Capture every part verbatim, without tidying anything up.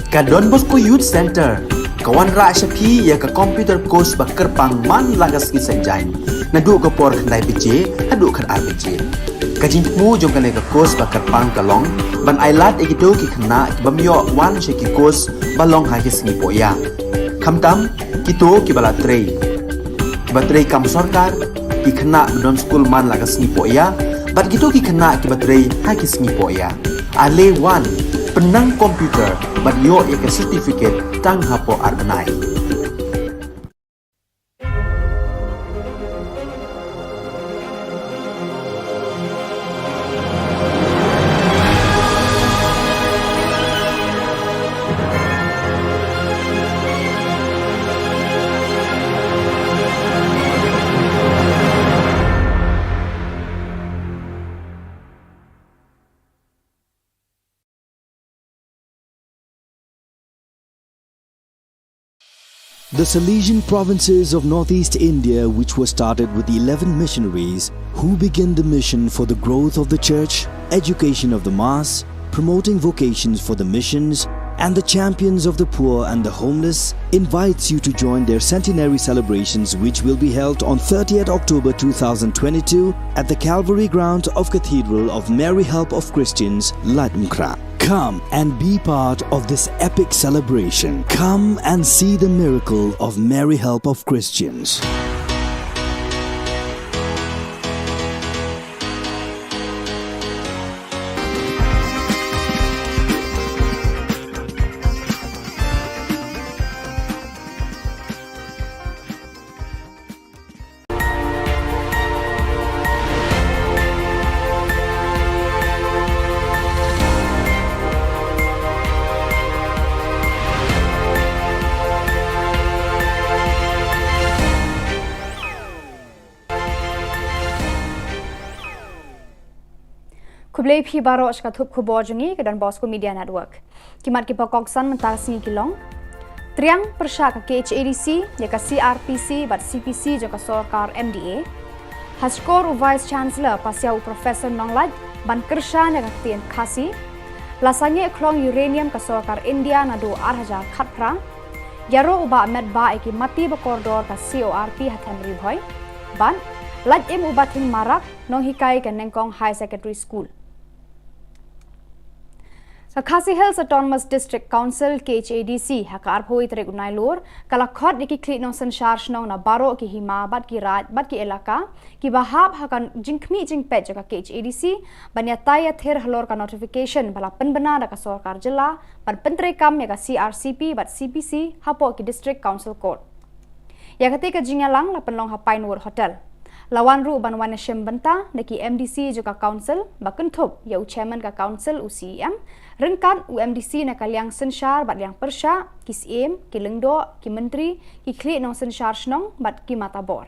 Ka Don Bosco Youth Centre ka wanrah sha phi ïa ka computer course ba kyrpang man la ka sngi Saitjaiñ, naduh ka por khyndai baje haduh khatar baje. Ka jingthmu jong kane ka course ba kyrpang ka long ban ailad ïa kito ki khynnah ki bym ïoh wan sha ki course ba long ha ki sngi pohïa, khamtam kito kiba la trei, kiba trei kam sorkar, ki khynnah ba don skul man la ka sngi pohïa, bad kito ki khynnah kiba trei ha ki sngi pohïa. Ale wan, pynnang computer bad ïoh ïa ka certificate tang hapoh ar bnai. The Salesian provinces of northeast India, which were started with eleven missionaries who began the mission for the growth of the church, education of the mass, promoting vocations for the missions, and the champions of the poor and the homeless, invites you to join their centenary celebrations, which will be held on thirtieth October two thousand twenty-two at the Calvary ground of Cathedral of Mary Help of Christians, Laitumkhrah. Come and be part of this epic celebration. Come and see the miracle of Mary Help of Christians. Khublei phi baroh sha ka thup khubor jong ngi ka Don Bosco Media Network. Ki mat kiba kongsan mynta ka sngi ki long: Triang pyrshah ka K H A D C ïa ka C R P C bad C P C jong ka sorkar M D A. Ha shkor u Vice Chancellor pasiaw u Professor Nonglait ban kyrshan ïa ka ktien Khasi. La sangeh khlong uranium ka sorkar India naduh ar hajar khatphra. Ïaroh u Bah Metbah ïa ki mati ba kordor ka C O R P ha them Ri Bhoi. Bad lait im u Bah Thing Marak, nonghikai ka Nengkong High Secondary School. Ka Khasi Hills Autonomous District Council, K H A D C, ha ka arphew tarik u Nailur ka la khot ïa ki khlieh nongsynshar shnong na baroh ki hima bad ki raid bad ki elaka kiba hap ha ka jingkhmih jingpeit jong ka K H A D C ban ïatai ïathir halor ka notification ba la pynbna da ka sorkar jylla ban pyntreikam ïa ka C R C P bad C P C hapoh ki District Council Court. Ïa katei ka jingïalang la pynlong ha Pinewood Hotel. La wan ruh ban wan ïashim bynta da ki M D C jong ka Council ba kynthup ïa u Chairman ka Council, u C E M, ryngkat u M D C na ka liang synshar bad liang pyrshah, ki syiem, ki lyngdoh, ki myntri, ki khlieh nongsynshar shnong bad ki matabor.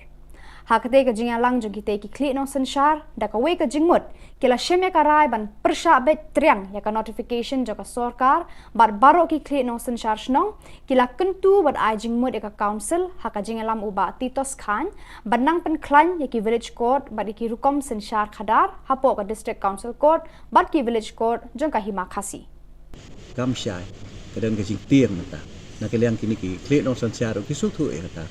Ha katei ka jingïalang jong kitei ki khlieh nongsynshar, da kawei ka jingmut ki la shim ïa ka rai ban pyrshah beit triang ïa ka notification jong ka sorkar bad baroh ki khlieh nongsynshar shnong ki la kyntu bad ai jingmut ïa ka Council ha ka jingïalam u Bah Titos Chyne ban nang pynkhlaiñ ïa ki Village Court bad ïa ki rukom synshar khadar hapoh ka District Council Court bad ki Village Court jong ka Hima Khasi. Kam shai, ka don ka jingtieng mynta. Na ka liang kine ki khlieh nongsynshar ruh ki sngewthuh ïa kata.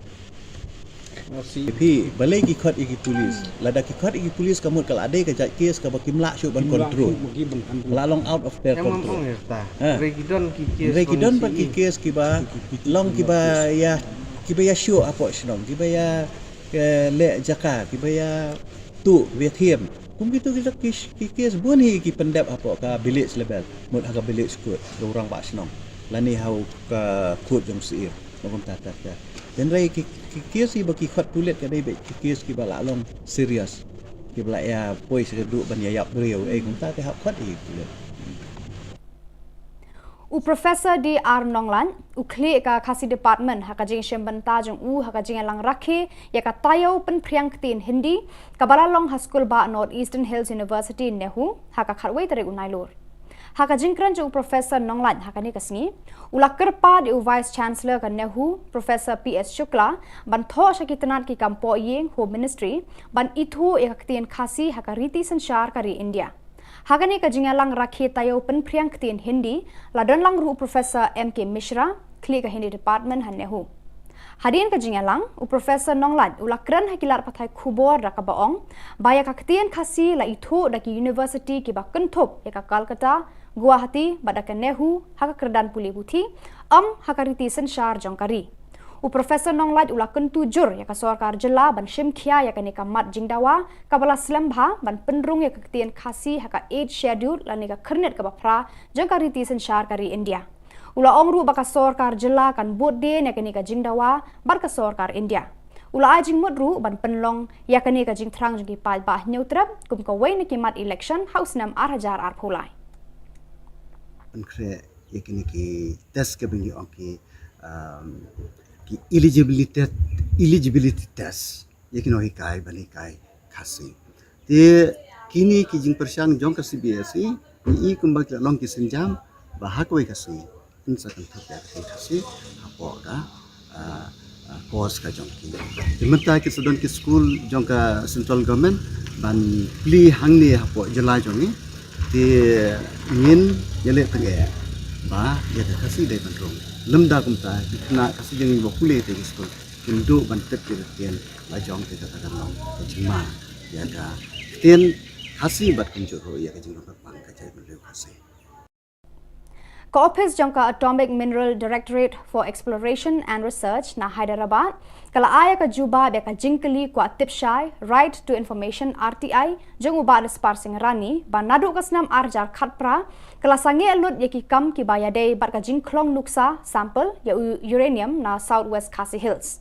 Phi, balei ki khot ïa ki pulis? Lada ki khot ïa ki pulis ka mut ka la dei ka jait kes kaba kim lah shuh ban control. Ka la long out of their control. Ha. Hynrei ki don pat ki kes kiba long kiba ïa, kiba ïa shuh hapoh shnong, kiba ïa, eh, leh jaka, kiba ïa tuh, kiba ïa thiem. Kum kito ki, ki, ki kes bun hi ki pyndep hapoh ka village level. Mut ha ka village court, ka u rangbah shnong. Lane ha u ka court jong u syiem. Ba kumta ta ta. Hynrei ki, ki kes hi ba ki khot pulit ka dei beit ki kes kiba la long serious. Kiba la ïa poi sha ka duh ban ïa ïap briew. Eh, kumta te hap khot hi pulit. U Professor D R Nonglait, u khlieh ka Khasi Department, ha ka jingshim bynta jong u ha ka jingïalang rakhe ïa ka taïew pynphriang ktien Hindi kaba la long ha skul bah North Eastern Hills University, NEHU, ha ka khatwei tarik u Nailur. Ha ka jingkren jong u Professor Nonglait ha kane ka sngi, u la kyrpad ïa u Vice Chancellor ka NEHU, Professor P S Shukla, ban thoh sha ki tnat ki kam pohïing, Home Ministry, ban ithuh ïa ka ktien Khasi ha ka riti synshar ka ri India. Ha kane ka jingïalang rakhe taïew pynphriang ktien Hindi, la don lang ruh u Professor M K Mishra, khlieh ka Hindi Department ha NEHU. Hadien ka jingïalang, u Professor Nonglait u la kren ha ki lad pathai khubor da kaba ong ba ïa ka ktien Khasi la ithuh da ki university kiba kynthup ïa ka Calcutta, Guwahati bad da ka NEHU ha ka kyrdan pule puthi, ym ha ka riti synshar jong ka ri. U Professor Nonglait u la kyntu jur ïa ka sorkar jylla ban shim khia ïa kane ka mat jingdawa kaba la slem bha ban pynrung ïa ka ktien Khasi ha ka Eighth Schedule lane ka khyrnit kaba phra jong ka riti synshar ka ri India. U la ong ruh ba ka sorkar jylla kan bud dien ïa kane ka jingdawa bad ka sorkar India. U la ai jingmut ruh ban pynlong ïa kane ka jingthrang jong ki paidbah Hynñiewtrep kum kawei na ki mat election ha u snem ar hajar arphew lai. Pynkhreh ïa kine ki test kiba ngi ong ki, um, ki eligibility, eligibility test ïa ki nonghikai ban hikai Khasi. Te kine ki jingpyrshang jong ka C B S E, ngi i kumba ki la long ki sienjam ba ha kawei ka sngi kin sa kynthup ïa ka ktien Khasi hapoh ka, ah, ah, course ka jong ki. Te mynta ki sa don ki skul jong ka central government ban plie hangne hapoh jylla jong ngi. Te ngin ïaleh tyngeh ba ïa ka Khasi dei ban rung. Lymda kumta ki khynnah Khasi jong ngi ba pule te ki skul kin duh ban tip ïa ka ktien la jong, te kata kan long ka jingma ïa ka ktien Khasi bad kumjuh ruh ïa ka jingrung kyrpang ka jaitbynriew Khasi. Ka ophis jong ka Atomic Mineral Directorate for Exploration and Research na Hyderabad ka la ai ïa ka jubab ïa ka jingkylli kwah tip shai, Right to Information, R T I, jong u Bah Daspar Singh Rani ba naduh ka snem ar hajar khatphra ka la sangeh lut ïa ki kam kiba ïadei bad ka jingkhlong nuksa, sample, ïa u uranium na South West Khasi Hills.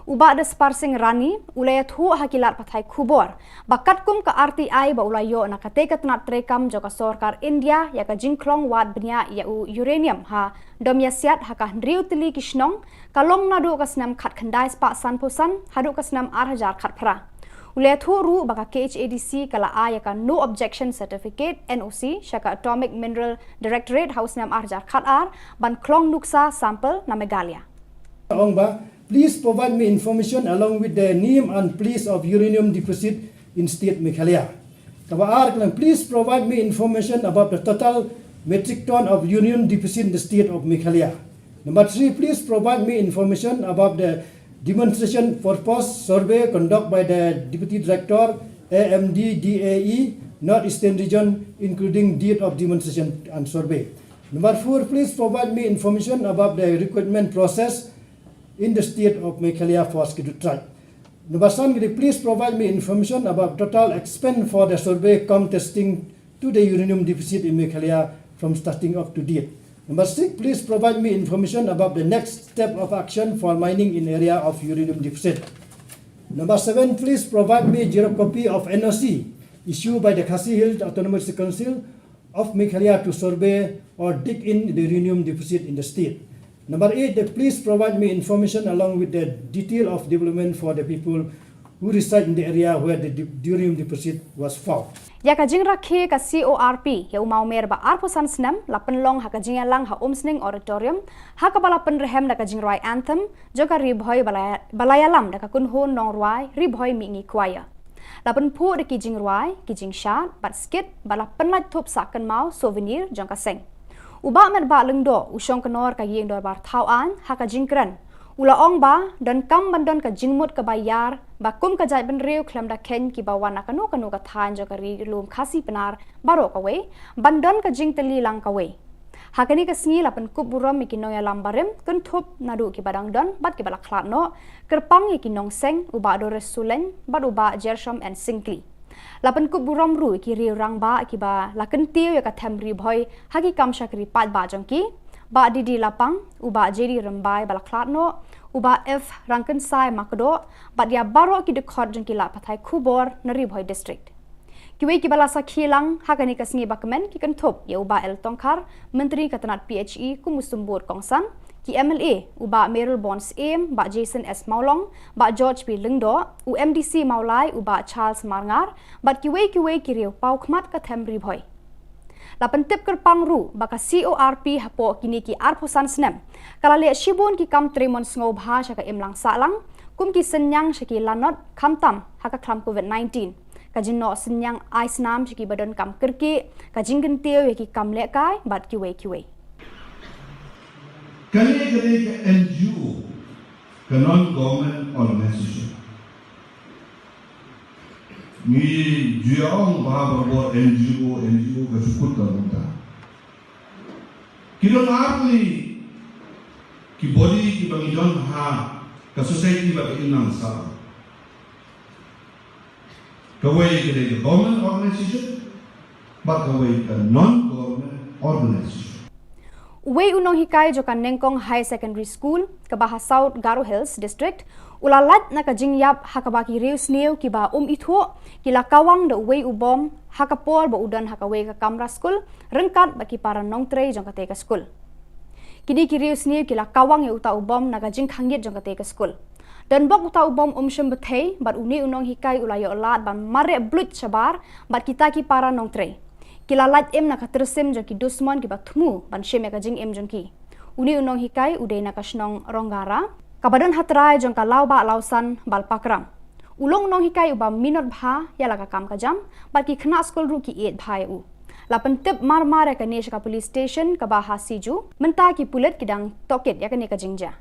U Bah Daspar Singh Rani u la ïathuh ha ki lad pathai khubor ba katkum ka R T I ba u la ïoh na katei ka tnat treikam jong ka sorkar India ïa ka jingkhlong wad bniah ïa u uranium ha Domïasiat ha ka hynriew tylli ki shnong, ka long naduh ka snem khatkhyndai spah sanphew san haduh ka snem ar hajar khatphra. U la ïathuh ruh ba ka K H A D C ka la ai ïa ka No Objection Certificate, N O C, sha ka Atomic Mineral Directorate ha u snem ar hajar khatar ban khlong nuksa, sample, na Meghalaya. Ong ba, please provide me information along with the name and place of uranium deposit in state Meghalaya. Kaba ar ka long, please provide me information about the total metric ton of uranium deposit in the state of Meghalaya. Number three, please provide me information about the demonstration purpose survey conducted by the Deputy Director, A M D D A E, North Eastern Region, including date of demonstration and survey. Number four, please provide me information about the recruitment process in the state of Meghalaya for Scheduled Tribe. Number seven, please provide me information about total expense for the survey cum testing to the uranium deposit in Meghalaya from starting up to date. Number six, please provide me information about the next step of action for mining in area of uranium deposit. Number seven, please provide me zero copy of N O C issued by the Khasi Hills Autonomous Council of Meghalaya to survey or dig in the uranium deposit in the state. Number eight, that please provide me information along with the detail of development for the people who reside in the area where the de- uranium deposit was found. Ïa ka jingrakhe ka C O R P ïa u mawmer ba arphew san snem la pynlong ha ka jingïalang ha Umsning Auditorium ha kaba la pynrhem da ka jingrwai anthem jong ka Ri Bhoi ba la ïalam da ka kynhun nongrwai Ri Bhoi Mihngi Choir. La pynphuh da ki jingrwai, ki jingshad bad skit bad la pynlait thup sah kynmaw, souvenir, jong ka seng. U Bah Metbah Lyngdoh u shongknor ka ïing dorbar thaw aiñ ha ka jingkren u la ong ba donkam ban don ka jingmut kaba ïar ba kum ka jaitbynriew khlem da kheiñ kiba wan na kano kano ka thaiñ jong ka ri lum Khasi Pnar baroh kawei ban don ka jingtylli lang kawei. Ha kane ka sngi la pynkup burom ïa ki nongïalam barim kynthup naduh kiba dang don bad kiba la khlad noh, kyrpang ïa ki nongseng u Bah Doris Sulein bad u Bah Jershom N Syngkli. La pynkup burom ruh ïa ki riew rangbah kiba la kyntiew ïa ka them Ri Bhoi ha ki kam shakri paidbah jong ki, Bah D D Lapang, u Bah J D Rymbai ba la khlad noh, u Bah F Rangkynsai Makdoh bad ïa baroh ki dkhot jong ki lad pathai khubor na Ri Bhoi District. Kiwei kiba la sakhi lang ha kane ka sngi ba kmen ki kynthup ïa u Bah L Tongkhar, Myntri ka tnat P H E kum u symbud kongsan, ki M L A, u Bah Mayralborn Syiem, Bah Jason S Mawlong, Bah George B Lyngdoh, u M D C Mawlai, u Bah Charles Marngar bad kiwei kiwei ki riew paw khmat ka them Ri Bhoi. La pyntip kyrpang ruh ba ka C O R P hapoh kine ki arphew san snem ka la leh shibun ki kam trei mon sngewbha sha ka imlang sahlang kum ki synñiang sha ki lanot khamtam ha ka khlam Covid nineteen. ka jingnoh synñiang ai snam sha kiba donkam kyrkieh, ka jingkyntiew ïa ki kam lehkai bad kiwei kiwei. Kane ka dei ka N G O, ka non government organization. Ngi ju ïa ong ba, ba, ba N G O, N G O ka shu kut ka bynta. Ki don ar tylli ki body kiba ngi don ha ka society ba ka imlang sah. Kawei ka dei ka government organization, bad kawei ka non-government organization. Uwei u nonghikai jong ka Nengkong Higher Secondary School, kaba ha South Garo Hills District, u la lait na ka jingïap ha kaba ki riewsniew kiba um ithuh, ki la kawang da uwei u bom, ha ka por ba u don ha kawei ka kamra skul, ryngkat bad ki para nongtrei jong katei ka skul. Kine ki riewsniew ki la kawang ïa uta u bom na ka jingkhangit jong katei ka skul. Donbok uta u bom um shym bthei, bad une u nonghikai u la ïoh lad ban mareh bluit shabar, bad kita ki para nongtrei. Ki la lait im na ka tyrsim jong ki dusmon kiba thmu ban shim ïa ka jingim jong ki. Une u nonghikai u dei na ka shnong Ronggara, kaba don ha trai jong ka Lawbah Lawsan Balpakram. U long u nonghikai uba minot bha ïa la ka kam ka jam, bad ki khynnah skul ruh ki ïeit bha ïa u. La pyntip mar mar ïa kane sha ka police station kaba ha Siju, mynta ki pulit ki dang tohkit ïa kane ka jingjia.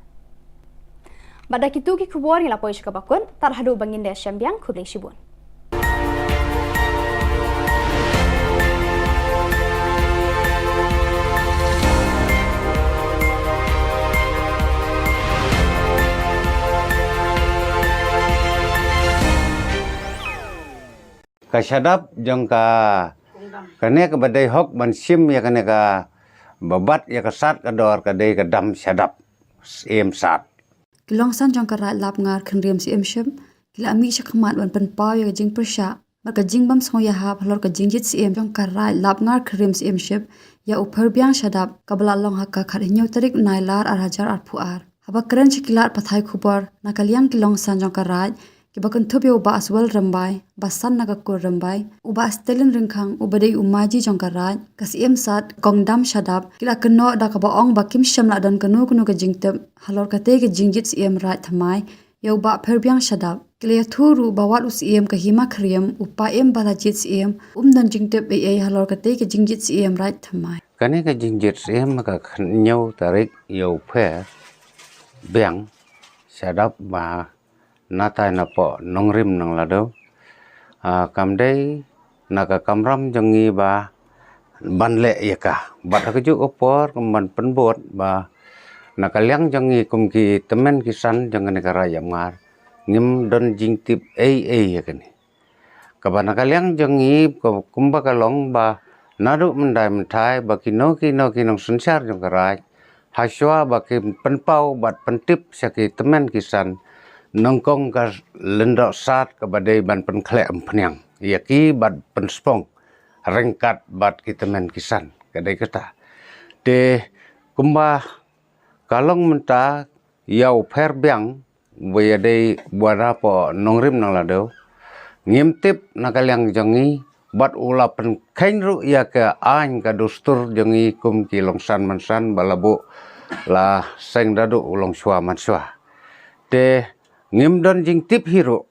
Bad da kitu ki khubor ngi la poi sha kaba kut, tad haduh ba ngin da shem biang, khublei shibun. Ka shadap jong ka, kane kaba dei hok ban shim ïa kane kaba bat ïa ka sad ka dor ka dei ka dam shadap, Syiem Sad. Ki longsan jong ka Raid Lapngar Khynriem Syiemship ki la mih shakhmat ban pynpaw ïa ka jingpyrshah bad ka jingbym sngewïahap halor ka jingjied syiem jong ka Raid Lapngar Khynriem Syiemship ïa u Pherbiang Shadap, kaba la long ha ka khathynñiew tarik u Nailar ar hajar arphew ar. Haba kren sha ki lad pathai khubor na ka liang ki longsan jong ka Raid, kiba kynthup ïa u Bah Aswell Rymbai, ba san na ka kur Rymbai, u Bah Stalin Ryngkhang uba dei u maji jong ka Raid, ka Syiem Sad, Kong Dam Shadap, ki la kynnoh da kaba ong ba kim shym la don kano kano ka jingtip halor katei ka jingjied syiem Raid thymmai ïa u Bah Pherbiang Shadap. Ki la ïathuh ruh ba wat u syiem ka Hima Khyriem, u paiem ba la jied syiem, um don jingtip ei ei halor katei ka jingjied syiem Raid thymmai. Kane ka jingjied syiem ka khathynñiew tarik ïa u Pherbiang Shadap ba na tai na poh nongrim nongladu. Ah, kam dei na ka kamram jong ngi ba ban leh ïa ka. Bad ha kajuh ka por kum ban pynbud ba na ka liang jong ngi kum ki tymmen ki san jong kane ka Raid Lapngar, ngim don jingtip ei ei ïa kane. Kaba na ka liang jong ngi, ka, kumba ka long ba naduh mynta mynta ba kino kino ki nongsynshar jong ka Raid, hashwa ba ki pynpaw bad pyntip sha ki tymmen ki san, nyngkong ka Lyngdoh Sad kaba dei ban pynkhleh umphniang ïa ki bad pynspong ryngkat bad ki tymmen ki san, ka dei kata. Te kumba ka long mynta ïa u Pherbiang, ba ïa dei ba na poh nongrim nongladu, ngim tip na ka liang jong ngi, bad u la pynkheiñ ruh ïa ka aiñ ka dustur jong ngi kum ki longsan mansan ba la buh la seng naduh u longshuwa manshuwa. Te ngim don jingtip hi ruh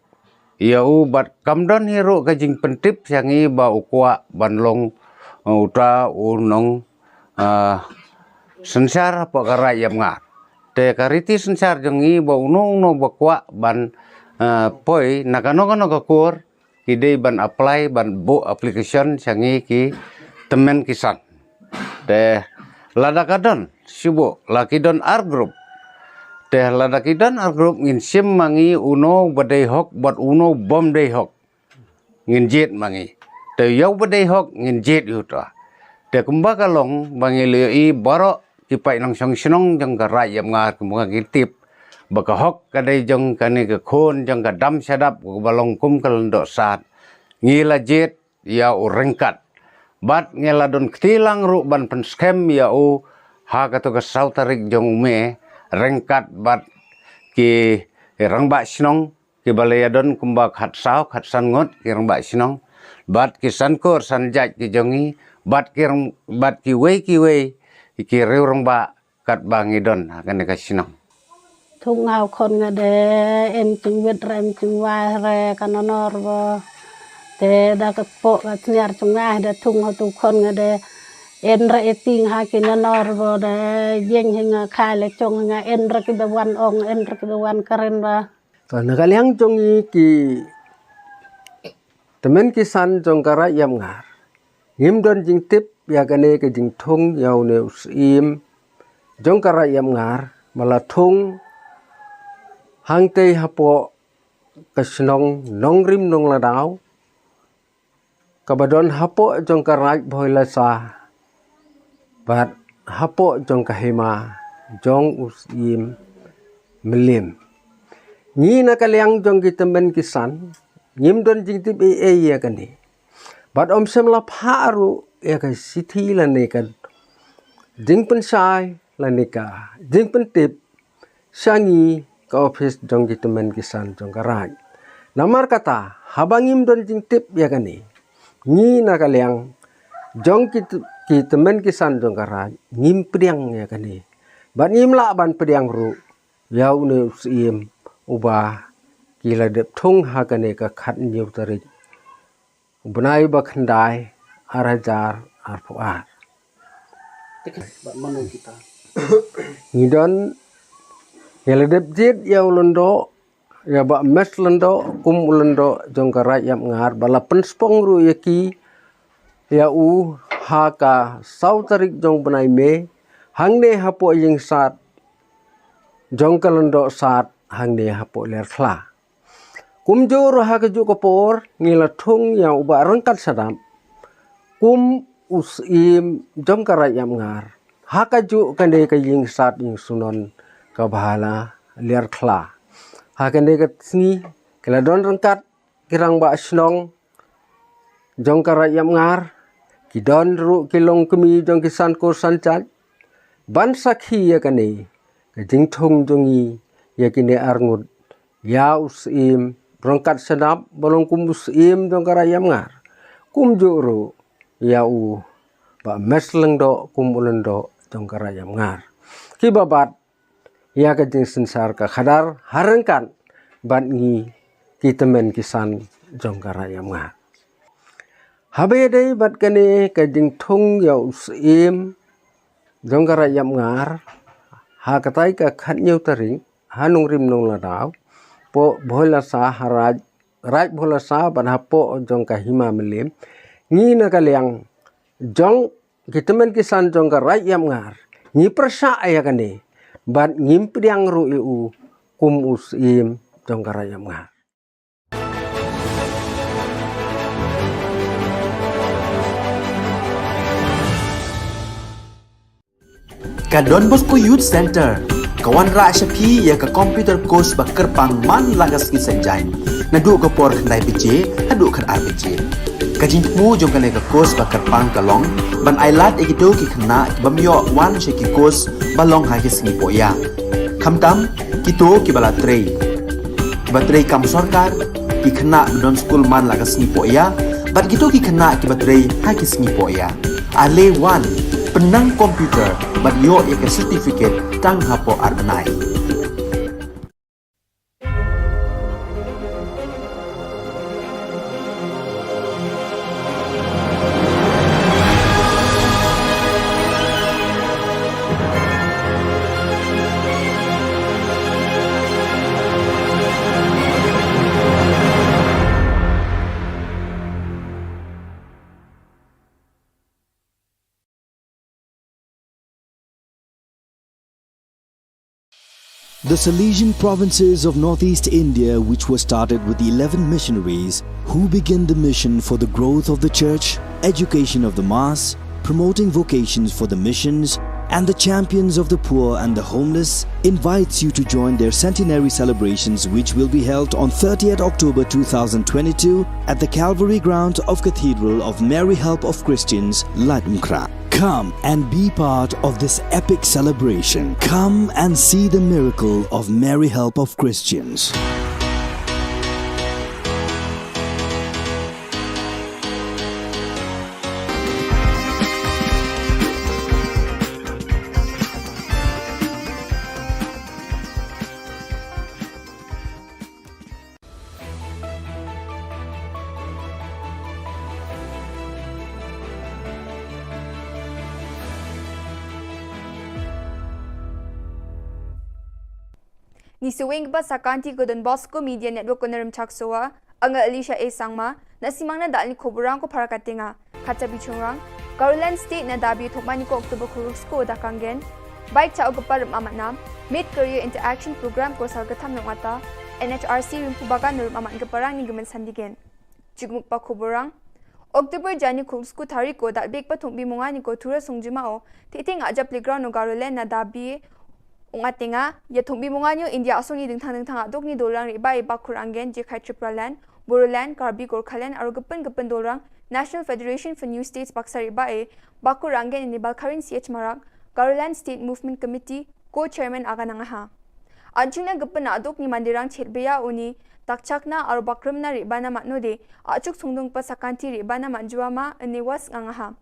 ïa u bad kam don hi ruh ka jingpyntip sha ngi ba u kwah ban long, uh, uta u nong, uh, synshar hapoh ka Raid Lapngar. Te ka riti synshar jong ngi ba uno uno ba kwah ban, uh, poi na kano kano ka kur, ki dei ban apply, ban buh application sha ngi ki tymmen ki san. Te lada ka don, shu buh, la ki don ar group. Te lada ki don ar group ngin shim ma ngi uno ba dei hok bad uno bym dei hok, ngin jied ma ngi. Te ïa u ba dei hok ngin jied ïa uta. Te kumba ka long ba ngi la ïohi baroh ki paid nongshong shnong jong ka Raid Lapngar kumba ngi tip ba ka hok ka dei jong kane ka khun jong ka Dam Shadap kaba long kum ka Lyngdoh Sad. Ngi la jied ïa u ryngkat. Bad ngi la don kti lang ruh ban pynskhem ïa u ha kato ka saw tarik jong u May ryngkat bad ki rangbah shnong kiba la ïa don kumba khatsaw khatsan ngut ki rangbah shnong bad ki san kur san jait ki jong ngi bad ki rang-, bad kiwei kiwei ki riew rangbah katba ngi don ha kane ka shnong. Thung nga u khon nga de, em chingwit re em chingwai re ka nonor bo. Te da ka pok ka sniar chunga da thung ha tu khon nga de en ra eting ha ki nanor bo da jeng hi nga khai le chong nga en ra ki ba wan ong en ra ki ba wan karen ba. To na ka liang jong i ki temen ki san jong ka Raid Yamngar. Ngim don jingtip ïa kane ka jingthung ïa une u Syiem jong ka Raid Yamngar, ma la thung hangtei hapoh ka shnong Nongrim Nongladaw, kaba don hapoh jong ka Raid Bhoilasa, bad hapoh jong ka hima jong u Syiem Mylliem. Ngi na ka liang jong ki temen ki san, ngim don jingtip ei ei ïa kane. Bad ym shym la phah ruh ïa ka shithi lane ka jingpynshai lane ka jingpyntip sha ngi ka ophis jong ki temen ki san jong ka Raid. Namar kata, haba ngim don jingtip ïa kane, ngi na ka liang jong ki t-, ki temen ki san jong ka Raid, ngim pdiang ïa kane. Bad ngim lah ban pdiang ruh ïa une u Syiem uba ki la dep thung ha kane ka khathynñiew tarik u bnai ba khyndai, ar hajar arphew ar. Te kane, bad mano kita? Ngi don, ngi la dep jied ïa u lyngdoh, ïa Bah Mes Lyngdoh, kum u lyngdoh jong ka Raid Yamngar, ba la pynspong ruh ïa ki, ïa u ha ka saw tarik jong bnai May, hangne hapoh ïing sad jong ka Lyngdoh Sad, hangne hapoh Liarkhla. Kumjuh ruh ha kajuh ka por, ngi la thung ïa u Bah Ryngkat Shadap kum u Syiem jong ka Raid Yamngar ha kajuh kane ka ïing sad ïing sunon kaba ha Liarkhla. Ha kane ka sngi, ki la don ryngkat ki rangbah shnong jong ka Raid Yamngar, ki don ruh ki longkmie jong ki san kur san jait ban sakhi ïa kane ka jingthung jong ngi ïa kine arngut, ïa u Syiem Ryngkat Shadap ba long kum u Syiem jong ka Raid Yamngar, kumjuh ruh ïa u Bah Mes Lyngdoh kum u lyngdoh jong ka Raid Yamngar, kiba bat ïa ka jingsynshar ka khadar ha ryngkat bad ngi ki tymmen ki san jong ka Raid Yamngar. Haba ïadei bad kane ka jingthung ïa u Syiem jong ka Raid Yamngar, ha katai ka khathynñiew tarik ha Nongrim Nongladaw, poh Bhoilasa ha Raid, Raid Bhoilasa bad hapoh jong ka Hima Mylliem, ngi na ka liang jong ki tymmen ki san jong ka Raid Yamngar ngi pyrshah ïa kane bad ngim pdiang ruh ïa u kum u Syiem jong ka Raid Yamngar. Ka Don Bosco Youth Centre ka wanrah sha phi ïa ka computer course ba kyrpang man la ka sngi Saitjaiñ, naduh ka por khyndai baje haduh khatar baje. Ka jingthmu jong kane ka course ba kyrpang ka long ban ailad ïa kito ki khynnah ki bym ïoh wan sha ki course ba long ha ki sngi pohïa, khamtam kito kiba la trei, kiba trei kam sorkar, ki khynnah ba don skul man la ka sngi pohïa bad kito ki khynnah kiba trei ha ki sngi pohïa. Ale wan, pynnang computer bad ïoh ïa ka certificate tang hapoh ar bnai. The Salesian provinces of northeast India, which was started with eleven missionaries who began the mission for the growth of the church, education of the mass, promoting vocations for the missions, and the champions of the poor and the homeless, invites you to join their centenary celebrations, which will be held on thirtieth October two thousand twenty-two at the Calvary Ground of Cathedral of Mary Help of Christians, Laitumkhrah. Come and be part of this epic celebration. Come and see the miracle of Mary Help of Christians. Ni saweng ba sakanti ko Don Bosco Media Network ko na Rymchak Sowa, anga Alicia A Sangma, na simang na dal ni koburang ko para katenga. Kata bichongrang, Garoland State na dabi thokmani ko October kuruk ko da kanggen, bike cha o kepar rem amat nam, Mid Career Interaction Program ko sal ketam nong ata, N H R C rimpu bagan rem amat keparang ni gemen sandigen. Jigmuk pa koburang. October jani kuruk sku tari ko dat bek pa thumbi mungani ko tura sung juma o. Titing aja playground o Garoland na dabi ungatenga, ya thumbi mungani o India asong ni dingthang dingthang aduk ni dolang riba e bakur anggen je khai Tripraland, Bodoland, Karbi Gorkhaland, aro gepen gepen dolang National Federation for New States baksa riba e bakur anggen ini Balkarin C H Marak, Garoland State Movement Committee, ko chairman aga nangaha. Anching na gepen aduk ni mandirang chet beya uni, takchak na aro bakrem na riba na matno de, achuk sungdung pa sakanti riba na manjua ma ini was ngangaha.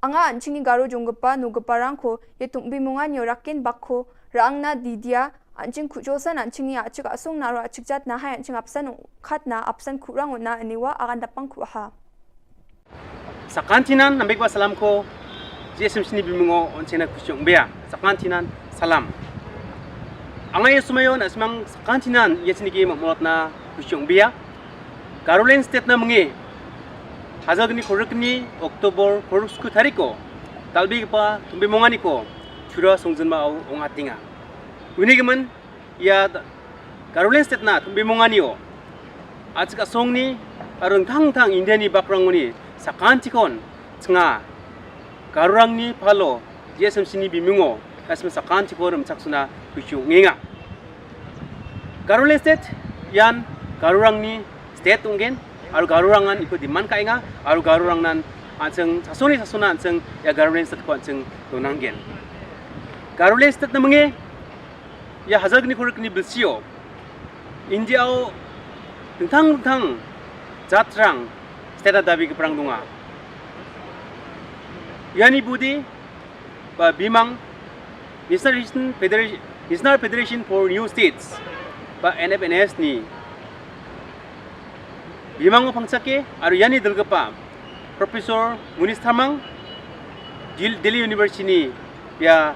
Anga anching ni garo jong gepa no gepa rangko, ye tung bi mungan yo rakin bakko, rang na didia, anching kuchosan anching ni achuk asung na aro achuk jat na hai anching apsan khat na apsan kurang na ini wa akan dapang kuaha. Sakantinan, nambik ba salam ko, G S M C ni bimungo on chena kusyong bia. Sakantinan, salam. Angai sumayo na simang sakantinan, ya sini ki mamot na kusyong bia. Garoland State na menge. Hazal ni kuruk ni Oktober kuruk sku tariko. Talbi pa tumbi mongani ko. Chura songjen ma au ongatinga. Uni gemen ya Garoland State na tumbi mongani o. Achik asong ni arung thang thang India ni bakrang ni sakantikon chenga. Garurang ni palo G S M C ni bimungo kasma sakantikon remchak suna kuchu ngenga. Garoland State yan Garurang ni state ungen, aru Garurang nan iko demand ka inga, aru Garurang nan anseng sasoni sasona anseng ya Garoland State ko anseng donanggen. Garoland State na menge ya hazar gni kuruk ni bilsio India o tentang tentang jatrang state na dabi keperang dunga. Yani budi ba bimang National Federation, National Federation for New States ba N F N S ni bimang o pangchake aru yani delgepa Professor Munis Thamang Delhi University ni ya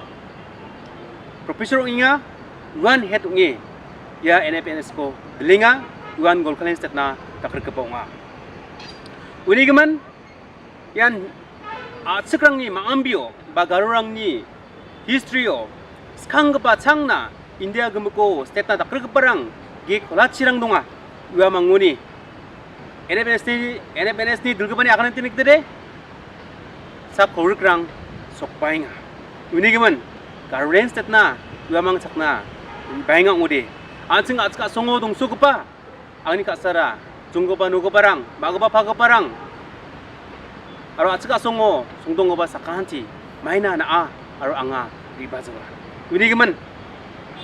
Professor inga wan head unge ya N F N S ko delinga wan Golkalen State na takar kepa unga. Uni geman yan a sekrang ni ma ambio ba Garurang ni history o skang kepa chang na India gemeko state na takar keparang ge kola chirang dunga ua manguni. N F N S ni, N F N S ni dulgepa ni akan tinik tede sa koruk rang sok bainga. Uni geman Garoland State na ua mang chakna bainga ngode. Ansing achka songo dongso kepa. Angni ka sara, junggoba nugoba rang, magoba pagoba rang. Aro achika songo, sungdongoba sakanti, maina na a, aro anga riba jawa. Uni gemen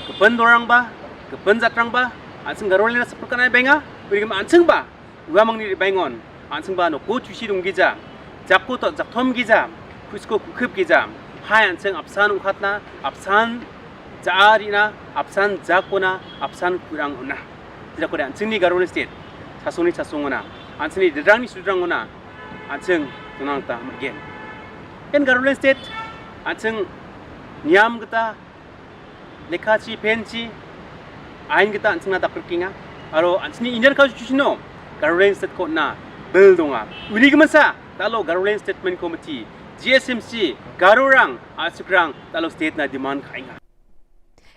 kepen dorang ba, kepen jatrang ba, ansing Garoland na sepurkan ai benga, uni gemen ansing ba ua mangni ribaingon, ansing ba no ko chusi dong gija, jako to jakthom gija, kusko kukhip gija, hai ansing apsan ungkhatna, apsan ja rina, apsan jakona, apsan kurang una. Tidak kode ansing ni Garoland State, sasong ni sasong una, ansing ni dedrang ni sudrang una, ansing tunang ta magen. En Garoland State, ansing niam kita, lekha chi, pen chi, ain kita ansing na takrikinga. Aro ansing ni Indian Constitution no, Garoland State ko na, bel donga. Uni gemensa, talo Garoland Statement Committee, G S M C, Garorang, Achukrang, talo state na demand kainga.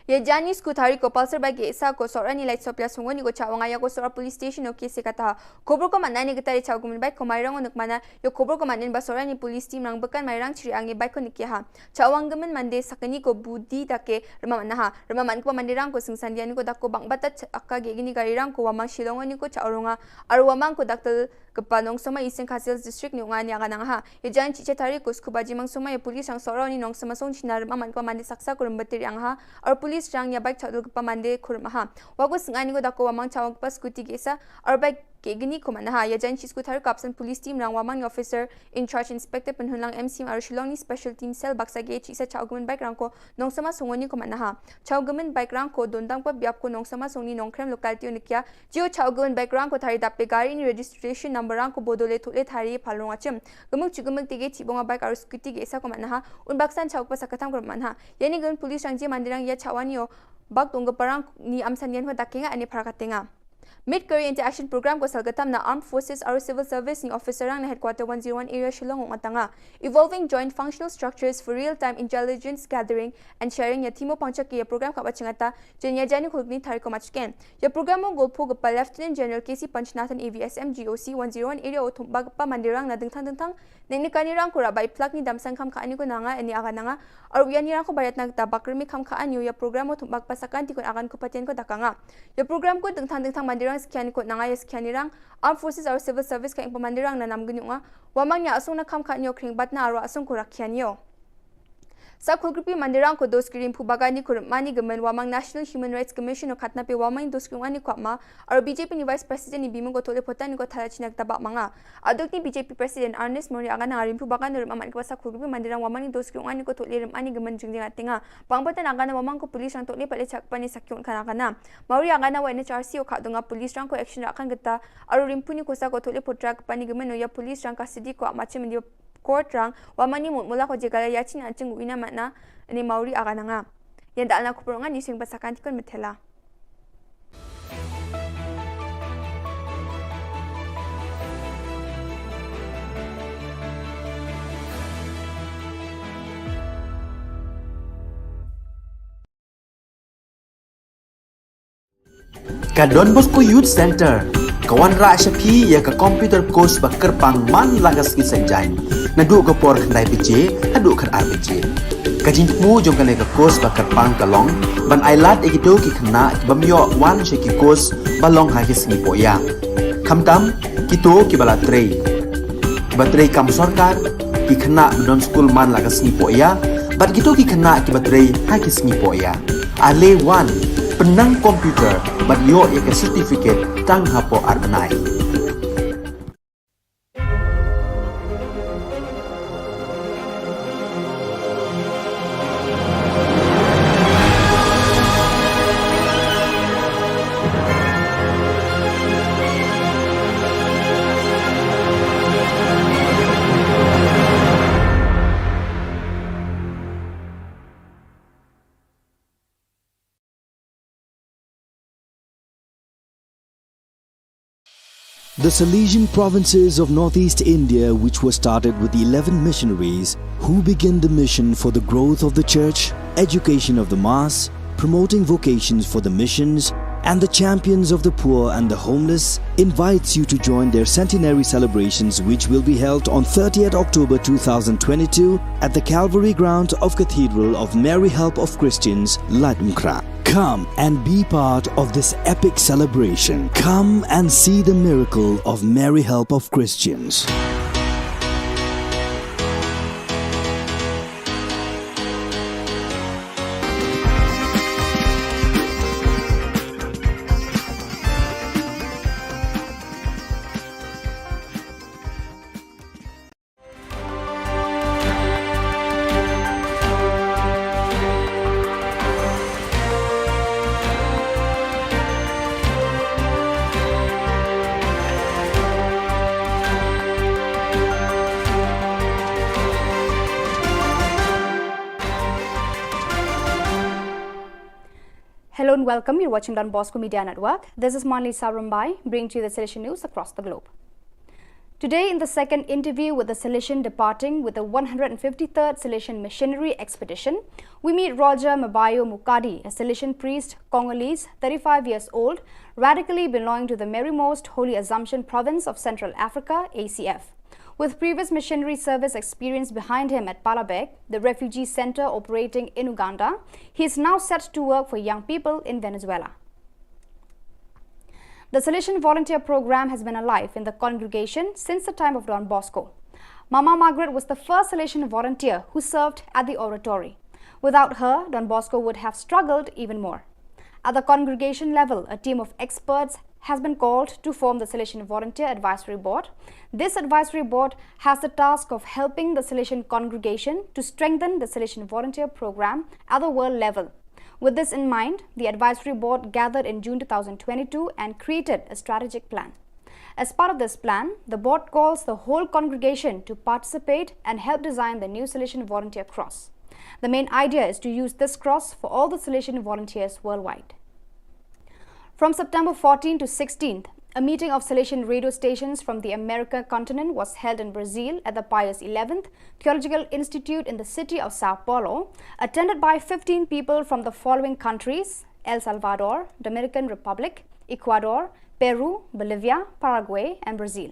Ye jani sku tari ko Pulsar bike isa ko Sorani light sopia sungoni ko Chawanga ya ko Sora police station o kesi kata. Kobor ko manani kita ri Chaw gumen bike ko Mairang o nukmana yo kobor ko manin ba Sorani police team rang bekan Mairang chiri angi bike ko nikiha. Chawang gumen mande sakani ko budi dake rema manaha. Rema man ko mande rang ko singsandiani ko dako bang bata aka gegini gari rang ko wamang Shillong oni ko Chaw ronga. Aru wamang ko daktel kepa Nongsoma Eastern Khasi Hills District ni unga ni aga nangha. Ye jan chiche tari ko sku baji mangsoma ye police rang Sora ni Nongsoma song china rem aman kepa mande saksa ko rem betiri angha. Ar police rang ya bike chadul kepa mande ko rem aha. Wago sengani ko dako wamang Chawang kepa scooty gesa ar bike gegini ko manaha. Ye jan chi sku tari ko absent police team rang wamang ni officer in charge Inspector Penhunlang M C M aru Shillong ni special team cell baksa ge chisa Chaw gumen bike rang ko Nongsoma songoni ko manaha. Chaw gumen bike rang ko dondang pa biap ko Nongsoma songni Nongkrem locality unikia. Jio Chaw gumen bike rang ko thari dape gari ni registration number rang ko bodole thole thari palong achim. Gemuk chu gemuk tege chibonga bike aru scooty ge esa ko manaha. Un baksan Chaw pasa katam ko manaha. Yani gumen police rang je mandirang ya Chawani o Bak tong ka parang ni am san yen hwa ta kenga ani para ka tenga. Mid Career Interaction Program ko sal ka tam na Armed Forces aro Civil Service ni officer rang na Headquarter one zero one Area Shillong ong tanga. Evolving Joint Functional Structures for Real-Time Intelligence Gathering and Sharing ya thimo pangchak ya program ka bachingata, jen ya jani khulkni tari ko machken. Ya program mo golpo ka pa Lieutenant General K C Panchnathan A V S M G O C one zero one Area o thumba ka pa mandirang na dingthang dingthang Neng ni kani rang kura bai plak ni dam sang kham kha ani ko nanga ani aga nanga. Ar uya ni rang ko bayat nag ta bakri mi kham kha ani ya program o thum bak pasakan ti ko agan ko patien ko dakanga. Ya program ko dengthang dengthang mandirang sekian ko nanga ya sekian ni rang. Armed Forces ar Civil Service ka ing pamandirang na nam genyunga. Wamang ya asung na kham kha ani o kring bat na aro asung ko rakian yo. Sa khulgripi mandirang ko dos kirim phu bagani ko mani gemen wamang National Human Rights Commission o khatna pe wamang dos kirim ani ko ma. Aro B J P ni Vice President ni bimung ko tole potan ni ko thala chinak tabak manga. Aduk ni B J P President Ernest Mori agana rimpu bagan rim amat kebasa khulgripi mandirang wamani dos kiung ani ko tole rim ani gemen jingjing atinga. Pang potan agana wamang ko police rang tole pale chak pani sakyung kan agana. Mori agana wa N H R C o khak dunga police rang ko action rakan geta. Aru rimpu ni kosa ko tole potra pani gemen ya police rang kasidi ko amachim di court rang wamani mut mula ko jegala yachin anching uina matna ni Mori agana nga. Yanda alna kuprongan ni sing basakan tikon metela. Ka Don Bosco Youth Center ka wanrah sha phi ïa ka computer course ba kyrpang man la ka sngi Saitjaiñ. Naduh ka por khyndai baje haduh khatar baje. Ka jingthmu jong kane ka course ba kyrpang ka long ban ailad ïa kito ki khynnah ki bym ïoh wan sha ki course ba long ha ki sngi pohïa. Khamtam kito kiba la trei, kiba trei kam sorkar, ki khynnah ba don skul man la ka sngi pohïa bad kito ki khynnah kiba trei ha ki sngi pohïa. Ale wan, pynnang computer bad ïoh ïa ka certificate tang hapoh ar bnai. The Salesian provinces of northeast India, which were started with eleven missionaries who began the mission for the growth of the church, education of the mass, promoting vocations for the missions, and the champions of the poor and the homeless, invites you to join their centenary celebrations, which will be held on thirtieth October two thousand twenty-two at the Calvary ground of Cathedral of Mary Help of Christians, Laitumkhrah. Come and be part of this epic celebration. Come and see the miracle of Mary Help of Christians. Hello and welcome. You're watching Don Bosco Media Network. This is Monlisa Rumbai, bringing to you the Salesian news across the globe. Today, in the second interview with the Salesian departing with the one hundred fifty-third Salesian Missionary Expedition, we meet Roger Mabayo Mukadi, a Salesian priest, Congolese, thirty-five years old, radically belonging to the Mary Most Holy Assumption Province of Central Africa, A C F. With previous missionary service experience behind him at Palabek, the refugee center operating in Uganda, he is now set to work for young people in Venezuela. The Salesian Volunteer Program has been alive in the congregation since the time of Don Bosco. Mama Margaret was the first Salesian volunteer who served at the oratory. Without her, Don Bosco would have struggled even more. At the congregation level, a team of experts has been called to form the Salesian Volunteer Advisory Board. This advisory board has the task of helping the Salesian congregation to strengthen the Salesian Volunteer Program at the world level. With this in mind, the advisory board gathered in June two thousand twenty-two and created a strategic plan. As part of this plan, the board calls the whole congregation to participate and help design the new Salesian Volunteer Cross. The main idea is to use this cross for all the Salesian volunteers worldwide. From September fourteenth to sixteenth, a meeting of Salesian radio stations from the American continent was held in Brazil at the Pius eleventh Theological Institute in the city of Sao Paulo, attended by fifteen people from the following countries: El Salvador, Dominican Republic, Ecuador, Peru, Bolivia, Paraguay, and Brazil.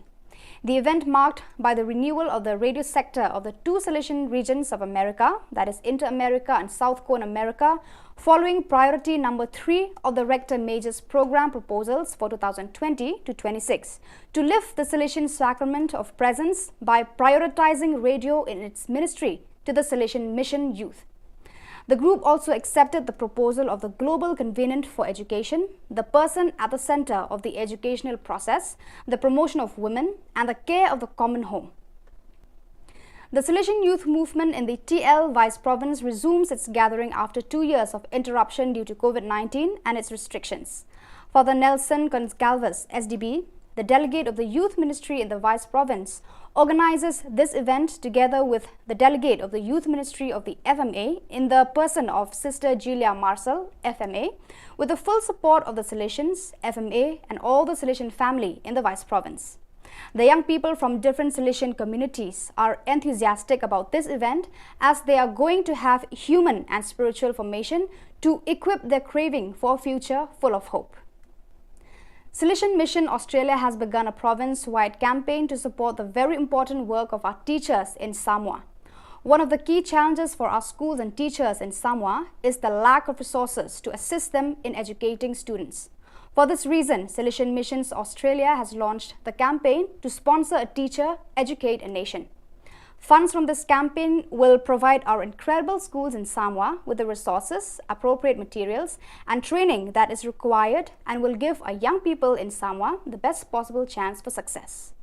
The event marked by the renewal of the radio sector of the two Salesian regions of America, that is Inter-America and South Cone America, following priority number three of the Rector Major's program proposals for two thousand twenty to twenty-six, to lift the Salesian sacrament of presence by prioritizing radio in its ministry to the Salesian Mission youth. The group also accepted the proposal of the Global Covenant for Education, the person at the center of the educational process, the promotion of women, and the care of the common home. The Salesian Youth Movement in the T L Vice Province resumes its gathering after two years of interruption due to COVID nineteen and its restrictions. Father Nelson Goncalves, S D B, the delegate of the youth ministry in the Vice Province, organizes this event together with the delegate of the youth ministry of the F M A in the person of Sister Julia Marcel, F M A, with the full support of the Salesians, F M A, and all the Salesian family in the Vice Province. The young people from different Salesian communities are enthusiastic about this event, as they are going to have human and spiritual formation to equip their craving for a future full of hope. Salesian Mission Australia has begun a province-wide campaign to support the very important work of our teachers in Samoa. One of the key challenges for our schools and teachers in Samoa is the lack of resources to assist them in educating students. For this reason, Salesian Missions Australia has launched the campaign to sponsor a teacher, educate a nation. Funds from this campaign will provide our incredible schools in Samoa with the resources, appropriate materials, and training that is required, and will give our young people in Samoa the best possible chance for success.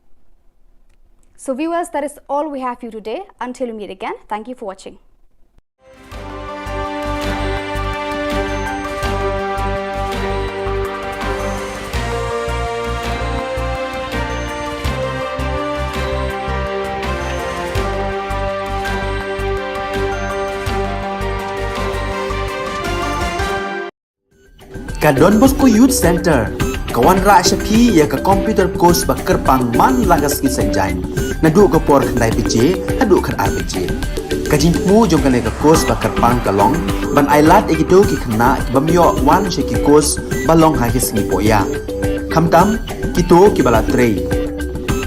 So, viewers, that is all we have for you today. Until we meet again, thank you for watching. Ka Don Bosco Youth Centre ka wanrah sha phi ïa ka computer course ba kyrpang man la ka sngi Saitjaiñ, naduh ka por khyndai baje haduh khatar baje. Ka jingthmu jong kane ka course ba kyrpang ka long ban ailad ïa kito ki khynnah ki bym ïoh wan sha ki course ba long ha ki sngi pohïa, khamtam kito kiba la trei,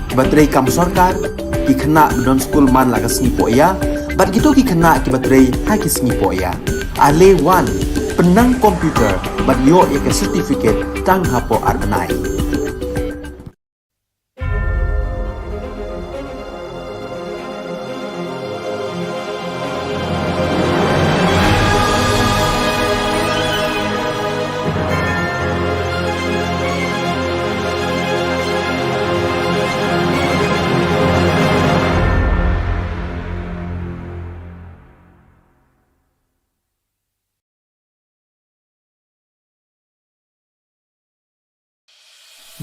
kiba trei kam sorkar, ki khynnah ba don skul man la ka sngi pohïa, bad kito ki khynnah kiba trei ha ki sngi pohïa. Ale wan, pynnang computer bad ïoh ïa ka certificate tang hapoh ar bnai.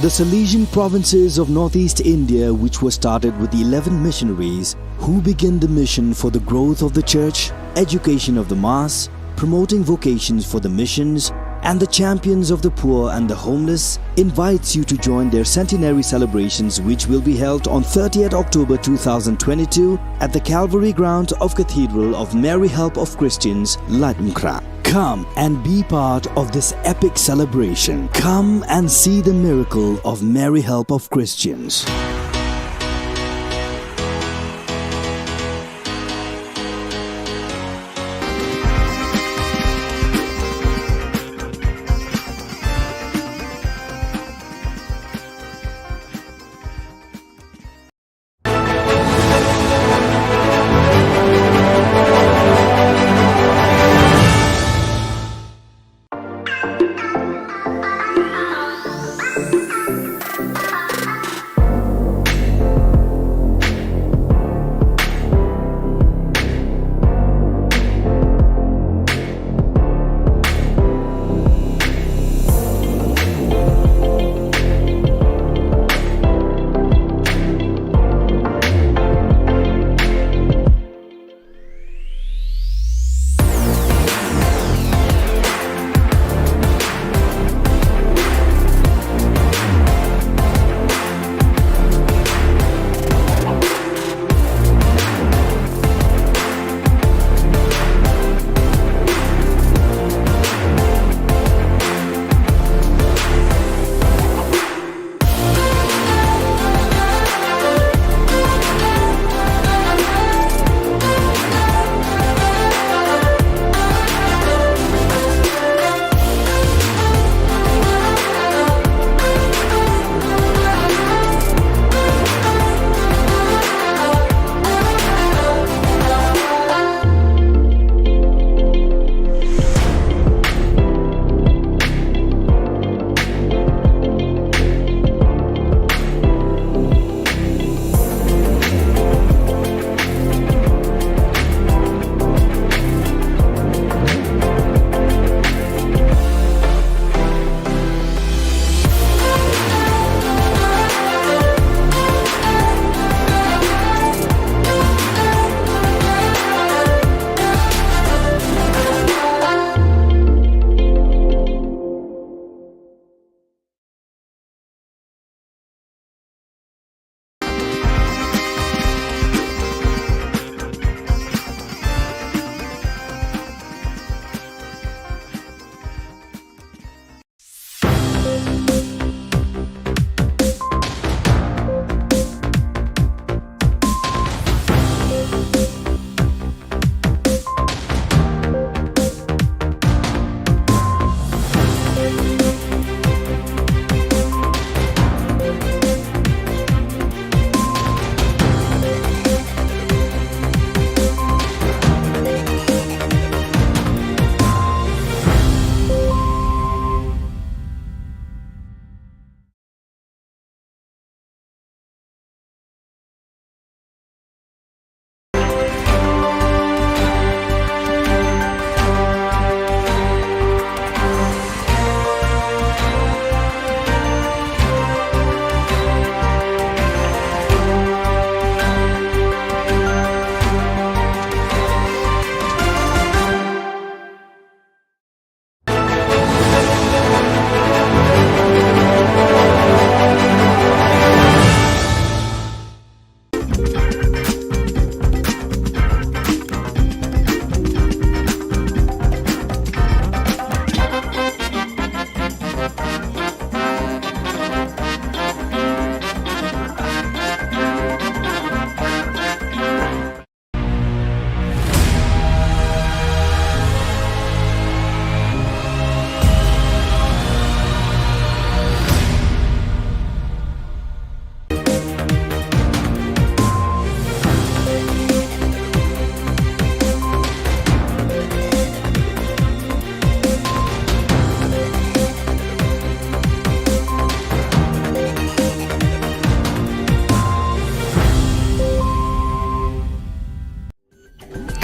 The Salesian provinces of northeast India, which were started with the eleven missionaries who began the mission for the growth of the church, education of the mass, promoting vocations for the missions, and the champions of the poor and the homeless, invites you to join their centenary celebrations, which will be held on thirtieth October two thousand twenty-two at the Calvary grounds of Cathedral of Mary Help of Christians, Laitumkhrah. Come and be part of this epic celebration. Come and see the miracle of Mary Help of Christians.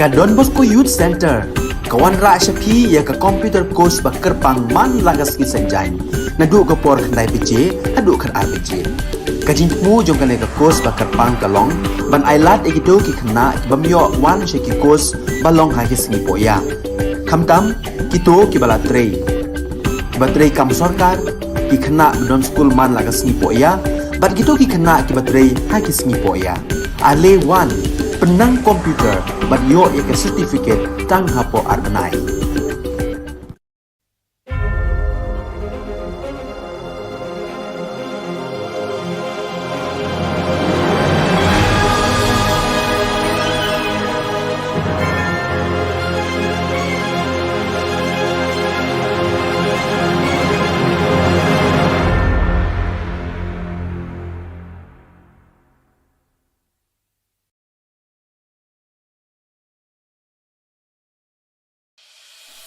Ka Don Bosco Youth Centre ka wanrah sha phi ïa ka computer course ba kyrpang man la ka sngi Saitjaiñ, naduh ka por khyndai baje haduh khatar baje. Ka jingthmu jong kane ka course ba kyrpang ka long ban ai lad ïa kito ki khynnah ki bym ïoh wan sha ki course ba long ha ki sngi pohïa, khamtam kito kiba la trei, kiba trei kam sorkar, ki khynnah ba don skul man la ka sngi pohïa, bad kito ki khynnah kiba trei ha ki sngi pohïa. Ale wan, pynnang computer bad ïoh ïa ka certificate tang hapoh ar bnai.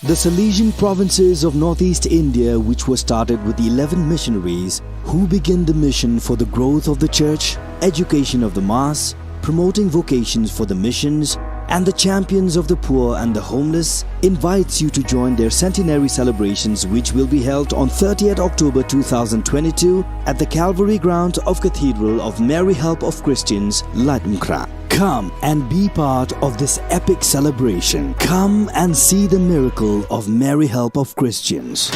The Salesian provinces of northeast India, which were started with eleven missionaries who began the mission for the growth of the church, education of the mass, promoting vocations for the missions, and the champions of the poor and the homeless, invites you to join their centenary celebrations, which will be held on thirtieth October two thousand twenty-two at the Calvary Ground of Cathedral of Mary Help of Christians, Laitumkhrah. Come and be part of this epic celebration. Come and see the miracle of Mary Help of Christians.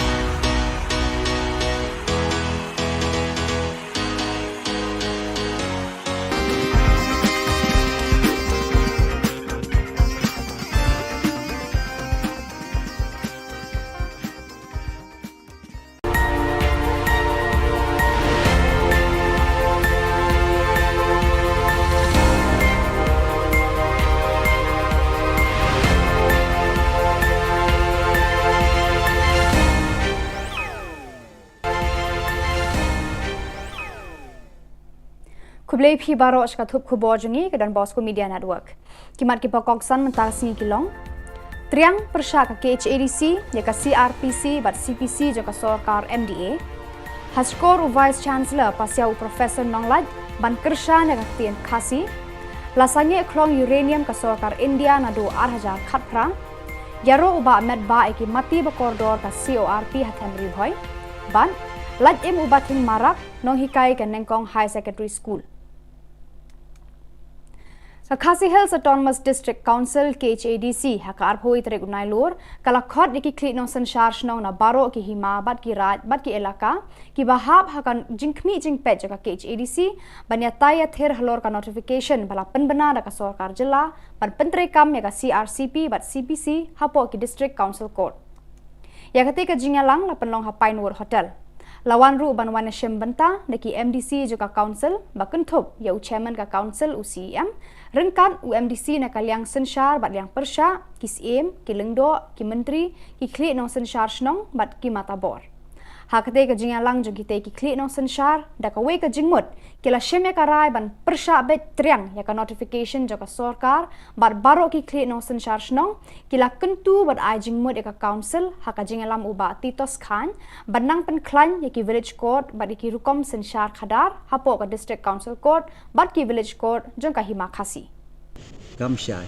Khublei phi baroh sha ka thup khubor jong ngi ka Don Bosco Media Network. Ki mat kiba kongsan mynta ka sngi ki long: Triang pyrshah ka K H A D C ïa ka C R P C bad C P C jong ka sorkar M D A. Ha shkor u Vice Chancellor pasiaw u Professor Nonglait ban kyrshan ïa ka ktien Khasi. La sangeh khlong uranium ka sorkar India naduh ar hajar khatphra. Ïaroh u Bah Metbah ïa ki mati ba kordor ka C O R P ha them Ri Bhoi. Bad lait im u Bah Thing Marak, nonghikai ka Nengkong High Secondary School. Ka Khasi Hills Autonomous District Council, K H A D C, ha ka arphew tarik u Nailur ka la khot ïa ki khlieh nongsynshar shnong na baroh ki hima bad ki raid bad ki elaka kiba hap ha ka jingkhmih jingpeit jong ka K H A D C ban ïatai ïathir halor ka notification ba la pynbna da ka sorkar jylla ban pyntreikam ïa ka C R C P bad C P C hapoh ki District Council Court. Ïa katei ka jingïalang la pynlong ha Pinewood Hotel. La wan ruh ban wan ïashim bynta da ki M D C jong ka Council ba kynthup ïa u Chairman ka Council, u C E M, ryngkat u M D C na ka liang synshar bad liang pyrshah, ki syiem, ki lyngdoh, ki myntri, ki khlieh nongsynshar shnong bad ki matabor. Ha katei ka jingïalang jong kitei ki khlieh nongsynshar, da kawei ka jingmut ki la shim ïa ka rai ban pyrshah beit triang ïa ka notification jong ka sorkar bad baroh ki khlieh nongsynshar shnong ki la kyntu bad ai jingmut ïa ka Council ha ka jingïalam u Bah Titos Chyne ban nang pynkhlaiñ ïa ki Village Court bad ïa ki rukom synshar khadar hapoh ka District Council Court bad ki Village Court jong ka Hima Khasi. Kam shai,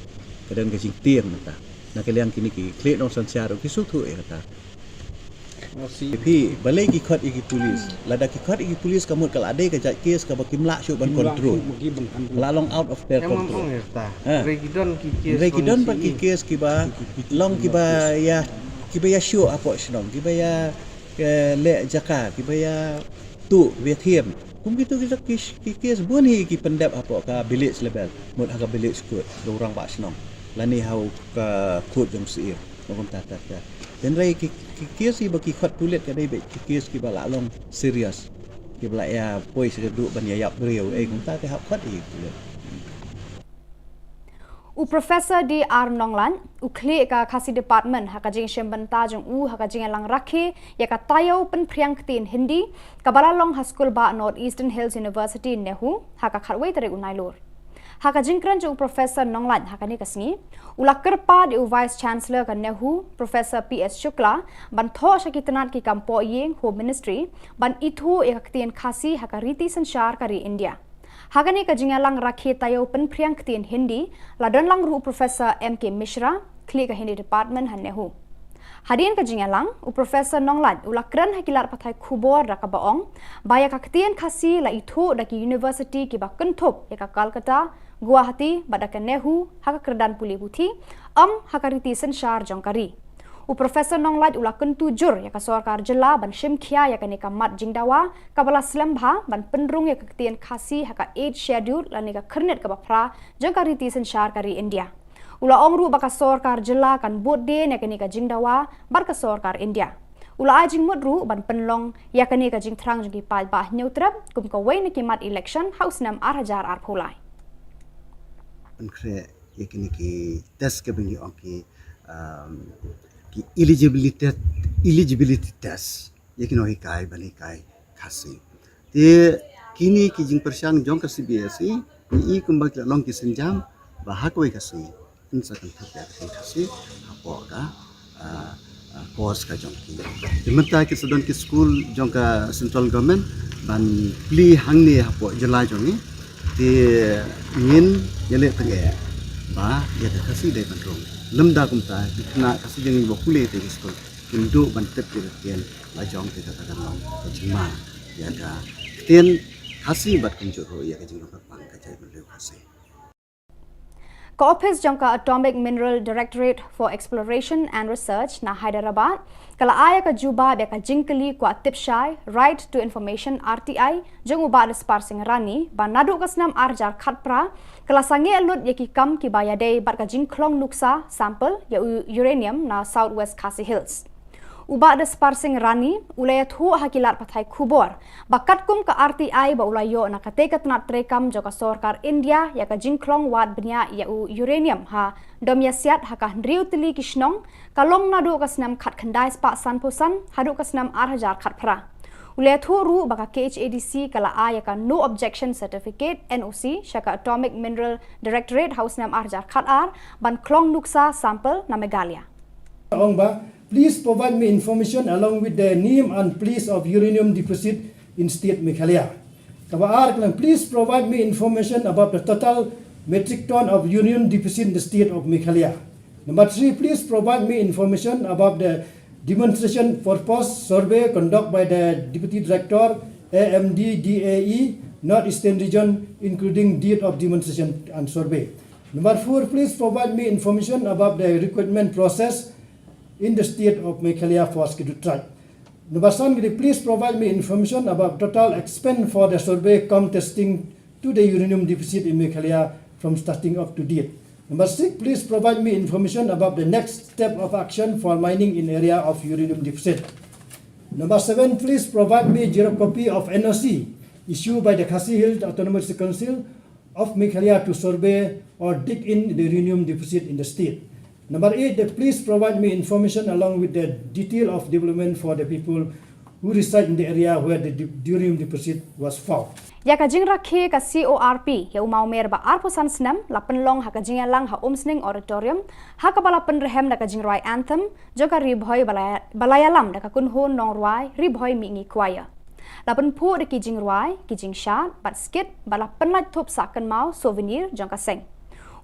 ka don ka jingtieng mynta na ka liang kine ki khlieh nongsynshar, ki sngewthuh ïa kata. Phi, balei ki khot ïa ki police? Lada ki khot ïa ki police ka mut ka la dei ka jait case kaba kim lah shuh ban control. Ka la long out of their control. Hynrei ki don pat ki case kiba long kiba ïa, kiba ïashoh hapoh shnong, kiba ïa, eh, leh jaka, kiba ïa tuh, kiba ïa thiem. Kum kito ki, ki case bun hi ki pyndep hapoh ka village level, mut ha ka village court, ka u rangbah shnong, lane ha u ka court jong u syiem. Ba kumta ta ta. Hynrei ki, ki case ba ki khot pulit ka dei beit ki case kiba la long serious, kiba la ïa poi sha ka duh ban ïa ïap briew, eh, kumta te hap khot ïa ki pulit. U Professor D R Nonglait, u khlieh ka Khasi Department, ha ka jingshim bynta jong u ha ka jingïalang rakhe ïa ka taïew pynphriang ktien Hindi kaba la long ha skul bah North Eastern Hills University, NEHU, ha ka khatwei tarik u Nailur. Ha ka jingkren jong u Professor Nonglait ha kane ka sngi, u la kyrpad ïa u Vice Chancellor ka NEHU, Professor P S Shukla, ban thoh sha ki tnat ki kam pohïing, Home Ministry, ban ithuh ïa ka ktien Khasi ha ka riti synshar ka ri India. Ha kane ka jingïalang rakhe taïew pynphriang ktien Hindi, la don lang ruh u Professor M K Mishra, khlieh ka Hindi Department ha NEHU. Hadien ka jingïalang, u Professor Nonglait u la kren ha ki lad pathai khubor da kaba ong ba ïa ka ktien Khasi la ithuh da ki university kiba kynthup ïa ka Calcutta, Guwahati bad da ka NEHU ha ka kyrdan pule puthi, ym ha ka riti synshar jong ka ri. U Professor Nonglait u la kyntu jur ïa ka sorkar jylla ban shim khia ïa kane ka mat jingdawa kaba la slem bha ban pynrung ïa ka ktien Khasi ha ka Eighth Schedule lane ka khyrnit kaba phra jong ka riti synshar ka ri India. U la ong ruh ba ka sorkar jylla kan bud dien ïa kane ka jingdawa bad ka sorkar India. U la ai jingmut ruh ban pynlong ïa kane ka jingthrang jong ki paidbah Hynñiewtrep kum kawei na ki mat election ha u snem ar hajar arphew lai. Pynkhreh ïa kine ki test kiba ngi ong ki, um, ki eligibility, eligibility test ïa ki nonghikai ban hikai Khasi. Te kine ki jingpyrshang jong ka C B S E, ngi i kumba ki la long ki sienjam ba ha kawei ka sngi kin sa kynthup ïa ka ktien Khasi hapoh ka, ah, ah, course ka jong ki. Te mynta ki sa don ki skul jong ka central government ban plie hangne hapoh jylla jong ngi. Te ngin ïaleh tyngeh ba ïa ka Khasi dei ban rung. Lymda kumta ki khynnah Khasi jong ngi ba pule te ki skul kin duh ban tip ïa ka ktien la jong, te kata kan long ka jingma ïa ka ktien Khasi bad kumjuh ruh ïa ka jinglong kyrpang ka jaitbynriew Khasi. Ka ophis jong ka Atomic Mineral Directorate for Exploration and Research na Hyderabad ka la ai ïa ka jubab ïa ka jingkylli kwah tip shai, Right to Information, R T I, jong u Bah Daspar Singh Rani ba naduh ka snem ar hajar khatphra ka la sangeh lut ïa ki kam kiba ïadei bad ka jingkhlong nuksa, sample, ïa u uranium na South West Khasi Hills. U Bah Daspar Singh Rani u la ïathuh ha ki lad pathai khubor ba katkum ka R T I ba u la ïoh na katei ka tnat treikam jong ka sorkar India ïa ka jingkhlong wad bniah ïa u uranium ha Domïasiat ha ka hynriew tylli ki shnong, ka long naduh ka snem khatkhyndai spah sanphew san haduh ka snem ar hajar khatphra. U la ïathuh ruh ba ka K H A D C ka la ai ïa ka No Objection Certificate, N O C, sha ka Atomic Mineral Directorate ha u snem ar hajar khatar ban khlong nuksa, sample, na Meghalaya. Ong ba, please provide me information along with the name and place of uranium deposit in state Meghalaya. Kaba ar ka long, please provide me information about the total metric ton of uranium deposit in the state of Meghalaya. Number three, please provide me information about the demonstration purpose survey conducted by the Deputy Director, A M D D A E, North Eastern Region, including date of demonstration and survey. Number four, please provide me information about the recruitment process in the state of Meghalaya for Scheduled Tribe. Number seven, please provide me information about total expense for the survey cum testing to the uranium deposit in Meghalaya from starting up to date. Number six, please provide me information about the next step of action for mining in area of uranium deposit. Number seven, please provide me xerox copy of N O C issued by the Khasi Hills Autonomous Council of Meghalaya to survey or dig in the uranium deposit in the state. Number eight, that please provide me information along with the detail of development for the people who reside in the area where the de-, uranium deposit was found. Ïa ka jingrakhe ka C O R P ïa u mawmer ba arphew san snem la pynlong ha ka jingïalang ha Umsning Auditorium, ha kaba la pynrhem da ka jingrwai anthem jong ka Ri Bhoi ba la, ba la ïalam da ka kynhun nongrwai Ri Bhoi Mihngi Choir. La pynphuh da ki jingrwai, ki jingshad bad skit bad la pynlait thup sah kynmaw, souvenir, jong ka seng.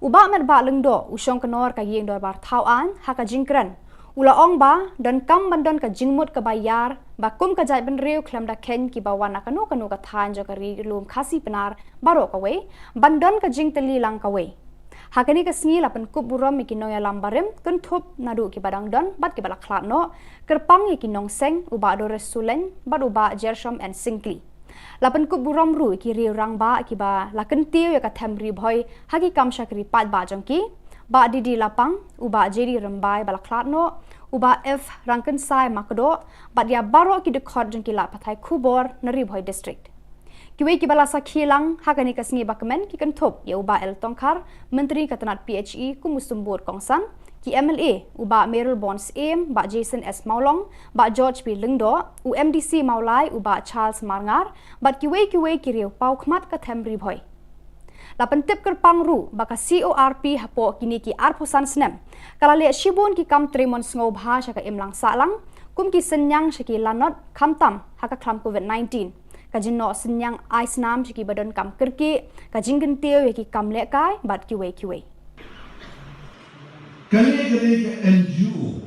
U Bah Metbah Lyngdoh, u shongknor ka ïing dorbar thaw aiñ, ha ka jingkren u la ong ba donkam ban don ka jingmut kaba ïar ba kum ka jaitbynriew khlem da kheiñ kiba wan na kano kano ka thaiñ jong ka ri lum Khasi Pnar baroh kawei ban don ka jingtylli lang kawei. Ha kane ka sngi la pynkup burom ïa ki nongïalam barim, kynthup naduh kiba dang don bad kiba la khlad noh, kyrpang ïa ki nongseng, u Bah Doris Sulein bad u Bah Jershom N Syngkli. La pynkup burom ruh ïa ki riew rangbah kiba la kyntiew ïa ka them Ri Bhoi ha ki kam shakri paidbah jong ki, Bah D D Lapang, u Bah J D Rymbai ba la khlad noh, u Bah F Rangkynsai Makdoh, bad ïa baroh ki dkhot jong ki lad pathai khubor na Ri Bhoi District. Kiwei kiba la sakhi lang ha kane ka sngi ba kmen ki kynthup ïa u Bah L Tongkhar, Myntri ka tnat P H E kum u symbud kongsan, ki M L A, u Bah Mayralborn Syiem, Bah Jason S Mawlong, Bah George P Lyngdoh, u M D C Mawlai, u Bah Charles Marngar, bad kiwei kiwei ki riew paw khmat ka them Ri Bhoi. La pyntip kyrpang ruh ba ka C O R P hapoh kine ki arphew san snem ka la leh shibun ki kam trei mon sngewbha sha ka imlang sahlang, kum ki synñiang sha ki lanot, khamtam ha ka khlam Covid nineteen. ka jingnoh synñiang ai snam sha kiba donkam kyrkieh, ka jingkyntiew ïa ki kam lehkai bad kiwei kiwei. Kane ka dei ka N G O,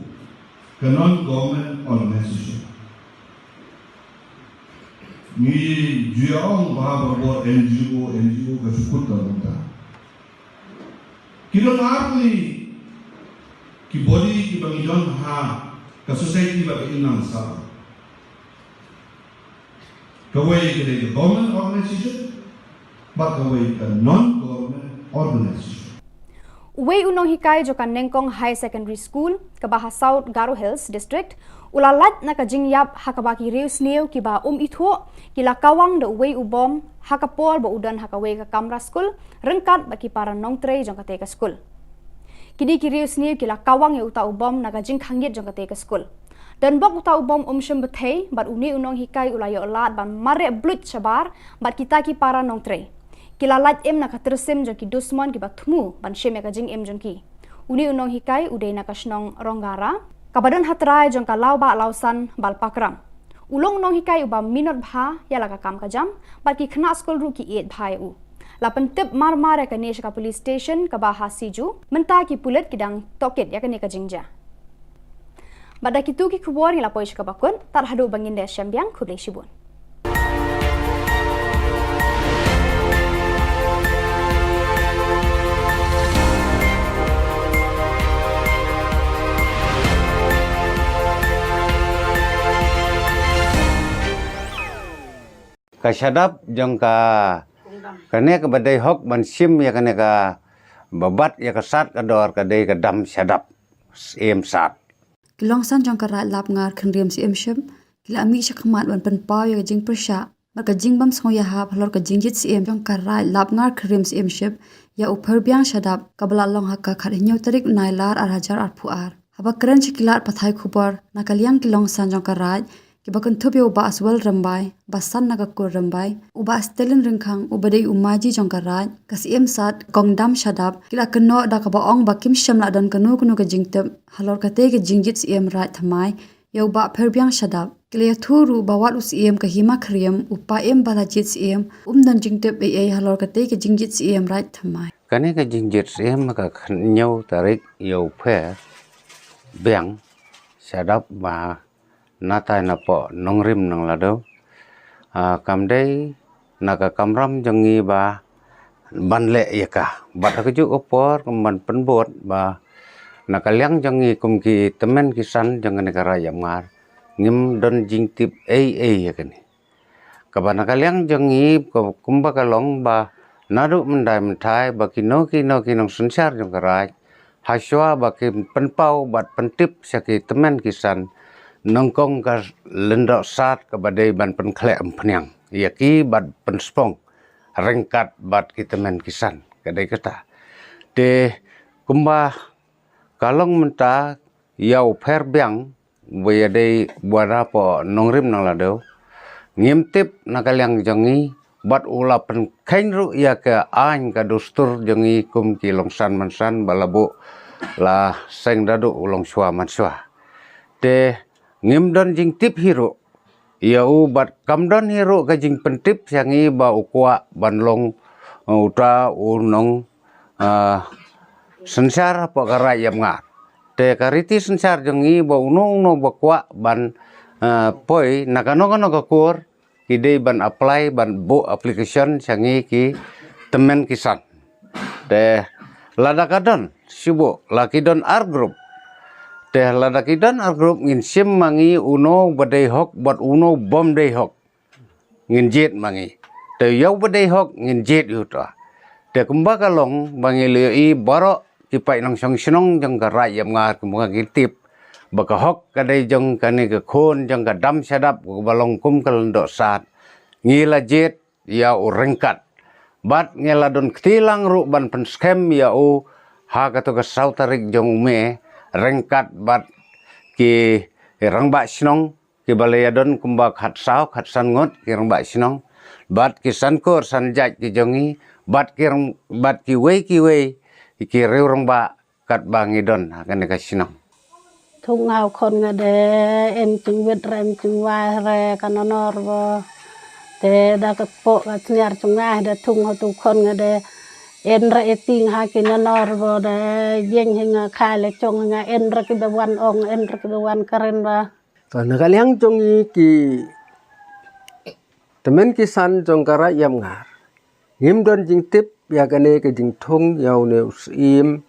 ka non government organization. Ngi ju ong ba barabor N G O, N G O ka shu kut ka bynta. Ki don ar tylli ki body kiba ngi don ha ka society ba ka imlang sah. Kawei ka dei ka government organization, bad kawei ka non-government organization. Uwei u nonghikai jong ka Nengkong Higher Secondary School, kaba ha South Garo Hills District, u la lait na ka jingïap ha kaba ki riewsniew kiba um ithuh ki la kawang da uwei u bom ha ka por ba u don ha kawei ka kamra skul ryngkat bad ki para nongtrei jong katei ka skul. Kine ki riewsniew ki la kawang ïa uta u bom na ka jingkhangit jong katei ka skul. Donbok uta u bom um shym bthei bad une u nonghikai u la ïoh lad ban mareh bluit shabar bad kita ki para nongtrei. Ki la lait im na ka tyrsim jong ki dusmon kiba thmu ban shim ïa ka jingim jong ki. Une u nonghikai u dei na ka shnong Ronggara, kaba don ha trai jong ka Lawbah Lawsan Balpakram. U long u nonghikai uba minot bha ïa la ka kam ka jam bad ki khynnah skul ruh ki ïeit bha ïa u. La pyntip mar mar ïa kane sha ka police station kaba ha Siju, mynta ki pulit ki dang tohkit ïa kane ka jingjia. Bad da kitu ki khubor ngi la poi sha kaba kut, tad haduh ba ngin da shem biang, khublei shibun. Ka shadap jong ka, kane kaba dei hok ban shim ïa kane kaba bat ïa ka sad ka dor ka dei ka dam shadap, Syiem Sad. Ki longsan jong ka Raid Lapngar Khynriem Syiem Ship ki la mih shakhmat ban pynpaw ïa ka jingpyrshah bad ka jingbym sngewïahap halor ka jingjied syiem jong ka Raid Lapngar Khynriem Syiem Ship ïa u Pherbiang Shadap, kaba la long ha ka khathynñiew tarik u Nailar ar hajar arphew ar. Haba kren sha ki lad pathai khubor na ka liang ki longsan jong ka Raid, kiba kynthup ïa u Bah Aswell Rymbai, ba san na ka kur Rymbai, u Bah Stalin Ryngkhang uba dei u maji jong ka Raid, ka Syiem Sad Kong Dam Shadap ki la kynnoh da kaba ong ba kim shym la don kano kano ka jingtip halor katei ka jingjied syiem Raid thymmai ïa u Bah Pherbiang Shadap. Ki la ïathuh ruh ba wat u Syiem ka Hima Khyriem, u paiem ba la jied syiem, um don jingtip ei ei halor katei ka jingjied syiem Raid thymmai. Kane ka jingjied syiem ka khathynñiew tarik ïa u Pherbiang Shadap ba na tai na poh nongrim nong Lado. Ah, kam dei na ka kamram jong ngi ba ban leh ïa ka. Bad ha kajuh ka por kum ban pynbud ba na ka liang jong ngi kum ki tymmen ki san jong kane ka Raid Lapngar, ngim don jingtip ei ei ïa kane. Kaba na ka liang jong ngi, ka, kumba ka long ba naduh mynta mynta ba kino kino ki nongsynshar jong ka Raid, hashwa ba ki pynpaw bad pyntip sha ki tymmen ki san, nyngkong ka lyngdoh sad kaba dei ban pynkhleh umphniang ïa ki bad pynspong ryngkat bad ki tymmen ki san, ka dei kata. Te kumba ka long mynta ïa u Pherbiang, ba ïa dei ba na poh nongrim nong Lado, ngim tip na ka liang jong ngi, bad u la pynkheiñ ruh ïa ka aiñ ka dustur jong ngi kum ki longsan mansan ba la buh la seng da duh u longshwa manshwa. Te ngim don jingtip hi ruh ïa u bad kam don hi ruh ka jingpyntip sha ngi ba u kwah ban long, uh, uta u nong, uh, synshar hapoh ka Raid Lapngar. Te ka riti synshar jong ngi ba uno uno ba kwah ban, uh, poi na kano kano ka kur, ki dei ban apply, ban buh application sha ngi ki tymmen ki san. Te lada ka don, shu buh, la ki don ar group. Te lada ki don ar group ngin shim ma ngi uno ba dei hok bad uno bym dei hok. Ngin jied ma ngi. Te ïa u ba dei hok ngin jied ïa uta. Te kumba ka long ba ngi la ïohi baroh ki paid nongshong shnong jong ka Raid Lapngar kumba ngi tip ba ka hok ka dei jong kane ka khun jong ka Dam Shadap kaba long kum ka lyngdoh sad. Ngi la jied ïa u ryngkat. Bad ngi la don kti lang ruh ban pynskhem ïa u ha kato ka saw tarik jong u May ryngkat bad ki rangbah shnong kiba la ïa don kumba khatsaw khatsan ngut ki rangbah shnong bad ki san kur san jait ki jong ngi bad ki rang-, bad kiwei kiwei ki riew rangbah katba ngi don ha kane ka shnong. Thung nga u khon nga de, em chingwit re em chingwai re ka nonor bo. Te da ka pok ka sniar chunga da thung ha tu khon nga de en ra eting ha ki nanor bo de yeng hi nga khai le chong nga en ra ki ba wan ong en ra ki ba wan karen ba. To na ka liang jong i ki temen ki san jong ka Raid Yamngar. Ngim don jingtip ïa kane ka jingthung ïa une u Syiem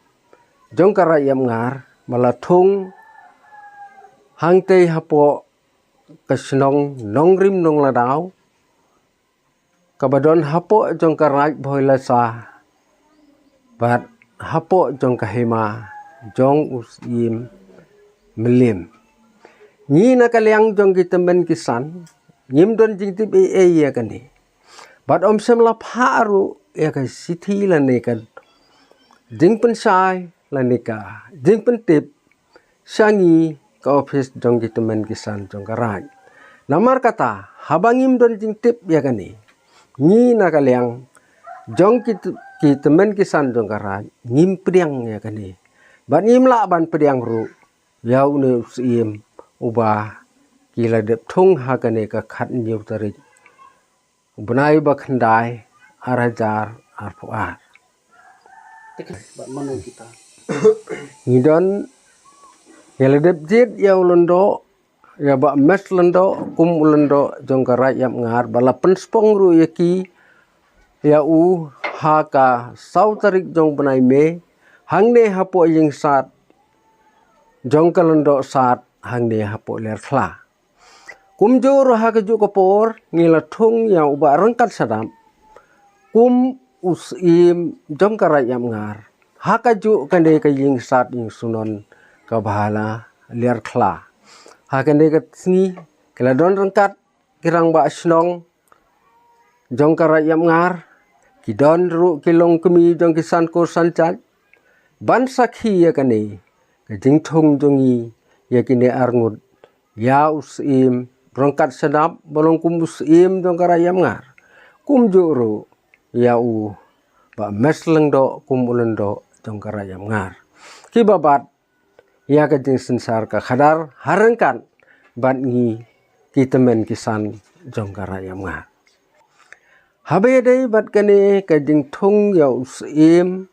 jong ka Raid Yamngar ba la thung hangtei hapoh ka shnong Nongrim Nongladaw kaba don hapoh jong ka Raid Bhoilasa bad hapoh jong ka hima jong u Syiem Mylliem. Ngi na ka liang jong ki temen ki san ngim don jingtip ei ei ïa kane. Bad ym shym la phah ruh ïa ka shithi lane ka jingpynshai lane ka jingpyntip sha ngi ka ophis jong ki temen ki san jong ka Raid. Namar kata haba ngim don jingtip ïa kane, ngi na ka liang jong ki t-, ki temen ki san jong ka Raid ngim pdiang ïa kane. Bad ngim lah ban pdiang ruh ïa une u Syiem uba ki la dep thung ha kane ka khatñiew tarik u bnai ba khyndai ar hajar arphew ar. Te ka ba mano kita. Ngi don ïa la dep jied ïa u lyngdoh ïa Bah Mes Lyngdoh kum u lyngdoh jong ka Raid Yamngar ba la pynspong ruh ïa ki ïa u ha ka saw tarik jong bnai May hangne hapoh ïing sad jong ka Lyngdoh Sad hangne hapoh Liarkhla. Kumjuh ruh ha kajuh ka por ngi la thung ïa u Bah Ryngkat Shadap kum u Syiem jong ka Raid Yamngar ha kajuh kane ka ïing sad ïing sunon kaba ha Liarkhla. Ha kane ka sngi ki la don ryngkat ki rangbah shnong jong ka Raid Yamngar, ki don ruh ki longkmie jong ki san kur san jait ban sakhi ïa kane ka jingthung jong ngi ïa kine arngut, ïa u Syiem Ryngkat Shadap ba long kum u Syiem jong ka Raid Yamngar, kumjuh ruh ïa u Bah Mes Lyngdoh kum u lyngdoh jong ka Raid Yamngar. Kiba bat ïa ka jingsynshar ka khadar ha ryngkat bad ngi ki tymmen ki san jong ka Raid Yamngar. Haba ïadei bad kane ka jingthung ïa u Syiem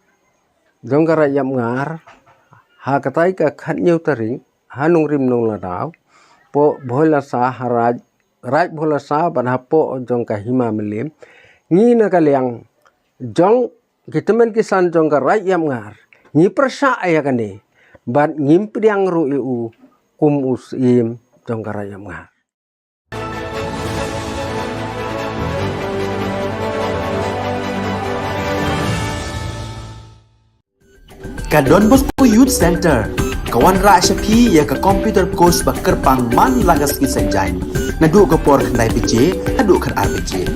jong ka Raid Yamngar ha katai ka khatñiew tarik ha Nongrim Nongladaw, poh Bhoilasa ha Raid, Raid Bhoilasa bad hapoh jong ka Hima Mylliem, ngi na ka liang jong ki tymmen ki san jong ka Raid Yamngar ngi pyrshah ïa kane bad ngim pdiang ruh ïa u kum u Syiem jong ka Raid Yamngar. Ka Don Bosco Youth Center ka wanrah sha phi ïa ka computer course ba kyrpang man la ka sngi Saitjaiñ, naduh ka por khyndai baje haduh khatar baje.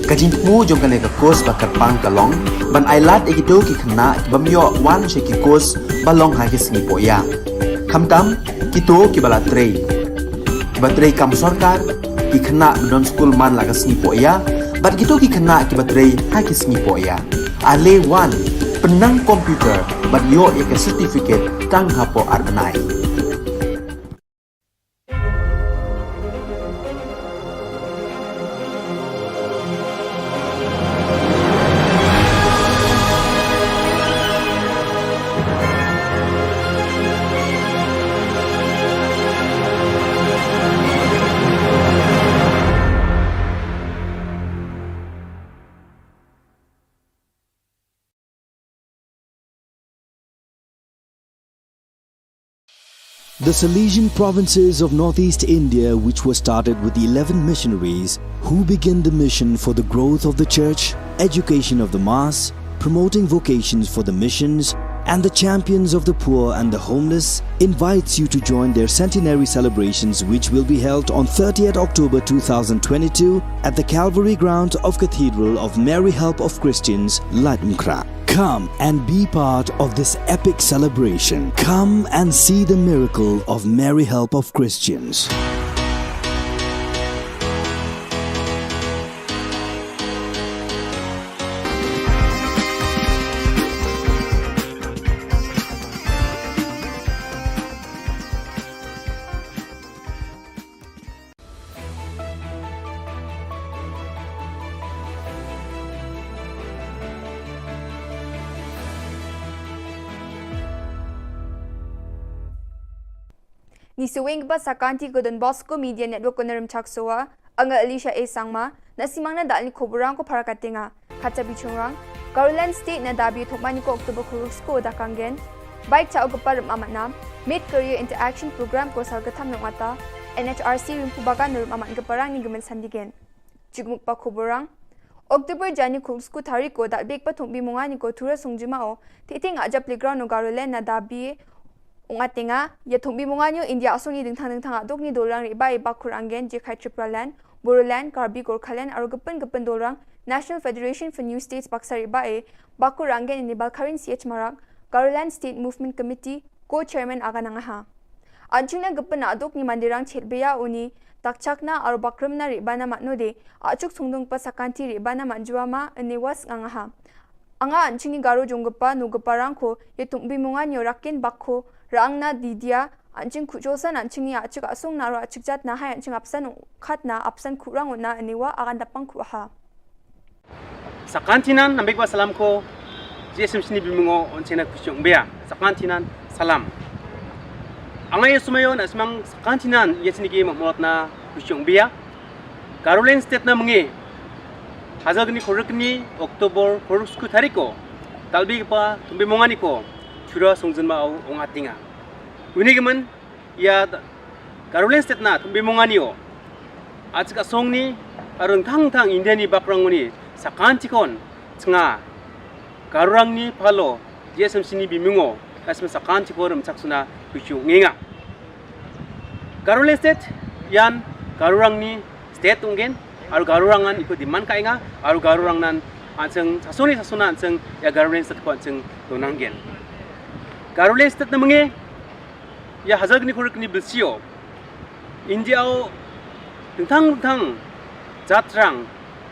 Ka jingthmu jong kane ka course ba kyrpang ka long ban ailad ïa kito ki khynnah ki bym ïoh wan sha ki course ba long ha ki sngi pohïa, khamtam kito kiba la trei, kiba trei kam sorkar, ki khynnah ba don skul man la ka sngi pohïa bad kito ki khynnah kiba trei ha ki sngi pohïa. Ale wan, pynnang computer bad ïoh ïa ka certificate tang hapoh ar bnai. The Salesian provinces of northeast India, which was started with eleven missionaries who began the mission for the growth of the church, education of the mass, promoting vocations for the missions, and the champions of the poor and the homeless, invites you to join their centenary celebrations, which will be held on thirtieth October two thousand twenty-two at the Calvary Ground of Cathedral of Mary Help of Christians, Laitumkhrah. Come and be part of this epic celebration. Come and see the miracle of Mary Help of Christians. Ni saweng ba sakanti ko Don Bosco Media Network ko Narim Chaksoa, anga Alicia A Sangma, na simang na dal ni koburang ko para katenga. Kata bichongrang, Garoland State na dabi thokmani ko October kurus ko dakanggen. Baik cha o gepar amat nam, Mid Career Interaction Program ko sal ketam nong ata, N H R C rimpu bagan rum amat geparang ni gemen sandigen. Chukmuk pa koburang. October jani kurus ko tarik ko dal bek pa thumbi mungani ko tura sungjuma o, titing aja playground no Garoland na dabi Ungatenga, ya thumbi munganyo India asong ni dingthang dingthang aduk ni dolang riba e bakur anggen je khai Tipraland, Bodoland, Karbi Gorkhaland, aro gepin gepin dolang National Federation for New States baksa riba e bakur anggen ini Balkarin C H Marak, Garoland State Movement Committee, co-chairman aga nangaha. Anching na gepin aduk ni mandirang chet beya uni, takchakna aro bakrimna riba na matno de, achuk sungdung pa sakanti riba na manjua ma ini was ngangaha. Anga anching ni Garo jong gepa no gepa rangko, ye tumbi mungan yo rakin bakko, rang na didia, anching kujosan anching ni achik asung na ro achik jat na hai anching apsan khat na apsan kurang na aniwa akan dapang kuaha. Sakantinan nambik ba salam ko, G S M C ni bimungo on chena kuchung bia. Sakantinan salam. Anga ye sumayo na semang sakantinan ye sini ki mamot na kuchung bia. Garoland State na menge, hazagni khorikni October khoruk sku tariko, talbi pa tumbi mongani ko, chura songzin ma au ongatinga. Uni gemen, ya Garoland State na tumbi mongani o. Achik asong ni, arun thang thang India ni bakrang uni, sakantikon, tsenga, Garurang ni palo, G S M C ni bimungo, na semang sakantikon rum chaksuna kuchung ngenga. Garoland State, yan Garurang ni state ungen, aru Garurang an iko demand ka inga, aru Garurang nan anseng sasoni sasona anseng ya Garoland State ko anseng donanggen. Garoland State na menge, ya hazagni khorikni bilsio, India o tengtang tengtang jatrang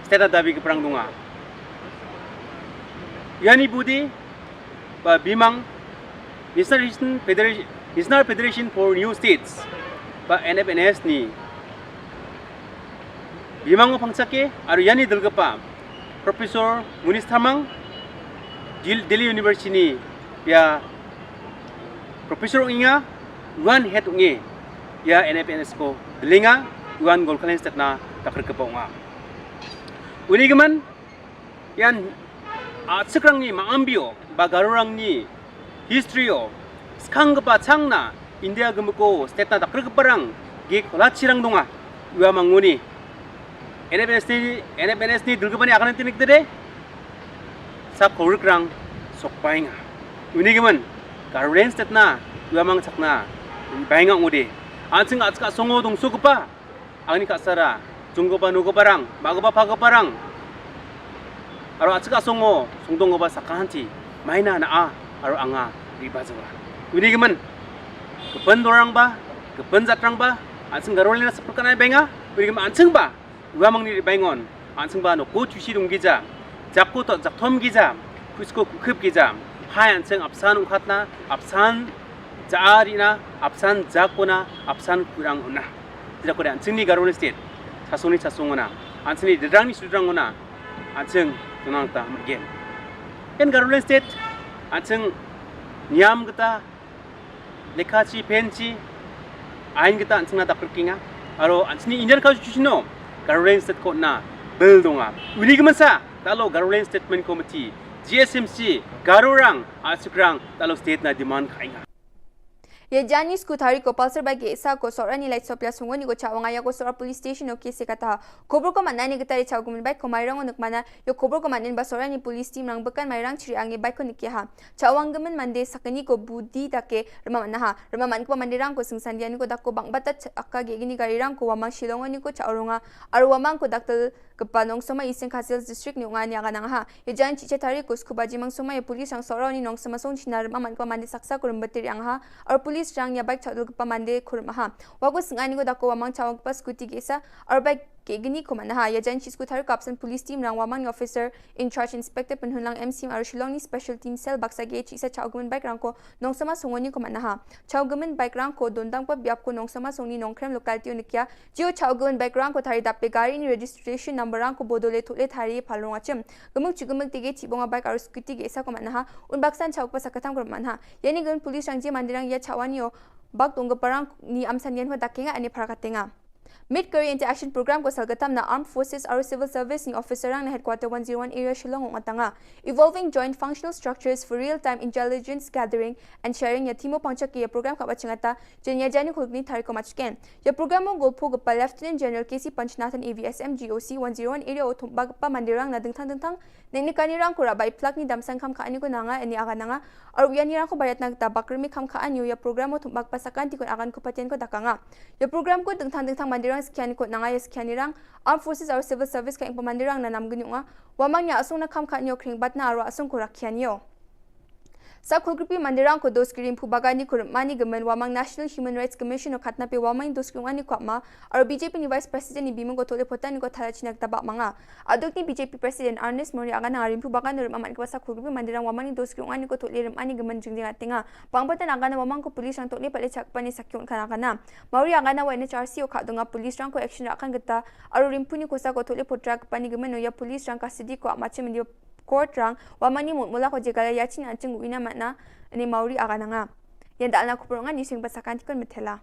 state na dabi keperang dunga. Yani budi, ba bimang National Federation, National Federation for New States, ba N F N S ni bimang o pangchake, aru yani delgepa Professor Munish Tharmang, Dil-, Delhi University ni ya Professor inga, wan head unge ya N F N S ko delinga, wan Golkalen State na takar kepa unga. Uni gemen, yan, a, sekrang ni ma ambio, ba Garurang ni history o, skang kepa chang na India gemeko state na takar keparang, ge kola chirang dunga, ua manguni. N F N S ni, N F N S ni dulgepa ni akan tinik dede, sa khorikrang sok bainga. Uni gemen, Garoland State na, ua mang chakna, bainga ngode. Ansing achka songo dongso kepa, angni kasara, junggepa nugepa rang, magepa pagepa rang. Aro achka songo, sungdong gepa sakanti, maina na a, aro anga, riba jawa. Uni gemen, kepen dorang ba, kepen jatrang ba, ansing Garoland na seperkan ai bainga, uni gemen ansing ba, ua mangni baingon, anseng ba no ko chusi dung gija, jako to jakthom gija, kusko kukhip gija, hai anseng apsan ungkhatna, apsan ja arina, apsan jakona, apsan kurang una. Tidak ko anseng ni Garoland State, sasoni sasongona, anseng ni dedrang ni sudrang ona, anseng tunang ta magen. Ken Garoland State, anseng niam kita, lekha chi, pen chi, ain kita anseng na takar kinga. Aro anseng ni Indian Constitution no, Garoland State ko na bill donga. Uni gemen sa, talo Garoland Statement Committee, G S M C, Garurang, Achukrang, talo state na demand kainga. Ye jani sku thari ko Pulsar bike sa ko Sorani light sopia sungoni ko chawanga ya ko Sora police station o kese kata. Khobor ko manani kita ri chaw gumen bike ko Mairang o nukmana, yo khobor ko manin ba Sorani police team rang bekan Mairang chiri angi bike ko nikiaha. Chawang gemen mande sakani ko budi dake rema manaha. Rema man ko mande rang ko singsandiani ko dako bang bata ch-, aka ge gini gari rang ko wamang Shillong ani ko chaw ronga. Aru wamang ko daktel kepa Nongsoma Eastern Khasi Hills District ni ungani aga nangha. Ye jan chiche thari ko sku baji mangsoma ye police rang Sorani Nongsoma song china rema man ko mande saksa ko rembetiri angha. Aru police rang ya bike chaw dul kepa mande ko remaha. Wako singani ko dako wamang chaw kepa scooty gesa. Aru bike ke gini ko manaha, ya jan chi sku thari kapsan police team rang wamang ni officer in charge Inspector Penhunlang M C M aru Shillong ni special team cell baksa ge chi sa chaw gumen bike rang ko Nongsoma songoni ko manaha. Chaw gumen bike rang ko dondang pa biap ko Nongsoma songni Nongkrem locality unikia. Jio chaw gumen bike rang ko thari dape gari ni registration number rang ko bodole thole thari palong achim. Gemuk chu gemuk tige chi bonga bike aru scooty ge sa ko manaha. Un baksan chaw pa sakatam ko manaha. Yani gumen police rang je mandirang ya chawani o Bak tong ka parang ni am san yen ho da kenga ani para ka tenga. Mid Career Interaction Program ko sal ka tam na Armed Forces aro Civil Service ni officer rang na Headquarter one zero one Area Shillong ong atanga Evolving Joint Functional Structures for Real-Time Intelligence Gathering and Sharing ya thimo pangchak ya program ka bachangata jenya jani khulkni tari ko machken. Ya program ong golpo ka pa Lieutenant General K C Panchnathan A V S M G O C one zero one Area o thumba ka pa mandirang na dingthang dingthang Neng ni kani rang ko ra bai plak ni dam sang kham kha ani ko nanga ani aga nanga. Ar uya ni rang ko bayat nang ta bakri mi kham kha ani uya program o thum bak pasakan ti ko agan ko patien ko dakanga. Ya program ko dengthang dengthang mandirang sekian ko nanga ya sekian ni rang. Armed Forces ar Civil Service ka ing pamandirang na nam genu nga. Wamang ni asung na kham kha ani o kring bat na aro asung ko rakian yo. Sa khulgripi mandirang ko dos kirim phu bagani ko mani gemen wamang National Human Rights Commission o khatna pe wamang dos kirim ani ko ma. Aro B J P ni Vice President ni bimung ko thole potan ni ko thala chinak tabak manga. Aduk ni B J P President Ernest Mori agana rimpu bagan rim amat kepasa khulgripi mandirang wamang ni dos kirim ani ko thole rim ani gemen jingjing atinga. Pang potan agana wamang ko police rang thole pale chak pani sakyong kan agana. Mori agana wa N H R C o khat dunga police rang ko action rakan geta. Aro rimpu ni kosa ko thole potra pani gemen o ya police rang kasidi ko amachim di court rang wamang ni mut mula ko jegala yachin anching uina matna ni Mori agana nga. Yan da alna kupur nga ni sing pasakan tikon metela.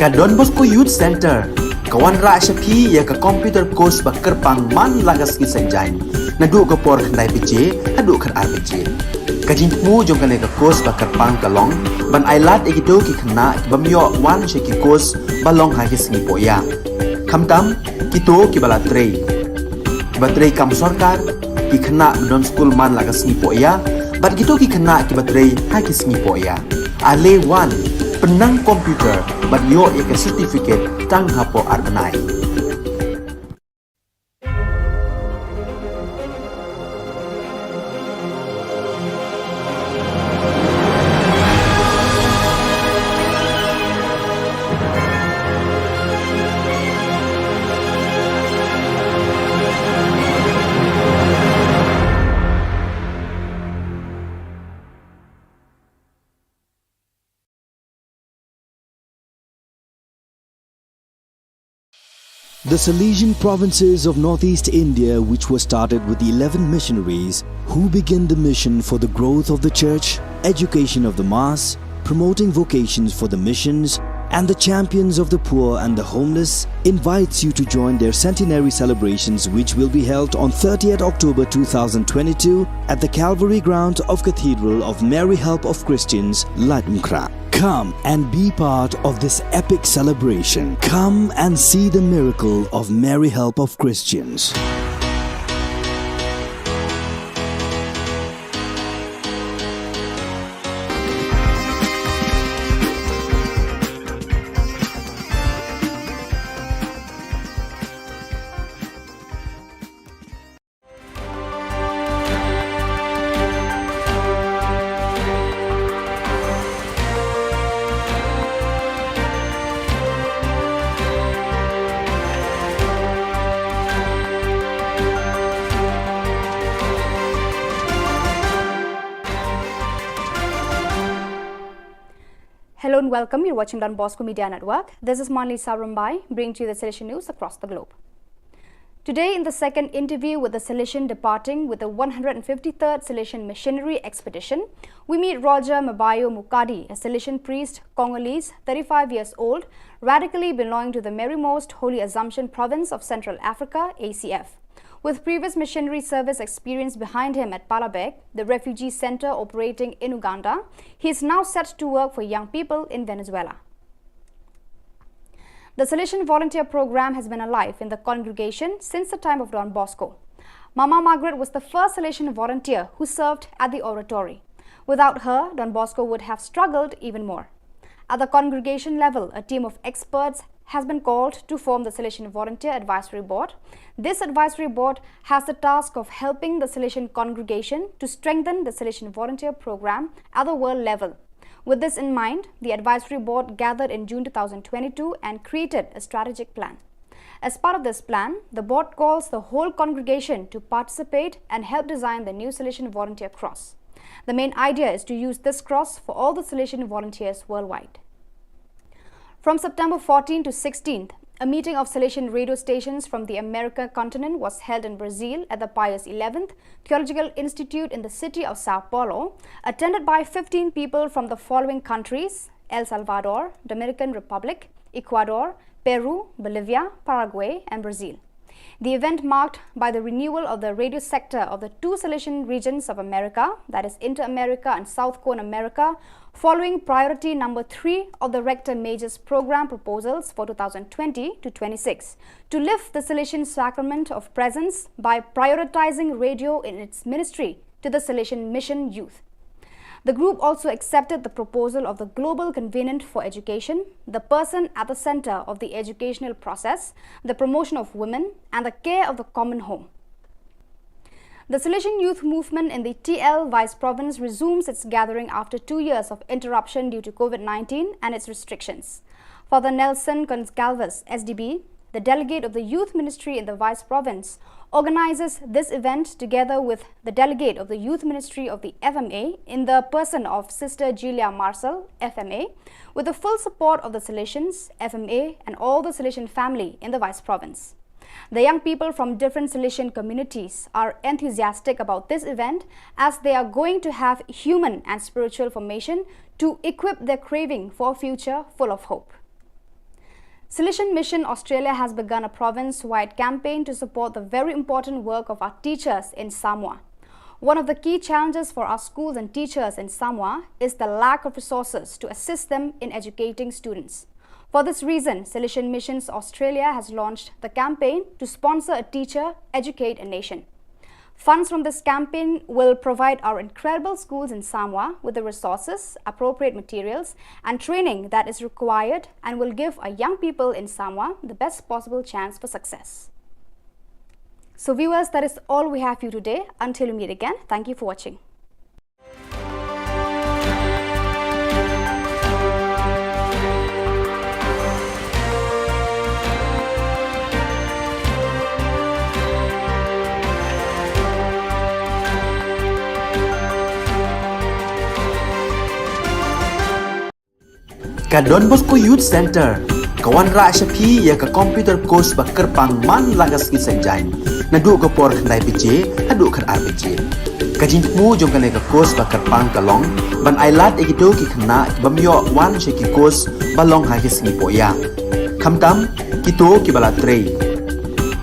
Ka Don Bosco Youth Center ka wanrah sha phi ïa ka computer course ba kyrpang man la ka sngi Saitjaiñ. Naduh ka por khyndai baje haduh khatar baje. Ka jingthmu jong kane ka course ba kyrpang ka long ban ailad ïa kito ki khynnah ki bym ïoh wan sha ki course ba long ha ki sngi poh ïa. Khamtam kito kiba la trei, kiba trei kam sorkar, ki khynnah ba don skul man la ka sngi poh ïa, bad kito ki khynnah kiba trei ha ki sngi poh ïa. Ale wan, pynnang computer bad ïoh ïa ka certificate tang hapoh ar bnai. The Salesian provinces of northeast India, which were started with eleven missionaries who began the mission for the growth of the church, education of the mass, promoting vocations for the missions, and the champions of the poor and the homeless, invites you to join their centenary celebrations, which will be held on thirtieth October two thousand twenty-two at the Calvary grounds of Cathedral of Mary Help of Christians, Laitumkhrah. Come and be part of this epic celebration. Come and see the miracle of Mary Help of Christians. Hello and welcome. You're watching Don Bosco Media Network. This is Monlisa Rumbai, bringing to you the Salesian news across the globe. Today, in the second interview with the Salesian departing with the one hundred fifty-third Salesian Missionary Expedition, we meet Roger Mabayo Mukadi, a Salesian priest, Congolese, thirty-five years old, radically belonging to the Mary Most Holy Assumption Province of Central Africa, A C F. With previous missionary service experience behind him at Palabek, the refugee center operating in Uganda, he is now set to work for young people in Venezuela. The Salesian Volunteer Program has been alive in the congregation since the time of Don Bosco. Mama Margaret was the first Salesian volunteer who served at the oratory. Without her, Don Bosco would have struggled even more. At the congregation level, a team of experts has been called to form the Salesian Volunteer Advisory Board. This advisory board has the task of helping the Salesian congregation to strengthen the Salesian Volunteer Program at the world level. With this in mind, the advisory board gathered in June two thousand twenty-two and created a strategic plan. As part of this plan, the board calls the whole congregation to participate and help design the new Salesian Volunteer Cross. The main idea is to use this cross for all the Salesian volunteers worldwide. From September fourteenth to sixteenth, a meeting of Salesian radio stations from the American continent was held in Brazil at the Pius eleventh Theological Institute in the city of Sao Paulo, attended by fifteen people from the following countries: El Salvador, Dominican Republic, Ecuador, Peru, Bolivia, Paraguay, and Brazil. The event marked by the renewal of the radio sector of the two Salesian regions of America, that is Inter-America and South Cone America, following priority number three of the Rector Major's program proposals for two thousand twenty to twenty-six, to lift the Salesian sacrament of presence by prioritizing radio in its ministry to the Salesian mission youth. The group also accepted the proposal of the Global Covenant for Education, the person at the center of the educational process, the promotion of women, and the care of the common home. The Salesian Youth Movement in the T L Vice Province resumes its gathering after two years of interruption due to COVID nineteen and its restrictions. Father Nelson Goncalves, S D B, the delegate of the youth ministry in the Vice Province, organizes this event together with the delegate of the youth ministry of the F M A in the person of Sister Julia Marcel, F M A, with the full support of the Salesians, F M A, and all the Salesian family in the Vice Province. The young people from different Salesian communities are enthusiastic about this event, as they are going to have human and spiritual formation to equip their craving for a future full of hope. Salesian Mission Australia has begun a province-wide campaign to support the very important work of our teachers in Samoa. One of the key challenges for our schools and teachers in Samoa is the lack of resources to assist them in educating students. For this reason, Salesian Missions Australia has launched the campaign to sponsor a teacher, educate a nation. Funds from this campaign will provide our incredible schools in Samoa with the resources, appropriate materials, and training that is required, and will give our young people in Samoa the best possible chance for success. So, viewers, that is all we have for you today. Until we meet again, thank you for watching. Ka Don Bosco Youth Centre ka wanrah sha phi ïa ka computer course ba kyrpang man la ka sngi Saitjaiñ, naduh ka por khyndai baje haduh khatar baje. Ka jingthmu jong kane ka course ba kyrpang ka long ban ailad ïa kito ki khynnah ki bym ïoh wan sha ki course ba long ha ki sngi pohïa, khamtam kito kiba la trei,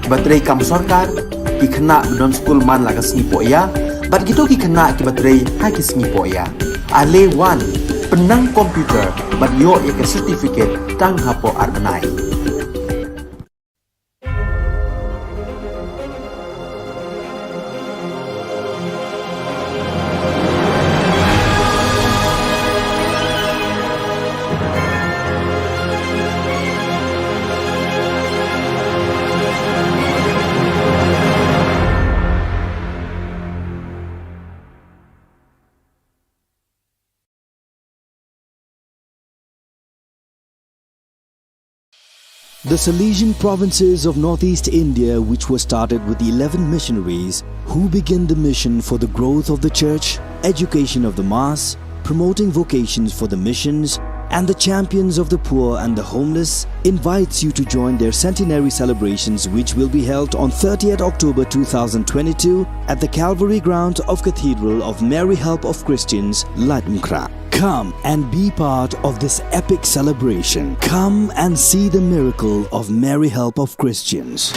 kiba trei kam sorkar, ki khynnah ba don skul man la ka sngi pohïa, bad kito ki khynnah kiba trei ha ki sngi pohïa. Ale wan, pynnang computer bad ïoh ïa ka certificate tang hapoh ar bnai. The Salesian provinces of northeast India, which were started with eleven missionaries who began the mission for the growth of the church, education of the mass, promoting vocations for the missions, and the champions of the poor and the homeless, invites you to join their centenary celebrations, which will be held on thirtieth October two thousand twenty-two at the Calvary ground of Cathedral of Mary Help of Christians, Laitumkhrah. Come and be part of this epic celebration. Come and see the miracle of Mary Help of Christians.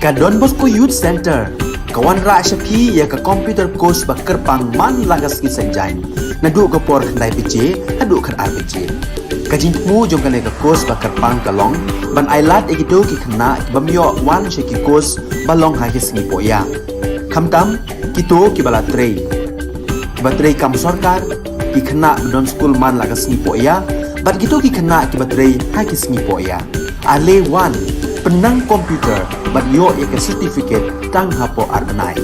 Ka Don Bosco Youth Centre ka wanrah sha phi ïa ka computer course ba kyrpang man la ka sngi Saitjaiñ, naduh ka por khyndai baje haduh khatar baje. Ka jingthmu jong kane ka course ba kyrpang ka long ban ailad ïa kito ki khynnah ki bym ïoh wan sha ki course ba long ha ki sngi pohïa, khamtam kito kiba la trei, kiba trei kam sorkar, ki khynnah ba don skul man la ka sngi pohïa bad kito ki khynnah kiba trei ha ki sngi pohïa. Ale wan, pynnang computer bad ïoh ïa ka certificate tang hapoh ar bnai.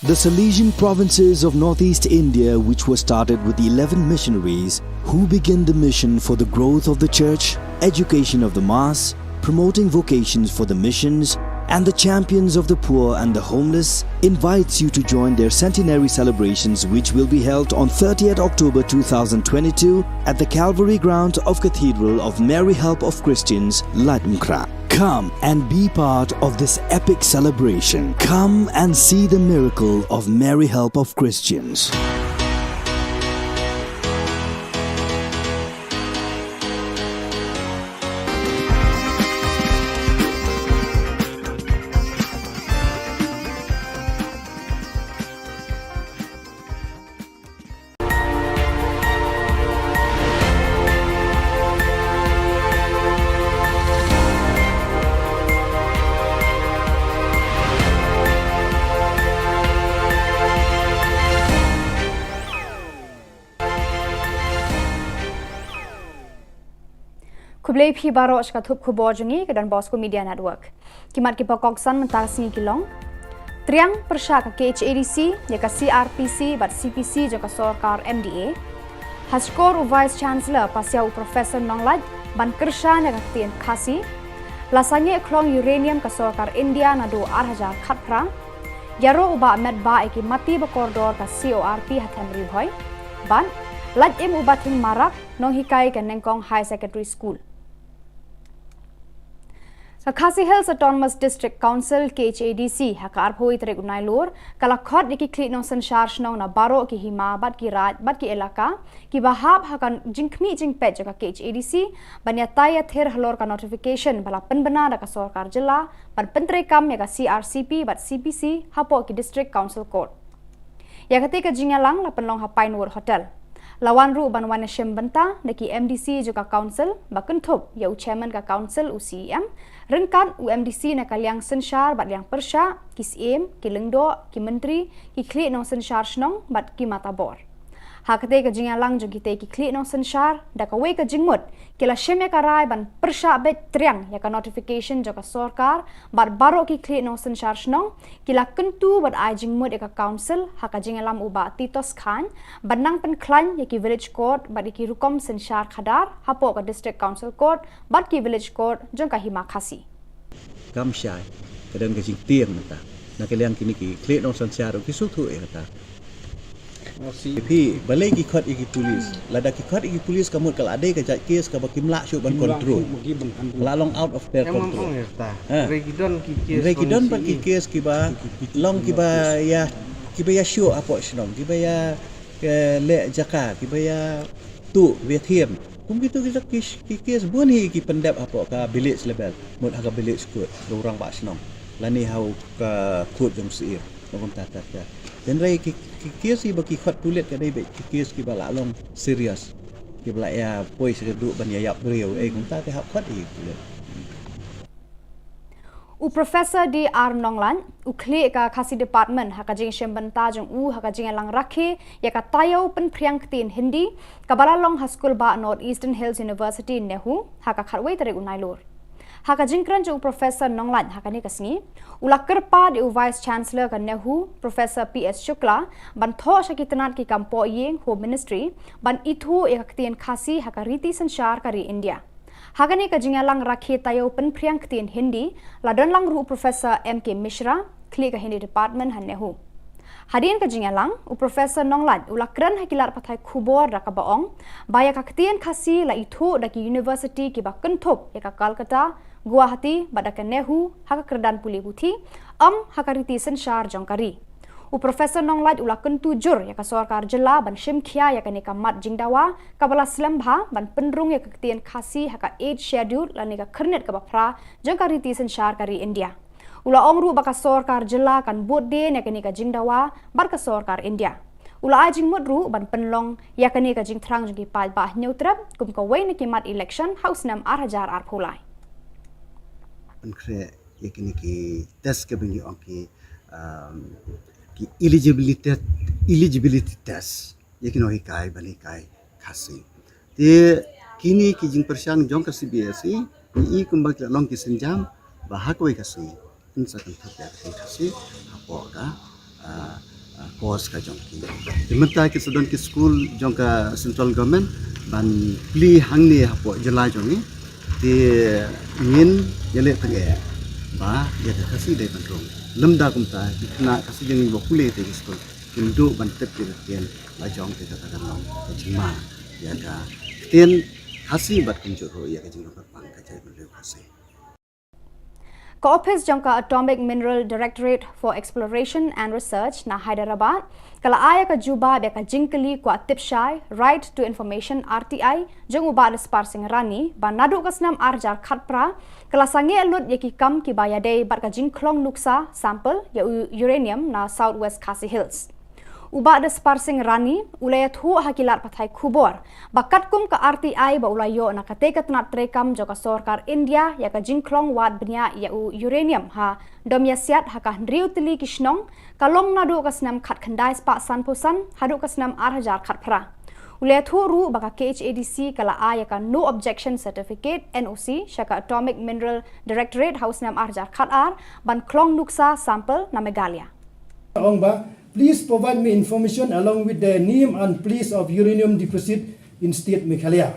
The Salesian provinces of northeast India, which were started with eleven missionaries who began the mission for the growth of the church, education of the mass, promoting vocations for the missions, and the champions of the poor and the homeless, invites you to join their centenary celebrations, which will be held on thirtieth October two thousand twenty-two at the Calvary ground of Cathedral of Mary Help of Christians, Laitumkhrah. Come and be part of this epic celebration. Come and see the miracle of Mary Help of Christians. Khublei phi baroh sha ka thup khubor jong ngi ka Don Bosco Media Network. Ki mat kiba kongsan mynta ka sngi ki long: Triang pyrshah ka K H A D C ïa ka C R P C bad C P C jong ka sorkar M D A. Ha shkor u Vice Chancellor pasiaw u Professor Nonglait ban kyrshan ïa ka ktien Khasi. La sangeh khlong uranium ka sorkar India naduh ar hajar khatphra. Ïaroh u Bah Metbah ïa ki mati ba kordor ka C O R P ha Them Ri Bhoi. Bad lait im u Bah Thing Marak, nonghikai ka Nengkong Higher Secondary School. Ka Khasi Hills Autonomous District Council, K H A D C, ha ka arphew tarik u Nailur ka la khot ïa ki khlieh nongsynshar shnong na baroh ki hima bad ki raid bad ki elaka kiba hap ha ka jingkhmih jingpeit jong ka K H A D C ban ïatai ïathir halor ka notification ba la pynbna da ka sorkar jylla ban pyntreikam ïa ka C R C P bad C P C hapoh ki District Council Court. Ïa katei ka jingïalang la pynlong ha Pinewood Hotel. La wan ruh ban wan ïashim bynta da ki M D C jong ka council ba kynthup ïa u chairman ka council, u C E M, ryngkat u M D C na ka liang synshar bad liang pyrshah, ki syiem, ki lyngdoh, ki myntri, ki khlieh nongsynshar shnong bad ki matabor. Ha katei ka jingïalang jong kitei ki khlieh nongsynshar, da kawei ka jingmut ki la shim ïa ka rai ban pyrshah beit triang ïa ka notification jong ka sorkar bad baroh ki khlieh nongsynshar shnong ki la kyntu bad ai jingmut ïa ka council ha ka jingïalam u Bah Titos Chyne ban nang pynkhlaiñ ïa ki village court bad ïa ki rukom synshar khadar hapoh ka District Council Court bad ki village court jong ka hima Khasi. Kam shai, ka don ka jingtieng mynta na ka liang kine ki khlieh nongsynshar, ki sngewthuh ïa kata. Phi, balei ki khot ïa ki pulis? Lada ki khot ïa ki pulis, ka mut ka la dei ka jait kes kaba kim lah shuh ban control. Ka la long out of their control. Hynrei ki don pat ki kes kiba long kiba ïa, kiba ïa shuh hapoh shnong, kiba ïa, eh, leh jaka, kiba ïa tuh, kiba ïa thiem. Kum kitu ki, ki, ki kes bun hi ki pyndep hapoh ka village level, mut ha ka village court, ka u rangbah shnong, lane ha u ka court jong u syiem. Kumta, kumta, kumta. Hynrei ki, ki kes hi ba ki khot pulit ka dei beit ki kes kiba la long serious, kiba la ïa poi sha ka duh ban ïa ïap briew, eh, kumta te hap khot hi pulit. U Professor D R Nonglait u khlieh ka Khasi Department ha ka jingshim bynta jong u ha ka jingïalang rakhe ïa ka taïew pynphriang ktien Hindi kaba la long ha skul bah North Eastern Hills University, NEHU, ha ka khatwei tarik u Nailur. Ha ka jingkren jong u Professor Nonglait ha kane ka sngi, u la kyrpad ïa u Vice Chancellor ka NEHU, Professor P S Shukla, ban thoh sha ki tnat ki kam pohïing, Home Ministry, ban ithuh ïa ka ktien Khasi ha ka riti synshar ka ri India. Ha kane ka jingïalang rakhe taïew pynphriang ktien Hindi, la don lang ruh u Professor M K Mishra, khlieh ka Hindi Department ha NEHU. Hadien ka jingïalang, u Professor Nonglait u la kren ha ki lad pathai khubor da kaba ong ba ïa ka ktien Khasi la ithuh da ki university kiba kynthup ïa ka Calcutta, Guwahati bad da ka NEHU ha ka kyrdan pule puthi, ym ha ka riti synshar jong ka ri. U Professor Nonglait u la kyntu jur ïa ka sorkar jylla ban shim khia ïa kane ka mat jingdawa kaba la slem bha ban pynrung ïa ka ktien Khasi ha ka Eighth Schedule lane ka khyrnit kaba phra jong ka riti synshar ka ri India. U la ong ruh ba ka sorkar jylla kan bud dien ïa kane ka jingdawa bad ka sorkar India. U la ai jingmut ruh ban pynlong ïa kane ka jingthrang jong ki paidbah Hynñiewtrep kum kawei na ki mat election ha u snem ar hajar arphew lai. Pynkhreh ïa kine ki test kaba ngi ong ki, um, ki eligibility, eligibility test ïa ki nonghikai ban hikai Khasi. Te kine ki jingpyrshang jong ka C B S E, ngi i kumba ki la long ki sienjam ba ha kawei ka sngi kin sa kynthup ïa ka ktien Khasi hapoh ka, ah, ah, course ka jong ki. Te mynta ki sa don ki skul jong ka central government ban plie hangne hapoh jylla jong ngi. Te ngin ïaleh tyngeh ba ïa ka Khasi dei ban rung. Lymda kumta ki khynnah Khasi jong ngi ba pule te ki skul kin duh ban tip ïa ka ktien la jong te, kata kan long ka jingma ïa ka ktien Khasi bad kumjuh ruh ïa ka jingrung kyrpang ka jaitbynriew Khasi. Ka ophis jong ka Atomic Mineral Directorate for Exploration and Research na Hyderabad ka la ai ïa ka jubab ïa ka jingkylli kwah tip shai, Right to Information, R T I, jong u Bah Despar Singh Rani ba naduh ka snem ar hajar khatphra ka la sangeh lut ïa ki kam kiba ïadei bad ka jingkhlong nuksa, sample, ïa u uranium na South West Khasi Hills. U Bah Despar Singh Rani u la ïathuh ha ki lad pathai khubor ba katkum ka R T I ba u la ïoh na katei ka tnat treikam jong ka sorkar India ïa ka jingkhlong wad bniah ïa u uranium ha Domïasiat ha ka hynriew tylli ki shnong, ka long naduh ka snem khatkhyndai spah sanphew san haduh ka snem ar hajar khatphra. U la ïathuh ruh ba ka K H A D C ka la ai ïa ka No Objection Certificate, N O C, sha ka Atomic Mineral Directorate ha u snem ar hajar khatar ban khlong nuksa, sample, na Meghalaya. Ong ba, please provide me information along with the name and place of uranium deposit in state Meghalaya.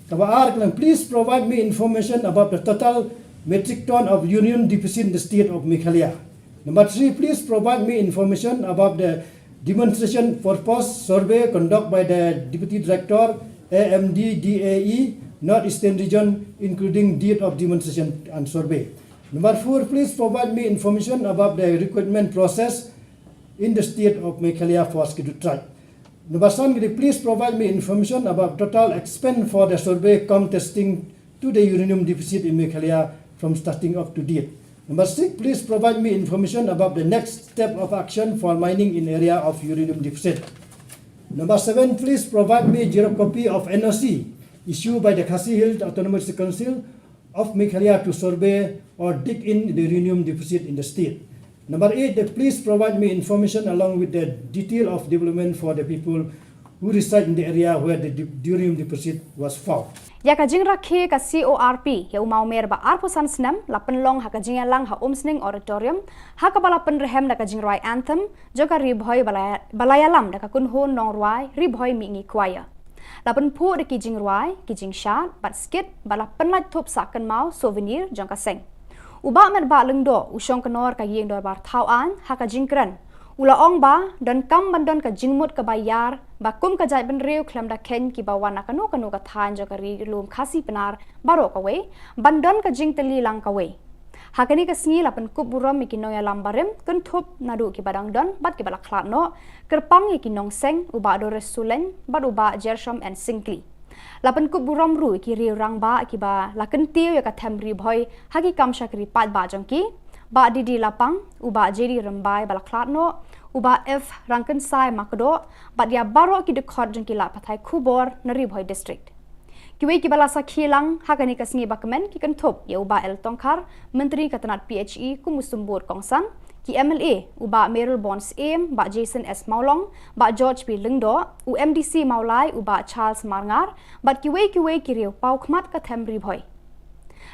Kaba ar ka long, please provide me information about the total metric ton of uranium deposit in the state of Meghalaya. Number three, please provide me information about the demonstration purpose survey conducted by the Deputy Director, A M D D A E, North Eastern Region, including date of demonstration and survey. Number four, please provide me information about the recruitment process in the state of Meghalaya for Scheduled Tribe. Number seven, please provide me information about total expense for the survey cum testing to the uranium deposit in Meghalaya from starting up to date. Number six, please provide me information about the next step of action for mining in area of uranium deposit. Number seven, please provide me xerox copy of N O C issued by the Khasi Hills Autonomous Council of Meghalaya to survey or dig in the uranium deposit in the state. Number eight, that please provide me information along with the detail of development for the people who reside in the area where the de-, uranium deposit was found. Ïa ka jingrakhe ka C O R P ïa u mawmer ba arphew san snem la pynlong ha ka jingïalang ha Umsning Auditorium, ha kaba la pynrhem da ka jingrwai anthem jong ka Ri Bhoi ba la, ba la ïalam da ka kynhun nongrwai Ri Bhoi Mihngi Choir. La pynphuh da ki jingrwai, ki jingshad bad skit bad la pynlait thup sah kynmaw, souvenir, jong ka seng. U Bah Metbah Lyngdoh, u shong kynor ka ïing dorbar thaw aiñ, ha ka jingkren u la ong ba donkam ban don ka jingmut kaba ïar ba kum ka jaitbynriew khlem da kheiñ kiba wan na kano kano ka thaiñ jong ka ri lum Khasi Pnar baroh kawei ban don ka jingtylli lang kawei. Ha kane ka sngi la pynkup burom ïa ki nongïalam barim, kynthup naduh kiba dang don bad kiba la khlad noh, kyrpang ïa ki nongseng, u Bah Doris Sulein bad u Bah Jershom N Syngkli. La pynkup burom ruh ïa ki riew rangbah kiba la kyntiew ïa ka them Ri Bhoi ha ki kam shakri paidbah jong ki, Bah D D Lapang, u Bah J D Rymbai ba la khlad noh, u Bah F Rangkynsai Makdoh, bad ïa baroh ki dkhot jong ki lad pathai khubor na Ri Bhoi District. Kiwei kiba la sakhi lang ha kane ka sngi ba kmen ki kynthup ïa u Bah L Tongkhar, Myntri ka tnat P H E kum u symbud kongsan, ki M L A, u Bah Mayralborn Syiem, Bah Jason S Mawlong, Bah George B Lyngdoh, u M D C Mawlai, u Bah Charles Marngar, bad kiwei kiwei ki riew paw khmat ka them Ri Bhoi.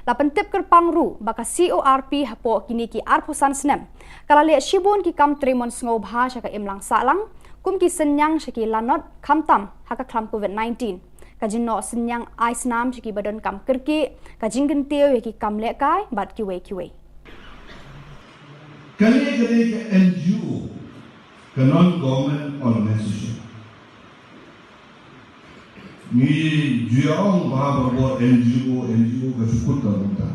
La pyntip kyrpang ruh ba ka C O R P hapoh kine ki arphew san snem ka la leh shibun ki kam trei mon sngewbha sha ka imlang sahlang, kum ki synñiang sha ki lanot, khamtam ha ka khlam Covid nineteen. ka jingnoh synñiang ai snam sha kiba donkam kyrkieh, ka jingkyntiew ïa ki kam lehkai bad kiwei kiwei. Kane ka dei ka N G O, ka non-government organization. Ngi ju ïa ong bha barabor N G O, N G O ka shu kut ka bynta.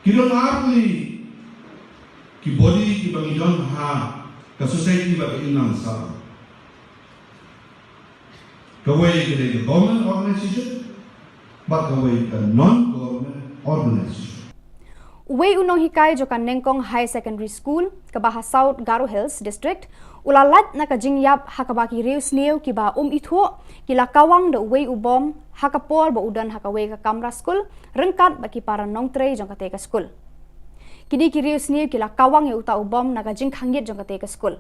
Ki don ar tylli ki body kiba ngi don ha ka society bad ka imlang sahlang. Kawei ka dei ka government organization bad kawei ka non-government organization. Uwei u nonghikai jong ka Nengkong Higher Secondary School kaba ha South Garo Hills District u la lait na ka jingïap ha kaba ki riewsniew kiba um ithuh ki la kawang da uwei u bom ha ka por ba u don ha kawei ka kamra skul ryngkat bad ki para nongtrei jong katei ka skul. Kine ki riewsniew ki la kawang ïa uta u bom na ka jingkhangit jong katei ka skul.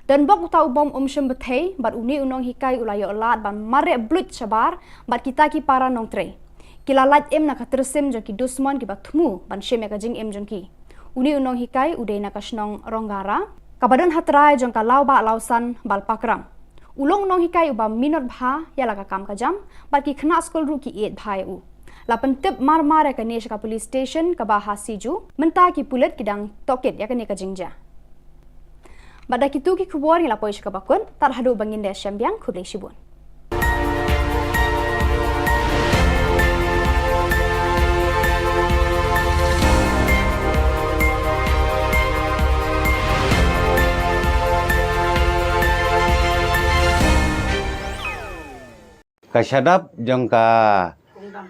Donbok uta u bom um shym bthei bad une u nonghikai u la ïoh lad ban mareh bluit shabar bad kita ki para nongtrei. Ki la lait im na ka tyrsim jong ki dusmon kiba thmu ban shim ïa ka jingim jong ki. Une u nonghikai u dei na ka shnong Ronggara kaba don ha trai jong ka Lawbah Lawsan Balpakram. U long u nonghikai uba minot bha ïa la ka kam ka jam bad ki khynnah skul ruh ki ïeit bha ïa u. La pyntip marmar ïa kane sha ka police station kaba ha Siju, mynta ki pulit ki dang tohkit ïa kane ka jingjia. Bad da kitu ki khubor ngi la poi sha kaba kut, tad haduh ba ngin da shem biang, khublei shibun. Ka shadap jong ka,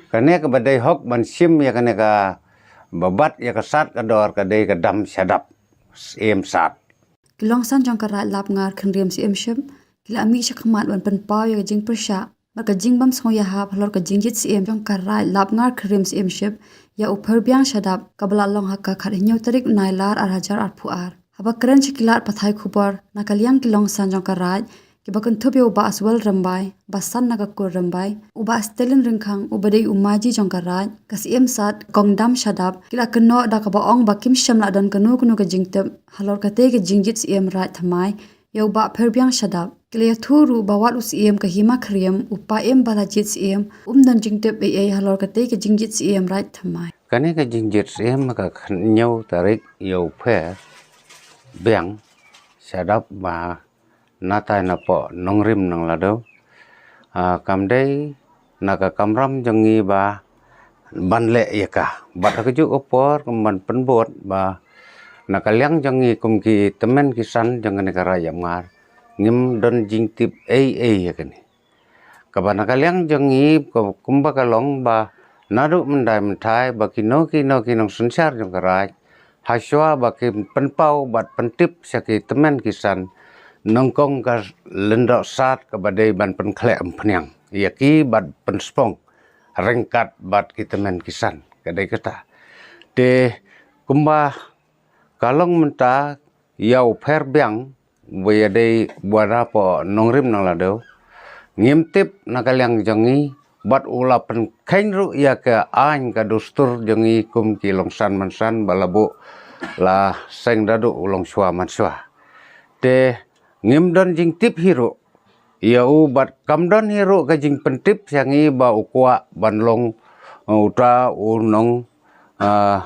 kane kaba dei hok ban shim ïa kane kaba bat ïa ka sad ka dor ka dei ka dam shadap, Syiem Sad. Ki longsan jong ka Raid Lapngar Khynriem Syiemship ki la mih shakhmat ban pynpaw ïa ka jingpyrshah bad ka jingbym sngewïahap halor ka jingjied syiem jong ka Raid Lapngar Khynriem Syiemship ïa u Pherbiang Shadap kaba la long ha ka khathynñiew tarik u Nailar ar hajar arphew ar. Haba kren sha ki lad pathai khubor na ka liang ki longsan jong ka Raid kiba kynthup ïa u Bah Aswell Rymbai, ba san na ka kur Rymbai, u Bah Stalin Ryngkhang uba dei u maji jong ka Raid, ka Syiem Sad Kong Dam Shadap ki la kynnoh da kaba ong ba kim shym la don kano kano ka jingtip halor katei ka jingjied syiem Raid thymmai ïa u Bah Pherbiang Shadap. Ki la ïathuh ruh ba wat u Syiem ka Hima Khyriem, u Paiem ba la jied syiem, um don jingtip ei ei halor katei ka jingjied syiem Raid thymmai. Kane ka jingjied syiem ka khathynñiew tarik ïa u Pherbiang Shadap ba na tai na poh nongrim nongladu. Ah, kam dei na ka kamram jong ngi ba ban leh ïa ka. Bad ha kajuh ka por kum ban pynbud ba na ka liang jong ngi kum ki tymmen ki san jong kane ka Raid Lapngar ngim don jingtip ei ei ïa kane. Kaba na ka liang jong ngi ka, kumba ka long ba naduh mynta mynta ba kino kino ki nongsynshar jong ka Raid, hashwa ba ki pynpaw bad pyntip sha ki tymmen ki san, nyngkong ka Lyngdoh Sad kaba dei ban pynkhleh umphniang ïa ki bad pynspong ryngkat bad ki tymmen ki san, ka dei kata. Te kumba ka long mynta ïa u Pherbiang ba ïa dei ba na poh nongrim nongladu. Ngim tip na ka liang jong ngi bad u la pynkheiñ ruh ïa ka aiñ ka dustur jong ngi kum ki longsan mansan ba la buh la seng da duh u longshuwa manshuwa. Te ngim don jingtip hi ruh ïa u bad kam don hi ruh ka jingpyntip sha ngi ba u kwah ban long, uh, uta u nong, uh,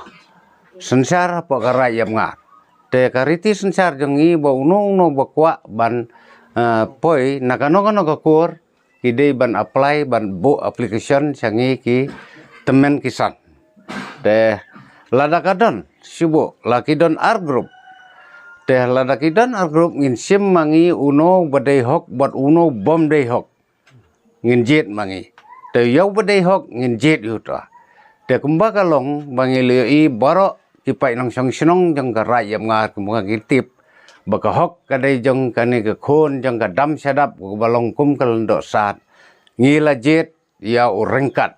synshar hapoh ka Raid Lapngar. Te ka riti synshar jong ngi ba uno uno ba kwah ban, uh, poi na kano kano ka kur ki dei ban apply ban buh application sha ngi ki tymmen ki san. Te lada ka don shu buh la ki don ar group. Te lada ki don ar group ngin shim ma ngi uno ba dei hok bad uno bym dei hok. Ngin jied ma ngi. Te ïa u ba dei hok ngin jied ïa uta. Te kumba ka long ba ngi la ïohi baroh ki paid nongshong shnong jong ka Raid Lapngar kumba ngi tip ba ka hok ka dei jong kane ka khun jong ka Dam Shadap kaba long kum ka Lyngdoh Sad. Ngi la jied ïa u ryngkat.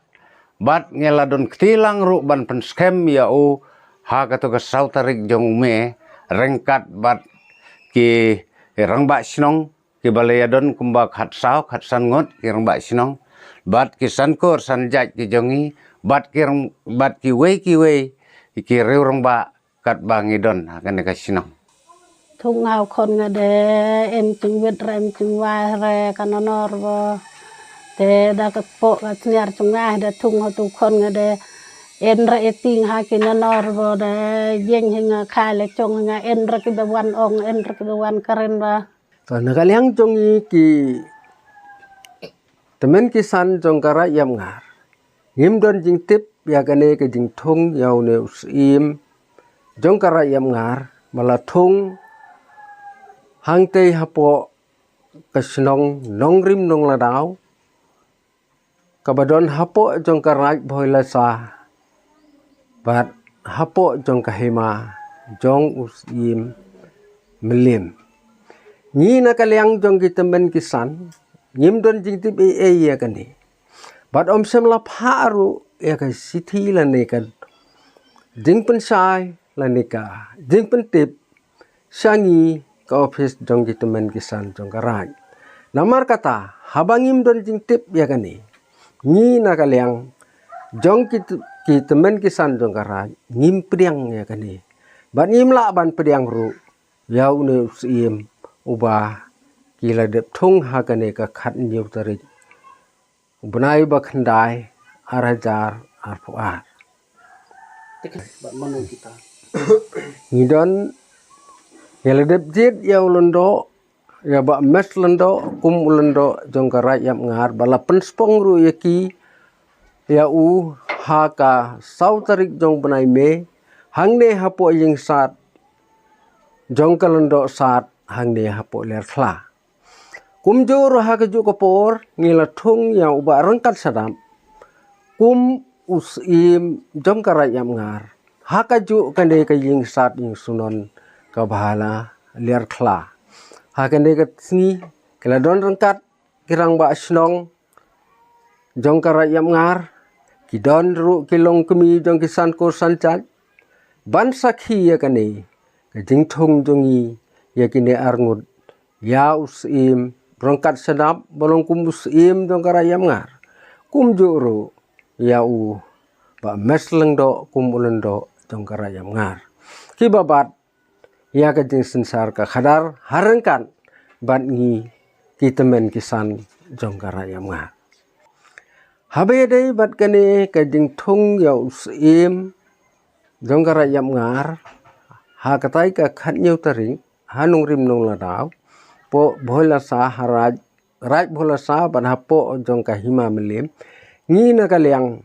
Bad ngi la don kti lang ruh ban pynskhem ïa u ha kato ka saw tarik jong u May ryngkat bad ki rangbah shnong kiba la ïa don kumba khatsaw khatsan ngut ki rangbah shnong bad ki san kur san jait ki jong ngi bad ki rang, bad kiwei kiwei ki riew rangbah katba ngi don ha kane ka shnong. Thung nga u khon nga de, em jingwit re em jingwai re ka nonor bo. Eh, da ka pok ka sniar chunga da thung ha tu khon nga de en ra eting ha ki nanor bo da jeng hi nga khai le chong nga en ra ki ba wan ong en ra ki ba wan karen ba. To na ka liang jong i ki temen ki san jong ka Raid Yamngar. Ngim don jingtip ïa kane ka jingthung ïa une u Syiem jong ka Raid Yamngar, ba la thung hangtei hapoh ka shnong Nongrim Nongladaw, kaba don hapoh jong ka Raid Bhoilasa, bad hapoh jong ka hima jong u Syiem Mylliem. Ngi na ka liang jong ki temen ki san, ngim don jingtip ei ei ïa kane. Bad ym shym la phah ruh ïa ka shithi lane ka jingpynshai lane ka jingpyntip sha ngi ka ophis jong ki temen ki san jong ka Raid. Namar kata, haba ngim don jingtip ïa kane, ngi na ka liang jong ki t-, ki temen ki san jong ka Raid, ngim pdiang ïa kane. Bad ngim lah ban pdiang ruh ïa une u Syiem uba ki la dep thung ha kane ka khatñiew tarik u bnai ba khyndai, ar hajar arphew ar. Te kane, bad mano kita? Ngi don, ngi la dep jied ïa u lyngdoh, ïa Bah Mes Lyngdoh, kum u lyngdoh jong ka Raid Yamngar, ba la pynspong ruh ïa ki, ïa u ha ka saw tarik jong bnai May, hangne hapoh ïing sad jong ka Lyngdoh Sad, hangne hapoh Liar Khla. Kumjuh ruh ha kajuh ka por, ngi la thung ïa u Bah Ryngkat Shadap kum u Syiem jong ka Raid Yamngar ha kajuh kane ka ïing sad ïing sunon kaba ha la Liar Khla. Ha kane ka sngi, ki la don ryngkat ki rangbah shnong jong ka Raid Yamngar, ki don ruh ki longkmie jong ki san kur san jait ban sakhi ïa kane ka jingthung jong ngi ïa kine arngut, ïa u Syiem Ryngkat Shadap ba long kum u Syiem jong ka Raid Yamngar, kumjuh ruh ïa u Bah Mes Lyngdoh kum u lyngdoh jong ka Raid Yamngar, kiba bat ïa ka jingsynshar ka khadar ha ryngkat bad ngi ki tymmen ki san jong ka Raid Yamngar. Haba ïadei bad kane ka jingthung ïa u Syiem jong ka Raid Yamngar, ha katai ka khatñiew tarik ha Nongrim Nongladaw, poh Bhoilasa ha Raid, Raid Bhoilasa bad hapoh jong ka Hima Mylliem, ngi na ka liang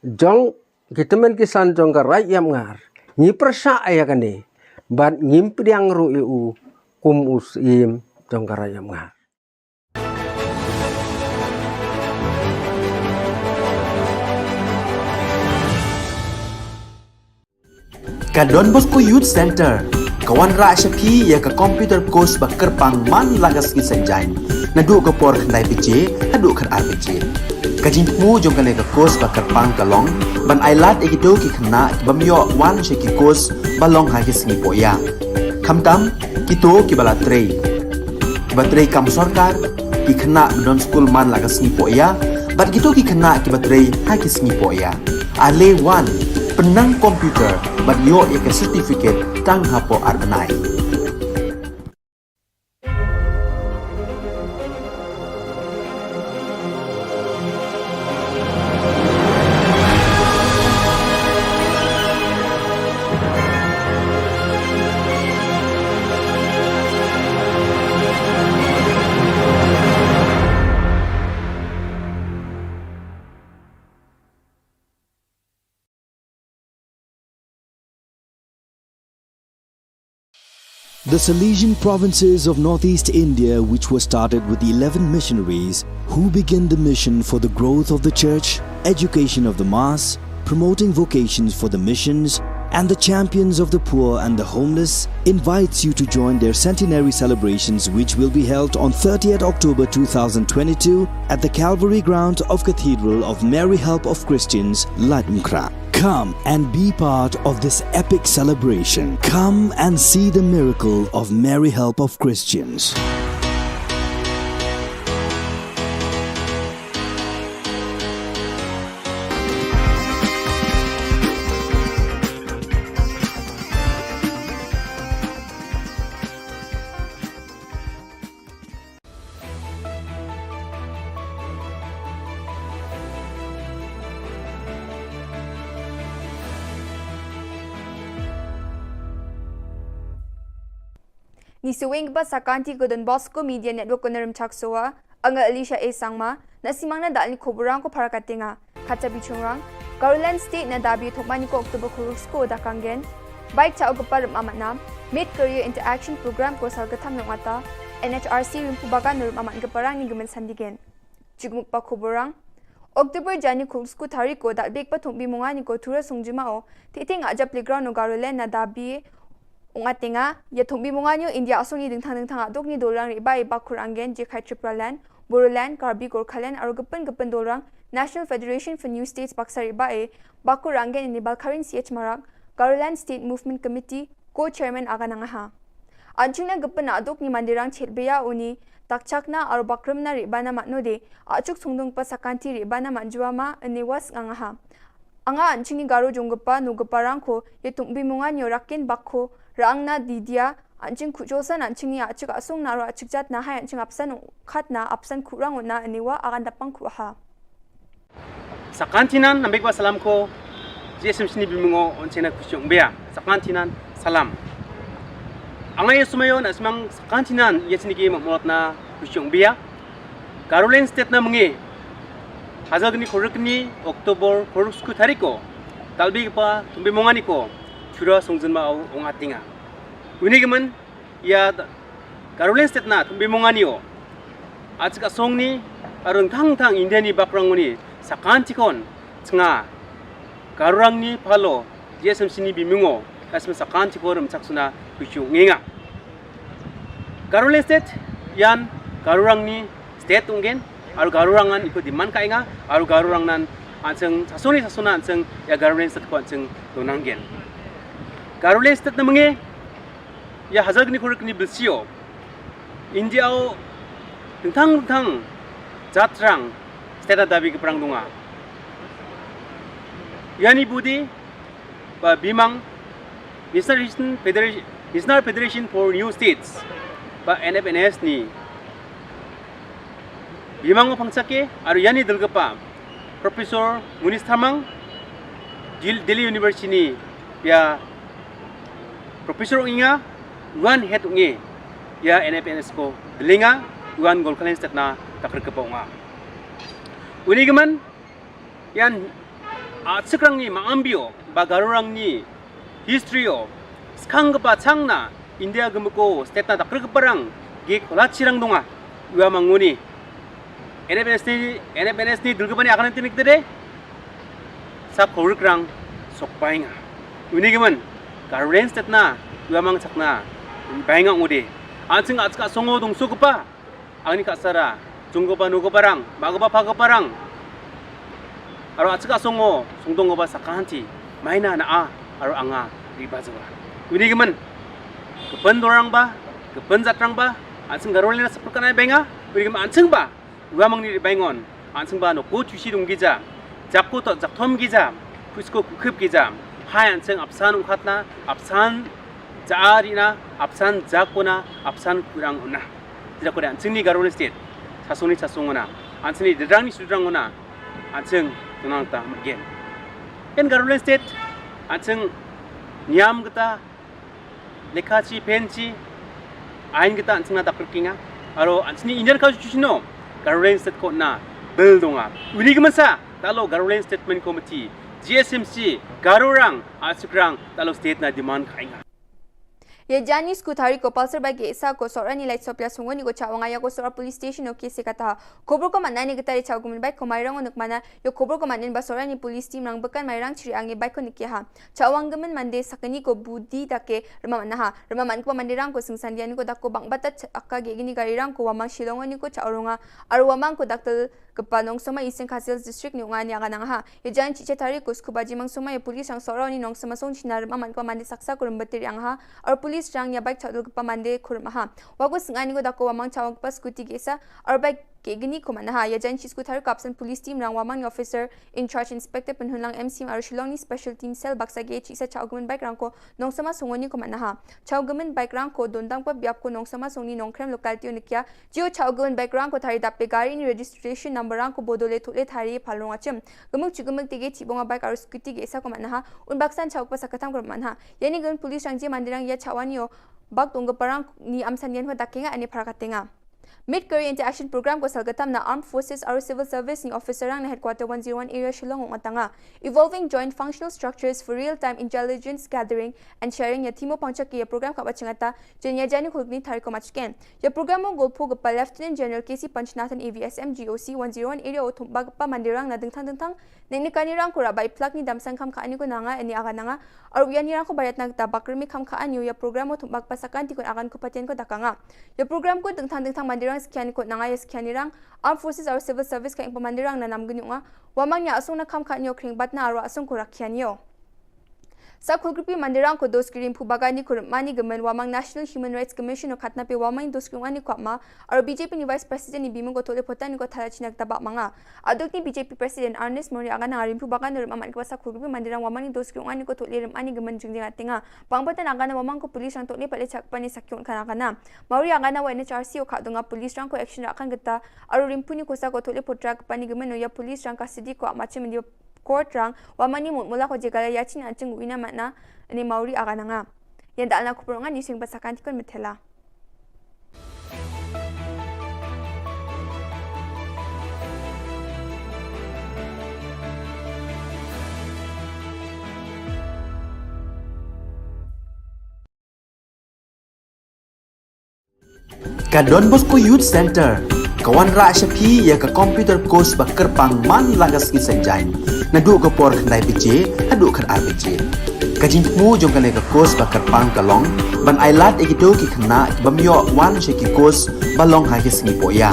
jong ki tymmen ki san jong ka Raid Yamngar ngi pyrshah ïa kane bad ngim pdiang ruh ïa u kum u Syiem jong ka Raid Yamngar. Ka Don Bosco Youth Center ka wanrah sha phi ïa ka computer course ba kyrpang man la ka sngi Saitjaiñ, naduh ka por khyndai baje haduh khatar baje. Ka jingthmu jong kane ka course ba kyrpang ka long ban ailad ïa kito ki khynnah ki bym ïoh wan sha ki course ba long ha ki sngi pohïa, khamtam kito kiba la trei, kiba trei kam sorkar, ki khynnah ba don skul man la ka sngi pohïa, bad kito ki khynnah kiba trei ha ki sngi pohïa. Ale wan, pynnang computer bad ïoh ïa ka certificate tang hapoh ar bnai. The Salesian provinces of northeast India, which were started with eleven missionaries who began the mission for the growth of the church, education of the mass, promoting vocations for the missions, and the champions of the poor and the homeless, invites you to join their centenary celebrations, which will be held on thirtieth October two thousand twenty-two at the Calvary Ground of Cathedral of Mary Help of Christians, Laitumkhrah. Come and be part of this epic celebration. Come and see the miracle of Mary Help of Christians. Ngi sngewbha ba sakanti ko Don Bosco Media Network ko Narim Chaksoa, anga Alicia A Sangma, na simang na dal ni khubor rang ko para katenga. Kata bichungrang, Garoland State na dabi thokmani ko October khurus ko dakanggen. Bike cha o gepar rim amat nam, Mid Career Interaction Program ko sal ketam nong ata, N H R C rim pubagan rim amat geparang ni gemen sandigen. Jigmuk pa khubor rang. October jani khurus ko tarik ko dal bik pa thumbi mungani ko thura sung jumao, titing aja playground no Garoland na dabi Ong atenga, ya thumbi mungani o India asong ni dingthang dingthang aduk ni dolang riba e bakur anggen je khai Tipraland, Bodoland, Karbi Gorkhaland, aro gepin gepin dolang National Federation for New States baksa riba e bakur anggen ini Balkarin C H Marak, Garoland State Movement Committee, co-chairman aga nangaha. Anching na gepin aduk ni mandirang chet beya uni, takchakna aro bakrimna riba na matno de, achuk sungdung pa sakanti riba na manjua ma ini was ngangaha. Anga anching ni Garo jong gepa no gepa rangko, ye tumbi mungan yo rakin bakko, rang na didia, anching kuchosan anching ni achik asung na ro achik jat na hai anching apsan khat na apsan kurang na aniwa akan dapang kuaha. Sakantinan nambik ba salam ko, G S M C ni bimungo on chena kuchong bea. Sakantinan salam. Anga ye sumayo na semang sakantinan ye sini ki mamot na kuchong bea. Garoland State na menge, hazal gni khorikni October khoruk sku tariko, talbi pa tumbi mongani ko, chura songjin ma au ong atinga. Uni gemen, ya Garoland State na tumbi mongani o. Achik asong ni, arung thang thang India ni bakrang uni, sakantikon, tsenga, Garurang ni palo, G S M C ni bimungo, asma sakantikon rim chaksuna, kuchu ngenga. Garoland State, yan Garurang ni state ungen, aru Garurangan iko demand ka inga, aru Garurang nan anseng sasoni sasona anseng ya Garoland State ko anseng donanggen. Garoland State na menge, ya hazal gni khorikni bilsio, India o tengtang tengtang jatrang state na dabi keprang dunga. Yani budi, ba bimang National Federation, National Federation for New States, ba N F N S ni. Bimang o pangchake, aru yani delgepa, Professor Munis Thamang, Dil-, Delhi University ni, ya Professor inga, wan head unge, ya N F N S ko, delinga, wan Golkalen State na, takar kepa unga. Uni gemen, yan, a, sekrang ni ma ambio, ba Garurang ni, history o, skang kepa chang na, India gemeko, state na takar keparang, ge kola chirang dunga, ua manguni. N F N S ni, N F N S ni, dulgepa ni akan tinik tede, sa khorikrang, sok bainga. Uni gemen, Garoland State na, ua mang chakna, bainga ngode. Ansing achka songo dongso kepa, Angni ka sara, jung goba no goba rang, ma goba pa goba rang. Aro achika songo, sungdong goba sakanti, maina na a, aro anga, riba jawa. Uni gemen, kepen dorang ba, kepen jatrang ba, ansing Garoland na sepulkan ai benga, uni gemen ansing ba, ua mangni ri bengon, ansing ba no ko chusi dung gija, jako to jakthom gija, kusko kukip gija, hai ansing apsan ungkatna, apsan ja rina, apsan jakona, apsan kurang una. Tidak ko da ansing ni Garoland State. Sasong ni sasong una. Ansing ni dedrang ni sudrang una. Ansing tunang ta magen. Ken Garoland State. Ansing niam kita. Lekha chi pen chi. Ain kita ansing na takar kinga. Aro ansing ni Indian Constitution no. Garoland State ko na. Bill donga. Uni gemensa. Talo Garoland Statement Committee. G S M C. Garorang. Asikrang. Talo state na demand kainga. Ye jani sku thari ko Pulsar bike isa ko Sohrani light sopia sungoni ko chawanga ya ko Sohra police station o kesi kata. Khobor ko manani kita re chaw gumin bike ko Mairang o nukmana yo khobor ko manin ba Sohrani police team rang bekan Mairang chiri angi bike ko nikiha. Chawang gumin mande sakani ko budi dake rema manaha. Rema man ko mande rang ko singsandiani ko dako bang bata ch-, aka ge gini gari rang ko wamang Shillong oni ko chaw ronga. Aru wamang ko daktel Kepa nongsoma Eastern Khasi Hills District ni ungani aga nangha. Ye jan chiche tari kus kubaji mangsoma ye police rang Sohra ni nongsoma song china rem aman kepa mande saksa kurum betiri angha. Ar police rang ya bike chadul kepa mande kurum aha. Wago sengani ko dako wamang chawang kepa scooty gesa. Ar bike Ki gini ko manaha, ïa jan shi sku tharu kapsan police team rang wamang ni officer in charge Inspector Pynhunlang M C M aro Shillong ni special team cell baksa ki chi sa cha u gumyn bike rang ko nongsama sungoni ko manaha. Cha u gumyn bike rang ko dondang pa biap ko nongsama sungni Nongkrem locality unikia. Jio cha u gumyn bike rang ko thari dap pe gari ni registration number rang ko bodole thule thari phalong achim. Gumuk chu gumuk tege chi bonga bike aro scooty ge sa ko manaha. Un baksan cha u pa sakatam ko manaha. Yani gumyn police rang je mandirang ïa cha wani o bak tong parang ni amsan yan ho dakenga ani parakatenga. Mid Career Inter Action Program ko salgatam na Armed Forces aro Civil Service ni officer rang na Headquarter one zero one Area Shillong ong atanga. Evolving Joint Functional Structures for Real-Time Intelligence Gathering and Sharing ïa thimo pangchak ïa program kaba chingata, jen ïa jani khulkni thari ko machken. Ïa program o golpo gapa Lieutenant General K C Panchnathan A V S M G O C one zero one Area o thumba gapa mandirang na dingthang dingthang Neng ni kani rang ko ra bai plak ni damsang kham kha ani ko nanga ani aga nanga. Ar uya ni rang ko bayat nang ta bakri mi kham kha ani uya program o thum bak pasakan ti ko agan ko patien ko dakanga. Ya program ko dengthang dengthang mandirang sekian ko nanga ya sekian ni rang. Armed Forces ar Civil Service ka ingpa mandirang na nam genyuk nga. Wamang ya asung na kham kha ani o kring bat na aro asung ko rakian yo. Sa khulkripi mandirang ko dos kirim phu bagani ko mani gemen wamang National Human Rights Commission o khatna pe wamang dos kirim ani ko ma. Aro B J P ni Vice President ni bimung ko thole potan ni ko thala chinak tabak manga. Aduk ni B J P President Ernest Mori aga nang arim phu bagan rim amat ko sa khulkripi mandirang wamang ni dos kirim ani ko thole rim ani gemen jingjing atinga. Pang potan aga na wamang ko police rang thole pale chak pani sakyong kan aga na. Mori aga na wa N H R C o kha dunga police rang ko action rakan geta. Aro rim phu ni ko sa ko thole potrak pani gemen o ya police rang custody ko amachim ni court rang, wamani mut mula ko jegala yachin aching wina matna, ni Mori aga nanga. Yan dalna kupur nga ni sing pasakan tikon metela. Ka Don Bosco Youth Center ka wanrah sha phi ïa ka computer course ba kyrpang man la ka sngi Saitjaiñ naduh ka por khyndai baje haduh khatar baje. Ka jingthmu jong kane ka course ba kyrpang ka long ban ailad ïa kito ki khynnah ki bym ïoh wan sha ki course ba long ha ki sngi pohïa.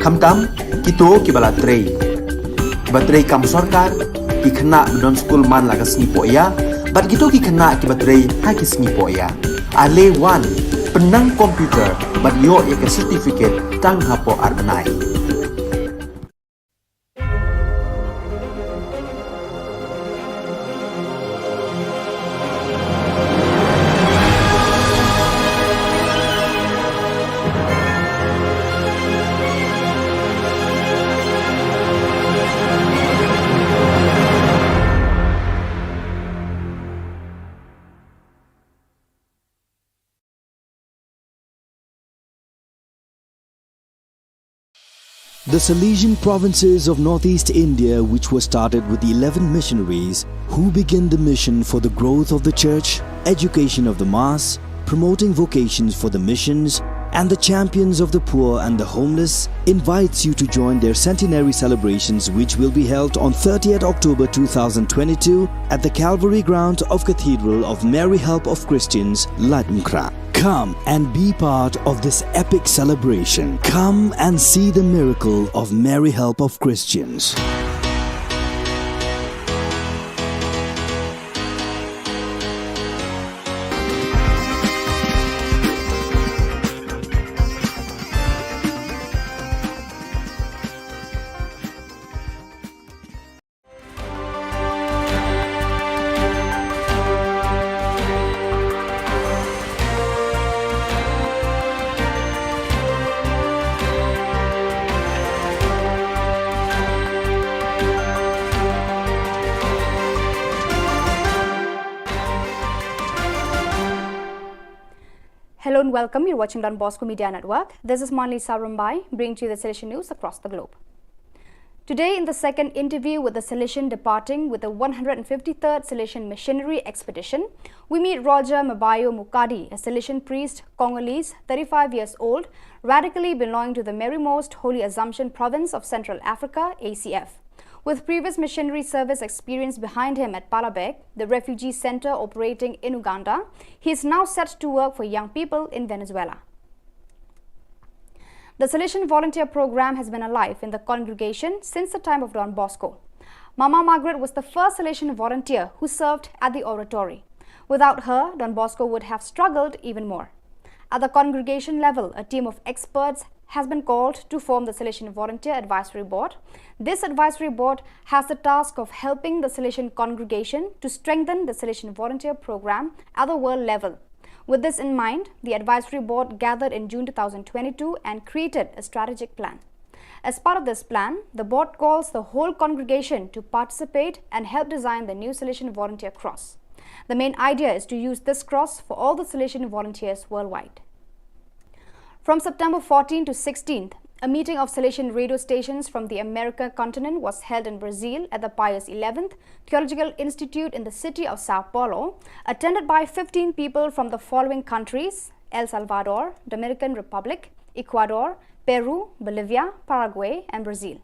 Khamtam kito kiba la trei, kiba trei kam sorkar, ki khynnah ba don skul man la ka sngi pohïa, bad kito ki khynnah kiba trei ha ki sngi pohïa. Ale wan, pynnang computer bad ïoh ïa ka certificate tang hapoh ar bnai. The Salesian provinces of northeast India, which was started with eleven missionaries who began the mission for the growth of the church, education of the mass, promoting vocations for the missions, and the champions of the poor and the homeless, invites you to join their centenary celebrations, which will be held on thirtieth October two thousand twenty-two at the Calvary ground of Cathedral of Mary Help of Christians, Laitumkhrah. Come and be part of this epic celebration. Come and see the miracle of Mary Help of Christians. Hello and welcome. You're watching Don Bosco Media Network. This is Monlisa Rumbai, bringing to you the Salesian news across the globe. Today, in the second interview with the Salesian departing with the one hundred fifty-third Salesian Missionary Expedition, we meet Roger Mabayo Mukadi, a Salesian priest, Congolese, thirty-five years old, radically belonging to the Marymost Holy Assumption Province of Central Africa, A C F. With previous missionary service experience behind him at Palabek, the refugee center operating in Uganda, he is now set to work for young people in Venezuela. The Salesian Volunteer Program has been alive in the congregation since the time of Don Bosco. Mama Margaret was the first Salesian volunteer who served at the oratory. Without her, Don Bosco would have struggled even more. At the congregation level, a team of experts has been called to form the Salesian Volunteer Advisory Board. This advisory board has the task of helping the Salesian congregation to strengthen the Salesian volunteer program at the world level. With this in mind, the advisory board gathered in June two thousand twenty-two and created a strategic plan. As part of this plan, the board calls the whole congregation to participate and help design the new Salesian Volunteer Cross. The main idea is to use this cross for all the Salesian volunteers worldwide. From September fourteenth to sixteenth, a meeting of Salesian radio stations from the America continent was held in Brazil at the Pius eleventh Theological Institute in the city of Sao Paulo, attended by fifteen people from the following countries: El Salvador, Dominican Republic, Ecuador, Peru, Bolivia, Paraguay, and Brazil.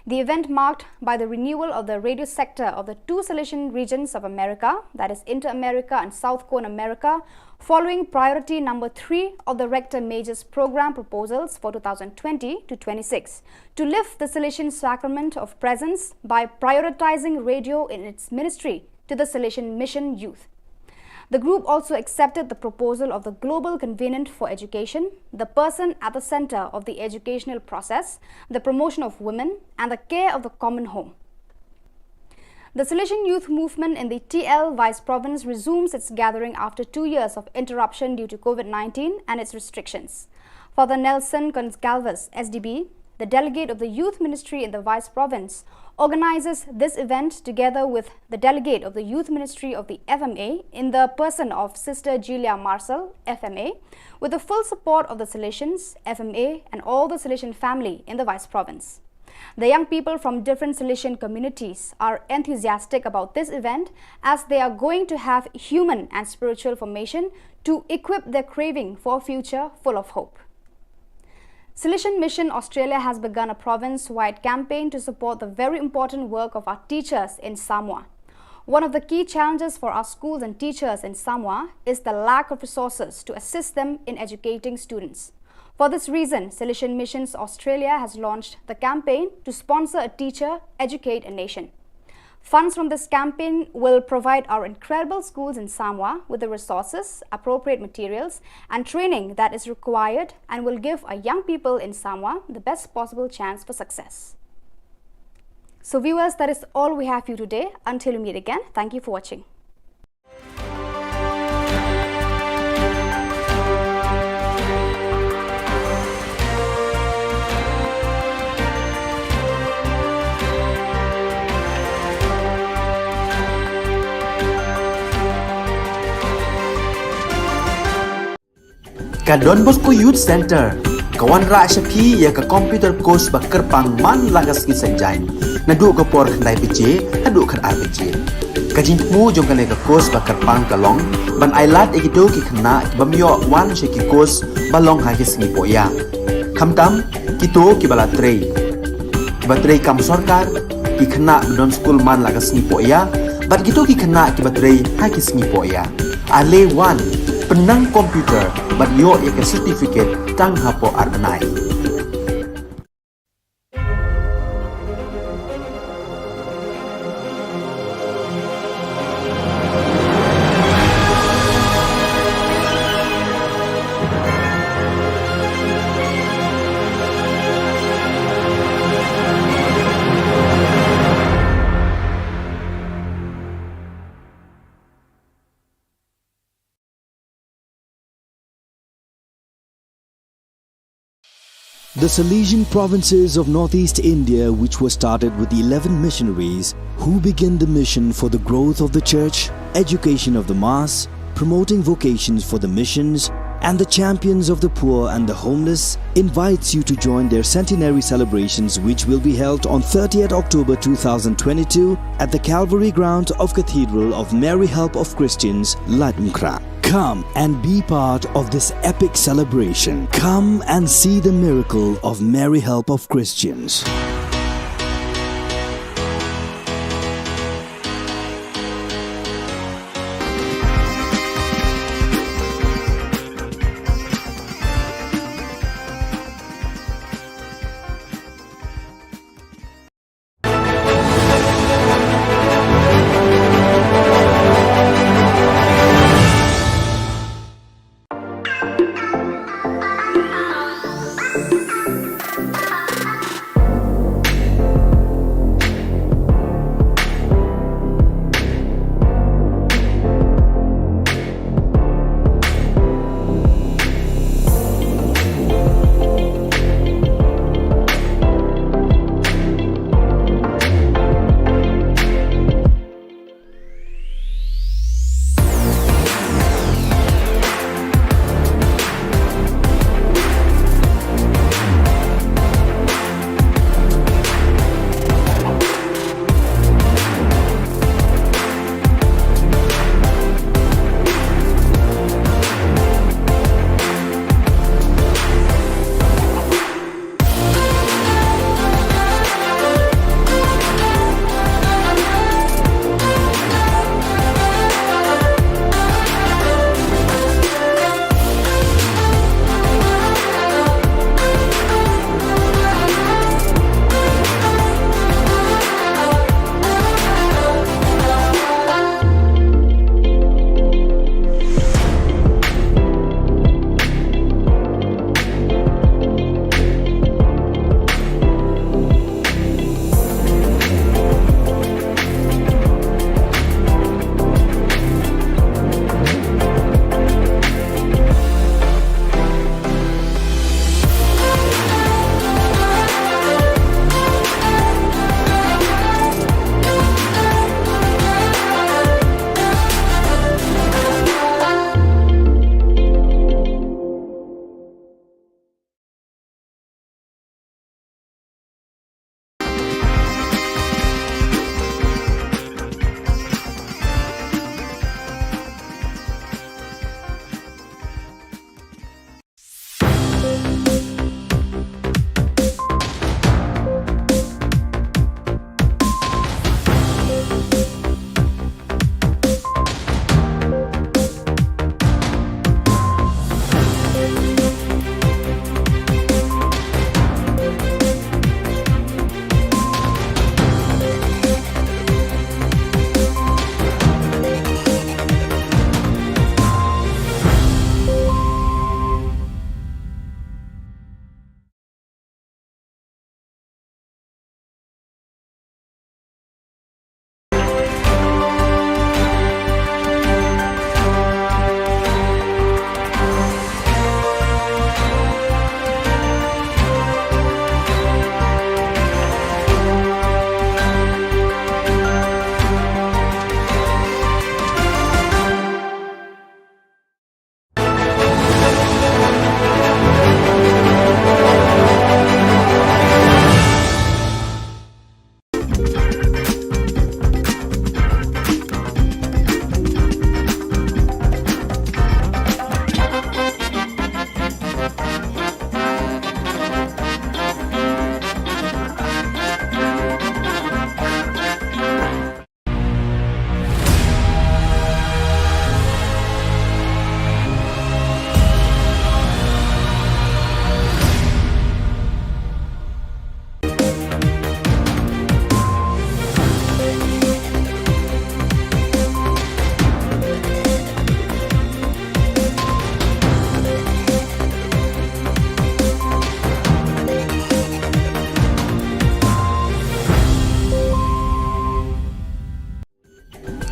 The event marked by the renewal of the radio sector of the two Salesian regions of America, that is Inter-America and South Cone America, following priority number three of the Rector Major's program proposals for two thousand twenty to twenty-six, to lift the Salesian sacrament of presence by prioritizing radio in its ministry to the Salesian mission youth. The group also accepted the proposal of the global convenant for education, the person at the center of the educational process, the promotion of women, and the care of the common home. The Salesian youth movement in the T L Vice Province resumes its gathering after two years of interruption due to COVID nineteen and its restrictions. Father Nelson Gonçalves, S D B, the delegate of the youth ministry in the Vice Province, organizes this event together with the delegate of the youth ministry of the F M A in the person of Sister Julia Marcel, F M A, with the full support of the Salesians, F M A, and all the Salesian family in the Vice Province. The young people from different Salesian communities are enthusiastic about this event, as they are going to have human and spiritual formation to equip their craving for a future full of hope. Salesian Mission Australia has begun a province-wide campaign to support the very important work of our teachers in Samoa. One of the key challenges for our schools and teachers in Samoa is the lack of resources to assist them in educating students. For this reason, Salesian Missions Australia has launched the campaign to sponsor a teacher, educate a nation. Funds from this campaign will provide our incredible schools in Samoa with the resources, appropriate materials, and training that is required, and will give our young people in Samoa the best possible chance for success. So viewers, that is all we have for you today. Until we meet again, thank you for watching. Ka Don Bosco Youth Centre ka wanrah sha phi ïa ka computer course ba kyrpang man la ka sngi Saitjaiñ, naduh ka por khyndai baje haduh khatar baje. Ka jingthmu jong kane ka course ba kyrpang ka long ban ailad ïa kito ki khynnah ki bym ïoh wan sha ki course ba long ha ki sngi pohïa, khamtam kito kiba la trei, kiba trei kam sorkar, ki khynnah ba don skul man la ka sngi pohïa, bad kito ki khynnah kiba trei ha ki sngi pohïa. Ale wan, pynnang computer bad ïoh ïa ka certificate tang hapoh ar bnai. The Salesian provinces of northeast India, which were started with the eleven missionaries who began the mission for the growth of the church, education of the mass, promoting vocations for the missions, and the champions of the poor and the homeless, invites you to join their centenary celebrations, which will be held on thirtieth October two thousand twenty-two at the Calvary Ground of Cathedral of Mary Help of Christians, Laitumkhrah. Come and be part of this epic celebration. Come and see the miracle of Mary Help of Christians.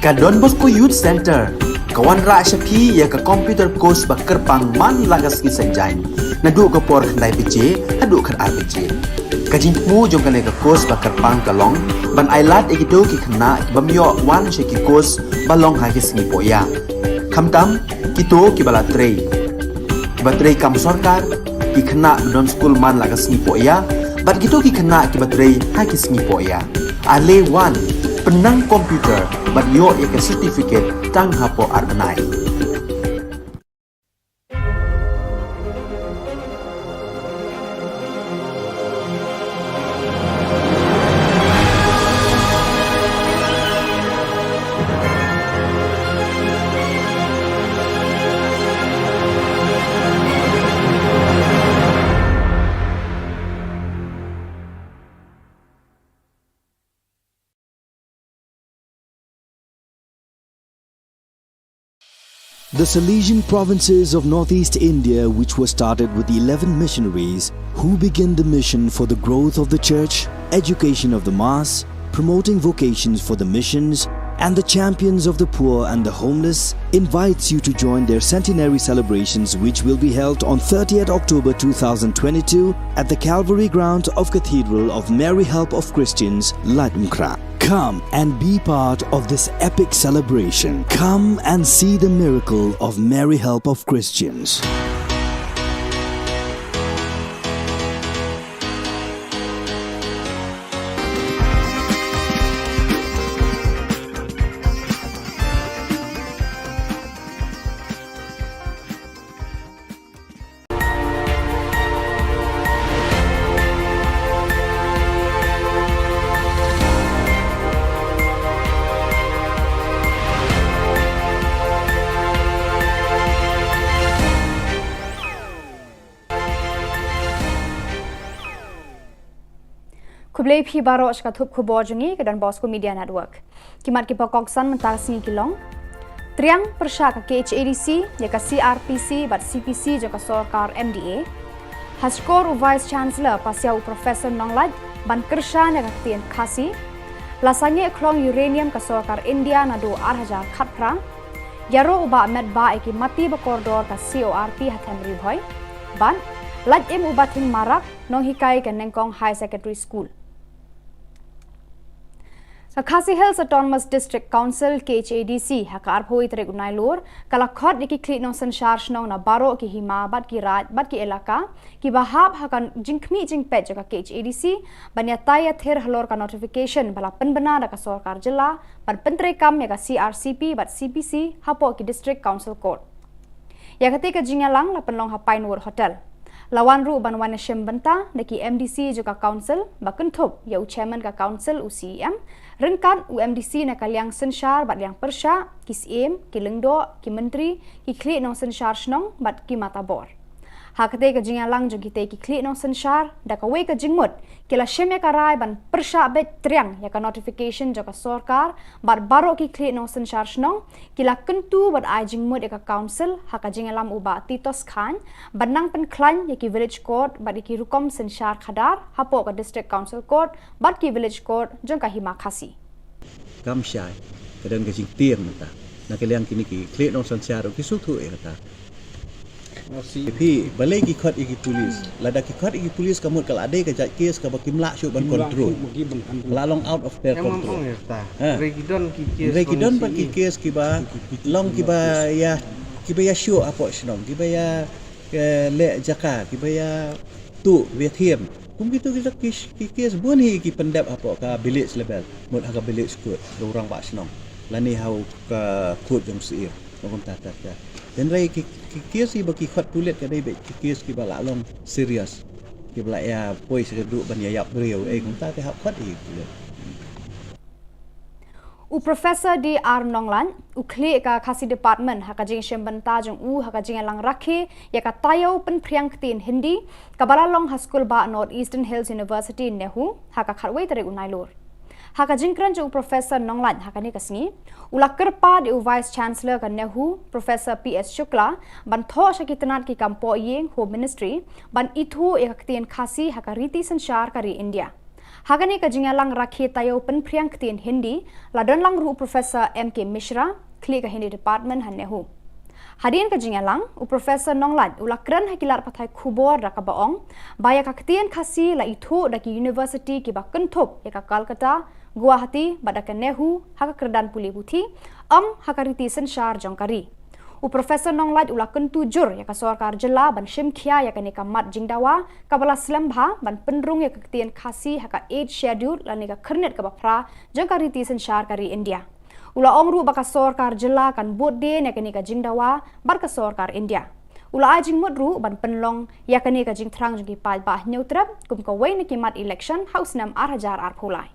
Ka Don Bosco Youth Centre ka wanrah sha phi ïa ka computer course ba kyrpang man la ka sngi Saitjaiñ, naduh ka por khyndai baje haduh khatar baje. Ka jingthmu jong kane ka course ba kyrpang ka long ban ailad ïa kito ki khynnah ki bym ïoh wan sha ki course ba long ha ki sngi pohïa, khamtam kito kiba la trei, kiba trei kam sorkar, ki khynnah ba don skul man la ka sngi pohïa, bad kito ki khynnah kiba trei ha ki sngi pohïa. Ale wan, pynnang computer bad ïoh ïa ka certificate tang hapoh ar bnai. The Salesian provinces of northeast India, which were started with eleven missionaries who began the mission for the growth of the church, education of the mass, promoting vocations for the missions, and the champions of the poor and the homeless, invites you to join their centenary celebrations, which will be held on thirtieth October two thousand twenty-two at the Calvary Ground of Cathedral of Mary Help of Christians, Laitumkhrah. Come and be part of this epic celebration. Come and see the miracle of Mary Help of Christians. Khublei phi baroh sha ka thup khubor jong ngi ka Don Bosco Media Network. Ki mat kiba kongsan mynta ka sngi ki long: Triang pyrshah ka K H A D C ïa ka C R P C bad C P C jong ka sorkar M D A. Ha shkor u Vice Chancellor pasiaw u Professor Nonglait ban kyrshan ïa ka ktien Khasi. La sangeh khlong uranium ka sorkar India naduh ar hajar khatphra. Ïaroh u Bah Metbah ïa ki mati ba kordor ka C O R P ha them Ri Bhoi. Bad lait im u Bah Thing Marak, nonghikai ka Nengkong High Secondary School. Ka Khasi Hills Autonomous District Council, K H A D C, ha ka arphew tarik u Nailur ka la khot ïa ki khlieh nongsynshar shnong na baroh ki hima bad ki raid bad ki elaka kiba hap ha ka jingkhmih jingpeit jong ka K H A D C ban ïatai ïathir halor ka notification ba la pynbna da ka sorkar jylla ban pyntreikam ïa ka C R C P bad C P C hapoh ki District Council Court. Ïa katei ka jingïalang la pynlong ha Pinewood Hotel. La wan ruh ban wan ïashim bynta da ki M D C jong ka Council ba kynthup ïa u Chairman ka Council, u C E M, ryngkat u M D C na ka liang synshar bad liang pyrshah, ki syiem, ki lyngdoh, ki myntri, ki khlieh nongsynshar shnong bad ki matabor. Ha katei ka jingïalang jong kitei ki khlieh nongsynshar, da kawei ka jingmut ki la shim ïa ka rai ban pyrshah beit triang ïa ka notification jong ka sorkar bad baroh ki khlieh nongsynshar shnong ki la kyntu bad ai jingmut ïa ka Council ha ka jingïalam u Bah Titos Chyne ban nang pynkhlaiñ ïa ki Village Court bad ïa ki rukom synshar khadar hapoh ka District Council Court bad ki Village Court jong ka Hima Khasi. Kam shai, ka don ka jingtieng mynta na ka liang kine ki khlieh nongsynshar, ki sngewthuh ïa kata. Phi, balei ki khot ïa ki police? Lada ki khot ïa ki police ka mut ka la dei ka jait case kaba kim lah shuh ban control. Ka la long out of their control. Hynrei ki don pat ki case kiba long kiba ïa, kiba ïashoh hapoh shnong, kiba ïa, eh, leh jaka, kiba ïa tuh, kiba ïa thiem. Kum kito kito ki, ki case bun hi ki pyndep hapoh ka village level, mut ha ka village court, ka u rangbah shnong, lane ha u ka court jong u syiem. Ba kumta ta ta. Hynrei ki, ki case ba ki khot pulit ka dei beit ki case kiba la long serious, kiba la ïa poi sha ka duh ban ïa ïap briew, eh, kumta te hap khot ïa ki pulit. U Professor D R Nonglait, u khlieh ka Khasi Department, ha ka jingshim bynta jong u ha ka jingïalang rakhe ïa ka taïew pynphriang ktien Hindi kaba la long ha skul bah North Eastern Hills University, NEHU, ha ka khatwei tarik u Nailur. Ha ka jingkren jong u Professor Nonglait ha kane ka sngi, u la kyrpad ïa u Vice Chancellor ka NEHU, Professor P S Shukla, ban thoh sha ki tnat ki kam pohïing, Home Ministry, ban ithuh ïa ka ktien Khasi ha ka riti synshar ka ri India. Ha kane ka jingïalang rakhe taïew pynphriang ktien Hindi, la don lang ruh u Professor M K Mishra, khlieh ka Hindi Department ha NEHU. Hadien ka jingïalang, u Professor Nonglait u la kren ha ki lad pathai khubor da kaba ong ba ïa ka ktien Khasi la ithuh da ki university kiba kynthup ïa ka Calcutta, Guwahati bad da ka NEHU ha ka kyrdan pule puthi, ym ha ka riti synshar jong ka ri. U Professor Nonglait u la kyntu jur ïa ka sorkar jylla ban shim khia ïa kane ka mat jingdawa kaba la slem bha ban pynrung ïa ka ktien Khasi ha ka Eighth Schedule lane ka khyrnit kaba phra jong ka riti synshar ka ri India. U la ong ruh ba ka sorkar jylla kan bud dien ïa kane ka jingdawa bad ka sorkar India. U la ai jingmut ruh ban pynlong ïa kane ka jingthrang jong ki paidbah Hynñiewtrep kum kawei na ki mat election ha u snem ar hajar arphew lai.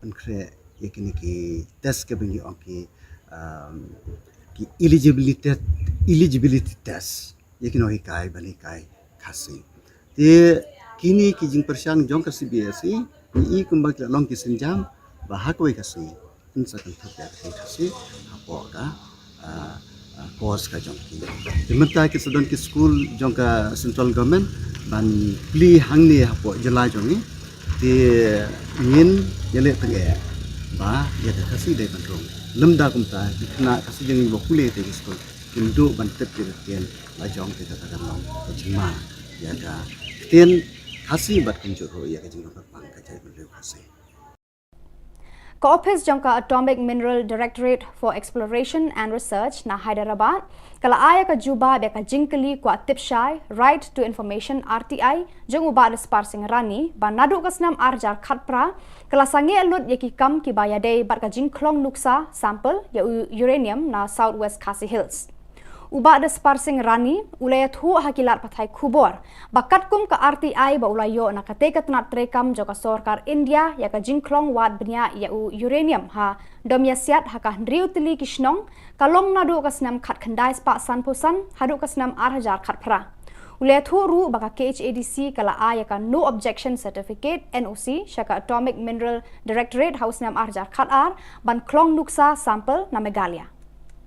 Pynkhreh ïa kine ki test kiba ngi ong ki, um, ki eligibility, eligibility test ïa ki nonghikai ban hikai Khasi. Te kine ki jingpyrshang jong ka C B S E, ngi i kumba ki la long ki sienjam ba ha kawei ka sngi kin sa kynthup ïa ka ktien Khasi hapoh ka, ah, ah, course ka jong ki. Te mynta ki sa don ki skul jong ka central government ban plie hangne hapoh jylla jong ngi. Te ngin ïaleh tyngeh ba ïa ka Khasi dei ban rung. Lymda kumta, ki khynnah Khasi jong ngi ba pule te ki skul kin duh ban tip ïa ka ktien la jong, te kata kan long ka jingma ïa ka ktien Khasi bad kumjuh ruh ïa ka jinglong kyrpang ka jaitbynriew Khasi. Ka ophis jong ka Atomic Mineral Directorate for Exploration and Research na Hyderabad ka la ai ïa ka jubab ïa ka jingkylli kwah tip shai, Right to Information, R T I, jong u Bah Daspar Singh Rani ba naduh ka snem ar hajar khatphra ka la sangeh lut ïa ki kam kiba ïadei bad ka jingkhlong nuksa, sample, ïa u uranium na South West Khasi Hills. U Bah Daspar Singh Rani u la ïathuh ha ki lad pathai khubor ba katkum ka R T I ba u la ïoh na katei ka tnat treikam jong ka sorkar India ïa ka jingkhlong wad bniah ïa u uranium ha Domïasiat ha ka hynriew tylli ki shnong, ka long naduh ka snem khatkhyndai spah sanphew san haduh ka snem ar hajar khatphra. U la ïathuh ruh ba ka K H A D C ka la ai ïa ka No Objection Certificate, N O C, sha ka Atomic Mineral Directorate ha u snem ar hajar khatar ban khlong nuksa, sample, na Meghalaya.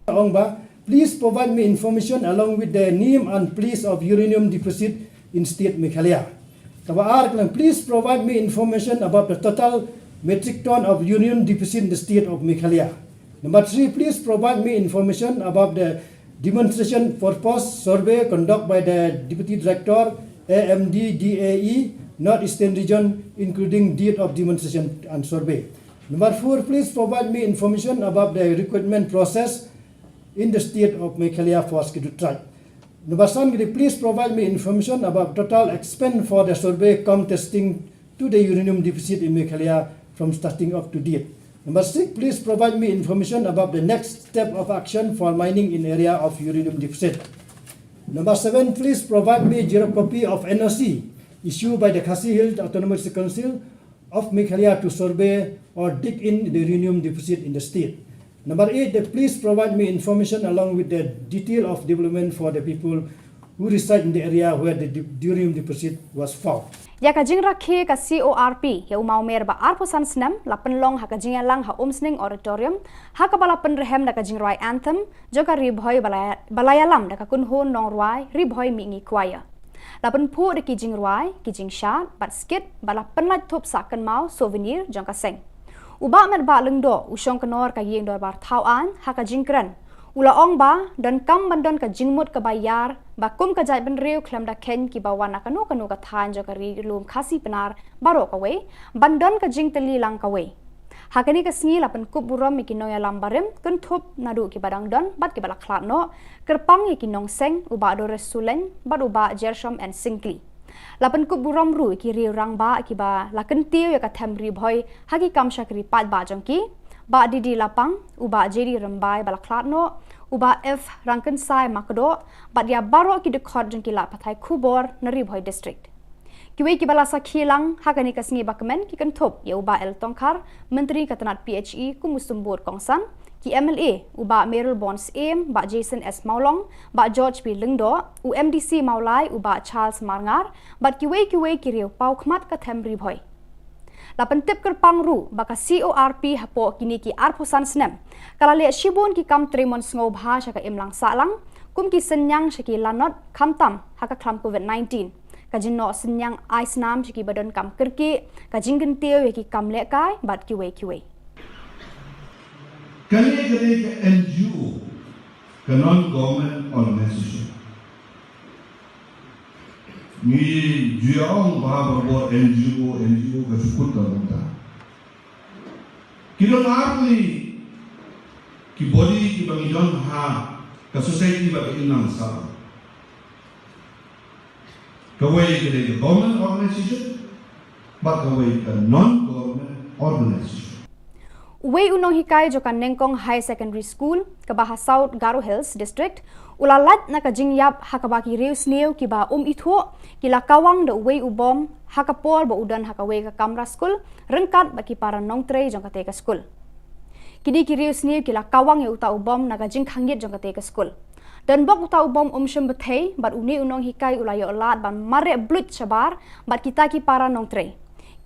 Ong ba, please provide me information along with the name and place of uranium deposit in state Meghalaya. Kaba ar ka long, please provide me information about the total metric ton of uranium deposit in the state of Meghalaya. Number three, please provide me information about the demonstration purpose survey conducted by the Deputy Director, A M D D A E, North Eastern Region, including date of demonstration and survey. Number four, please provide me information about the recruitment process in the state of Meghalaya for Scheduled Tribe. Number seven, please provide me information about total expense for the survey cum testing to the uranium deposit in Meghalaya from starting up to date. Number six, please provide me information about the next step of action for mining in area of uranium deposit. Number seven, please provide me xerox copy of N O C issued by the Khasi Hills Autonomous Council of Meghalaya to survey or dig in the uranium deposit in the state. Number eight, that please provide me information along with the detail of development for the people who reside in the area where the de-, uranium deposit was found. Ïa ka jingrakhe ka C O R P ïa u mawmer ba arphew san snem la pynlong ha ka jingïalang ha Umsning Auditorium, ha kaba la pynrhem da ka jingrwai anthem jong ka Ri Bhoi ba la, ba la ïalam da ka kynhun nongrwai Ri Bhoi Mihngi Choir. La pynphuh da ki jingrwai, ki jingshad bad skit bad la pynlait thup sah kynmaw, souvenir, jong ka seng. U Bah Metbah Lyngdoh, u shongknor ka ïing dorbar thaw aiñ, ha ka jingkren u la ong ba donkam ban don ka jingmut kaba ïar ba kum ka jaitbynriew khlem da kheiñ kiba wan na kano kano ka thaiñ jong ka ri lum Khasi Pnar baroh kawei ban don ka jingtylli lang kawei. Ha kane ka sngi la pynkup burom ïa ki nongïalam barim, kynthup naduh kiba dang don bad kiba la khlad noh, kyrpang ïa ki nongseng, u Bah Doris Sulein bad u Bah Jershom N Syngkli. La pynkup burom ruh ïa ki riew rangbah kiba la kyntiew ïa ka them Ri Bhoi ha ki kam shakri paidbah jong ki, Bah D D Lapang, u Bah J D Rymbai ba la khlad noh, u Bah F Rangkynsai Makdoh, bad ïa baroh ki dkhot jong ki lad pathai khubor na Ri Bhoi District. Kiwei kiba la sakhi lang ha kane ka sngi ba kmen ki kynthup ïa u Bah L Tongkhar, Myntri ka tnat P H E kum u symbud kongsan, ki M L A, u Bah Mayralborn Syiem, Bah Jason S Mawlong, Bah George B Lyngdoh, u M D C Mawlai, u Bah Charles Marngar, bad kiwei kiwei ki riew paw khmat ka them Ri Bhoi. La pyntip kyrpang ruh ba ka C O R P hapoh kine ki arphew san snem ka la leh shibun ki kam trei mon sngewbha sha ka imlang sahlang, kum ki synñiang sha ki lanot, khamtam ha ka khlam Covid nineteen. ka jingnoh synñiang ai snam sha kiba donkam kyrkieh, ka jingkyntiew ïa ki kam lehkai bad kiwei kiwei. Kane ka dei ka N G O, ka non government organization. Ngi ju ong ba barabor N G O, N G O ka shu kut ka bynta. Ki don ar tylli ki body kiba ngi don ha ka society ba ka imlang sah. Kawei ka dei ka government organization, bad kawei ka non-government organization. Uwei u nonghikai jong ka Nengkong Higher Secondary School, kaba ha South Garo Hills District, u la lait na ka jingïap ha kaba ki riewsniew kiba um ithuh ki la kawang da uwei u bom ha ka por ba u don ha kawei ka kamra skul ryngkat bad ki para nongtrei jong katei ka skul. Kine ki riewsniew ki la kawang ïa uta u bom na ka jingkhangit jong katei ka skul. Donbok uta u bom um shym bthei bad une u nonghikai u la ïoh lad ban mareh bluit shabar bad kita ki para nongtrei.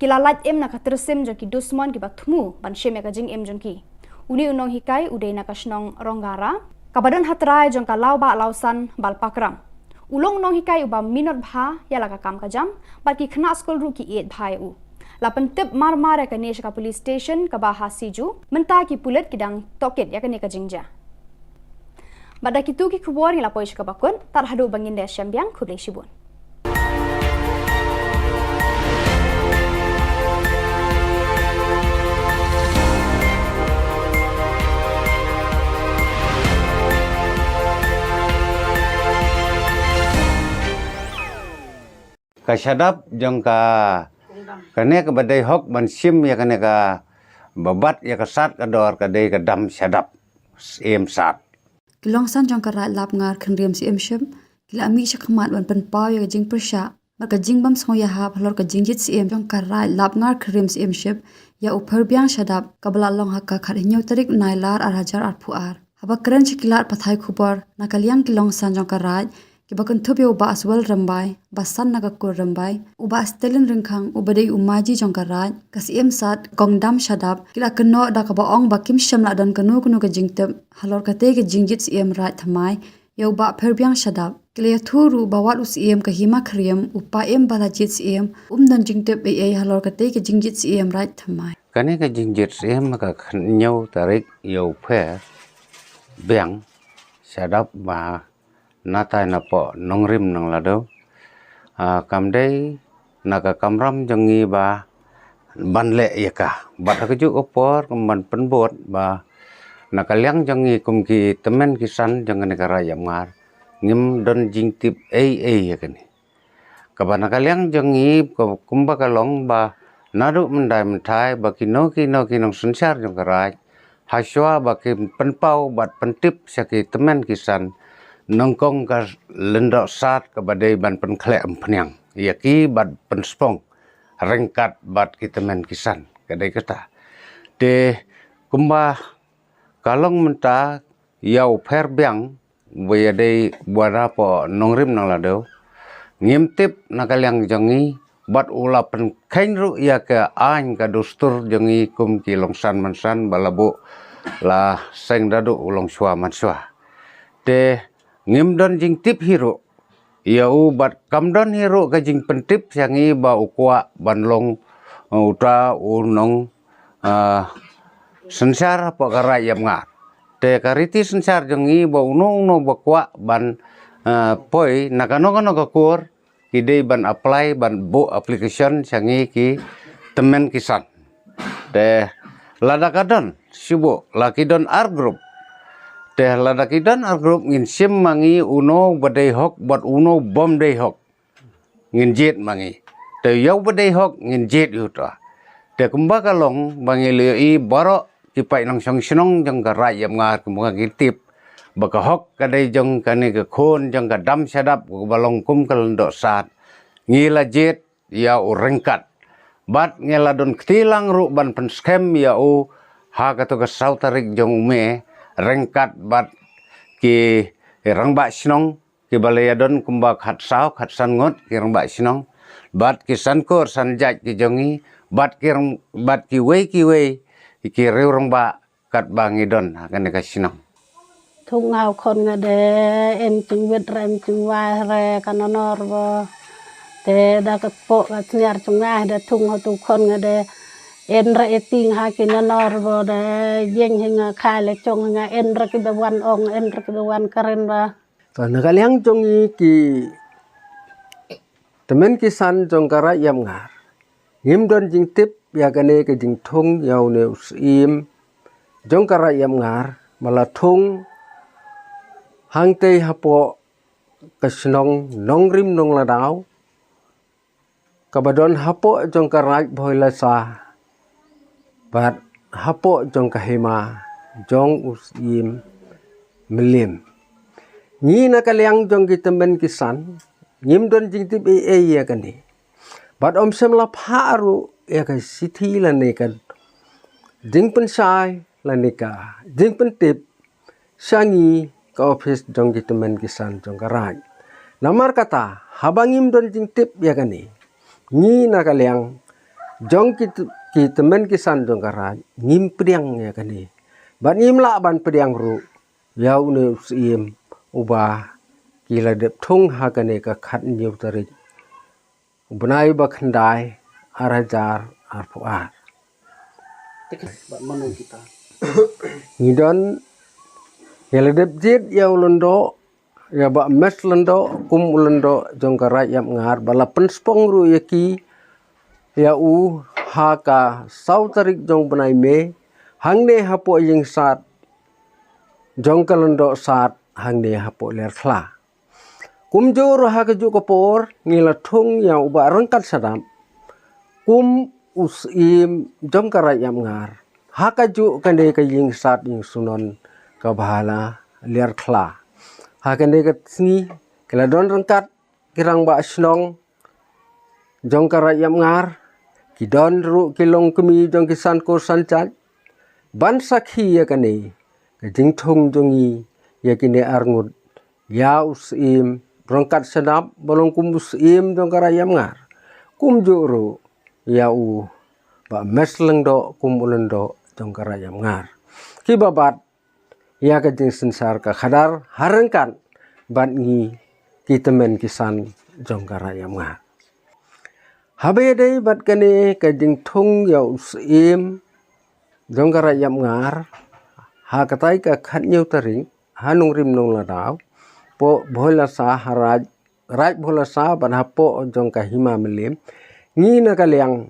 Ki la lait im na ka tyrsim jong ki dusmon kiba thmu ban shim ïa ka jingim jong ki. Une u nonghikai u dei na ka shnong Ronggara, kaba don ha trai jong ka Lawbah Lawsan Balpakram. U long u nonghikai uba minot bha ïa la ka kam ka jam, bad ki khynnah skul ruh ki ïeit bha ïa u. La pyntip marmar ïa kane sha ka police station kaba ha Siju, mynta ki pulit ki dang tohkit ïa kane ka jingjia. Bad da kitu ki khubor ngi la poi sha kaba kut, tad haduh ba ngin da shem biang, khublei shibun. Ka shadap jong ka, kane kaba dei hok ban shim ïa kane kaba bat ïa ka sad ka dor ka dei ka dam shadap, Syiem Sad. Ki longsan jong ka Raid Lapngar Khynriem Syiemship ki la mih shakhmat ban pynpaw ïa ka jingpyrshah bad ka jingbym sngewïahap halor ka jingjied syiem jong ka Raid Lapngar Khynriem Syiemship ïa u Pherbiang Shadap, kaba la long ha ka khathynñiew tarik u Nailar ar hajar arphew ar. Haba kren sha ki lad pathai khubor na ka liang ki longsan jong ka Raid, kiba kynthup ïa u Bah Aswell Rymbai, ba san na ka kur Rymbai, u Bah Stalin Ryngkhang uba dei u maji jong ka Raid, ka Syiem Sad, Kong Dam Shadap, ki la kynnoh da kaba ong ba kim shym la don kano kano ka jingtip halor katei ka jingjied syiem Raid thymmai ïa u Bah Pherbiang Shadap. Ki la ïathuh ruh ba wat u syiem ka Hima Khyriem, u paiem ba la jied syiem, um don jingtip ei ei halor katei ka jingjied syiem Raid thymmai. Kane ka jingjied syiem ka khathynñiew tarik ïa u Pherbiang Shadap ba na tai na poh nongrim nong Lado. Ah, kam dei na ka kamram jong ngi ba ban leh ïa ka. Bad ha kajuh ka por kum ban pynbud ba na ka liang jong ngi kum ki tymmen ki san jong kane ka Raid Lapngar, ngim don jingtip ei ei ïa kane. Kaba na ka liang jong ngi, ka-, kumba ka long ba naduh mynta mynta ba kino kino ki nongsynshar jong ka Raid, hashwa ba ki pynpaw bad pyntip sha ki tymmen ki san, nyngkong ka lyngdoh sad kaba dei ban pynkhleh umphniang ïa ki bad pynspong ryngkat bad ki tymmen ki san, ka dei kata. Te kumba ka long mynta ïa u Pherbiang, ba ïa dei ba na poh nongrim nong Lado, ngim tip na ka liang jong ngi, bad u la pynkheiñ ruh ïa ka aiñ ka dustur jong ngi kum ki longsan mansan ba la buh la seng da duh u longshuwa manshuwa. Te ngim don jingtip hi ruh ïa u bad kam don hi ruh ka jingpyntip sha ngi ba u kwah ban long, uh, uta u nong, uh, synshar hapoh ka Raid Lapngar. Te ka riti synshar jong ngi ba uno uno ba kwah ban, uh, poi na kano kano ka kur, ki dei ban apply, ban buh application sha ngi ki tymmen ki san. Te lada ka don, shu buh, la ki don ar group. Te lada ki don ar group ngin shim ma ngi uno ba dei hok bad uno bym dei hok, ngin jied ma ngi. Te ïa u ba dei hok ngin jied ïa uta. Te kumba ka long ba ngi la ïohi baroh ki paid nongshong shnong jong ka Raid Lapngar kumba ngi tip ba ka hok ka dei jong kane ka khun jong ka Dam Shadap kaba long kum ka lyngdoh sad. Ngi la jied ïa u ryngkat. Bad ngi la don kti lang ruh ban pynskhem ïa u ha kato ka saw tarik jong u May ryngkat bad ki rangbah shnong kiba la ïa don kumba khatsaw khatsan ngut ki rangbah shnong bad ki san kur san jait ki jong ngi bad ki rang-, bad kiwei kiwei ki riew rangbah katba ngi don ha kane ka shnong. Thuk nga u khun nga de, em jingwit re em jingwai re ka nonor ba. Te da ka poh ka sniar jong nga da thung ha tu khon nga da en ra e ting ha ki nanor bo da jeng hi nga khai la chong nga en ra ki ba wan ong en ra ki ba wan karen ba. To na ka liang jong i ki tymmen ki san jong ka Raid Ïap Ngar. Ngim don jingtip ïa kane ka jingthung ïa une u syiem jong ka Raid Ïap Ngar ba la thung hangtei hapoh ka shnong Nongrim Nongladaw kaba don hapoh jong ka Raid Bhoilasa bad hapoh jong ka hima jong u syiem Mylliem. Ngi na ka liang jong ki tymmen ki san ngim don jingtip ei ei ïa kane. Bad ym shym la phah ruh ïa ka shithi lane ka jingpynshai lane ka jingpyntip sha ngi ka ophis jong ki tymmen ki san jong ka Raid. Namar kata haba ngim don jingtip ïa kane, ngi na ka liang jong ki t-, ki tymmen ki san jong ka Raid ngim pdiang ïa kane. Bad ngim lah ban pdiang ruh ïa une u syiem uba ki la dep thung ha kane ka khatñiew tarik u bnai ba khyndai ar hajar arphew ar. Ngi don ïa la dep jied ïa u lyngdoh ïa Bah Mes Lyngdoh kum u lyngdoh jong ka Raid Ïap Ngar ba la pynspong ruh ïa ki ïa u ha ka saw tarik jong bnai May hangne hapoh ïing sad jong ka lyngdoh sad hangne hapoh Liar Khla. Kumjuh ruh ha kajuh ka por ngi la thung ïa u Bah Ryngkat Shadap kum u syiem jong ka Raid Ïap Ngar ha kajuh kane ka ïing sad ïing sunon kaba ha la Liar Khla. Ha kane ka sngi ki la don ryngkat ki rangbah shnong jong ka Raid Ïap Ngar, ki don ruh ki longkmie jong ki san kur san jait ban sakhi ïa kane ka jingthung jong ngi ïa kine arngut, ïa u syiem Ryngkat Shadap ba long kum u syiem jong ka Raid Ïap Ngar, kumjuh ruh ïa u Bah Mes Lyngdoh kum u lyngdoh jong ka Raid Ïap Ngar. Kiba bat ïa ka jingsynshar ka khadar ha ryngkat bad ngi ki tymmen ki san jong ka Raid Ïap Ngar. Haba ïadei bad kane ka jingthung ïa u syiem jong ka Raid Ïap Ngar ha katai ka khatñiew tarik ha Nongrim Nongladaw, poh Bhoilasa ha Raid, Raid Bhoilasa bad hapoh jong ka hima Mylliem, ngi na ka liang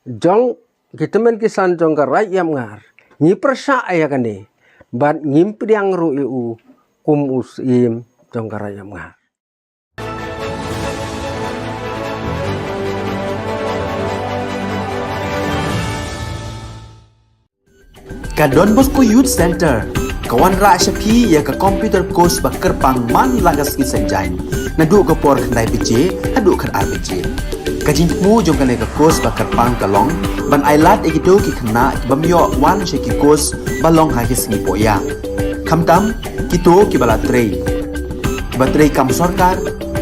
jong ki tymmen ki san jong ka Raid Ïap Ngar ngi pyrshah ïa kane bad ngim pdiang ruh ïa u kum u syiem jong ka Raid Ïap Ngar. Ka Don Bosco Youth Center ka wanrah sha phi ïa ka computer course ba kyrpang man la ka sngi Saitjaiñ naduh ka por khyndai baje haduh khatar baje. Ka jingthmu jong kane ka course ba kyrpang ka long ban ailad ïa kito ki khynnah ki bym ïoh wan sha ki course ba long ha ki sngi pohïa, khamtam kito kiba la trei, kiba trei kam sorkar,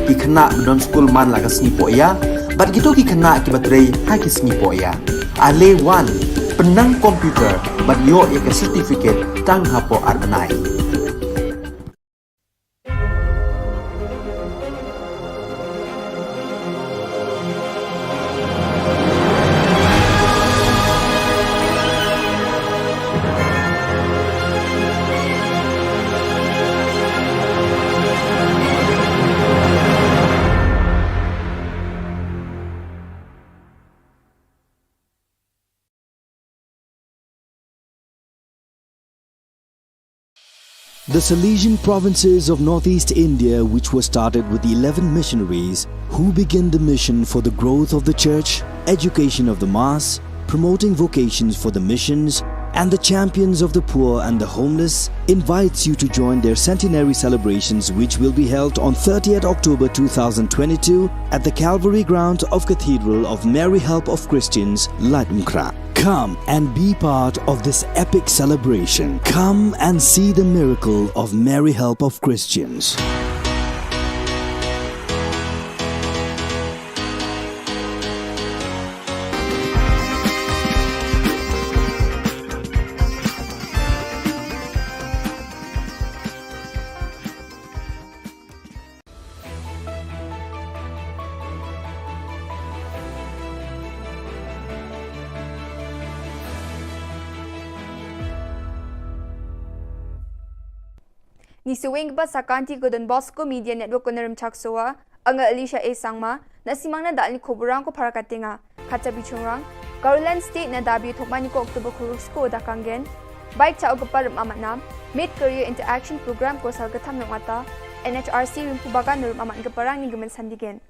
ki khynnah ba don skul man la ka sngi pohïa bad kito ki khynnah kiba trei ha ki sngi pohïa. Ale wan, pynnang computer bad ïoh ïa ka certificate tang hapoh ar bnai. The Salesian provinces of northeast India, which were started with eleven missionaries who began the mission for the growth of the church, education of the mass, promoting vocations for the missions, and the champions of the poor and the homeless, invites you to join their centenary celebrations, which will be held on thirtieth October two thousand twenty-two at the Calvary Ground of Cathedral of Mary Help of Christians, Laitumkhrah. Come and be part of this epic celebration. Come and see the miracle of Mary Help of Christians. Ki sawdong ba sakanti ko Don Bosco Media Network ko Naram Chaksoa, anga Alicia A Sangma, na simang na dalni koborang ko para katenga. Kacha bichungrang, Garoland State na dabi thokmani ko October kurus ko dakanggen. Bike cha o gapar amat nam, Mid Career Interaction Program ko sal katham nong ata, N H R C rimpu bagan nurum amat gaparang ni gaman sandigen.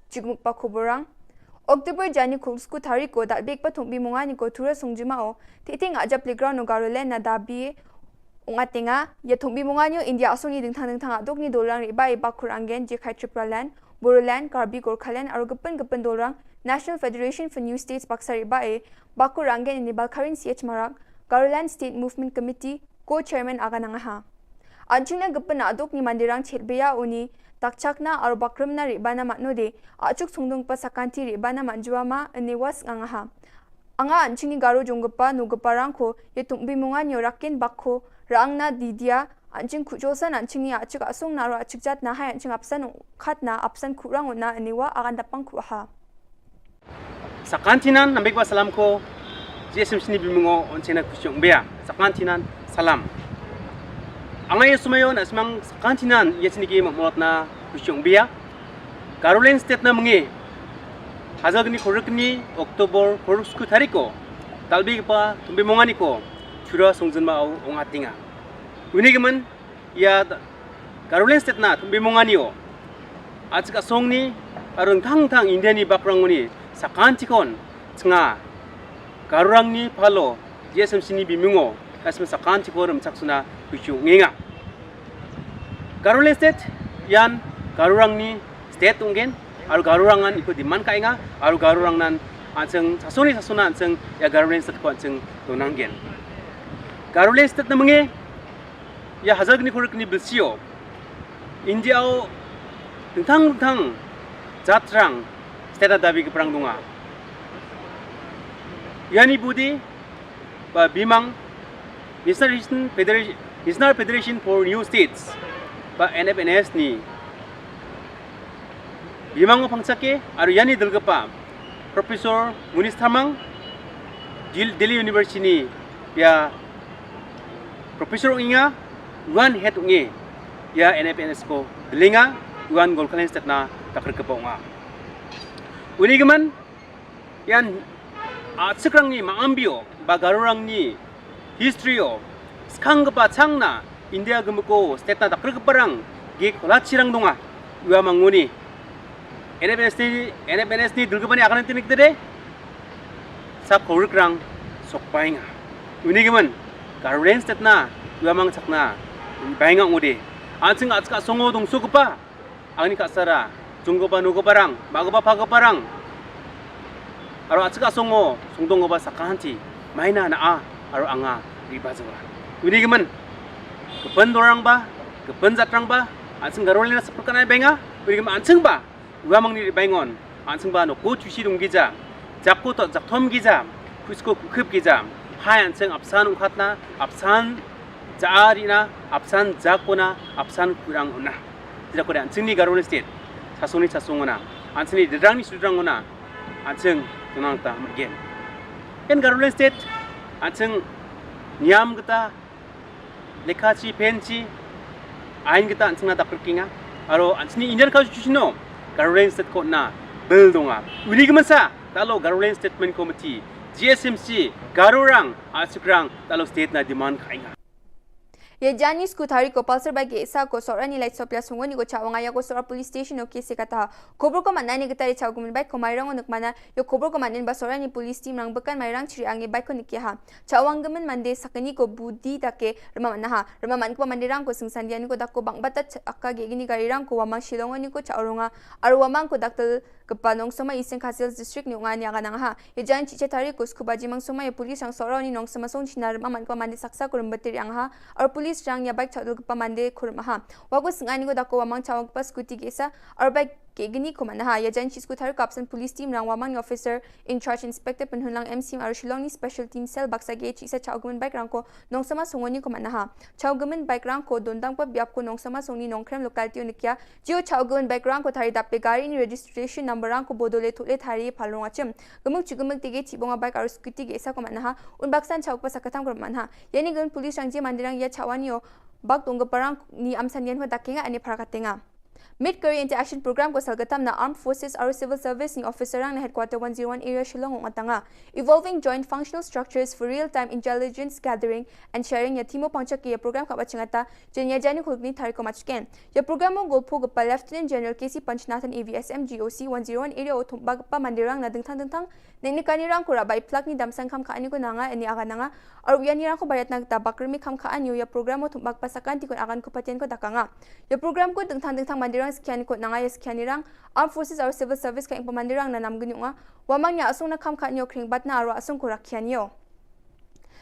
Chukmuk pa koborang. October jani kurus ko tari ko dalbek pa thumbi mungani ko thura sungjima o, titing aja playground o Garoland na dabi Ong atenga, ya thumbi mungani o India asong ni dingthang dingthang aduk ni dolang riba e bakur anggen je khai Tipraland, Bodoland, Karbi Gorkhaland, aro gepun gepun dolang National Federation for New States baksa riba e bakur anggen ini Balkarin C H Marak, Garoland State Movement Committee, co-chairman aga nangaha. Anching na gepun aduk ni mandirang chet beya uni, takchak na aro bakrum na riba na matno de, achuk sungdung pa sakanti riba na matjua ma ini was ngangaha. Anga anching ni Garo jong gepa nu gepa rangko, ye tumbi mungan yo rakin bakko, rang na didia, anching kujosan anching ni achik asung na ro achik jat na hai anching apsan khat na apsan kurang na aniwa akan dapang kuaha. Sakantinan nambik ba salam ko, G S M C ni bimungo on chena kusyong bea. Sakantinan salam. Anga ye sumayo na simang sakantinan ye siniki mamot na kusyong bea. Garoland State na menge, hazagni khorikni October khoruk sku tariko, talbi pa tumbi mongani ko, chura songzin ma au ong atinga. Uni gemen, ya Garoland State na tumbi mongani o. Achik asong ni, arun thang thang India ni bakrang uni, sakantikon, tsenga, Garurang ni palo, G S M C ni bimungo, asma sakantikon ram chaksuna, kuchu ngenga. Garoland State, yan Garurang ni state ungen, aru Garurang nan iko demand ka inga, aru Garurang nan anseng sasoni sasona anseng ya Garoland State ko anseng donanggen. Garoland State na menge, ya hazagni khorikni bilsio, India o tengtang tengtang jatrang state na dabi keperang dunga. Yani budi, ba bimang National Federation, National Federation for New States, ba N F N S ni bimang o pangchake, aru yani delgepa Professor Munish Tharmang, Dil-, Delhi University ni ya Professor inga, wan head unge ya N F N S ko delinga, wan Gorkhaland State na takar kepa unga. Uni gemen, yan, ah, sekrang ni ma ambio, ba Garurang ni history o, skang kepa chang na India gemeko state na takar keparang, ge kola chirang dunga, ua manguni. N F N S ni, N F N S ni dulgepa ni akan tinik tede, sa khorikrang sok bainga. Uni gemen, Garoland State na, ua mang chakna, bainga ngode. Ansing achka songo dongso kepa, angni kasara, junggoba nogoba rang, magoba pagoba rang. Aro achka songo, sungdong goba sakanti, maina na a, aro anga, riba jawa. Uni gemen, kepen dorang ba, kepen jatrang ba, ansing Garoland na seperkanai bainga, uni gemen ansing ba, ua mangni baingon, ansing ba noko chusi dong gija, jakko to jakthom gija, kusko kukhip gija, hai ansing apsan ungkhatna, apsan ja arina, apsan jakona, apsan kurang una. Tidak kode ansing ni Garoland State, sasoni sasongona, ansing ni dedrang ni sudrang ona, ansing tunang ta magen. En Garoland State, ansing niam kita, lekha chi, pen chi, ain kita ansing na takar kinga. Aro ansing ni Indian Constitution no, Garoland State ko na, bill donga. Uni gemen sa, talo Garoland Statement Committee, G S M C, Garurang, achikrang, talo state na demand kainga. Ye jani sku thari ko Pulsar bike esa ko Sorani light sopia sungoni ko chawanga ya ko Sora police station o kese kata. Khobor ko manani kita re chaw gumen bike ko Mairang o nukmana, yo khobor ko manin ba Sorani police team rang bekan Mairang chiri angi bike ko nikiha. Chawang gemen mande sakani ko budi dake rema manaha. Rema man ko mande rang ko singsandiani ko dako bang bata ch-, aka ge gini gari rang ko wamang Shillong ni ko chaw ronga. Aru wamang ko daktel kepa nongsoma Eastern Khasi Hills District ni ungani aga nangha. Ye jan chiche thari ko sku baji mangsoma ye police rang Sorani nongsoma song china rema man ko mande saksa ko rem bateri angha. Aru police rang ya bike chaw dul kepa mande ko remaha. Wa ko singani ko dako wamang chaw kepa scooty gesa. Aru bike Ke gini ko manaha, ya jan chi sku thar kapsan police team rang wamang ni officer in charge Inspector Penhunlang M C M aru Shillong ni special team cell baksa ge chi sa chaw gumen bike rang ko nongsama sungoni ko manaha. Chaw gumen bike rang ko dondang pa biap ko nongsama sungni nongkrem locality unikia. Jio chaw gumen bike rang ko thari dape gari ni registration number rang ko bodole thule thari palong achim. Gemuk chu gemuk tige chi bonga bike aru scooty ge isa ko manaha. Un baksan chaw pa sakatam ko manaha. Yani gun police rang je mandirang ya chawanio. bak tong ka parang ni am san yen ho da kenga ani para ka tenga. Mid Career Inter-Action Program ko salgatam na Armed Forces aro Civil Service ni officer rang na Headquarter one zero one Area Shillong ong atanga Evolving Joint Functional Structures for Real-Time Intelligence Gathering and Sharing ya thimo pangchak ya program kaba chingata jenya jani khulkni tariko machken. Ya program o golpo gapa Lieutenant General K C Panchnathan A V S M G O C one zero one Area o thumba gapa mandirang na dingthang dingthang Nini kani rang ko raba iplak ni damsang kham kha ani ko nanga ani aga nanga. Ar uya ni rang ko bayat na ta bakri mi kham kha ani uya program o thum bak pasakan tikun agan ko patian ko dakanga. Ya program ko dengthang dengthang mandirang sekian ko nanga ya sekian ni rang. Armed Forces ar Civil Service ka ing pemandirang na nam geni unga. Wamang ni asung na kham kha ani o kring bat na aru asung ko rakian yo.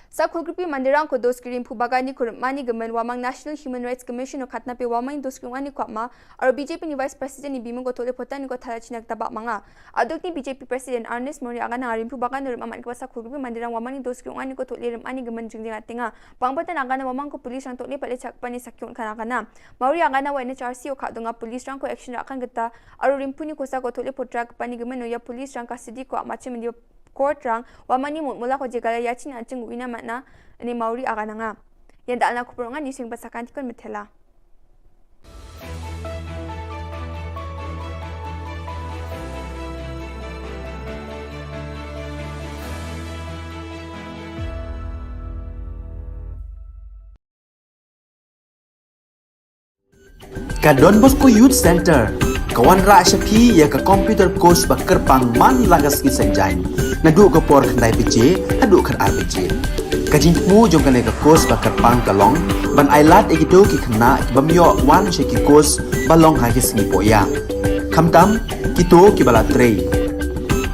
Sa khulgripi mandirang ko dos kirim phu bagani ko mani gemen wamang National Human Rights Commission o khatna pe wamang dos kirim ani ko ma. Aro B J P ni Vice President ni Bimung ko Thole Potan ni ko Thala Chinak Tabak Manga. Aduk ni B J P President Ernest Mori agana rimpu bagan rim amat kepasa khulgripi mandirang wamang ni dos kirim ani ko Thole rim ani gemen jingjing atinga. Pang Potan agana wamang ko police rang Thole pale chak pani sakyong kana kana. Mori agana wa N H R C o kha donga police rang ko action rakan geta. Aro rimpu ni kosa ko Thole Potra pani gemen o ya police rang custody ko amachim ni court rang wamang ni mut mula ko jegala yachin anching uina matna ni Mori agana nga. Yan da alna kupur ngan ni sing pasakan tikon metela. Ka Don Bosco Youth Center ka wanrah sha phi ïa ka computer course ba kyrpang man la ka sngi Saitjaiñ. Naduh ka por khyndai baje haduh khatar baje. Ka jingthmu jong kane ka course ba kyrpang ka long ban ailad ïa kito ki khynnah ki bym ïoh wan sha ki course ba long ha ki sngi pohïa. Khamtam kito kiba la trei,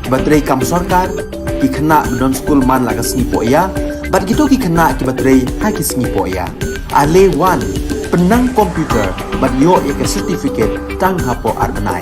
kiba trei kam sorkar, ki khynnah ba don skul man la ka sngi pohïa bad kito ki khynnah kiba trei ha ki sngi pohïa. Ale wan, pynnang computer bad ïoh ïa ka certificate tang hapoh ar bnai.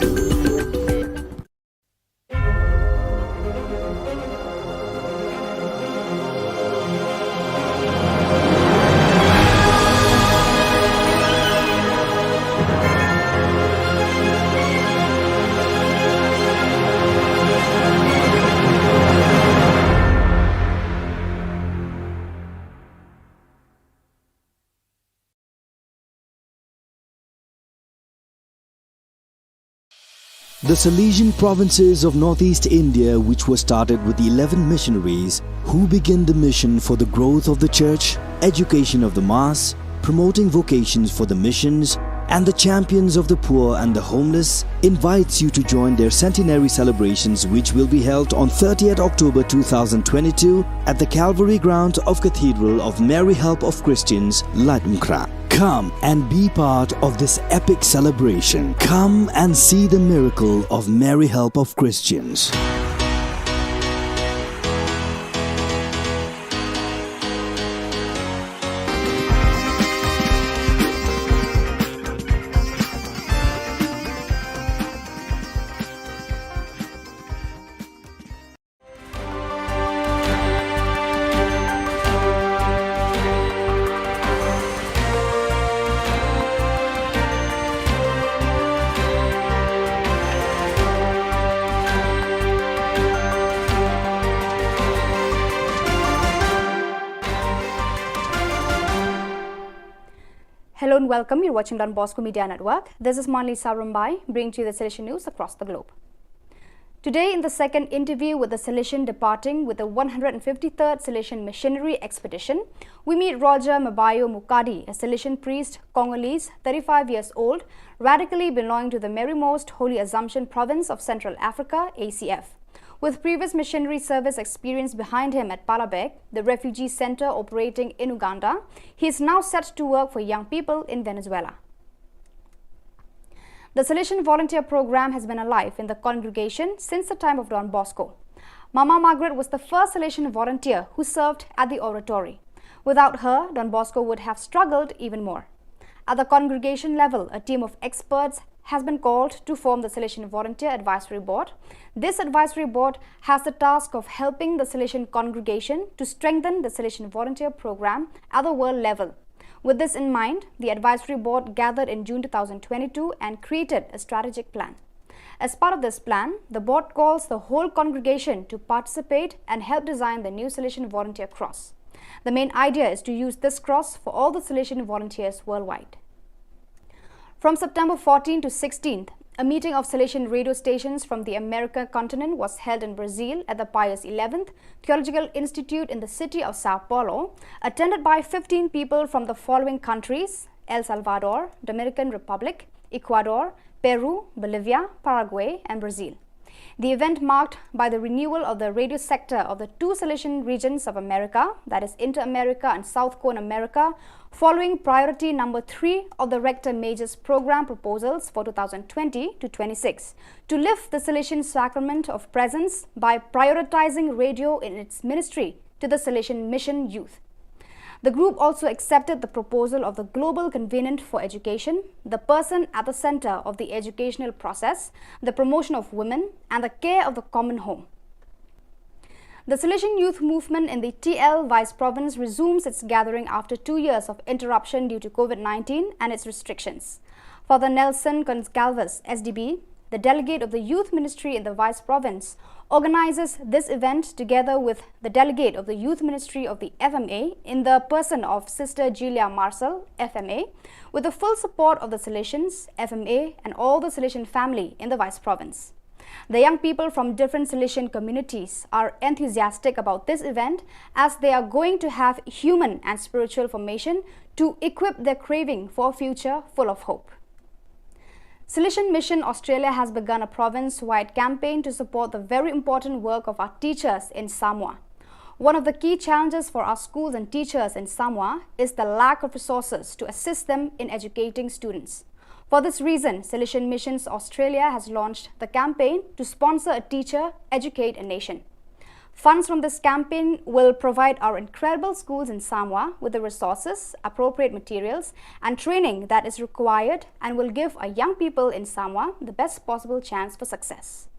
The Salesian provinces of northeast India, which were started with eleven missionaries who began the mission for the growth of the church, education of the mass, promoting vocations for the missions, and the champions of the poor and the homeless, invites you to join their centenary celebrations, which will be held on thirtieth October two thousand twenty-two at the Calvary ground of Cathedral of Mary Help of Christians, Laitumkhrah. Come and be part of this epic celebration. Come and see the miracle of Mary Help of Christians. Hello and welcome. You're watching Don Bosco Media Network. This is Manli Sarumbai, bringing to you the Salesian news across the globe. Today, in the second interview with the Salesian departing with the one hundred fifty-third Salesian Missionary Expedition, we meet Roger Mabayo Mukadi, a Salesian priest, Congolese, thirty-five years old, radically belonging to the Mary Most Holy Assumption Province of Central Africa, A C F. With previous missionary service experience behind him at Palabek, the refugee center operating in Uganda, he is now set to work for young people in Venezuela. The Salesian Volunteer Program has been alive in the congregation since the time of Don Bosco. Mama Margaret was the first Salesian volunteer who served at the oratory. Without her, Don Bosco would have struggled even more. At the congregation level, a team of experts has been called to form the Salesian Volunteer Advisory Board. This advisory board has the task of helping the Salesian congregation to strengthen the Salesian Volunteer Program at the world level. With this in mind, the advisory board gathered in June two thousand twenty-two and created a strategic plan. As part of this plan, the board calls the whole congregation to participate and help design the new Salesian Volunteer Cross. The main idea is to use this cross for all the Salesian volunteers worldwide. From September fourteenth to sixteenth, a meeting of Salesian radio stations from the America continent was held in Brazil at the Pius eleventh Theological Institute in the city of Sao Paulo, attended by fifteen people from the following countries: El Salvador, Dominican Republic, Ecuador, Peru, Bolivia, Paraguay, and Brazil. The event marked by the renewal of the radio sector of the two Salesian regions of America, that is Inter-America and South Cone America, following priority number three of the Rector Major's program proposals for two thousand twenty to twenty-six, to lift the Salesian sacrament of presence by prioritizing radio in its ministry to the Salesian Mission youth. The group also accepted the proposal of the Global Covenant for Education, the person at the center of the educational process, the promotion of women, and the care of the common home. The Salesian Youth Movement in the T L Vice Province resumes its gathering after two years of interruption due to COVID nineteen and its restrictions. Father Nelson Gonçalves, S D B, the delegate of the Youth Ministry in the Vice Province, organizes this event together with the delegate of the Youth Ministry of the F M A in the person of Sister Julia Marcel, F M A, with the full support of the Salesians, F M A, and all the Salesian family in the Vice Province. The young people from different Salesian communities are enthusiastic about this event, as they are going to have human and spiritual formation to equip their craving for a future full of hope. Salesian Mission Australia has begun a province-wide campaign to support the very important work of our teachers in Samoa. One of the key challenges for our schools and teachers in Samoa is the lack of resources to assist them in educating students. For this reason, Salesian Missions Australia has launched the campaign to sponsor a teacher, educate a nation. Funds from this campaign will provide our incredible schools in Samoa with the resources, appropriate materials, and training that is required, and will give our young people in Samoa the best possible chance for success.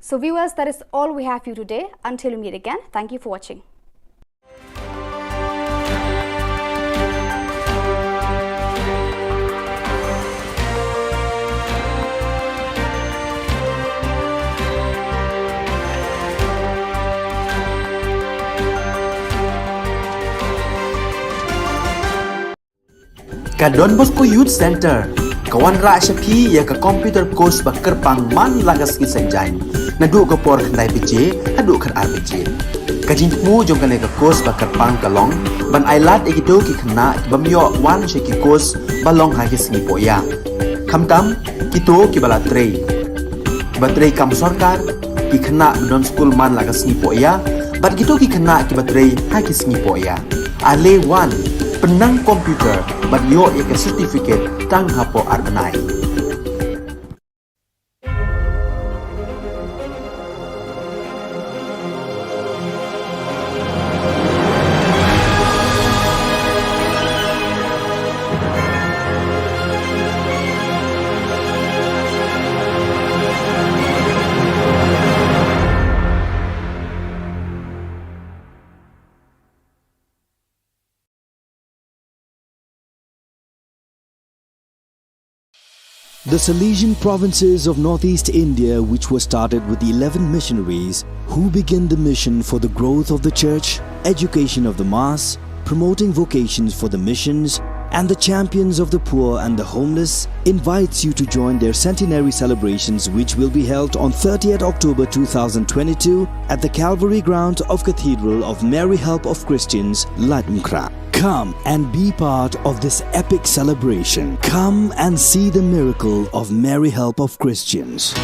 So, viewers, that is all we have for you today. Until we meet again, thank you for watching. Ka Don Bosco Youth Centre ka wanrah sha phi ïa ka computer course ba kyrpang man la ka sngi Saitjaiñ, naduh ka por khyndai baje haduh khatar baje. Ka jingthmu jong kane ka course ba kyrpang ka long ban ailad ïa kito ki khynnah ki bym ïoh wan sha ki course ba long ha ki sngi pohïa, khamtam kito kiba la trei, kiba trei kam sorkar, ki khynnah ba don skul man la ka sngi pohïa, bad kito ki khynnah kiba trei ha ki sngi pohïa. Ale wan, pynnang computer bad ïoh ïa ka certificate tang hapoh ar bnai. The Salesian provinces of northeast India, which were started with the eleven missionaries who began the mission for the growth of the church, education of the mass, promoting vocations for the missions, and the champions of the poor and the homeless, invites you to join their centenary celebrations, which will be held on thirtieth October two thousand twenty-two at the Calvary ground of Cathedral of Mary Help of Christians, Laitumkhrah. Come and be part of this epic celebration. Come and see the miracle of Mary Help of Christians.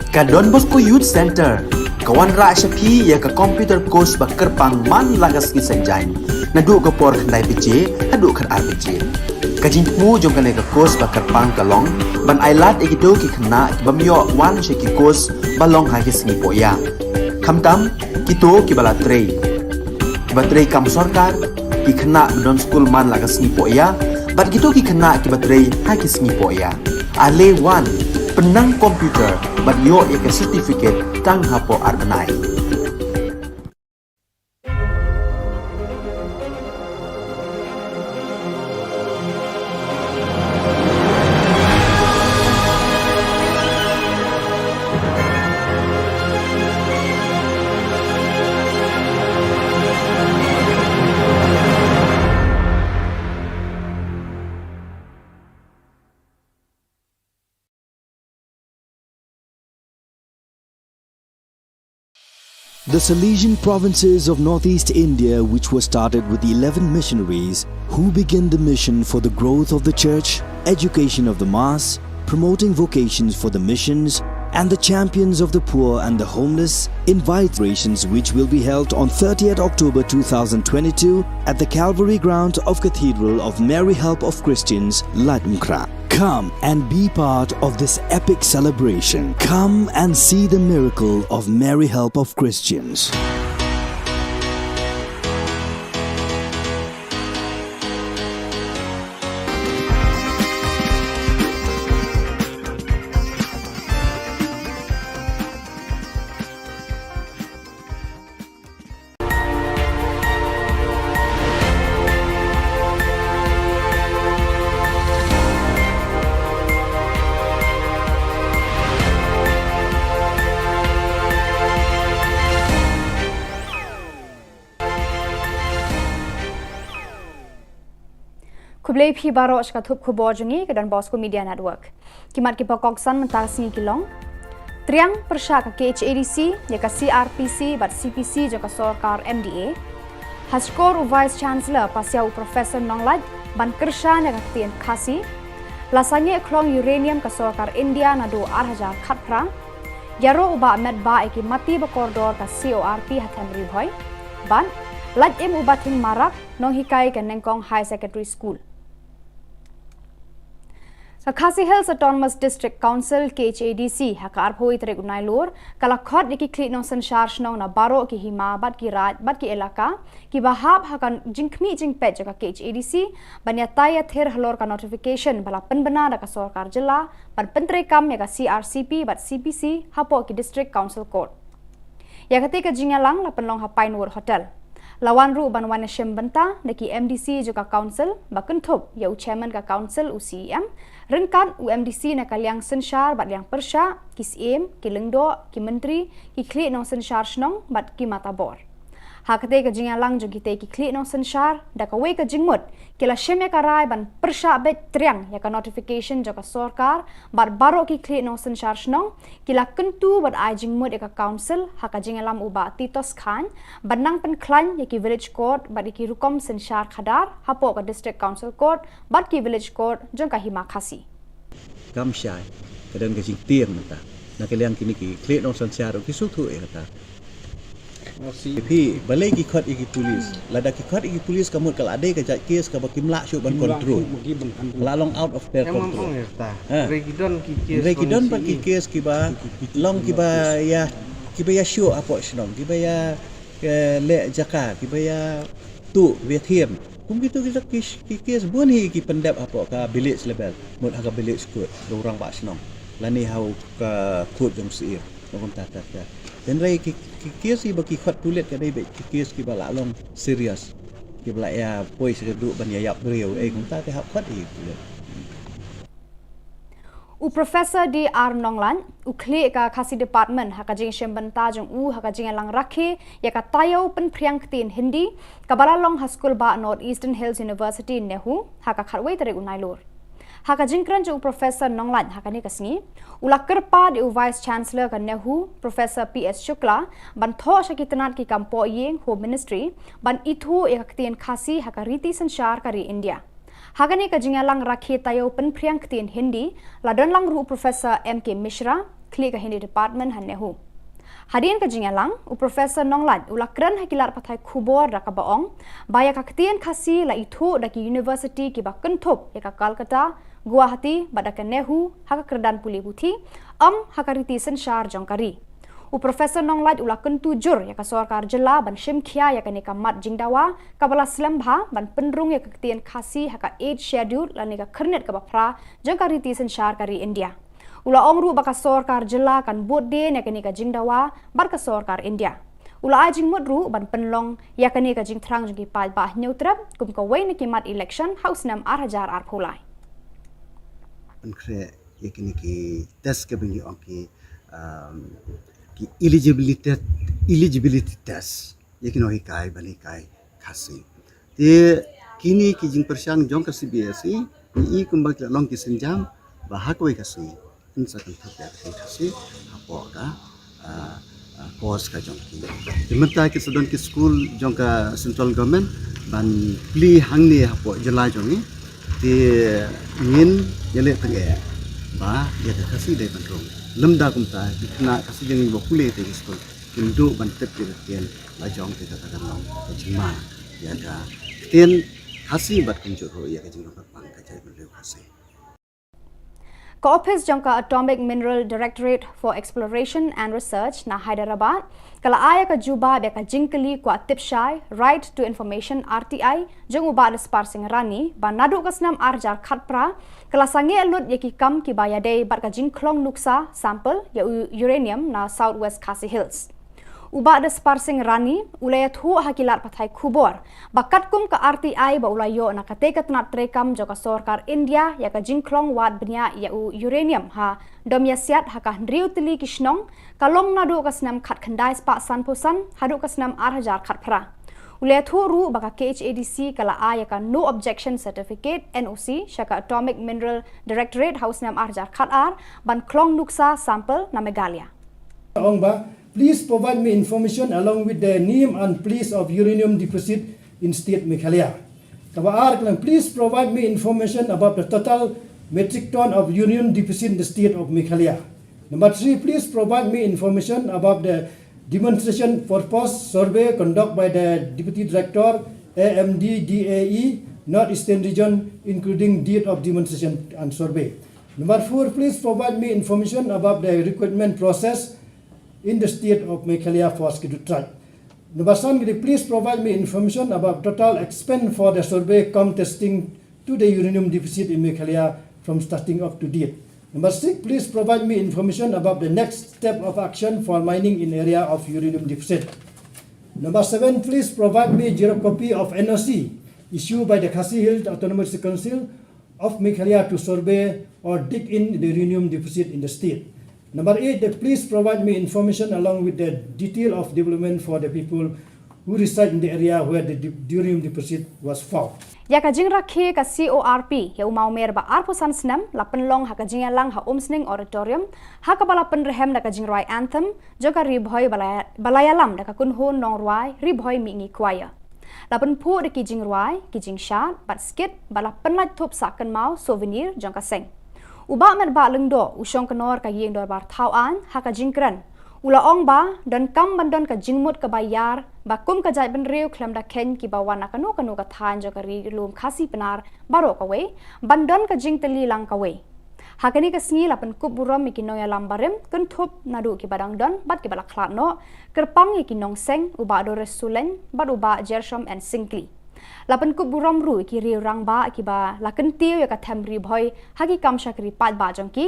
Ka Don Bosco Youth Centre ka wanrah sha phi ïa ka computer course ba kyrpang man la ka sngi Saitjaiñ, naduh ka por khyndai baje haduh khatar baje. Ka jingthmu jong kane ka course ba kyrpang ka long ban ailad ïa kito ki khynnah ki bym ïoh wan sha ki course ba long ha ki sngi pohïa, khamtam kito kiba la trei, kiba trei kam sorkar, ki khynnah ba don skul man la ka sngi pohïa, bad kito ki khynnah kiba trei ha ki sngi pohïa. Ale wan, pynnang computer bad ïoh ïa ka certificate tang hapoh ar bnai. The Salesian provinces of northeast India, which were started with eleven missionaries who began the mission for the growth of the church, education of the mass, promoting vocations for the missions, and the champions of the poor and the homeless, invite celebrations which will be held on thirtieth October two thousand twenty-two at the Calvary ground of Cathedral of Mary Help of Christians, Laitumkhrah. Come and be part of this epic celebration. Come and see the miracle of Mary Help of Christians. Khublei phi baroh sha ka thup khubor jong ngi ka Don Bosco Media Network. Ki mat kiba kongsan mynta ka sngi ki long: Triang pyrshah ka K H A D C ïa ka C R P C bad C P C jong ka sorkar M D A. Ha shkor u Vice Chancellor pasiaw u Professor Nonglait ban kyrshan ïa ka ktien Khasi. La sangeh khlong uranium ka sorkar India naduh ar hajar khatphra. Ïaroh u Bah Metbah ïa ki mati ba kordor ka C O R P ha them Ri Bhoi. Bad lait im u Bah Thing Marak, nonghikai ka Nengkong High Secondary School. Ka Khasi Hills Autonomous District Council, K H A D C, ha ka arphew tarik u Nailur ka la khot ïa ki khlieh nongsynshar shnong na baroh ki hima bad ki raid bad ki elaka kiba hap ha ka jingkhmih jingpeit jong ka K H A D C ban ïatai ïathir halor ka notification ba la pynbna da ka sorkar jylla ban pyntreikam ïa ka C R C P bad C P C hapoh ki District Council Court. Ïa katei ka jingïalang la pynlong ha Pinewood Hotel. La wan ruh ban wan ïashim bynta da ki M D C jong ka Council, ba kynthup ïa u Chairman ka Council, u C E M, ryngkat u M D C na ka liang synshar bad liang pyrshah, ki syiem, ki lyngdoh, ki myntri, ki khlieh nongsynshar shnong bad ki matabor. Ha katei ka jingïalang jong kitei ki khlieh nongsynshar, da kawei ka jingmut ki la shim ïa ka rai ban pyrshah beit triang ïa ka notification jong ka sorkar bad baroh ki khlieh nongsynshar shnong ki la kyntu bad ai jingmut ïa ka Council ha ka jingïalam u Bah Titos Chyne ban nang pynkhlaiñ ïa ki Village Court bad ïa ki rukom synshar khadar hapoh ka District Council Court bad ki Village Court jong ka Hima Khasi. Kam shai, ka don ka jingtieng mynta. Na ka liang kine ki khlieh nongsynshar ruh ki sngewthuh ïa kata. Phi, balei ki khot ïa ki pulis? Lada ki khot ïa ki pulis ka mut ka la dei ka jait kes kaba kim lah shuh ban control. Ka la long out of their control. Ha. Hynrei ki don pat ki kes kiba long kiba ïa, kiba ïashoh hapoh shnong, kiba ïa, eh, leh jaka, kiba ïa tuh, kiba ïa thiem. Kum kitu ki, ki, ki kes bun hi ki pyndep hapoh ka village level, mut ha ka village court, ka u rangbah shnong, lane ha u ka court jong syiem, kumta kumta. Hynrei ki, ki kes kiba ki khot pulit ka dei beit ki kes kiba la long serious, kiba la ïa poi sha ka duh ban ïa ïap briew, eh, kumta te hap khot ïa ki pulit. U Professor D R Nonglait, u khlieh ka Khasi Department, ha ka jingshim bynta jong u ha ka jingïalang rakhe ïa ka taïew pynphriang ktien Hindi kaba la long ha skul bah North Eastern Hills University, NEHU, ha ka khatwei tarik u Nailur. Ha ka jingkren jong u Professor Nonglait ha kane ka sngi, u la kyrpad ïa u Vice Chancellor ka NEHU, Professor P S Shukla, ban thoh sha ki tnat ki kam pohïing, Home Ministry, ban ithuh ïa ka ktien Khasi ha ka riti synshar ka ri India. Ha kane ka jingïalang rakhe taïew pynphriang ktien Hindi, la don lang ruh u Professor M K Mishra, khlieh ka Hindi Department ha NEHU. Hadien ka jingïalang, u Professor Nonglait u la kren ha ki lad pathai khubor da kaba ong ba ïa ka ktien Khasi la ithuh da ki university kiba kynthup ïa ka Calcutta, Guwahati bad da ka NEHU ha ka kyrdan pule puthi, ym ha ka riti synshar jong ka ri. U Professor Nonglait u la kyntu jur ïa ka sorkar jylla ban shim khia ïa kane ka mat jingdawa kaba la slem bha ban pynrung ïa ka ktien Khasi ha ka Eighth Schedule lane ka khyrnit kaba phra jong ka riti synshar ka ri India. U la ong ruh ba ka sorkar jylla kan bud dien ïa kane ka jingdawa bad ka sorkar India. U la ai jingmut ruh ban pynlong ïa kane ka jingthrang jong ki paidbah Hynñiewtrep kum kawei na ki mat election ha u snem ar hajar arphew lai. Pynkhreh ïa kine ki test kiba ngi ong ki, um, ki eligibility, eligibility test ïa ki nonghikai ban hikai Khasi. Te kine ki jingpyrshang jong ka C B S E, ngi i kumba ki la long ki sienjam ba ha kawei ka sngi yn sa kynthup ïa ka ktien Khasi hapoh ka, ah, ah, course ka jong ki. Te mynta ki sa don ki skul jong ka central government ban plie hangne hapoh jylla jong ngi. Te ngin ïaleh tyngeh ba ïa ka Khasi dei ban rung. Lymda kumta ki khynnah Khasi jong ngi ba pule te ki skul kin duh ban tip ïa ka ktien la jong, te kata kan long ka jingma ïa ka ktien Khasi bad kumjuh ruh ïa ka jinglong kyrpang ka jaitbynriew Khasi. Ka ophis jong ka Atomic Mineral Directorate for Exploration and Research na Hyderabad ka la ai ïa ka jubab ïa ka jingkylli kwah tip shai, Right to Information, R T I, jong u Bah Daspar Singh Rani ba naduh ka snem ar hajar khatphra ka la sangeh lut ïa ki kam kiba ïadei bad ka jingkhlong nuksa, sample, ïa u uranium na South West Khasi Hills. U Bah Daspar Singh Rani u la ïathuh ha ki lad pathai khubor ba katkum ka R T I ba u la ïoh na katei ka tnat treikam jong ka sorkar India ïa ka jingkhlong wad bniah ïa u uranium ha Domïasiat ha ka hynriew tylli ki shnong, ka long naduh ka snem khatkhyndai spah sanphew san haduh ka snem ar hajar khatphra. U la ïathuh ruh ba ka K H A D C ka la ai ïa ka No Objection Certificate, N O C, sha ka Atomic Mineral Directorate ha u snem ar hajar khatar ban khlong nuksa, sample, na Meghalaya. Ong ba, please provide me information along with the name and place of uranium deposit in state Meghalaya. Number R, please provide me information about the total metric ton of uranium deposit in the state of Meghalaya. Number three, please provide me information about the demonstration purpose survey conducted by the Deputy Director, A M D D A E, North Eastern Region, including date of demonstration and survey. Number four, please provide me information about the recruitment process in the state of Meghalaya for Scheduled Tribe. Number seven, please provide me information about total expense for the survey cum testing to the uranium deposit in Meghalaya from starting up to date. Number six, please provide me information about the next step of action for mining in area of uranium deposit. Number seven, please provide me xerox copy of N O C issued by the Khasi Hills Autonomous Council of Meghalaya to survey or dig in the uranium deposit in the state. Number eight, that please provide me information along with the detail of development for the people who reside in the area where the de-, uranium deposit was found. Ïa ka jingrakhe ka C O R P ïa u mawmer ba arphew san snem la pynlong ha ka jingïalang ha Umsning Auditorium ha kaba la pynrhem da ka jingrwai anthem jong ka Ri Bhoi ba la, ba la ïalam da ka kynhun nongrwai Ri Bhoi Mihngi Choir. La pynphuh da ki jingrwai, ki jingshad bad skit bad la pynlait thup sah kynmaw, souvenir, jong ka seng. U Bah Metbah Lyngdoh u shongknor ka ïing dorbar Thawaiñ ha ka jingkren u la ong ba donkam ban don ka jingmut kaba ïar ba kum ka jaitbynriew khlem da kheiñ kiba wan na kano kano ka thaiñ jong ka Ri Lum Khasi Pnar baroh kawei ban don ka jingtylli lang kawei. Ha kane ka sngi la pynkup burom ïa ki nongïalam barim kynthup naduh kiba dang don bad kiba la khlad noh, kyrpang ïa ki nongseng, u Bah Doris Sulein bad u Bah Gershom N Syngkli. La pynkup burom ruh ïa ki riew rangbah kiba la kyntiew ïa ka them Ri Bhoi ha ki kam shakri paidbah jong ki,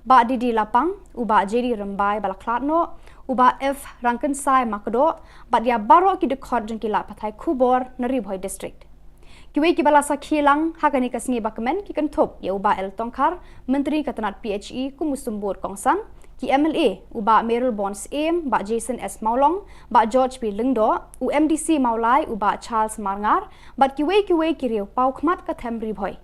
Bah D D Lapang, u Bah J D Rymbai ba la khlad noh, u Bah F Rangkynsai Makdoh bad ïa baroh ki dkhot jong ki lad pathai khubor na Ri Bhoi District. Kiwei kiba la sakhi lang ha kane ka sngi ba kmen ki kynthup ïa u Bah L Tongkhar, Myntri ka tnat P H E kum u symbud kongsan, ki M L A, u Bah Mayralborn Syiem, Bah Jason S Mawlong, Bah George P Lyngdoh, u M D C Mawlai, u Bah Charles Marngar bad kiwei kiwei ki riew paw khmat ka them Ri Bhoi.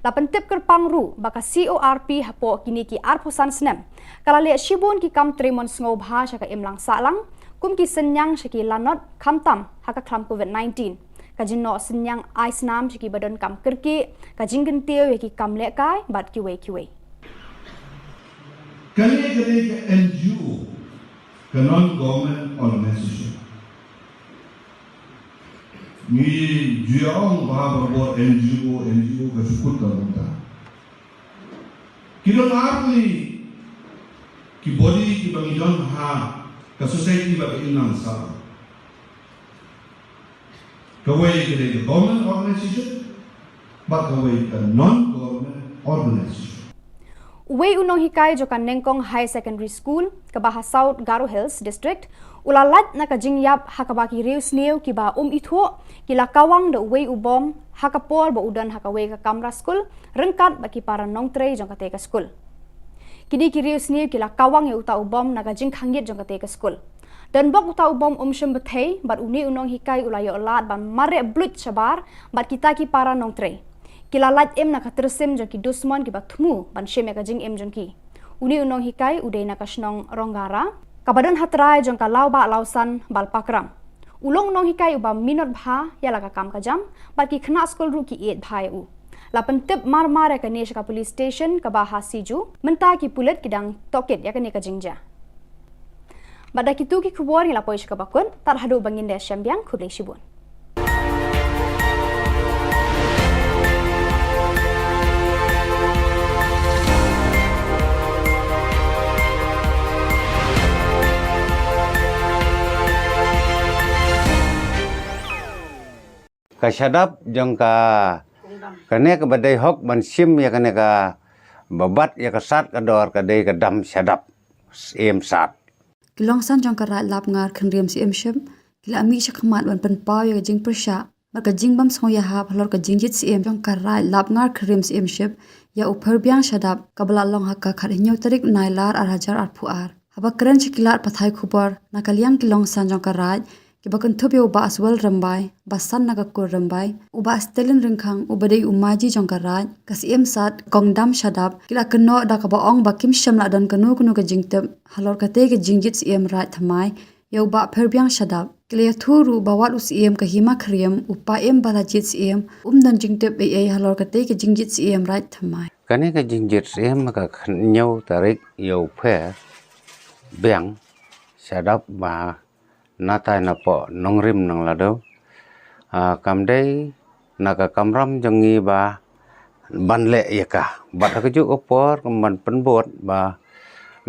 La pyntip kyrpang ruh ba ka C O R P hapoh kine ki arphew san snem ka la leh shibun ki kam trei mon sngewbha sha ka imlang sahlang, kum ki synñiang sha ki lanot, khamtam ha ka khlam Covid nineteen, ka jingnoh synñiang ai snam sha kiba donkam kyrkieh, ka jingkyntiew ïa ki kam lehkai bad kiwei kiwei. Kane ka dei ka N G O, ka non-government organization. Ngi ju ïa ong ba ha ba bor N G O, N G O ka shu kut ka bynta. Ki don ar tylli ki body kiba ngi don ha ka society ba ka imlang sah. Kawei ka dei ka government organization, bad kawei ka non-government organization. Uwei u nonghikai jong ka Nengkong Higher Secondary School, kaba ha South Garo Hills District, u la lait na ka jingïap ha kaba ki riewsniew kiba um ithuh ki la kawang da uwei u bom ha ka por ba u don ha kawei ka kamra skul, ryngkat bad ki para nongtrei jong katei ka skul. Kine ki riewsniew ki la kawang ïa uta u bom na ka jingkhangit jong katei ka skul. Donbok uta u bom um shym bthei, bad une u nonghikai u la ïoh lad ban mareh bluit shabar bad kita ki para nongtrei. Ki la lait im na ka tyrsim jong ki dusmon kiba thmu ban shim ïa ka jingim jong ki. Une u nonghikai u dei na ka shnong Ronggara, kaba don ha trai jong ka Lawbah Lawsan Balpakram. U long u nonghikai uba minot bha ïa la ka kam ka jam, bad ki khynnah skul ruh ki ïeit bha ïa u. La pyntip mar mar ïa kane sha ka police station kaba ha Siju, mynta ki pulit ki dang tohkit ïa kane ka jingjia. Bad da kitu ki khubor ngi la poi sha kaba kut, tad haduh ba ngin da shem biang, khublei shibun. Ka shadap jong ka, kane kaba dei hok ban shim ïa kane kaba bat ïa ka sad ka dor ka dei ka dam shadap, Syiem Sad. Ki longsan jong ka Raid Lapngar Khynriem Syiemship ki la mih shakhmat ban pynpaw ïa ka jingpyrshah bad ka jingbym sngewïahap halor ka jingjied syiem jong ka Raid Lapngar Khynriem Syiemship ïa u Pherbiang Shadap, kaba la long ha ka khathynñiew tarik Nailar ar hajar arphew ar. Haba kren sha ki lad pathai khubor na ka liang ki longsan jong ka Raid, kiba kynthup ïa u Bah Aswell Rymbai, ba san na ka kur Rymbai, u Bah Stalin Ryngkhang, uba dei u maji jong ka Raid, ka Syiem Sad, Kong Dam Shadap, ki la kynnoh da kaba ong ba kim shym la don kano kano ka jingtip halor katei ka jingjied syiem Raid thymmai ïa u Bah Pherbiang Shadap. Ki la ïathuh ruh ba wat u syiem ka Hima Khyriem, u Paiem ba la jied syiem, um don jingtip ei ei halor katei ka jingjied syiem Raid thymmai. Kane ka jingjied syiem ka khathynñiew tarik ïa u Pherbiang Shadap ba na tai na poh nongrim nong Lado. Ah, kam dei na ka kamram jong ngi ba ban leh ïa ka. Bad ha kajuh ka por kum ban pynbud ba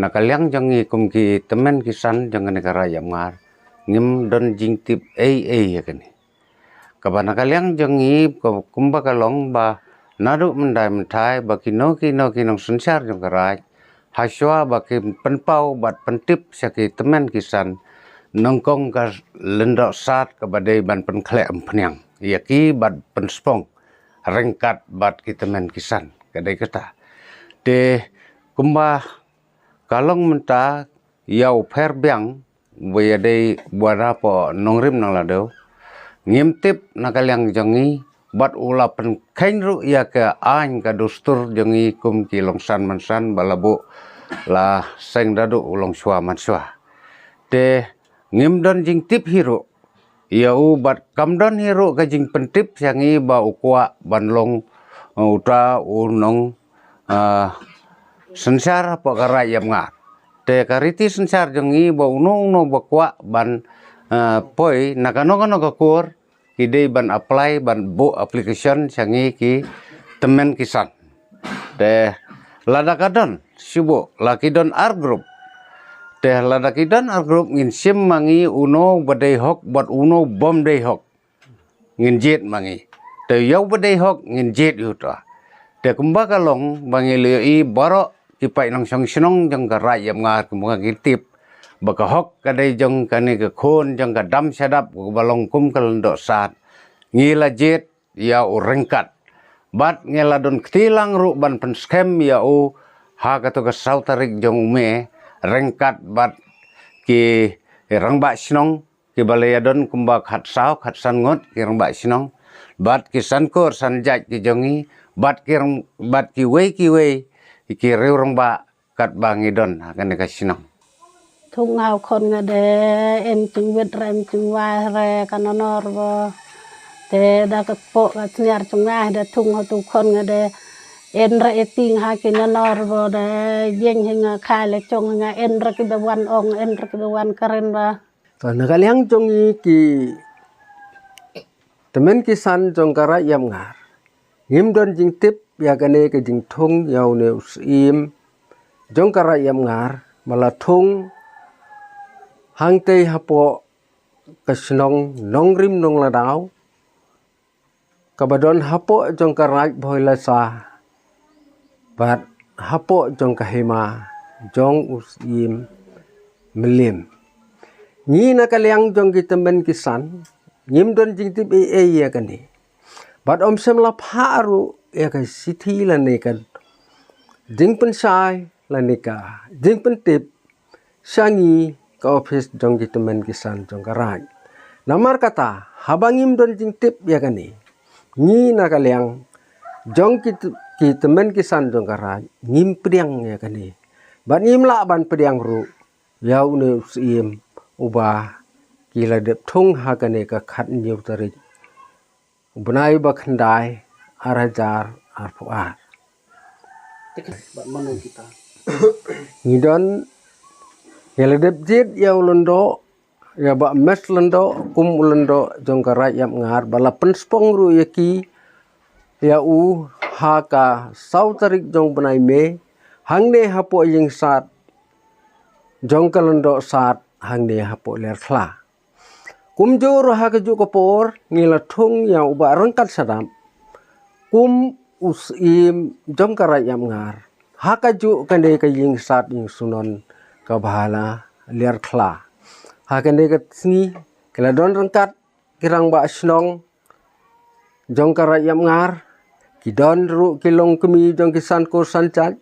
na ka liang jong ngi kum ki tymmen ki san jong kane ka Raid Lapngar, ngim don jingtip ei ei ïa kane. Kaba na ka liang jong ngi, ka-, kumba ka long ba naduh mynta mynta ba kino kino ki nongsynshar jong ka Raid, hashwa ba ki pynpaw bad pyntip sha ki tymmen ki san, nyngkong ka Lyngdoh Sad kaba dei ban pynkhleh umphniang ïa ki bad pynspong ryngkat bad ki tymmen ki san, ka dei kata. Te kumba ka long mynta ïa u Pherbiang, ba ïa dei ba na poh nongrim nong Lado, ngim tip na ka liang jong ngi, bad u la pynkheiñ ruh ïa ka aiñ ka dustur jong ngi kum ki longsan mansan ba la buh la seng da duh u longshuwa manshuwa. Te ngim don jingtip hi ruh ïa u bad kam don hi ruh ka jingpyntip sha ngi ba u kwah ban long, uh, uta u nong, uh, synshar hapoh ka Raid Lapngar. Te ka riti synshar jong ngi ba uno uno ba kwah ban, uh, poi na kano kano ka kur, ki dei ban apply, ban buh application sha ngi ki tymmen ki san. Te lada ka don, shu buh, la ki don ar group. Te lada ki don ar group ngin shim ma ngi uno ba dei hok bad uno bym dei hok. Ngin jied ma ngi. Te ïa u ba dei hok ngin jied ïa uta. Te kumba ka long ba ngi la ïohi baroh ki paid nongshong shnong jong ka Raid Lapngar kumba ngi tip ba ka hok ka dei jong kane ka khun jong ka Dam Shadap kaba long kum ka Lyngdoh Sad. Ngi la jied ïa u ryngkat. Bad ngi la don kti lang ruh ban pynskhem ïa u ha kato ka saw tarik jong u May ryngkat bad ki rangbah shnong kiba la ïa don kumba khatsaw khatsan ngut ki rangbah shnong. Bad ki san kur san jait ki jong ngi, bad ki rang-, bad kiwei kiwei ki riew rangbah katba ngi don ha kane ka shnong. Thung nga u khon nga de, em jingwit re em jingwai re ka nonor bo. Te da ka poh ka sniar jong nga de thung ha tu khon nga de. En re eting ha ki nanor bo da jeng hi nga khai la chong nga en re ki da wan ong en re ki da wan karen ba. To na ka liang jong ngi ki tymmen ki san jong ka Raid Ïap Ngar. Ngim don jingtip ïa kane ka jingthung ïa une u syiem jong ka Raid Ïap Ngar ba la thung hangtei hapoh ka shnong Nongrim Nongladaw kaba don hapoh jong ka Raid Bhoilasa bad hapoh jong ka hima jong u syiem Mylliem. Ngi na ka liang jong ki tymmen ki san ngim don jingtip ei ei ïa kane. Bad ym shym la phah ruh ïa ka shithi lane ka jingpynshai lane ka jingpyntip sha ngi ka ophis jong ki tymmen ki san jong ka Raid. Namar kata haba ngim don jingtip ïa kane, ngi na ka liang jong ki, ki tymmen ki san jong ka Raid ngim pdiang ïa kane. Bad ngim lah ban pdiang ruh ïa une u syiem uba ki la dep thung ha kane ka khathynñiew tarik u bnai ba khyndai ar hajar arphew ar. Ngi don ïa la dep jied ïa u lyngdoh ïa Bah Mes Lyngdoh kum u lyngdoh jong ka Raid Ïap Ngar ba la pynspong ruh ïa ki ïa u ha ka saw tarik jong bnai Mei hangne hapoh ïing sad jong ka lyngdoh sad hangne hapoh Liarkhla. Kumjuh ruh ha kajuh ka por ngi la thung ïa u Bah Ryngkat Shadap kum u syiem jong ka Raid Ïap Ngar ha kajuh kane ka ïing sad ïing sunon kaba ha Liarkhla. Ha kane ka sngi ki la don ryngkat ki rangbah shnong jong ka Raid Ïap Ngar, ki don ruh ki longkmie jong ki san kur san jait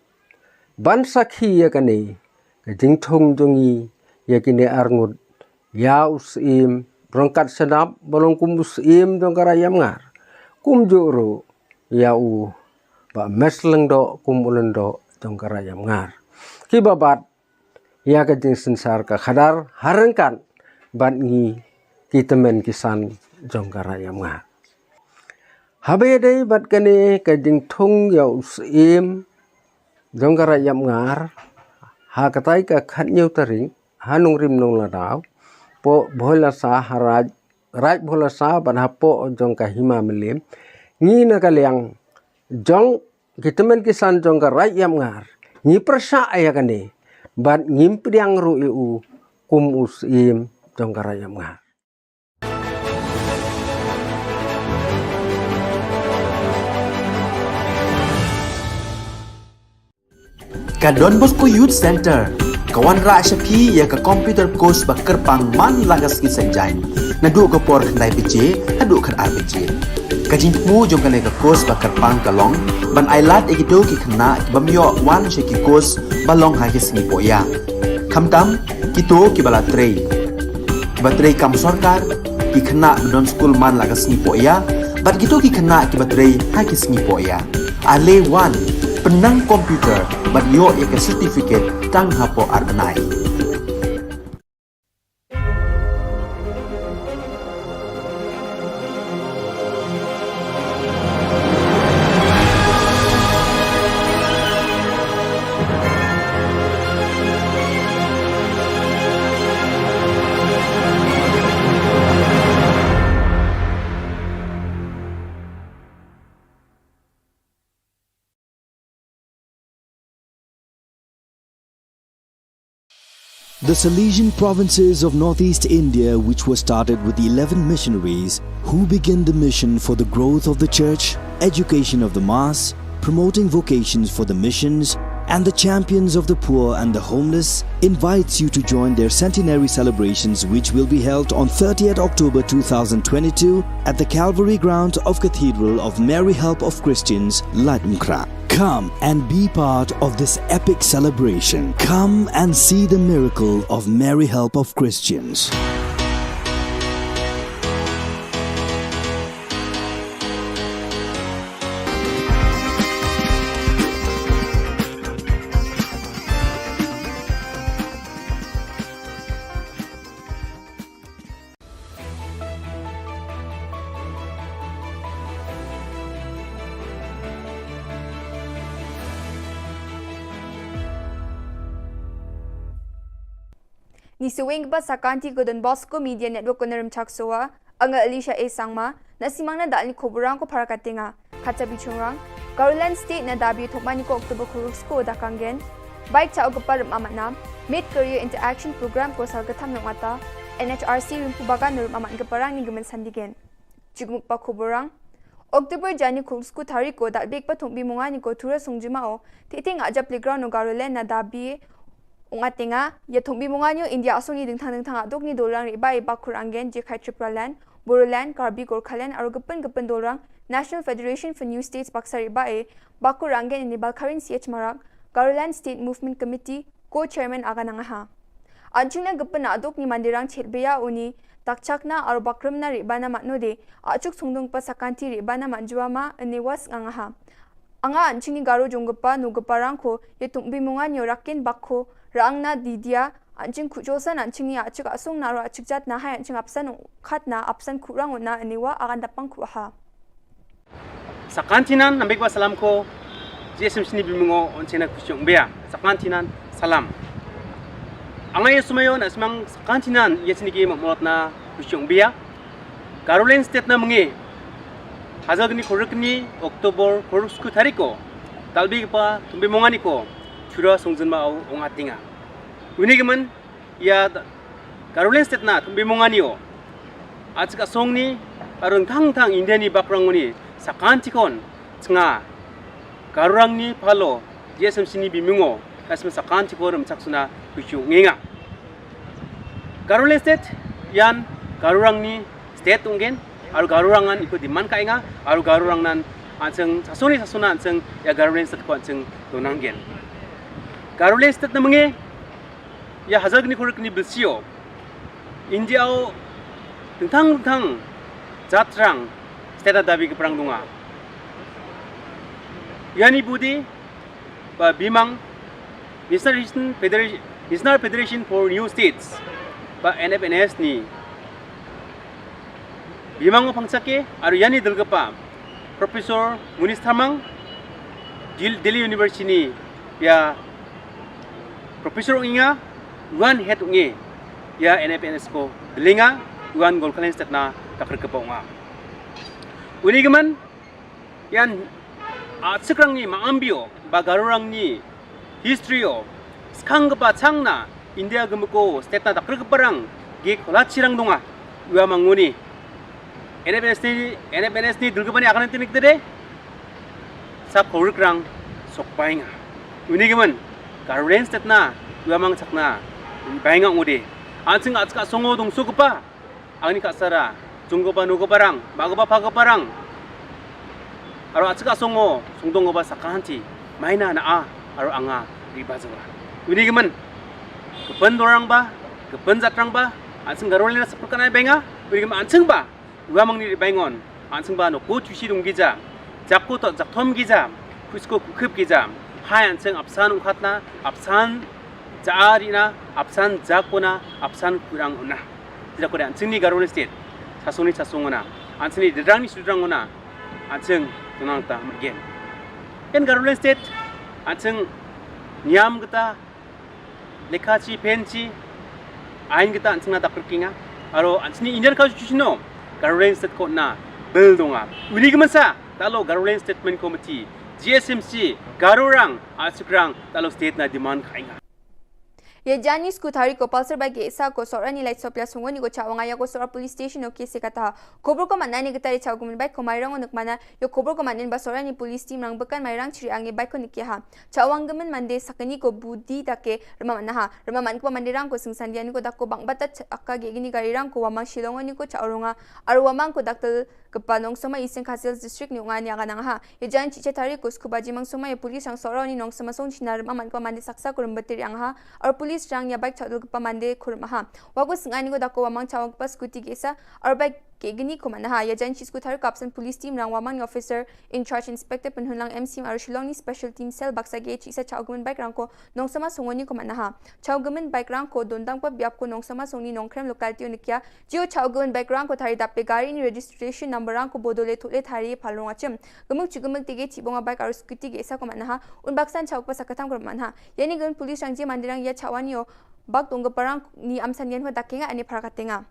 ban sakhi ïa kane ka jingthung jong ngi ïa kine arngut, ïa u syiem Ryngkat Shadap ba long kum u syiem jong ka Raid Ïap Ngar, kumjuh ruh ïa u Bah Mes Lyngdoh kum u lyngdoh jong ka Raid Ïap Ngar. Kiba bat ïa ka jingsynshar ka khadar ha ryngkat bad ngi ki tymmen ki san jong ka Raid Ïap Ngar. Haba ïadei bad kane ka jingthung ïa u syiem jong ka Raid Ïap Ngar ha katai ka khathynñiew tarik ha Nongrim Nongladaw, poh Bhoilasa ha Raid, Raid Bhoilasa bad hapoh jong ka hima Mylliem, ngi na ka liang jong ki tymmen ki san jong ka Raid Ïap Ngar ngi pyrshah ïa kane bad ngim pdiang ruh ïa u kum u syiem jong ka Raid Ïap Ngar. Ka Don Bosco Youth Center ka wanrah sha phi ïa ka computer course ba kyrpang man la ka sngi Saitjaiñ, naduh ka por khyndai baje haduh khatar baje. Ka jingthmu jong kane ka course ba kyrpang ka long ban ailad ïa kito ki khynnah ki bym ïoh wan sha ki course ba long ha ki sngi poh ïa, khamtam kito kiba la trei, kiba trei kam sorkar, ki khynnah ba don skul man la ka sngi poh ïa bad kito ki khynnah kiba trei ha ki sngi poh ïa. Ale wan, pynnang computer bad ïoh ïa ka certificate tang hapoh ar bnai. The Salesian provinces of northeast India, which were started with eleven missionaries who began the mission for the growth of the church, education of the mass, promoting vocations for the missions, and the champions of the poor and the homeless, invites you to join their centenary celebrations, which will be held on thirtieth October two thousand twenty-two at the Calvary grounds of Cathedral of Mary Help of Christians, Laitumkhrah. Come and be part of this epic celebration. Come and see the miracle of Mary Help of Christians. Ni saweng ba sakanti ko Don Bosco Media Network ko na Rymchak Sowa, anga Alicia A Sangma, na simang na dal ni koborang ko para katenga. Kata bichungrang, Garoland State na dabi thokmani ko October kurus ko dakanggen. Bike cha o kepar rum amat nam, Mid Career Interaction Program ko sal ketam nong ata, N H R C rum pubagan rum amat keparang ni gemen sandigen. Jugmuk pa koborang. October jani kurus ko tari ko dal bek pa thongbi mungani ko tura songjima o, tete nga aja playground o Garoland na dabi Ong atenga, ya thongbi mungani o India asong ni dingthang dingthang aduk ni dolang riba e bakur anggen je khai Tipraland, Bodoland, Karbi Gorkhaland, aro gepin gepin dolang National Federation for New States baksa riba e bakur anggen ini Balkarin C H Marak, Garoland State Movement Committee, co-chairman aga nangaha. Anching na gepin aduk ni mandirang chet beya uni takchakna aro bakrimna riba na matnode, achuk sungdung pa sakanti riba na matjua ma ini was ngangaha. Anga anching ni Garo jong gepa nu gepa rangko, ye tung bi mungan yo rakin bakko, rang na didia, anching kuchosan anching ni achik asung naro achik jat na hai anching apsan khat na apsan kurang na aniwa akan dapang kuaha. Sakantinan nambik ba salam ko, J S M C ni bimungo on chena kuchong bia. Sakantinan salam. Anga ye sumayo na semang sakantinan ye sini ki mamot na kuchong bia. Garoland State na menge. Hazal gni khorok ni October khorok sku tariko. Talbi pa tumbi mongani ko. Chura songjin ma au ong atinga. Uni gemen ya Garoland State na tumbi mongani o. Achik asong ni arun thang thang India ni bakrang uni sakantikon chenga. Garurang ni palo, J S M C ni bimungo, kasma sakantikon rum chaksuna kuchu ngenga. Garoland State, yan Garurang ni state ungen, aru Garurang nan iko demand ka inga, aru Garurang nan anseng sasuni sasuna anseng ya Garoland State ko anseng donanggen. Garoland State na menge, ya hazal ni khorok ni bilsio, India o tengtang tengtang jatrang state na dabi keperang dunga. Yani budi ba bimang National Federation, National Federation for New States ba N F N S ni bimang o pangchake aru yani delgepa Professor Munis Thamang Dil- Delhi University ni ya Professor unga wan head unge ya N F N S ko delinga wan Golkalen State na takar kepa unga. Uni geman yan a sekrang ni ma ambio ba Garurang ni history o skang kepa chang na India gemeko state na takar keparang ge kola chirang dunga ua manguni. N F N S ni N F N S ni dulgepa ni akan tinik tede sa khorok rang sok bainga. Uni gemen Garoland State na ua mang chakna bainga ngode. Ansing achka songo dong sukepa. Angni ka sara, junggoba nugoba rang, magoba pagoba rang. Aro achka songo, sungdong goba sakanti, maina na a, aro anga riba jawa. Uni gemen, kepen dorang ba, kepen jatrang ba, ansing Garoland na sepurkan ai benga, uni gemen ansing ba, ua mangni ribaingon, ansing ba noko chusi dong gija, jakko to jakthom gija, kusko kukhip gija, hai ansing apsan ungkhatna, apsan ja rina, apsan jakona, apsan kurang una. Tidak kore ansing ni Garoland State, sasoni sasongona, ansing ni dedrang ni sudrang ona, ansing tunang ta magen. Ken Garoland State, ansing niam kita, lekha chi, pen chi, ain kita ansing na takar kinga, aro ansing ni Indian Constitution no, Garoland State ko na, bill donga. Uni gemensa, talo Garoland Statement Committee, G S M C, Garorang, Achukrang, talo state na demand kainga. Ye jani sku thari ko Pulsar bai ke esa ko Sorani Light Sopia sungoni ko chawanga ya ko Sora Police Station o kese kata. Khobor ko manani kita ri chaw gumen bai ko Mairang o nukmana, yo khobor ko manin ba Sorani Police Team rang bekan Mairang chiri angi bai ko nikiha. Chawang gemen mande sakani ko budi dake rema manaha. Rema man ko mande rang ko sing sandiani ko dako bang bata aka ge gini gari rang ko wamang Shillong ni ko chaw ronga. Aru wamang ko daktel kepa nongsoma Eastern Khasi Hills District ni unga ni aga nangha. Ye jan chiche tari kus kubaji mangsoma ye police rang sora ni nongsoma song china rem aman kepa mande saksa kurum betir yang ha. Aru police rang ya bike chadul kepa mande kurum ha. Waku sengai ni ko dako wamang chawa kepa scooty gesa. Aru bike ke gini ko manaha. Ye jan chis ku tari kapsan police team rang wamang ni officer in charge Inspector Penhunlang M C aru Shillong ni special team cell baksa ge chisa chaw gumen bike rang ko nongsoma songoni ko manaha. Chaw gumen bike rang ko dondam ko biap ko nongsoma songni nongkrem locality unikia. Jio chaw gumen bike rang ko thari dape gari ni registration number rang ko bodole thule thari palrong achim. Gemuk chu gemuk tige chibonga bike aru scooty ge esa ko manaha. Un baksan chaw ko pasakatam ko manaha. Yani gumen police rang je mandirang ya chawanio. bak tong ka parang ni am san yen ho da kenga ani phara ka tenga.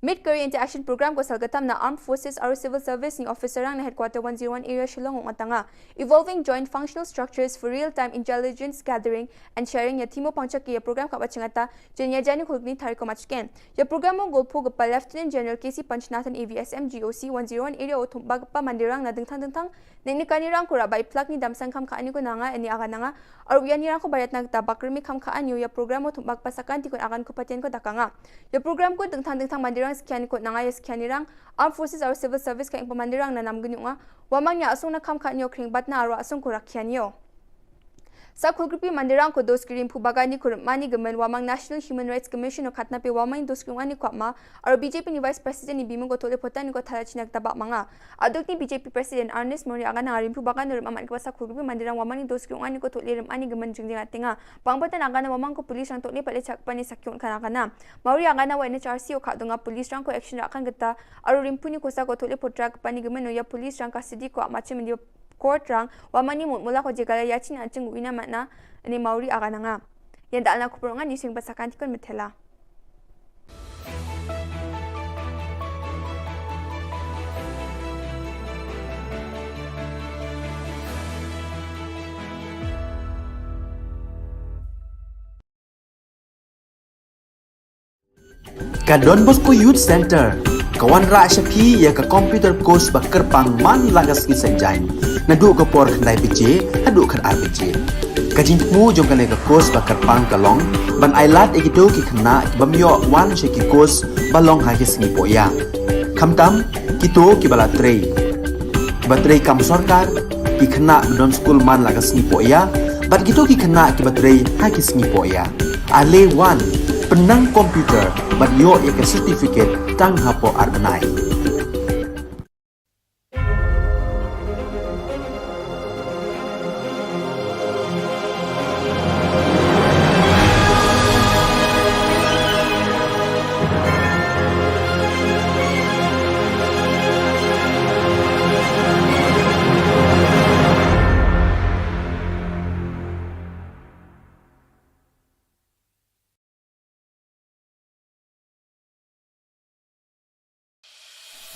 Mid Career Interaction Program ko sal ka tam na Armed Forces aro Civil Service ni officer rang na Headquarter one zero one Area Shillong ong tanga Evolving Joint Functional Structures for Real-Time Intelligence Gathering and Sharing ya thimo pangchak ya program ka bachingata jenya jani khulkni tari ko machken. Ya program mo golpo ka pa Lieutenant General K C Panchnathan A V S M G O C one zero one Area o thum bak pa mandirang na dingthang dingthang Neng ni kani rang kura bai plak ni dam sang kham kha ani ko nanga ani aga nanga. Aru ya ni rang ko bayat nang ta bakri mi kham kha ani ya program o thum bak pasakan ti ko agan ko patien ko dakanga. Ya program ko dengthang dengthang mandirang sekian ko nanga ya sekian ni rang. Armed Forces aru Civil Service ka ing pamandirang na nam genyuk nga. Wamang ya asung na kham kha ani o kring bat na aru asung ko rakian yo. Sa khulgripi mandirang ko dos kirim phu bagani ko mani gemen wamang National Human Rights Commission o khatna pe wamang dos kirim ani kwak ma. Aru B J P ni Vice President ni bimung ko tole potan ni ko thala chinak tabak manga. Aduk ni B J P President Ernest Mori agana rim phu bagan rim amat kepasa khulgripi mandirang wamang ni dos kirim ani ko tole rim ani gemen jingjing atinga. Pang potan agana wamang ko police rang tole pale chak pani sakyong kan agana. Mori agana wa N H R C o khat donga police rang ko action rakan geta. Aru rim phu ni kosa ko tole potra pani gemen o ya police rang kasidi ko amachim ni court rang wamang ni mut mula ko jegala yachin anching wina matna ni Mori agana nga. Yan dal na kuprongan ni sing pasakan tikon metela. Ka Don Bosco Youth Center ka wanrah sha phi ïa ka computer course ba kyrpang man la ka sngi Saitjaiñ naduh ka por khyndai baje haduh khatar baje. Ka jingthmu jong kane ka course ba kyrpang ka long ban ailad ïa kito ki khynnah ki bym ïoh wan sha ki course ba long ha ki sngi pohïa. Khamtam kito kiba la trei, kiba trei kam sorkar, ki khynnah ba don skul man la ka sngi pohïa bad kito ki khynnah kiba trei ha ki sngi pohïa. Ale wan, pynnang computer bad ïoh ïa ka certificate tang hapoh ar bnai.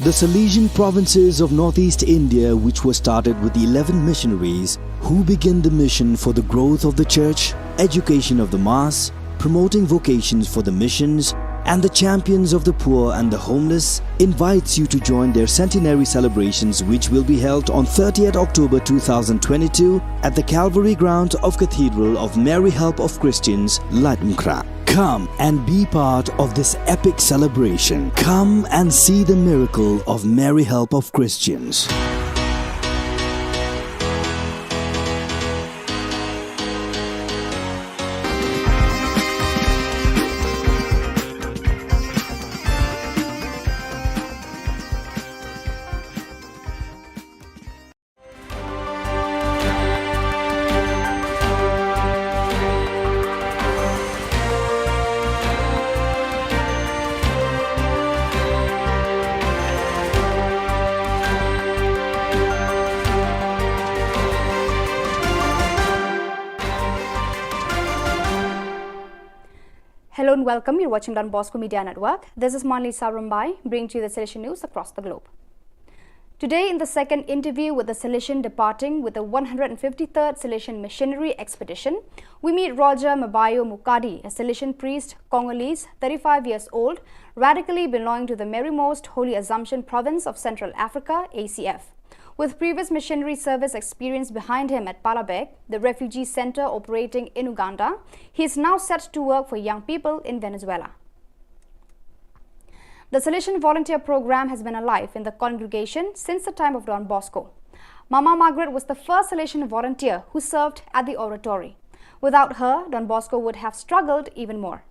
The Salesian provinces of northeast India, which were started with eleven missionaries who began the mission for the growth of the church, education of the mass, promoting vocations for the missions, and the champions of the poor and the homeless, invites you to join their centenary celebrations, which will be held on thirtieth October two thousand twenty-two at the Calvary ground of Cathedral of Mary Help of Christians, Laitumkhrah. Come and be part of this epic celebration. Come and see the miracle of Mary Help of Christians. Hello and welcome. You're watching Don Bosco Media Network. This is Monlisa Rumbai, bringing to you the Salesian news across the globe. Today, in the second interview with the Salesian departing with the one hundred fifty-third Salesian Missionary Expedition, we meet Roger Mabayo Mukadi, a Salesian priest, Congolese, thirty-five years old, radically belonging to the Mary Most Holy Assumption Province of Central Africa, A C F. With previous missionary service experience behind him at Palabek, the refugee center operating in Uganda, he is now set to work for young people in Venezuela. The Salesian Volunteer Program has been alive in the congregation since the time of Don Bosco. Mama Margaret was the first Salesian volunteer who served at the oratory. Without her, Don Bosco would have struggled even more.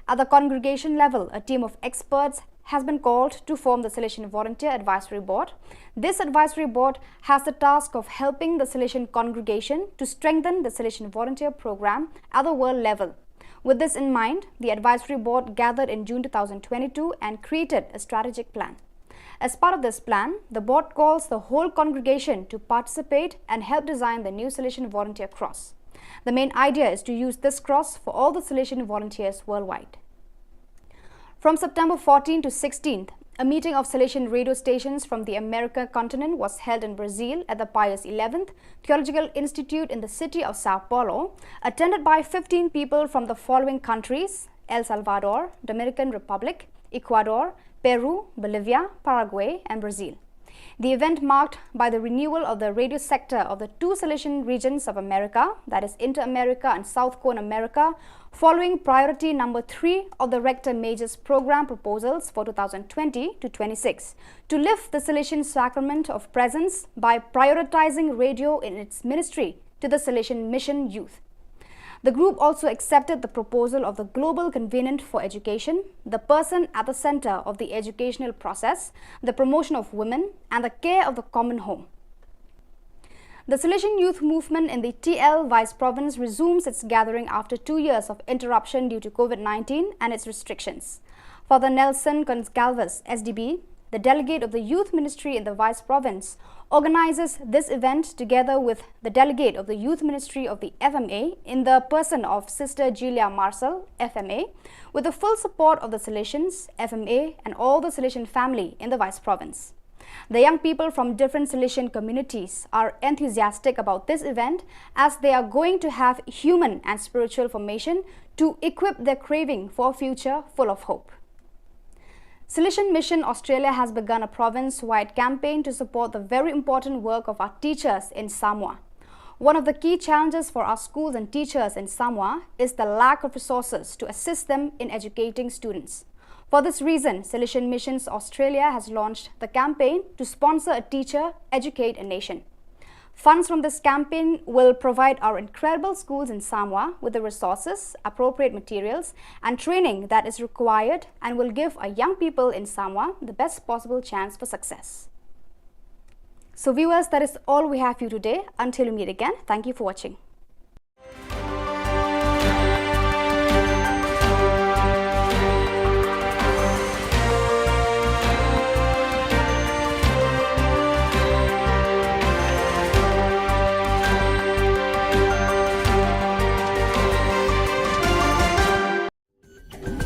At the congregation level, a team of experts has been called to form the Salesian Volunteer Advisory Board. This advisory board has the task of helping the Salesian congregation to strengthen the Salesian Volunteer Program at the world level. With this in mind, the advisory board gathered in June two thousand twenty-two and created a strategic plan. As part of this plan, the board calls the whole congregation to participate and help design the new Salesian Volunteer Cross. The main idea is to use this cross for all the Salesian volunteers worldwide. From September fourteenth to sixteenth, a meeting of Salesian radio stations from the America continent was held in Brazil at the Pius eleventh Theological Institute in the city of Sao Paulo, attended by fifteen people from the following countries: El Salvador, Dominican Republic, Ecuador, Peru, Bolivia, Paraguay, and Brazil. The event marked by the renewal of the radio sector of the two Salesian regions of America, that is Inter-America and South Cone America, following priority number three of the Rector Major's program proposals for two thousand twenty to twenty-six, to lift the Salesian sacrament of presence by prioritizing radio in its ministry to the Salesian Mission youth. The group also accepted the proposal of the Global Covenant for Education, the person at the center of the educational process, the promotion of women, and the care of the common home. The Salesian Youth Movement in the T L Vice Province resumes its gathering after two years of interruption due to COVID nineteen and its restrictions. Father Nelson Gonçalves, S D B, the delegate of the Youth Ministry in the Vice Province, organizes this event together with the delegate of the Youth Ministry of the F M A in the person of Sister Julia Marcel, F M A, with the full support of the Salesians, F M A, and all the Salesian family in the Vice Province. The young people from different Salesian communities are enthusiastic about this event, as they are going to have human and spiritual formation to equip their craving for a future full of hope. Salesian Mission Australia has begun a province-wide campaign to support the very important work of our teachers in Samoa. One of the key challenges for our schools and teachers in Samoa is the lack of resources to assist them in educating students. For this reason, Salesian Missions Australia has launched the campaign to sponsor a teacher, educate a nation. Funds from this campaign will provide our incredible schools in Samoa with the resources, appropriate materials, and training that is required, and will give our young people in Samoa the best possible chance for success. So, viewers, that is all we have for you today. Until we meet again, thank you for watching.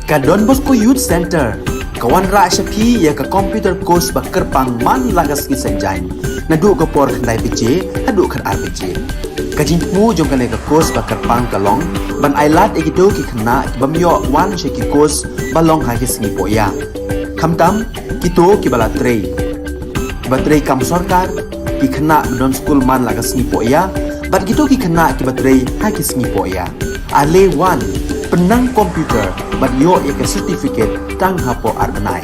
Ka Don Bosco Youth Centre ka wanrah sha phi ïa ka computer course ba kyrpang man la ka sngi Saitjaiñ, naduh ka por khyndai baje haduh khatar baje. Ka jingthmu jong kane ka course ba kyrpang ka long ban ailad ïa kito ki khynnah ki bym ïoh wan sha ki course ba long ha ki sngi pohïa, khamtam kito kiba la trei, kiba trei kam sorkar, ki khynnah ba don skul man la ka sngi pohïa, bad kito ki khynnah kiba trei ha ki sngi pohïa. Ale wan, pynnang computer bad ïoh ïa ka certificate tang hapoh ar bnai.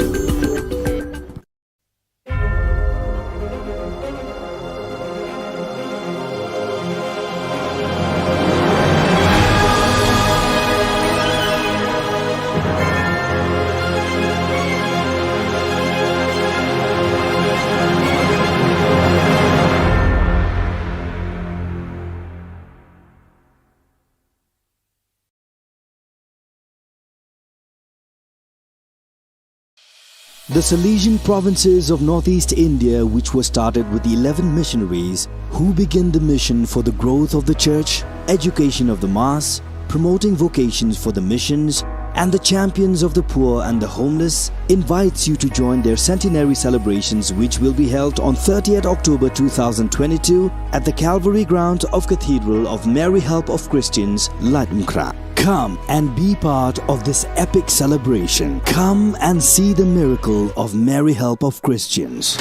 The Salesian provinces of northeast India, which were started with the eleven missionaries who began the mission for the growth of the church, education of the mass, promoting vocations for the missions, and the champions of the poor and the homeless, invites you to join their centenary celebrations, which will be held on thirtieth October two thousand twenty-two at the Calvary ground of Cathedral of Mary Help of Christians, Laitumkhrah. Come and be part of this epic celebration. Come and see the miracle of Mary Help of Christians.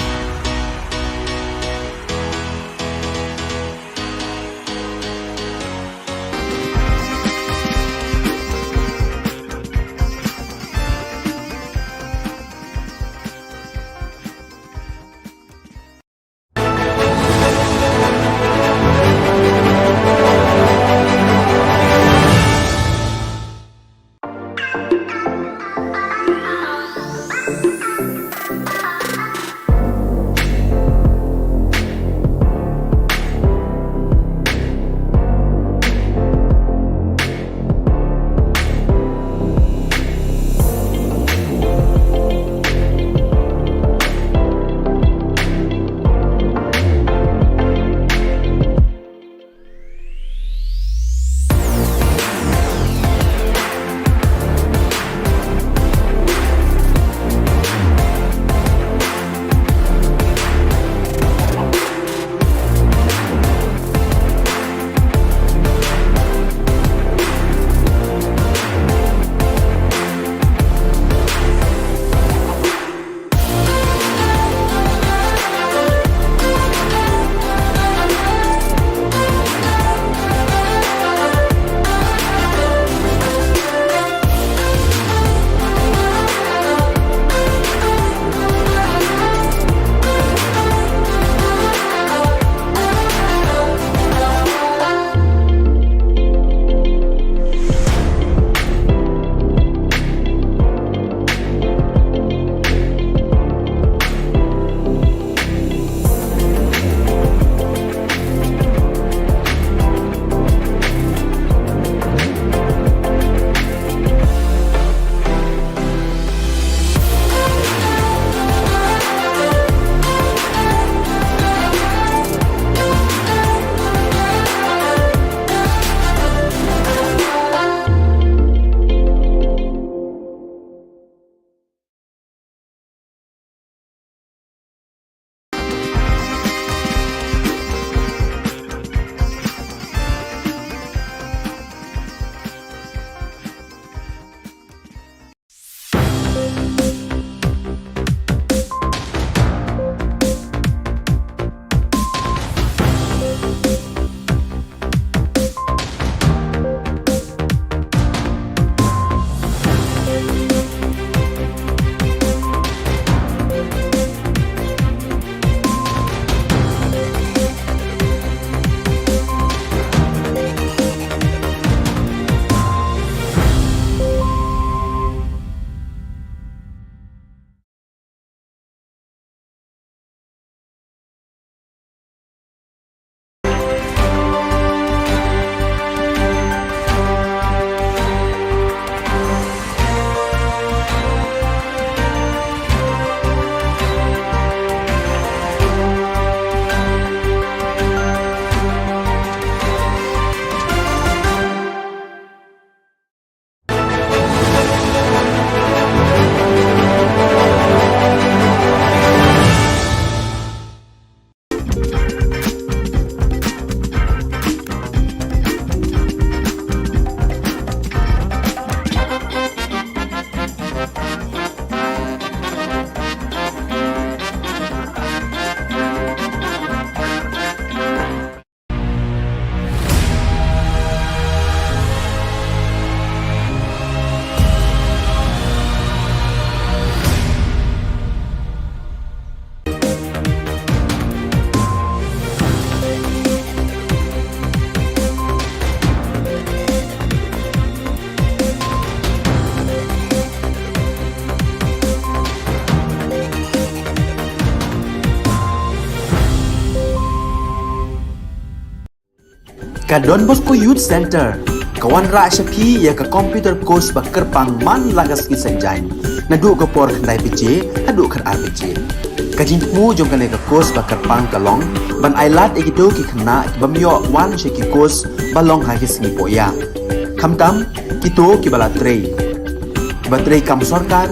Ka Don Bosco Youth Centre ka wanrah sha phi ïa ka computer course ba kyrpang man la ka sngi Saitjaiñ, naduh ka por khyndai baje haduh khatar baje. Ka jingthmu jong kane ka course ba kyrpang ka long ban ailad ïa kito ki khynnah ki bym ïoh wan sha ki course ba long ha ki sngi pohïa, khamtam kito kiba la trei, kiba trei kam sorkar,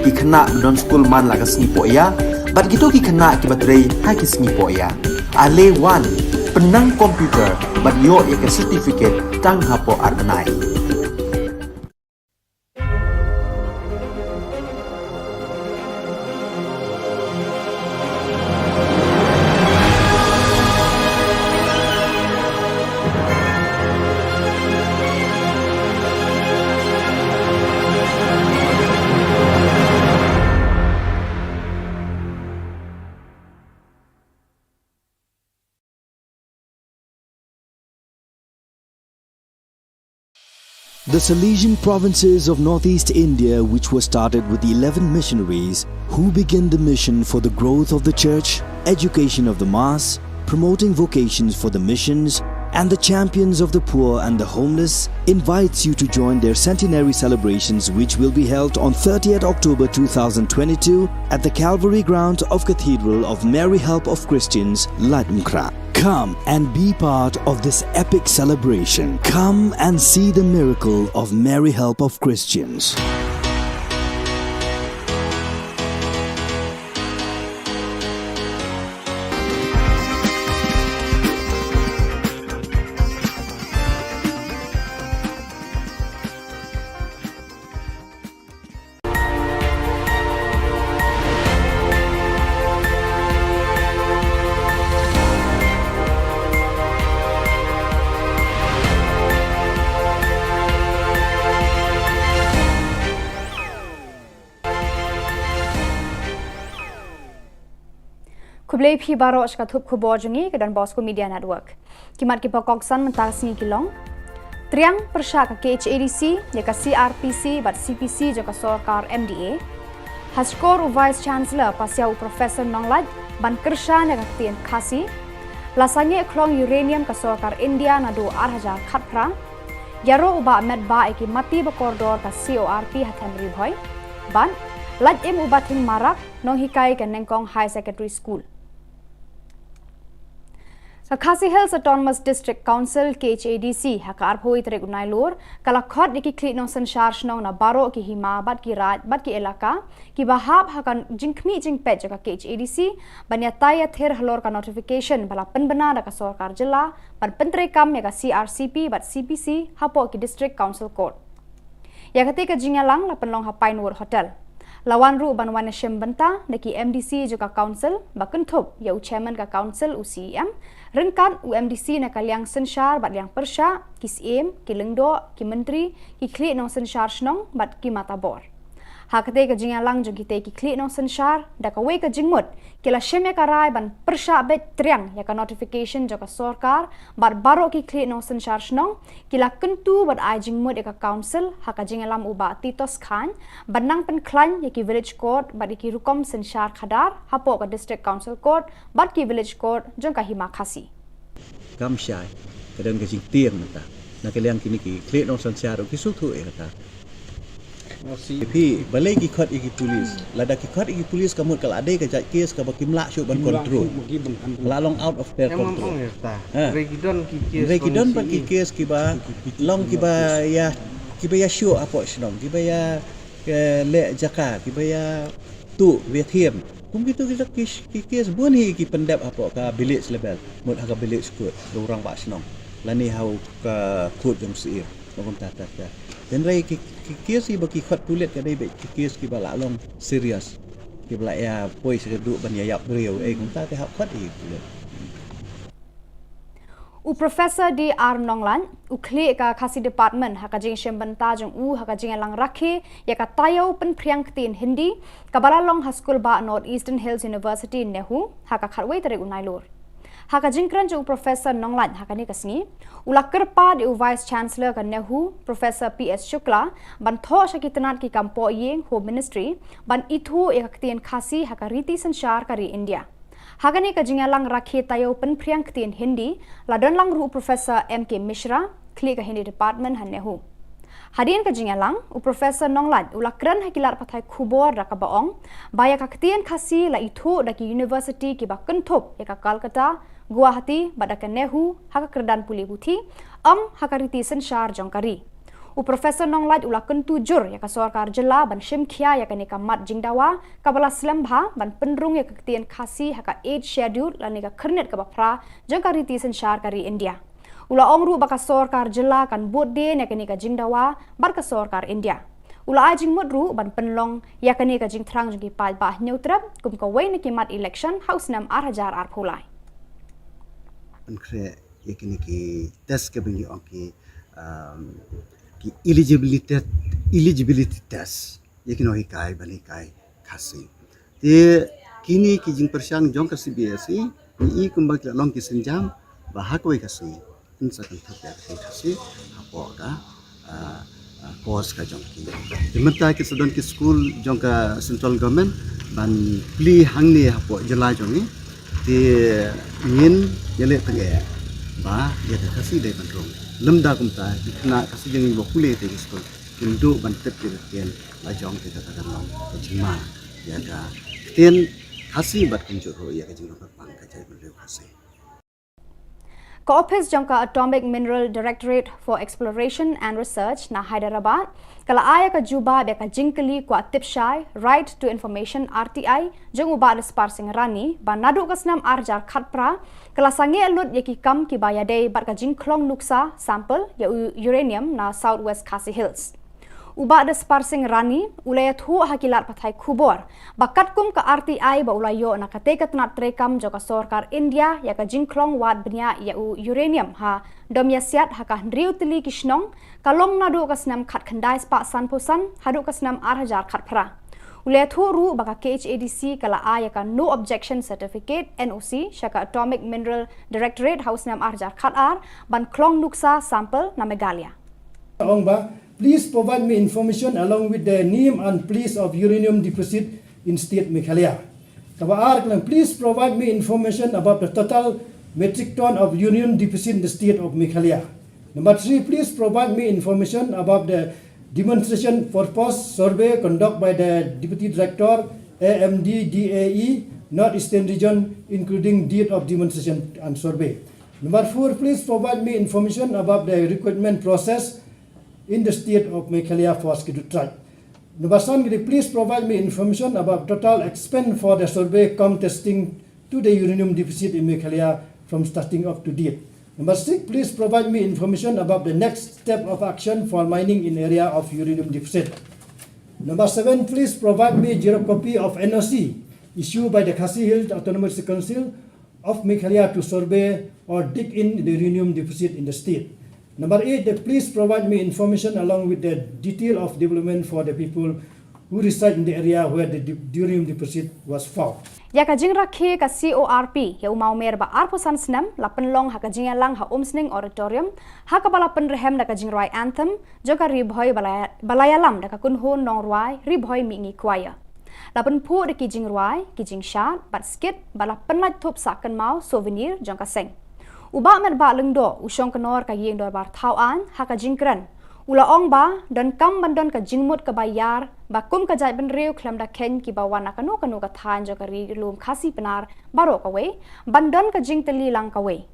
ki khynnah ba don skul man la ka sngi pohïa bad kito ki khynnah kiba trei ha ki sngi pohïa. Ale wan, pynnang computer bad ïoh ïa ka certificate tang hapoh ar bnai. The Salesian provinces of northeast India, which were started with eleven missionaries who began the mission for the growth of the church, education of the mass, promoting vocations for the missions, and the champions of the poor and the homeless, invites you to join their centenary celebrations, which will be held on thirtieth October two thousand twenty-two at the Calvary ground of Cathedral of Mary Help of Christians, Laitumkhrah. Come and be part of this epic celebration. Come and see the miracle of Mary Help of Christians. Khublei phi baroh sha ka thup khubor jong ngi ka Don Bosco Media Network. Ki mat kiba kongsan mynta ka sngi ki long: Triang pyrshah ka K H A D C ïa ka C R P C bad C P C jong ka sorkar M D A. Ha shkor u Vice Chancellor pasiaw u Professor Nonglait ban kyrshan ïa ka ktien Khasi. La sangeh khlong uranium ka sorkar India naduh ar hajar khatphra. Ïaroh u Bah Metbah ïa ki mati ba kordor ka C O R P ha them Ri Bhoi. Bad lait im u Bah Thing Marak, nonghikai ka Nengkong High Secondary School. Ka Khasi Hills Autonomous District Council, K H A D C, ha ka arphew tarik u Nailur ka la khot ïa ki khlieh nongsynshar shnong na baroh ki hima bad ki raid bad ki elaka kiba hap ha ka jingkhmih jingpeit jong ka K H A D C ban ïatai ïathir halor ka notification ba la pynbna da ka sorkar jylla ban pyntreikam ïa ka C R C P bad C P C hapoh ki District Council Court. Ïa katei ka jingïalang la pynlong ha Pinewood Hotel. La wan ruh ban wan ïashim bynta da ki M D C jong ka council ba kynthup ïa u chairman ka council, u C E M, ryngkat u M D C na ka liang synshar bad liang pyrshah, ki syiem, ki lyngdoh, ki myntri, ki khlieh nongsynshar shnong bad ki matabor. Ha katei ka jingïalang jong kitei ki khlieh nongsynshar, da kawei ka jingmut ki la shim ïa ka rai ban pyrshah beit triang ïa ka notification jong ka sorkar bad baroh ki khlieh nongsynshar shnong ki la kyntu bad ai jingmut ïa ka council ha ka jingïalam u Bah Titos Chyne ban nang pynkhlaiñ ïa ki village court bad ïa ki rukom synshar khadar hapoh ka District Council Court bad ki village court jong ka hima Khasi. Kam shai, ka don ka jingtieng mynta na ka liang kine ki khlieh nongsynshar ruh ki sngewthuh ïa kata. Phi, balei ki khot ïa ki pulis? Lada ki khot ïa ki pulis ka mut ka la dei ka jait kes kaba kim lah shuh ban control. Ka la long out of their control. Ha. Hynrei ki don pat ki kes kiba long kiba ïa, kiba ïashoh hapoh shnong, kiba ïa, eh, leh jaka, kiba ïa tuh, kiba ïa thiem. Kum kitu ki, ki, ki kes bun hi ki pyndep hapoh ka village level, mut ha ka village court, ka u rangbah shnong, lane ha u ka court jong u syiem. Ba kumta, ta, ta. Hynrei ki, ki kes hi ba ki khot pulit ka dei beit ki kes kiba la long serious, kiba la ïa poi sha ka duh ban ïa ïap briew, eh, kumta te hap khot hi pulit. U Professor D R Nonglait, u khlieh ka Khasi Department, ha ka jingshim bynta jong u ha ka jingïalang rakhe ïa ka taïew pynphriang ktien Hindi kaba la long ha skul bah North Eastern Hills University, NEHU, ha ka khatwei tarik u Nailur. Ha ka jingkren jong u Professor Nonglait ha kane ka sngi, u la kyrpad ïa u Vice Chancellor ka NEHU, Professor P S Shukla, ban thoh sha ki tnat ki kam pohïing, Home Ministry, ban ithuh ïa ka ktien Khasi ha ka riti synshar ka ri India. Ha kane ka jingïalang rakhe taïew pynphriang ktien Hindi, la don lang ruh u Professor M K Mishra, khlieh ka Hindi Department ha NEHU. Hadien ka jingïalang, u Professor Nonglait u la kren ha ki lad pathai khubor da kaba ong ba ïa ka ktien Khasi la ithuh da ki university kiba kynthup ïa ka Calcutta, Guwahati bad da ka NEHU ha ka kyrdan pule puthi, ym ha ka riti synshar jong ka ri. U Professor Nonglait u la kyntu jur ïa ka sorkar jylla ban shim khia ïa kane ka mat jingdawa kaba la slem bha ban pynrung ïa ka ktien Khasi ha ka Eighth Schedule lane ka khyrnit kaba phra jong ka riti synshar ka ri India. U la ong ruh ba ka sorkar jylla kan bud dien ïa kane ka jingdawa bad ka sorkar India. U la ai jingmut ruh ban pynlong ïa kane ka jingthrang jong ki paidbah Hynñiewtrep kum kawei na ki mat election ha u snem ar hajar arphew lai. Pynkhreh ïa kine ki test kiba ngi ong ki, um, ki eligibility, eligibility test ïa ki nonghikai ban hikai Khasi. Te kine ki jingpyrshang jong ka C B S E, ngi i kumba ki la long ki sienjam ba ha kawei ka sngi kin sa kynthep ïa ka ktien Khasi hapoh ka, ah, ah, course ka jong ki. Te mynta ki sa don ki skul jong ka central government ban plie hangne hapoh jylla jong ngi. Te ngin ïaleh tyngeh ba ïa ka Khasi dei ban rung. Lymda kumta ki khynnah Khasi jong ngi ba pule te ki skul kin duh ban tip ïa ka ktien la jong te kata kan long ka jingma ïa ka ktien Khasi bad kumjuh ruh ïa ka jingrong kyrpang ka jaitbynriew Khasi. Ka ophis jong ka Atomic Mineral Directorate for Exploration and Research na Hyderabad ka la ai ïa ka jubab ïa ka jingkylli kwah tip shai, Right to Information, R T I, jong u Bah Daspar Singh Rani ba naduh ka snem ar hajar khatphra ka la sangeh lut ïa ki kam kiba ïadei bad ka jingkhlong nuksa, sample, ïa u uranium na South West Khasi Hills. U Bah Daspar Singh Rani u la ïathuh ha ki lad pathai khubor ba katkum ka R T I ba u la ïoh na katei ka tnat treikam jong ka sorkar India ïa ka jingkhlong wad bniah ïa u uranium ha Domïasiat ha ka hynriew tylli ki shnong, ka long naduh ka snem khatkhyndai spah sanphew san haduh ka snem ar hajar khatphra. U la ïathuh ruh ba ka K H A D C ka la ai ïa ka No Objection Certificate, N O C, sha ka Atomic Mineral Directorate ha u snem ar hajar khatar ban khlong nuksa, sample, na Meghalaya. Ong ba, please provide me information along with the name and place of uranium deposit in state Meghalaya. Kaba ar ka long, please provide me information about the total metric ton of uranium deposit in the state of Meghalaya. Number three, please provide me information about the demonstration purpose survey conducted by the Deputy Director, A M D D A E, North Eastern Region, including date of demonstration and survey. Number four, please provide me information about the recruitment process in the state of Meghalaya for Scheduled Tribe. Number seven, please provide me information about total expense for the survey cum testing to the uranium deposit in Meghalaya from starting up to date. Number six, please provide me information about the next step of action for mining in area of uranium deposit. Number seven, please provide me xerox copy of N O C issued by the Khasi Hills Autonomous Council of Meghalaya to survey or dig in the uranium deposit in the state. Number eight, that please provide me information along with the detail of development for the people who reside in the area where the de- uranium deposit was found. Ïa ka jingrakhe ka C O R P ïa u mawmer ba arphew san snem la pynlong ha ka jingïalang ha Umsning Auditorium ha kaba la pynrhem da ka jingrwai anthem jong ka Ri Bhoi ba la ïalam da ka kynhun nongrwai Ri Bhoi Mihngi Choir. La pynphuh da ki jingrwai, ki jingshad bad skit bad la pynlait thup sah kynmaw, souvenir, jong ka seng. U Bah Metbah Lyngdoh, u shong kynor ka ïing dorbar thaw aiñ, ha ka jingkren u la ong ba donkam ban don ka jingmut kaba ïar ba kum ka jaitbynriew khlem da kheiñ kiba wan na kano kano ka thaiñ jong ka ri lum Khasi Pnar baroh kawei ban don ka jingtylli lang kawei.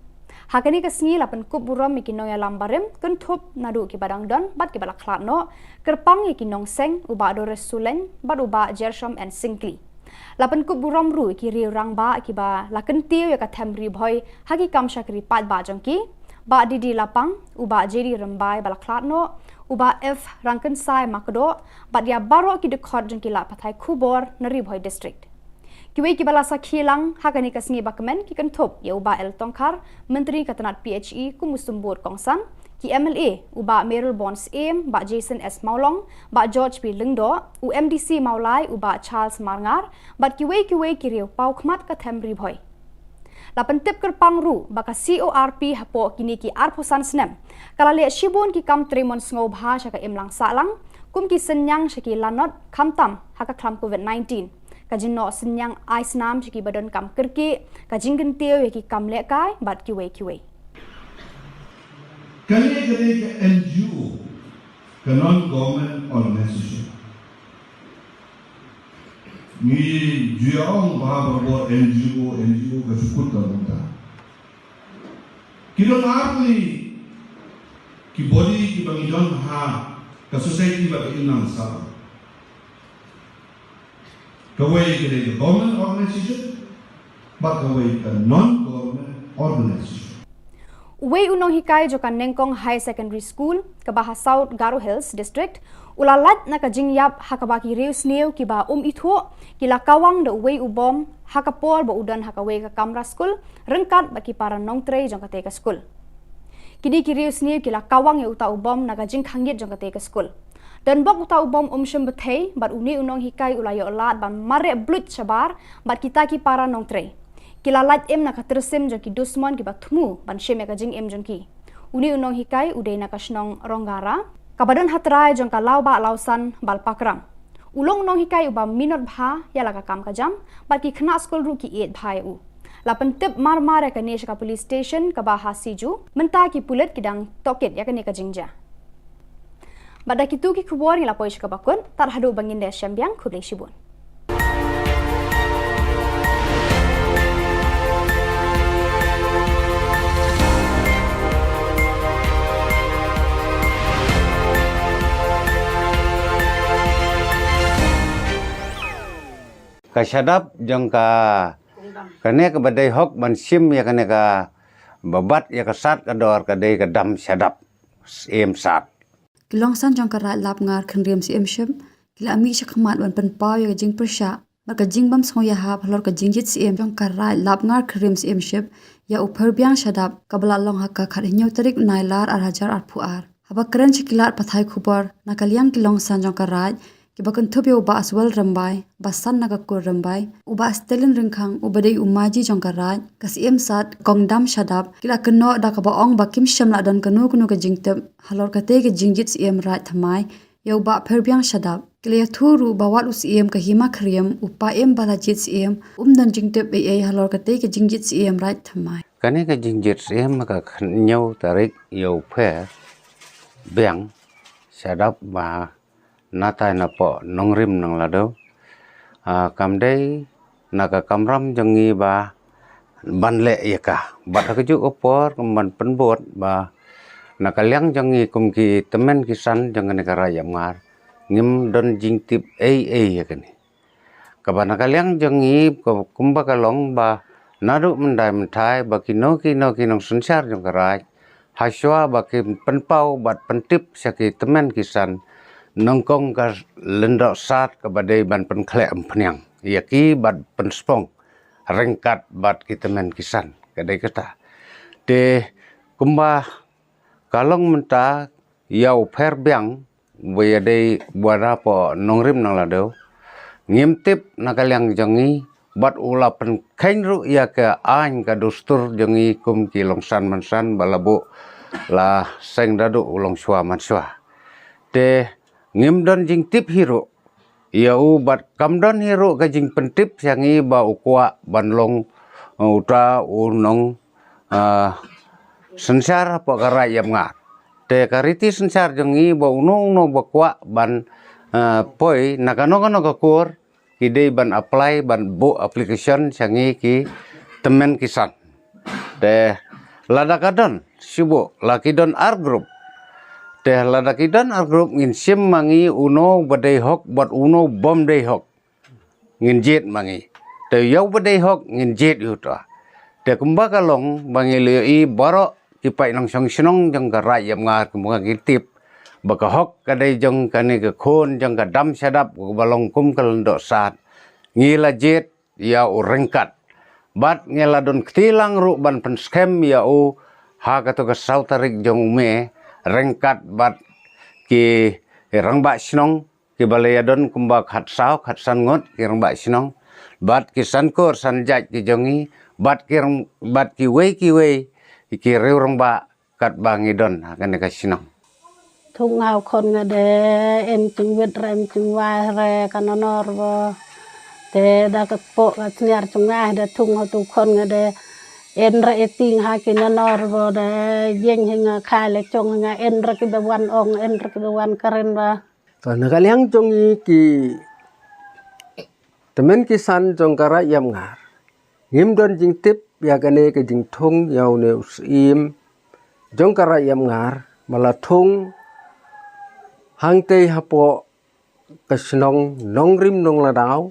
Ha kane ka sngi la pynkup burom ïa ki nongïalam barim kynthup naduh kiba dang don bad kiba la khlad noh, kyrpang ïa ki nongseng, u Bah Doris Sulein bad u Bah Jershom N Syngkli. La pynkup burom ruh ïa ki riew rangbah kiba la kyntiew ïa ka them Ri Bhoi ha ki kam shakri paidbah jong ki, Bah D D Lapang, u Bah J D Rymbai ba la khlad noh, u Bah F Rangkynsai Makdoh bad ïa baroh ki dkhot jong ki lad pathai khubor na Ri Bhoi District. Kiwei kiba la sakhi lang ha kane ka sngi ba kmen ki kynthup ïa u Bah L Tongkhar, Myntri ka tnat P H E kum u symbud kongsan, ki M L A, u Bah Mayralborn Syiem, Bah Jason S Mawlong, Bah George B Lyngdoh, u M D C Mawlai, u Bah Charles Marngar bad kiwei kiwei ki riew paw khmat ka them Ri Bhoi. La pyntip kyrpang ruh ba ka C O R P hapoh kine ki arphew san snem ka la leh shibun ki kam trei mon sngewbha sha ka imlang sahlang, kum ki synñiang sha ki lanot, khamtam ha ka khlam Covid nineteen. ka jingnoh synñiang ai snam sha kiba donkam kyrkieh, ka jingkyntiew ïa ki kam lehkai bad kiwei kiwei. Kane ka dei ka N G O, ka non government organization. Ngi ju ïa ong ba barabor N G O, N G O ka shu kut ka bynta. Ki don ar tylli ki body kiba ngi don ha ka society ba ka imlang sah. Kawei ka dei ka government organization bad kawei ka non government organization. Uwei u nonghikai jong ka Nengkong Higher Secondary School kaba ha South Garo Hills District u la lait na ka jingïap ha kaba ki riewsniew kiba um ithuh ki la kawang da uwei u bom ha ka por ba u don ha kawei ka kamra skul ryngkat bad ki para nongtrei jong katei ka skul. Kine ki riewsniew ki la kawang ïa uta u bom na ka jingkhangit jong katei ka skul. Donbok uta u bom um shym bthei bad une u nonghikai u la ïoh lad ban mareh bluit shabar bad kita ki para nongtrei. Ki la lait im na ka tyrsim jong ki dusmon kiba thmu ban shim ïa ka jingim jong ki. Une u nonghikai u dei na ka shnong Ronggara kaba don ha trai jong ka Lawbah Lawsan Balpakram. U long u nonghikai uba minot bha ïa la ka kam ka jam bad ki khynnah skul ruh ki ïeit bha ïa u. La pyntip marmar ïa kane sha ka police station kaba ha Siju, mynta ki pulit ki dang tohkit ïa kane ka jingjia. Bad da kitu ki khubor ngi la poi sha kaba kut, tad haduh ba ngin da ïashem biang, khublei shibun. Ka shadap jong ka, kane kaba dei hok ban shim ïa kane kaba bat ïa ka sad ka dor ka dei ka dam shadap, Syiem Sad. Ki longsan jong ka Raid Lapngar Khynriem Syiem Ship ki la mih shakhmat ban pynpaw ïa ka jingpyrshah bad ka jingbym sngewïahap halor ka jingjied syiem jong ka Raid Lapngar Khynriem Syiem Ship ïa u Pherbiang Shadap kaba la long ha ka khathynñiew tarik u Nailar ar hajar arphew ar. Haba kren sha ki lad pathai khubor na ka liang ki longsan jong ka Raid kiba kynthup ïa u Bah Aswel Rymbai, ba san na ka kur Rymbai, u Bah Stalin Ryngkhang uba dei u maji jong ka Raid, ka Syiem Sad, Kong Dam Shadap ki la kynnoh da kaba ong ba kim shym la don kano kano ka jingtip halor katei ka jingjied syiem Raid thymmai ïa u Bah Pherbiang Shadap. Ki la ïathuh ruh ba wat u Syiem ka Hima Khyriem u Paiem ba la jied syiem um don jingtip ei ei halor katei ka jingjied syiem Raid thymmai. Kane ka jingjied syiem ka khathynñiew tarik ïa u Pherbiang Shadap ba na tai na poh nongrim nong Lado. Ah, kam dei na ka kamram jong ngi ba ban leh ïa ka. Bad ha kajuh ka por kum ban pynbud ba na ka liang jong ngi kum ki tymmen ki san jong kane ka Raid Lapngar ngim don jingtip ei ei ïa kane. Kaba na ka liang jong ngi, kumba ka long ba naduh mynta mynta ba kino kino ki nongsynshar jong ka Raid, hashwa ba kin pynpaw bad pyntip sha ki tymmen ki san, nyngkong ka Lyngdoh Sad kaba dei ban pynkhleh umphniang ïa ki bad pynspong ryngkat bad ki tymmen ki san, ka dei kata. Te kumba ka long mynta ïa u Pherbiang, ba ïa dei ba da poh nongrim nong Lado, ngim tip na ka liang jong ngi, bad u la pynkheiñ ruh ïa ka aiñ ka dustur jong ngi kum ki longsan mansan ba la buh la seng da duh u longshuwa manshuwa. Te ngim don jingtip hi ruh ïa u bad kam don hi ruh ka jingpyntip sha ngi ba u kwah ban long, uh, uta u nong, uh, synshar hapoh ka Raid Lapngar. Te ka riti synshar jong ngi ba uno uno ba kwah ban, uh, poi na kano kano ka kur ki dei ban apply ban buh application sha ngi ki tymmen ki san. Te lada ka don shu buh la ki don ar group. Te lada ki don ar group ngin shim ma ngi uno ba dei hok bad uno bym dei hok. Ngin jied ma ngi. Te ïa u ba dei hok ngin jied ïa uta. Te kumba ka long ba ngi la ïohi baroh ki paid nongshong shnong jong ka Raid Lapngar kumba ngi tip ba ka hok ka dei jong kane ka khun jong ka Dam Shadap kaba long kum ka Lyngdoh Sad. Ngi la jied ïa u ryngkat. Bad ngi la don kti lang ruh ban pynskhem ïa u ha kato ka saw tarik jong u May ryngkat bad ki rangbah shnong kiba la ïa don kumba khatsaw khatsan ngut ki rangbah shnong bad ki san kur san jait ki jong ngi bad ki rang-, bad kiwei kiwei ki riew rangbah katba ngi don ha kane ka shnong. Thung nga u khon nga de, em jingwit re em jingwai re ka nonor bo. Te da ka kpoh ka sniar jong nga da thung ha tu khon nga da en re e ting ha ki nanor bo da yeng hi nga khai le chong hi nga en re ki ba wan ong en re ki ba wan karen ba. To na ka liang jong ngi ki tymmen ki san jong ka Raid Ïap Ngar. Ngim don jingtip ïa kane ka jingthung ïa une u Syiem jong ka Raid Ïap Ngar ba la thung hangtei hapoh ka shnong Nongrim Nongladaw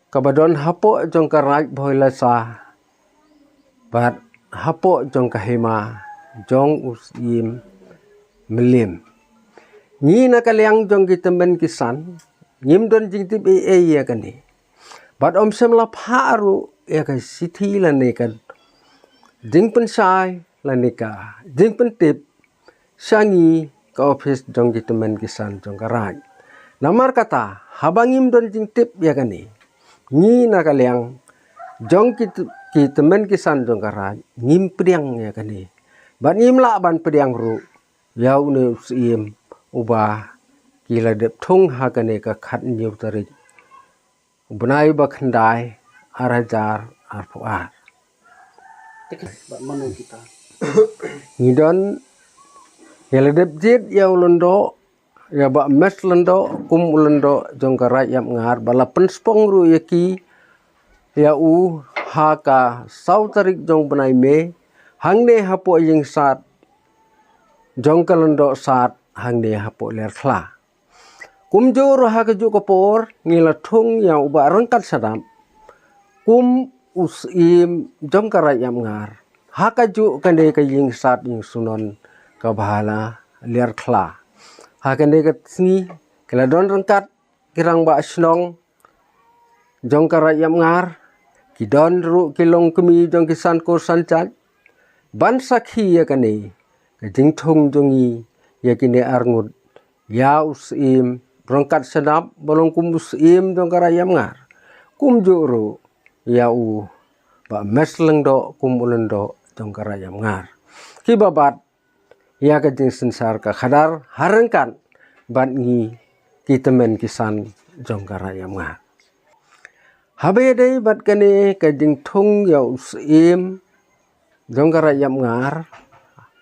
kaba don hapoh jong ka Raid Bhoilasa bad hapoh jong ka hima jong u Syiem Mylliem. Ngi na ka liang jong ki tymmen ki san ngim don jingtip ei ei ïa kane. Bad ym shym la phah ruh ïa ka shithi lane ka jingpynshai lane ka jingpyntip sha ngi ka ophis jong ki tymmen ki san jong ka Raid. Namar kata haba ngim don jingtip ïa kane, ngi na ka liang jong ki t-, ki tymmen ki san jong ka Raid ngim pdiang ïa kane. Bad ngim lah ban pdiang ruh ïa une u Syiem uba ki la dep thung ha kane ka khathynñiew tarik u bnai ba khyndai ar hajar arphew ar. Te ka ba mano kita? Ngi don ïa la dep jied ïa u lyngdoh ïa Bah Mes Lyngdoh kum u lyngdoh jong ka Raid Ïap Ngar ba la pynspong ruh ïa ki ïa u ha ka saw tarik jong bnai May hangne hapoh ïing sad jong ka lyngdoh sad hangne hapoh Liar Khla. Kumjuh ruh ha kajuh ka por ngi la thung ïa u Bah Ryngkat Shadap kum u Syiem jong ka Raid Ïap Ngar ha kajuh kane ka ïing sad ïing sunon kaba ha la Liar Khla. Ha kane ka sngi ki la don ryngkat ki rangbah shnong jong ka Raid Ïap Ngar, ki don ruh ki longkmie jong ki san kur san jait ban sakhi ïa kane ka jingthung jong ngi ïa kine arngut, ïa u Syiem Ryngkat Shadap ba long kum u Syiem jong ka Raid Ïap Ngar, kumjuh ruh ïa u Bah Mes Lyngdoh kum u lyngdoh jong ka Raid Ïap Ngar. Kiba bat ïa ka jingsynshar ka khadar ha ryngkat bad ngi ki tymmen ki san jong ka Raid Ïap Ngar. Haba ïadei bad kane ka jingthung ïa u Syiem jong ka Raid Ïap Ngar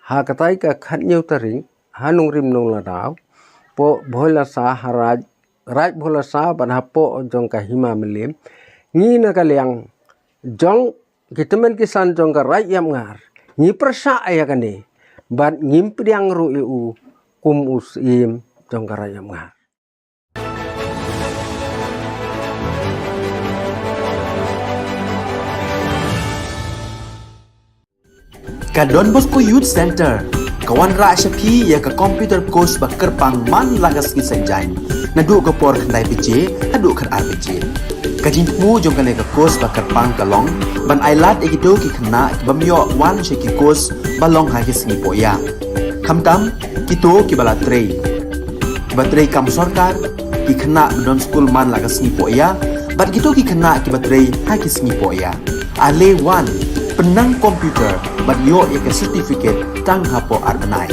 ha katai ka khathynñiew tarik ha Nongrim Nongladaw poh Bhoilasa ha Raid, Raid Bhoilasa bad hapoh jong ka hima Mylliem, ngi na ka liang jong ki tymmen ki san jong ka Raid Ïap Ngar ngi pyrshah ïa kane bad ngim pdiang ruh ïa u kum u Syiem jong ka Raid Ïap Ngar. Ka Don Bosco Youth Center ka wanrah sha phi ïa ka computer course ba kyrpang man la ka sngi Saitjaiñ naduh ka por khyndai baje haduh khatar baje. Ka jingthmu jong kane ka course ba kyrpang ka long ban ailad ïa kito ki khynnah kiba ym ïoh wan sha ki course ba long ha ki sngi pohïa, khamtam kito kiba la trei, kiba trei kam sorkar, ki khynnah ba don skul man la ka sngi pohïa bad kito ki khynnah kiba trei ha ki sngi pohïa. Ale wan, pynnang computer bad ïoh ïa ka certificate tang hapoh ar bnai.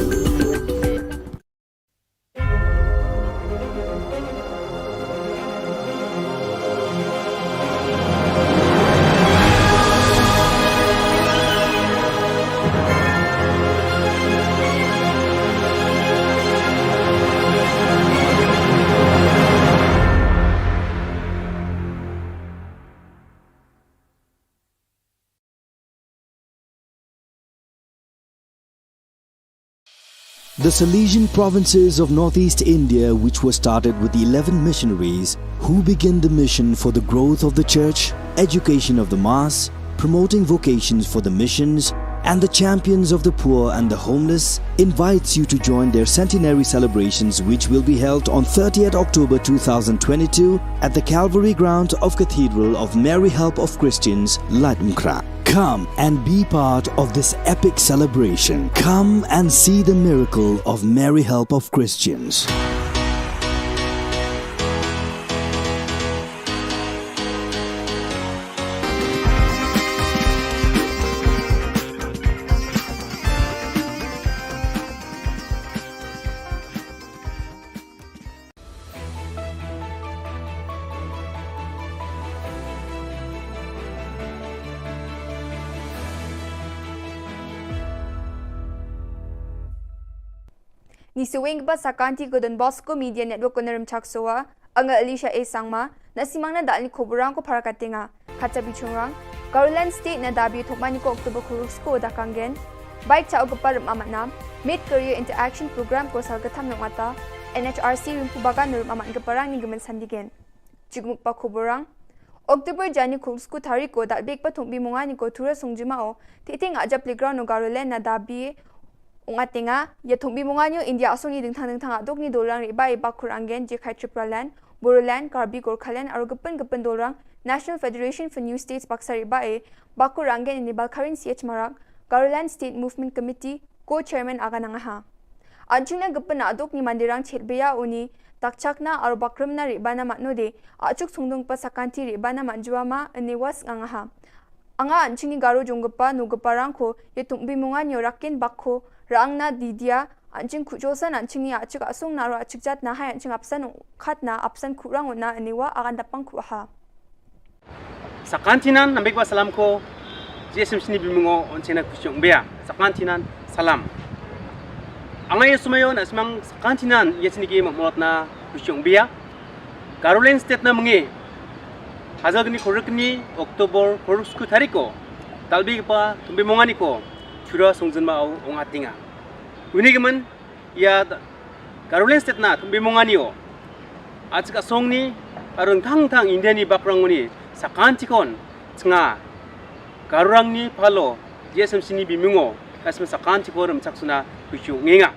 The Salesian provinces of northeast India, which were started with eleven missionaries who began the mission for the growth of the church, education of the mass, promoting vocations for the missions, and the champions of the poor and the homeless, invites you to join their centenary celebrations, which will be held on thirtieth October two thousand twenty-two at the Calvary Ground of Cathedral of Mary Help of Christians, Laitumkhrah. Come and be part of this epic celebration. Come and see the miracle of Mary Help of Christians. Ni saweng ba sakanti ko Don Bosco Media Network ko Narim Chaksoa, anga Alicia A Sangma, na simang na dal ni koburang ko para katenga. Kata bichungrang, Garoland State na dabi thokmani ko October kurus ko da kanggen. Baik cha o gepar amat nam, Mid Career Interaction Program ko sal ketam nok mata, N H R C rimpu bagan nurum amat geparang ni gemen sandigen. Chukmuk pa koburang. October jani kurus ko tarik ko dal bek pa thumbi mungani ko tura sungjuma o, titing aja playground no Garoland na dabi Ungatenga, ya thumbi munganyo India asong ni dingthang dingthang aduk ni dolang riba e bakur anggen je khai Tipraland, Bodoland, Karbi Gorkhaland, aro gepin gepin dolang National Federation for New States baksa riba e bakur anggen ini Balkarin C H Marak, Garoland State Movement Committee, co-chairman aga nangaha. Anching na gepin aduk ni mandirang chet beya uni, takchakna aro bakrimna riba na matno de, achuk sungdung pa sakanti riba na manjua ma ini was ngangaha. Anga anching ni Garo jong gepa no gepa rangko, ye tumbi mungan yo rakin bakko, rang na didia, anching kujosan anching ni achik asung na ro achik jat na hai anching apsan khat na apsan kurang na aniwa akan dapang kuaha. Sakantinan nambik ba salam ko, G S M C ni bimungo on chena kuchung bia. Sakantinan salam. Anga ye sumayo na semang sakantinan ye sini ki mamot na kuchung bia. Garoland State na menge. Hazal gni korek ni Oktober korek suku tariko. Talbi pa tumbi mongani ko. Chura songzen ma au ong atinga. Uni gemen ya Garoland State na tumbi mongani o. Achik asong ni arung thang thang India ni bakrang uni sakan chikon chenga. Garurang ni palo G S M C ni bimungo. Kasme sakan chikon rum chaksuna kuchu ngenga.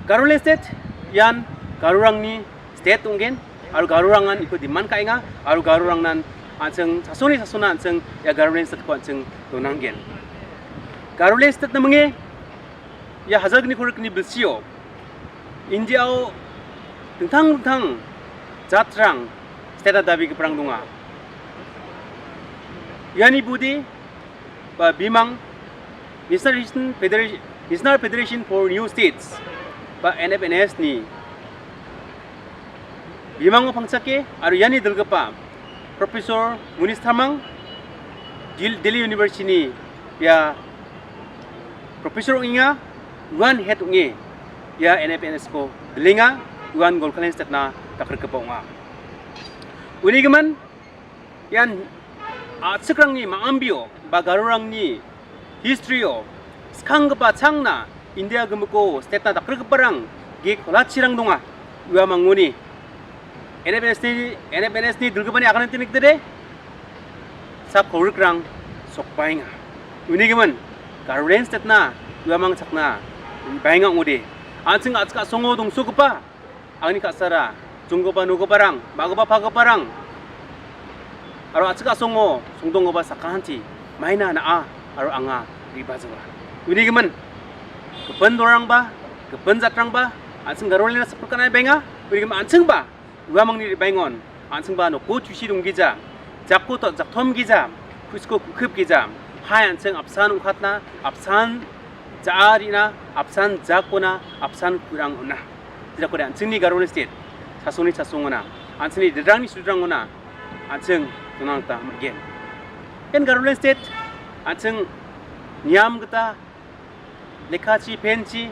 Garoland State yan Garurang ni state ungen, aru Garurang nan iko demand ka inga, aru Garurang nan anseng sasoni sasona anseng ya Garoland State ko anseng donanggen. Garoland State na menge ya hazar gni kurik ni bilsio India o tentang tentang jatrang state na dabi ke perang dunga. Yani budi ba bimang National Federation, National Federation for New States ba N F N S ni bimang o pangchake aru yani delgepa Professor Munis Thamang Delhi University ni ya Professor inga wan head unge ya N F N S ko delinga wan Golkalen state na takar kepa unga. Uni geman yan a sekrang ni ma ambio ba Garurang ni history o skang kepa chang na India gemeko state na takar keparang ge kola chirang dunga ua manguni. N F N S ni N F N S ni dulgepa ni akan tinik dede sa korik rang sok bainga. Uni geman Garoland State na ua mang chakna bainga ngode. Ansing achka songo dong sukepa. Angni ka sara, junggoba nogoba rang, magoba pagoba rang. Aro achka songo, sungdongoba sakanti, maina na a, aro anga riba jawa. Uni gemen, kepen dorang ba, kepen jatrang ba, ansing Garoland na sepurkan ai benga, uni gemen ansing ba, ua mangni ribaingon, ansing ba no ko chusi dong gija, jako to jakthom gija, kusko kukhip gija, hai ansing apsan ungkatna, apsan ja rina, apsan jakona, apsan kurang una. Jira ko da ansing ni Garoland State, sasoni sasongona, ansing ni dedrang ni sudrang ona, ansing tunang ta magen. Ken Garoland State, ansing niam kita, lekha chi, pen chi,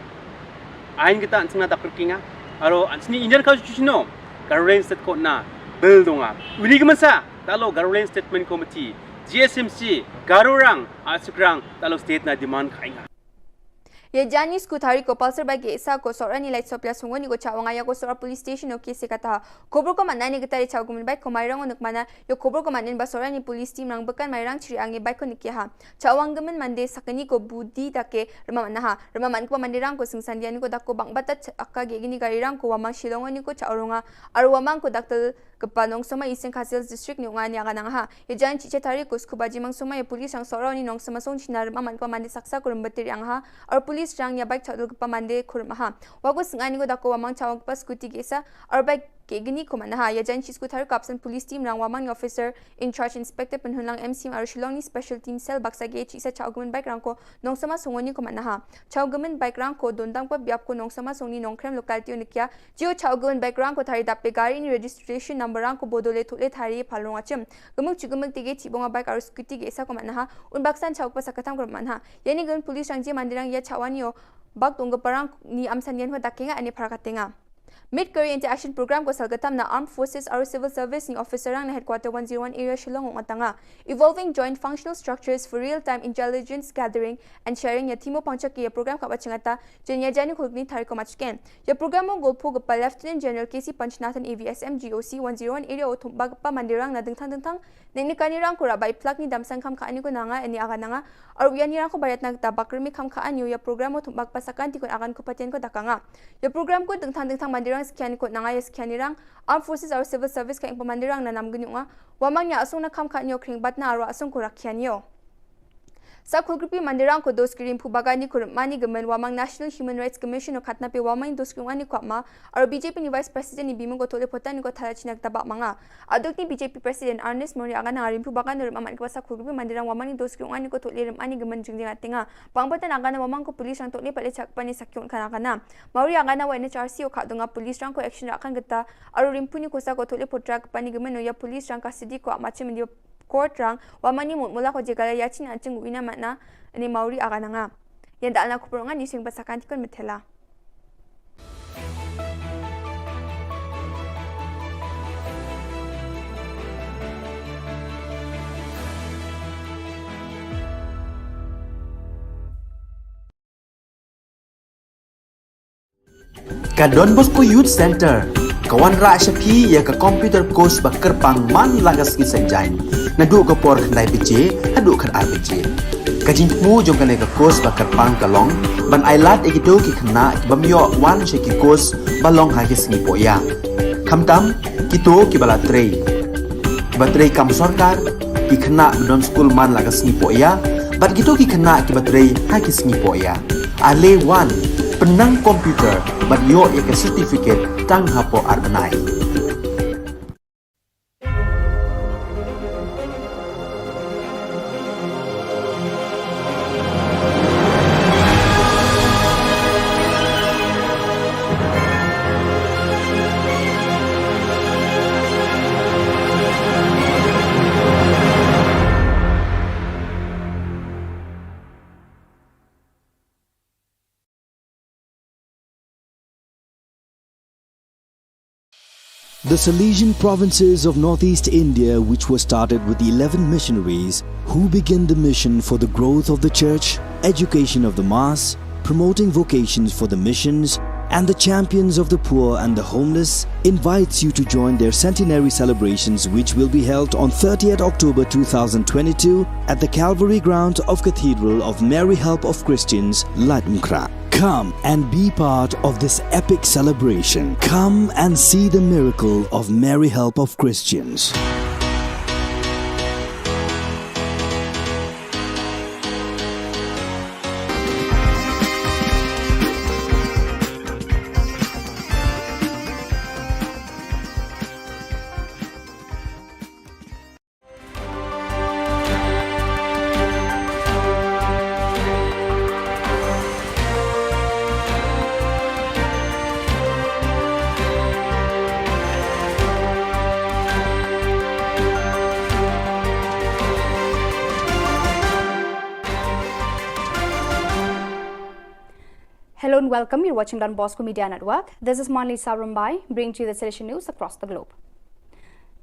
ain kita ansing na takar kinga. Aro ansing ni Indian Constitution no, Garoland State ko na bill donga. Uni gemensa, talo Garoland Statement Committee, G S M C, Garurang, Achukrang, talo state na demand kainga. Ye jani sku thari ko Pulsar bike esa ko Sorani light sopia sungoni ko chawanga ya ko Sora police station o kese kata. Kobor ko manani getari chaw gumen bike ko mairang onek mana yo kobor ko manen ba Sorani police team rang bekan mairang chiri angi bike ko nikiaha. Chawang gemen mande sakani ko budi dake rema manaha. Rema man ko mande rang ko singsandiani ko dako bang bata aka gegini gari rang ko wamang Shillong oni ko chawronga. Aru wamang ko daktel kepa nongsoma Eastern Khasi Hills District ni unga ni aga nangha. Ye jan chiche tari kus kubaji mangsoma ye police rang Sorani nongsoma song china rema man ko mande saksa kurum betiri angha. Aru police rang ya bike chadul kepa mande kurum aha. Wago singani ko dako wamang chawang kepa scooty gesa. Aru bike gegini ko manaha. Ye jan chi scooty tari kapsan police team rang wamang ni officer in charge Inspector Penhunlang M C M aru Shillong ni special team cell baksa ge chisa chaw gumen bike rang ko nongsoma songoni ko manaha. Chaw gumen bike rang ko dondang pa biap ko nongsoma songni nongkrem locality unikia. Jio chaw gumen bike rang ko thari dape gari ni registration number rang ko bodole thule thari palong achim. Gemuk chu gemuk tige chibonga bike aru scooty ge esa ko manaha. Un baksan chaw pa sakatam ko manaha. Yani gumen police rang je mandirang ya chawani o. Bak tungga parang ni am san yen ho da kenga ani para katenga. Mid Career Interaction Program ko salgatam na Armed Forces aro Civil Service ni officer rang na Headquarter one zero one Area Shillong ong atanga Evolving Joint Functional Structures for Real-Time Intelligence Gathering and Sharing ya thimo pangchak ya program kaba chingata jenya jani khulkni tariko machken. Ya program mo golpo gapa Lieutenant General K C Panchnathan A V S M G O C one zero one Area o thumba gapa mandirang na dingthang dingthang Nini kani rang kura bai plak ni damsang kam ka ani ko nanga ani aga nanga. Ar uya ni rang ko bayat nag da bakri mi kam ka ani uya program o thum bak pasakan tikun agan ko patian ko dakanga. Ya program ko dengthang dengthang mandirang sekian ko nanga ya sekian ni rang. Armed Forces ar Civil Service ka ing pemandirang na nam genyuk nga. Wamang ya asung na kam ka ani o kring bat na aro asung ko rakian yo. Sa khulgripi mandirang ko dos kirim phu bagani ko mani gemen wamang National Human Rights Commission o khatna pe wamang dos kirim ani ko ma. Aro B J P ni Vice President ni bimung ko thole potan ni ko thala chinak tabak manga. Aduk ni B J P President Ernest Mori agana rimpu bagan rim amat kebasa khulgripi mandirang wamang ni dos kirim ani ko thole rim ani gemen jingjing atinga. Pang potan agana wamang ko police rang thole pale chak pani sakyong kan agana. Mori agana wa N H R C o khat dunga police rang ko action rakan geta. Aro rimpu ni kosa ko thole potra pani gemen o ya police rang kasidi ko amachim di court rang wamang ni mut mula ko jegala yachin anching uina matna ni Mori agana nga. Yan da alna kupur nga ni sing pasakan tikon metela. Ka Don Bosco Youth Center ka wanrah sha phi ïa ka computer course ba kyrpang man la ka sngi Saitjaiñ naduh ka por khyndai baje haduh khatar baje. Ka jingthmu jong kane ka course ba kyrpang ka long ban ailad ïa kito ki khynnah ki bym ïoh wan sha ki course ba long ha ki sngi pohïa. Khamtam kito kiba la trei, kiba trei kam sorkar, ki khynnah ba don skul man la ka sngi pohïa bad kito ki khynnah kiba trei ha ki sngi pohïa. Ale wan, pynnang computer bad ïoh ïa ka certificate tang hapoh ar bnai. The Salesian provinces of northeast India, which were started with eleven missionaries who began the mission for the growth of the church, education of the mass, promoting vocations for the missions, and the champions of the poor and the homeless, invites you to join their centenary celebrations, which will be held on thirtieth October two thousand twenty-two at the Calvary grounds of Cathedral of Mary Help of Christians, Laitumkhrah. Come and be part of this epic celebration. Come and see the miracle of Mary Help of Christians. Hello and welcome. You're watching Don Bosco Media Network. This is Monlisa Rumbai, bringing to you the Salesian news across the globe.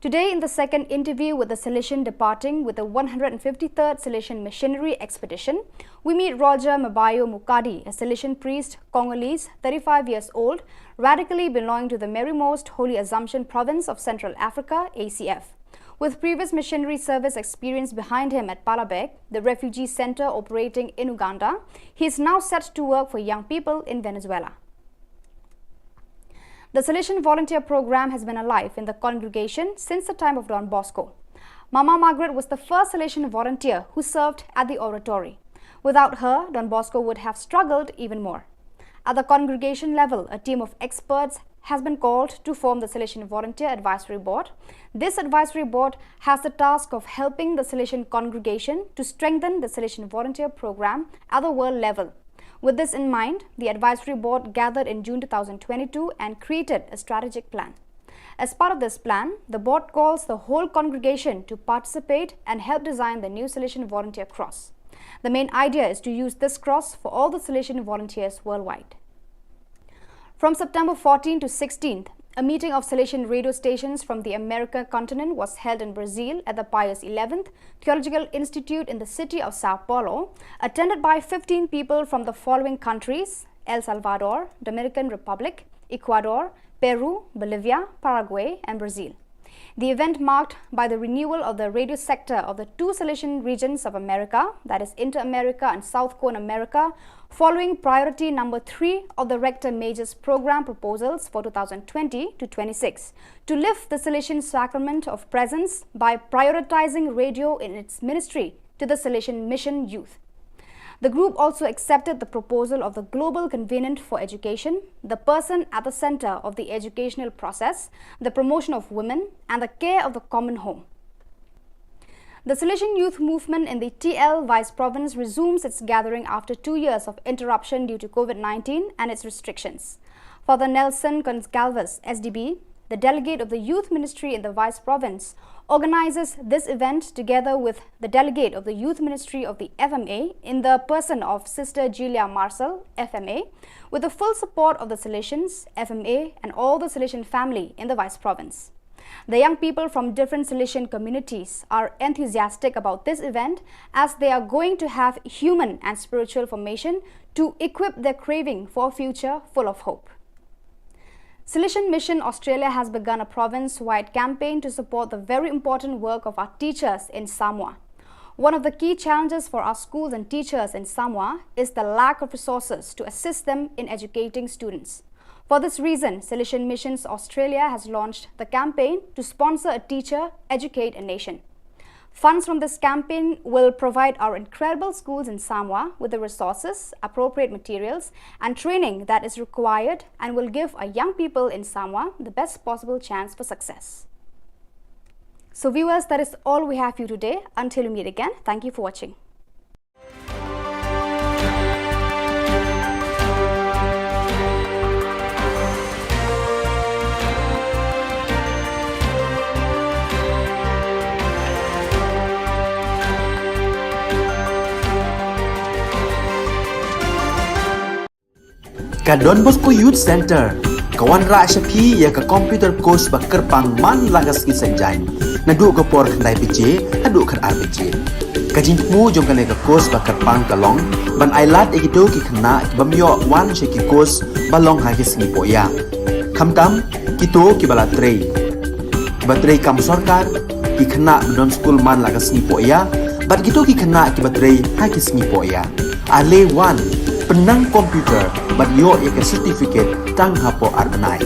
Today, in the second interview with the Salesian departing with the one hundred fifty-third Salesian Missionary Expedition, we meet Roger Mabayo Mukadi, a Salesian priest, Congolese, thirty-five years old, radically belonging to the Mary Most Holy Assumption Province of Central Africa, A C F. With previous missionary service experience behind him at Palabek, the refugee center operating in Uganda, he is now set to work for young people in Venezuela. The Salesian Volunteer Program has been alive in the congregation since the time of Don Bosco. Mama Margaret was the first Salesian volunteer who served at the oratory. Without her, Don Bosco would have struggled even more. At the congregation level, a team of experts has been called to form the Salesian Volunteer Advisory Board. This advisory board has the task of helping the Salesian congregation to strengthen the Salesian Volunteer Program at the world level. With this in mind, the advisory board gathered in June two thousand twenty-two and created a strategic plan. As part of this plan, the board calls the whole congregation to participate and help design the new Salesian Volunteer Cross. The main idea is to use this cross for all the Salesian volunteers worldwide. From September fourteenth to sixteenth, a meeting of Salesian radio stations from the American continent was held in Brazil at the Pius eleventh Theological Institute in the city of Sao Paulo, attended by fifteen people from the following countries: El Salvador, Dominican Republic, Ecuador, Peru, Bolivia, Paraguay, and Brazil. The event marked by the renewal of the radio sector of the two Salesian regions of America, that is Inter-America and South Cone America, following priority number three of the Rector Major's program proposals for two thousand twenty to twenty-six, to lift the Salesian sacrament of presence by prioritizing radio in its ministry to the Salesian Mission youth. The group also accepted the proposal of the Global Covenant for Education, the person at the center of the educational process, the promotion of women, and the care of the common home. The Salesian Youth Movement in the T L Vice Province resumes its gathering after two years of interruption due to COVID nineteen and its restrictions. Father Nelson Gonçalves, S D B, the delegate of the Youth Ministry in the Vice Province, organizes this event together with the delegate of the Youth Ministry of the F M A in the person of Sister Julia Marcel, F M A, with the full support of the Salesians, F M A, and all the Salesian family in the Vice Province. The young people from different Salesian communities are enthusiastic about this event, as they are going to have human and spiritual formation to equip their craving for a future full of hope. Salesian Mission Australia has begun a province-wide campaign to support the very important work of our teachers in Samoa. One of the key challenges for our schools and teachers in Samoa is the lack of resources to assist them in educating students. For this reason, Salesian Missions Australia has launched the campaign to sponsor a teacher, educate a nation. Funds from this campaign will provide our incredible schools in Samoa with the resources, appropriate materials, and training that is required, and will give our young people in Samoa the best possible chance for success. So, viewers, that is all we have for you today. Until we meet again, thank you for watching. Ka Don Bosco Youth Centre ka wanrah sha phi ïa ka computer course ba kyrpang man la ka sngi Saitjaiñ, naduh ka por khyndai baje haduh khatar baje. Ka jingthmu jong kane ka course ba kyrpang ka long ban ailad ïa kito ki khynnah ki bym ïoh wan sha ki course ba long ha ki sngi pohïa, khamtam kito kiba la trei, kiba trei kam sorkar, ki khynnah ba don skul man la ka sngi pohïa, bad kito ki khynnah kiba trei ha ki sngi pohïa. Ale wan, pynnang computer bad ïoh ïa ka certificate tang hapoh ar bnai.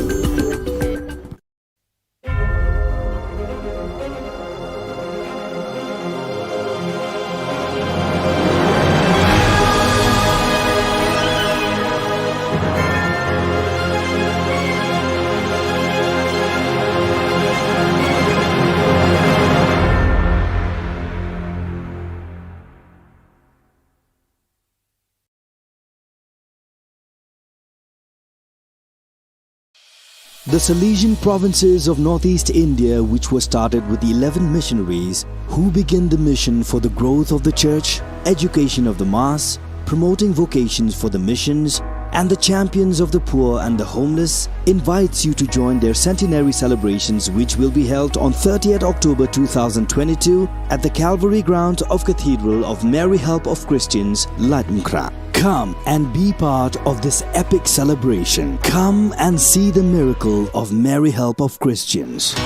The Salesian provinces of northeast India, which were started with the eleven missionaries, who began the mission for the growth of the church, education of the mass, promoting vocations for the missions, and the champions of the poor and the homeless, invites you to join their centenary celebrations, which will be held on thirtieth October two thousand twenty-two at the Calvary ground of Cathedral of Mary Help of Christians, Laitumkhrah. Come and be part of this epic celebration. Come and see the miracle of Mary Help of Christians.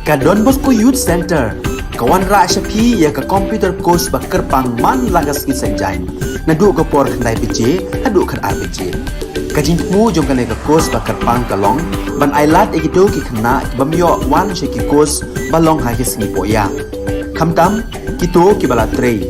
Ka Don Bosco Youth Centre ka wanrah sha phi ïa ka computer course ba kyrpang man la ka sngi Saitjaiñ, naduh ka por khyndai baje haduh khatar baje. Ka jingthmu jong kane ka course ba kyrpang ka long ban ailad ïa kito ki khynnah ki bym ïoh wan sha ki course ba long ha ki sngi pohïa, khamtam kito kiba la trei,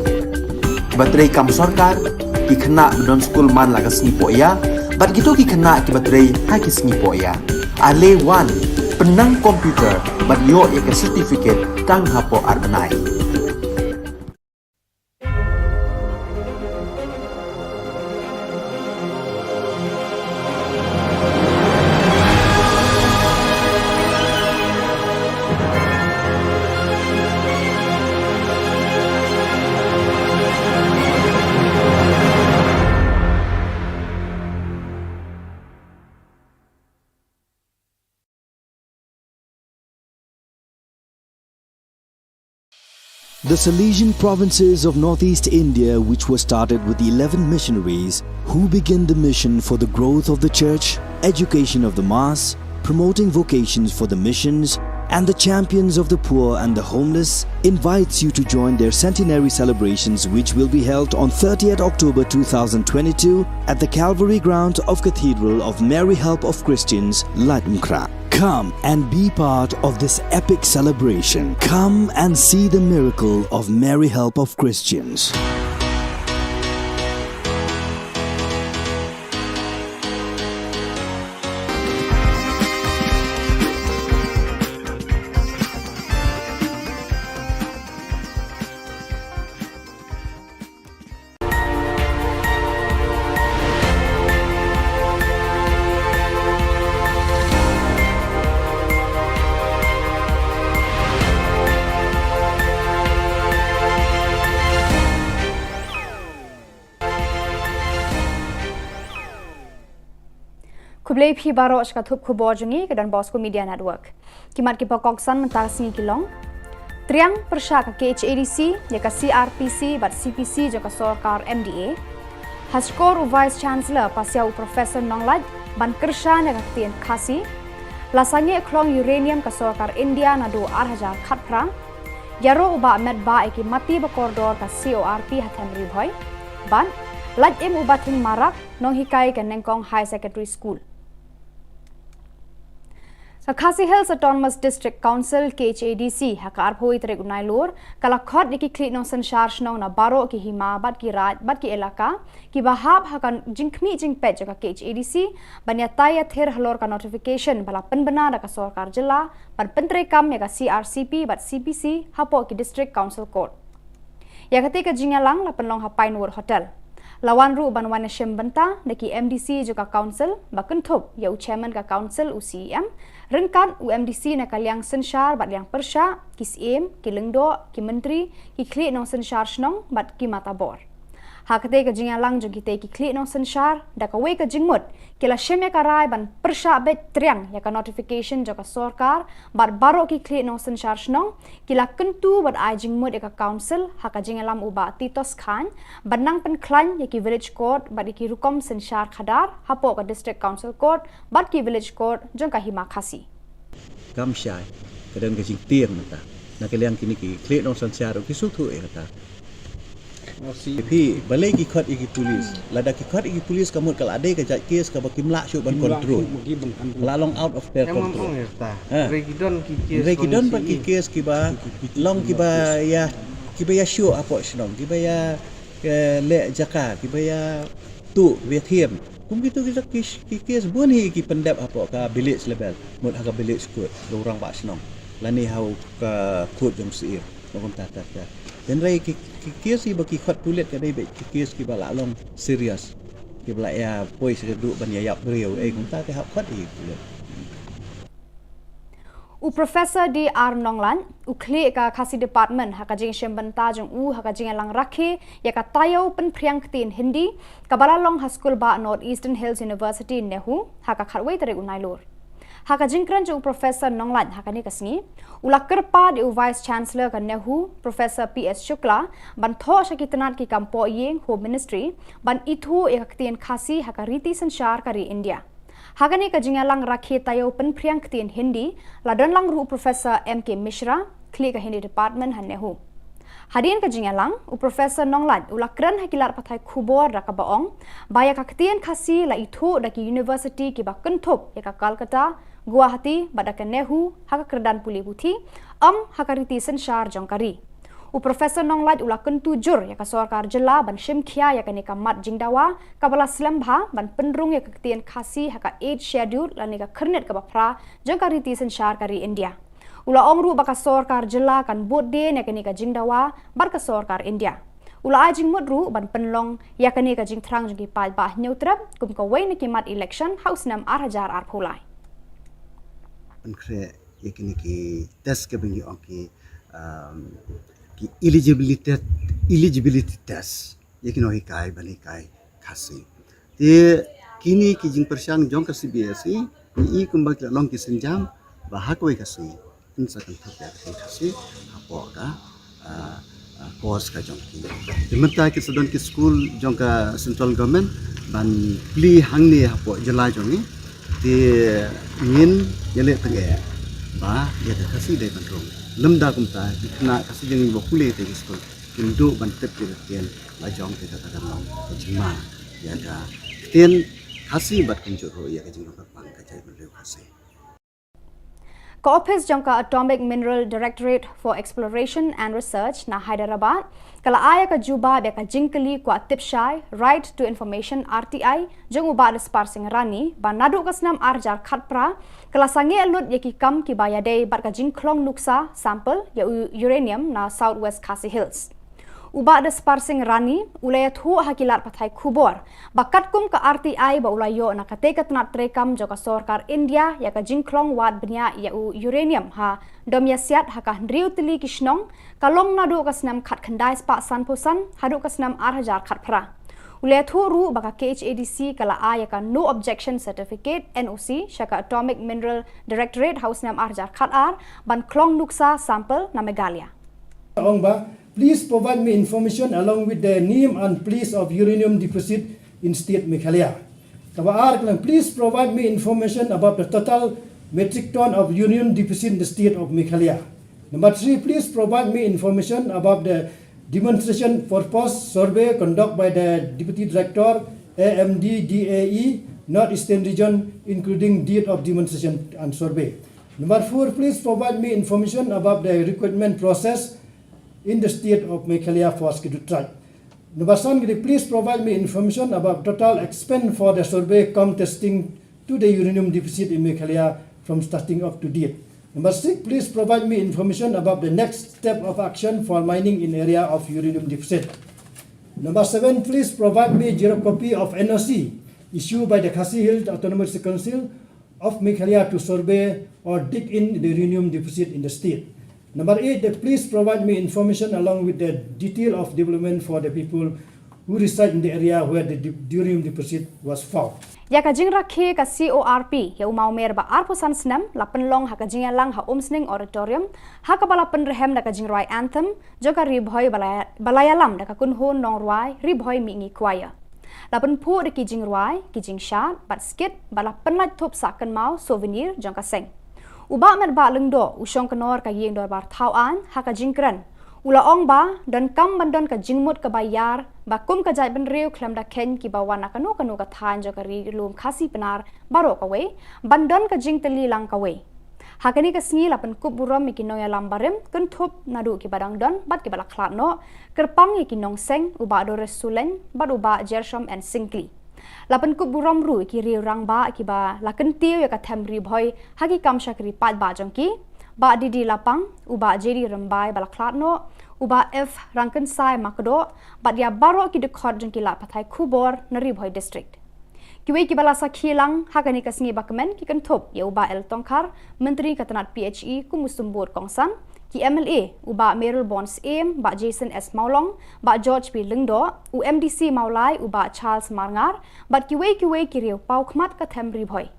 kiba trei kam sorkar, ki khynnah ba don skul man la ka sngi pohïa, bad kito ki khynnah kiba trei ha ki sngi pohïa. Ale wan, pynnang computer bad ïoh ïa ka certificate tang hapoh ar bnai. The Salesian provinces of northeast India, which were started with eleven missionaries who began the mission for the growth of the church, education of the mass, promoting vocations for the missions, and the champions of the poor and the homeless, invites you to join their centenary celebrations, which will be held on thirtieth October two thousand twenty-two at the Calvary ground of Cathedral of Mary Help of Christians, Laitumkhrah. Come and be part of this epic celebration. Come and see the miracle of Mary Help of Christians. Khublei phi baroh sha ka thup khubor jong ngi ka Don Bosco Media Network. Ki mat kiba kongsan mynta ka sngi ki long: Triang pyrshah ka K H A D C ïa ka C R P C bad C P C jong ka sorkar M D A. Ha shkor u Vice Chancellor pasiaw u Professor Nonglait ban kyrshan ïa ka ktien Khasi. La sangeh khlong uranium ka sorkar India naduh ar hajar khatphra. Ïaroh u Bah Metbah ïa ki mati ba kordor ka C O R P ha them Ri Bhoi. Bad lait im u Bah Thing Marak, nonghikai ka Nengkong High Secondary School. Ka Khasi Hills Autonomous District Council, K H A D C, ha ka arphew tarik u Nailur ka la khot ïa ki khlieh nongsynshar shnong na baroh ki hima bad ki raid bad ki elaka kiba hap ha ka jingkhmih jingpeit jong ka K H A D C ban ïatai ïathir halor ka notification ba la pynbna da ka sorkar jylla ban pyntreikam ïa ka C R C P bad C P C hapoh ki District Council Court. Ïa katei ka jingïalang la pynlong ha Pinewood Hotel. La wan ruh ban wan ïashim bynta da ki M D C jong ka council ba kynthup ïa u chairman ka council, u C E M, ryngkat u M D C na ka liang synshar bad liang pyrshah, ki syiem, ki lyngdoh, ki myntri, ki khlieh nongsynshar shnong bad ki matabor. Ha katei ka jingïalang jong kitei ki khlieh nongsynshar, da kawei ka jingmut ki la shim ïa ka rai ban pyrshah beit triang ïa ka notification jong ka sorkar bad baroh ki khlieh nongsynshar shnong ki la kyntu bad ai jingmut ïa ka council ha ka jingïalam u Bah Titos Chyne ban nang pynkhlaiñ ïa ki village court bad ïa ki rukom synshar khadar hapoh ka District Council Court bad ki village court jong ka hima Khasi. Kam shai, ka don ka jingtieng mynta na ka liang kine ki khlieh nongsynshar, ki sngewthuh ïa kata. Phi, balei ki khot ïa ki pulis? Lada ki khot ïa ki pulis, ka mut ka la dei ka jait kes kaba kim lah shuh ban control. Ka la long out of their control. Ha. Hynrei ki don pat ki kes kiba long kiba ïa, kiba ïa shuh hapoh shnong, kiba ïa, eh, leh jaka, kiba ïa tuh, kiba ïa thiem. Kum kitu ki, ki, ki kes bun hi ki pyndep hapoh ka village level, mut ha ka village court, ka u rangbah shnong, lane ha u ka court jong u syiem. Kumta ter ter. Hynrei ki, ki kes hi ba ki khot pulit ka dei beit ki kes kiba la long serious, kiba la ïa poi sha ka duh ban ïa ïap briew, eh, kumta te hap khot hi pulit. U Professor D R Nonglait u khlieh ka Khasi Department ha ka jingshim bynta jong u ha ka jingïalang rakhe ïa ka taïew pynphriang ktien Hindi kaba la long ha skul bah North Eastern Hills University, NEHU, ha ka khatwei tarik u Nailur. Ha ka jingkren jong u Professor Nonglait ha kane ka sngi, u la kyrpad ïa u Vice Chancellor ka NEHU, Professor P S Shukla, ban thoh sha ki tnat ki kam pohïing, Home Ministry, ban ithuh ïa ka ktien Khasi ha ka riti synshar ka ri India. Ha kane ka jingïalang rakhe taïew pynphriang ktien Hindi, la don lang ruh u Professor M K Mishra, khlieh ka Hindi Department ha NEHU. Hadien ka jingïalang, u Professor Nonglait u la kren ha ki lad pathai khubor da kaba ong ba ïa ka ktien Khasi la ithuh da ki university kiba kynthup ïa ka Calcutta, Guwahati bad da ka NEHU ha ka kyrdan pule puthi, ym ha ka riti synshar jong ka ri. U Professor Nonglait u la kyntu jur ïa ka sorkar jylla ban shim khia ïa kane ka mat jingdawa kaba la slem bha ban pynrung ïa ka ktien Khasi ha ka Eighth Schedule lane ka khyrnit kaba phra jong ka riti synshar ka ri India. U la ong ruh ba ka sorkar jylla kan bud dien ïa kane ka jingdawa bad ka sorkar India. U la ai jingmut ruh ban pynlong ïa kane ka jingthrang jong ki paidbah Hynñiewtrep kum kawei na ki mat election ha u snem ar hajar arphew lai. Pynkhreh ïa kine ki test kiba ngi ong ki, um, ki eligibility, eligibility test ïa ki nonghikai ban hikai Khasi. Te kine ki jingpyrshang jong ka C B S E, ngi i kumba ki la long ki sienjam ba ha kawei ka sngi kin sa kynthup ïa ka ktien Khasi hapoh ka, ah, ah, course ka jong ki. Te mynta ki sa don ki skul jong ka central government ban plie hangne hapoh jylla jong ngi. Te ngin ïaleh tyngeh ba ïa ka Khasi dei ban rung. Lymda kumta ki khynnah Khasi jong ngi ba pule te ki skul kin duh ban tip ïa ka ktien la jong te kata kan long ka jingma ïa ka ktien Khasi bad kumjuh ruh ïa ka jingkyrpang ka jaitbynriew Khasi. Ka ophis jong ka Atomic Mineral Directorate for Exploration and Research na Hyderabad ka la ai ïa ka jubab ïa ka jingkylli kwah tip shai, Right to Information, R T I, jong u Bah Despar Singh Rani ba naduh ka snem ar hajar khatphra ka la sangeh lut ïa ki kam kiba ïadei bad ka jingkhlong nuksa, sample, ïa u uranium na South West Khasi Hills. U Bah Despar Singh Rani u la ïathuh ha ki lad pathai khubor ba katkum ka R T I ba u la ïoh na katei ka tnat treikam jong ka sorkar India ïa ka jingkhlong wad bniah ïa u uranium ha Domïasiat ha ka hynriew tylli ki shnong, ka long naduh ka snem khatkhyndai spah sanphew san haduh ka snem ar hajar khatphra. U la ïathuh ruh ba ka K H A D C ka la ai ïa ka No Objection Certificate, N O C, sha ka Atomic Mineral Directorate ha u snem ar hajar khatar ban khlong nuksa, sample, na Meghalaya. Ong ba, please provide me information along with the name and place of uranium deposit in state Meghalaya. Kaba ar ka long, please provide me information about the total metric ton of uranium deposit in the state of Meghalaya. Number three, please provide me information about the demonstration purpose survey conducted by the Deputy Director, A M D D A E, North Eastern Region, including date of demonstration and survey. Number four, please provide me information about the recruitment process in the state of Meghalaya for Scheduled Tribe. Number seven, please provide me information about total expense for the survey cum testing to the uranium deposit in Meghalaya from starting up to date. Number six, please provide me information about the next step of action for mining in area of uranium deposit. Number seven, please provide me xerox copy of N O C issued by the Khasi Hills Autonomous Council of Meghalaya to survey or dig in the uranium deposit in the state. Number eight, that please provide me information along with the detail of development for the people who reside in the area where the de- uranium deposit was found. Ïa ka jingrakhe ka C O R P ïa u mawmer ba arphew san snem la pynlong ha ka jingïalang ha Umsning Auditorium ha kaba la pynrhem da ka jingrwai anthem jong ka Ri Bhoi ba la ïalam da ka kynhun nongrwai Ri Bhoi Mihngi Choir. La pynphuh da ki jingrwai, ki jingshad bad skit bad la pynlait thup sah kynmaw, souvenir, jong ka seng. U Bah Metbah Lyngdoh, u shong kynor ka ïing dorbar thaw aiñ, ha ka jingkren u la ong ba donkam ban don ka jingmut kaba ïar ba kum ka jaitbynriew khlem da kheiñ kiba wan na kano kano ka thaiñ jong ka ri lum Khasi Pnar baroh kawei ban don ka jingtylli lang kawei. Ha kane ka sngi la pynkup burom ïa ki nongïalam barim kynthup naduh kiba dang don bad kiba la khlad noh, kyrpang ïa ki nongseng, u Bah Doris Sulein bad u Bah Jershom N Syngkli. La pynkup burom ruh ïa ki riew rangbah kiba la kyntiew ïa ka them Ri Bhoi ha ki kam shakri paidbah jong ki, Bah D D Lapang, u Bah J D Rymbai ba la khlad noh, u Bah F Rangkynsai Makdoh bad ïa baroh ki dkhot jong ki lad pathai khubor na Ri Bhoi District. Kiwei kiba la sakhi lang ha kane ka sngi ba kmen ki kynthup ïa u Bah L Tongkhar, Myntri ka tnat P H E kum u symbud kongsan, ki M L A, u Bah Mayralborn Syiem, Bah Jason S Mawlong, Bah George B Lyngdoh, u M D C Mawlai, u Bah Charles Marngar bad kiwei kiwei ki riew paw khmat ka them Ri Bhoi.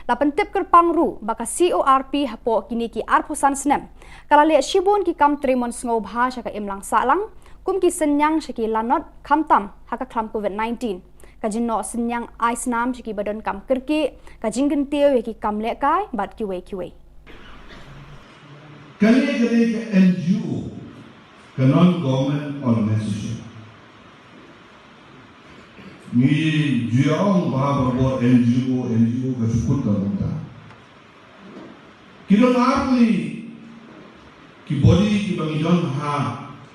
La pyntip kyrpang ruh ba ka C O R P hapoh kine ki arphew san snem ka la leh shibun ki kam trei mon sngewbha sha ka imlang sahlang, kum ki synñiang sha ki lanot khamtam ha ka khlam Covid nineteen. ka jingnoh synñiang ai snam sha kiba donkam kyrkieh, ka jingkyntiew ïa ki kam lehkai bad kiwei kiwei. Kane ka dei ka N G O, ka non government organization. Ngi ju ïa ong bha barabor N G O, N G O ka shu kut ka bynta. Ki don ar tylli ki body kiba ngi don ha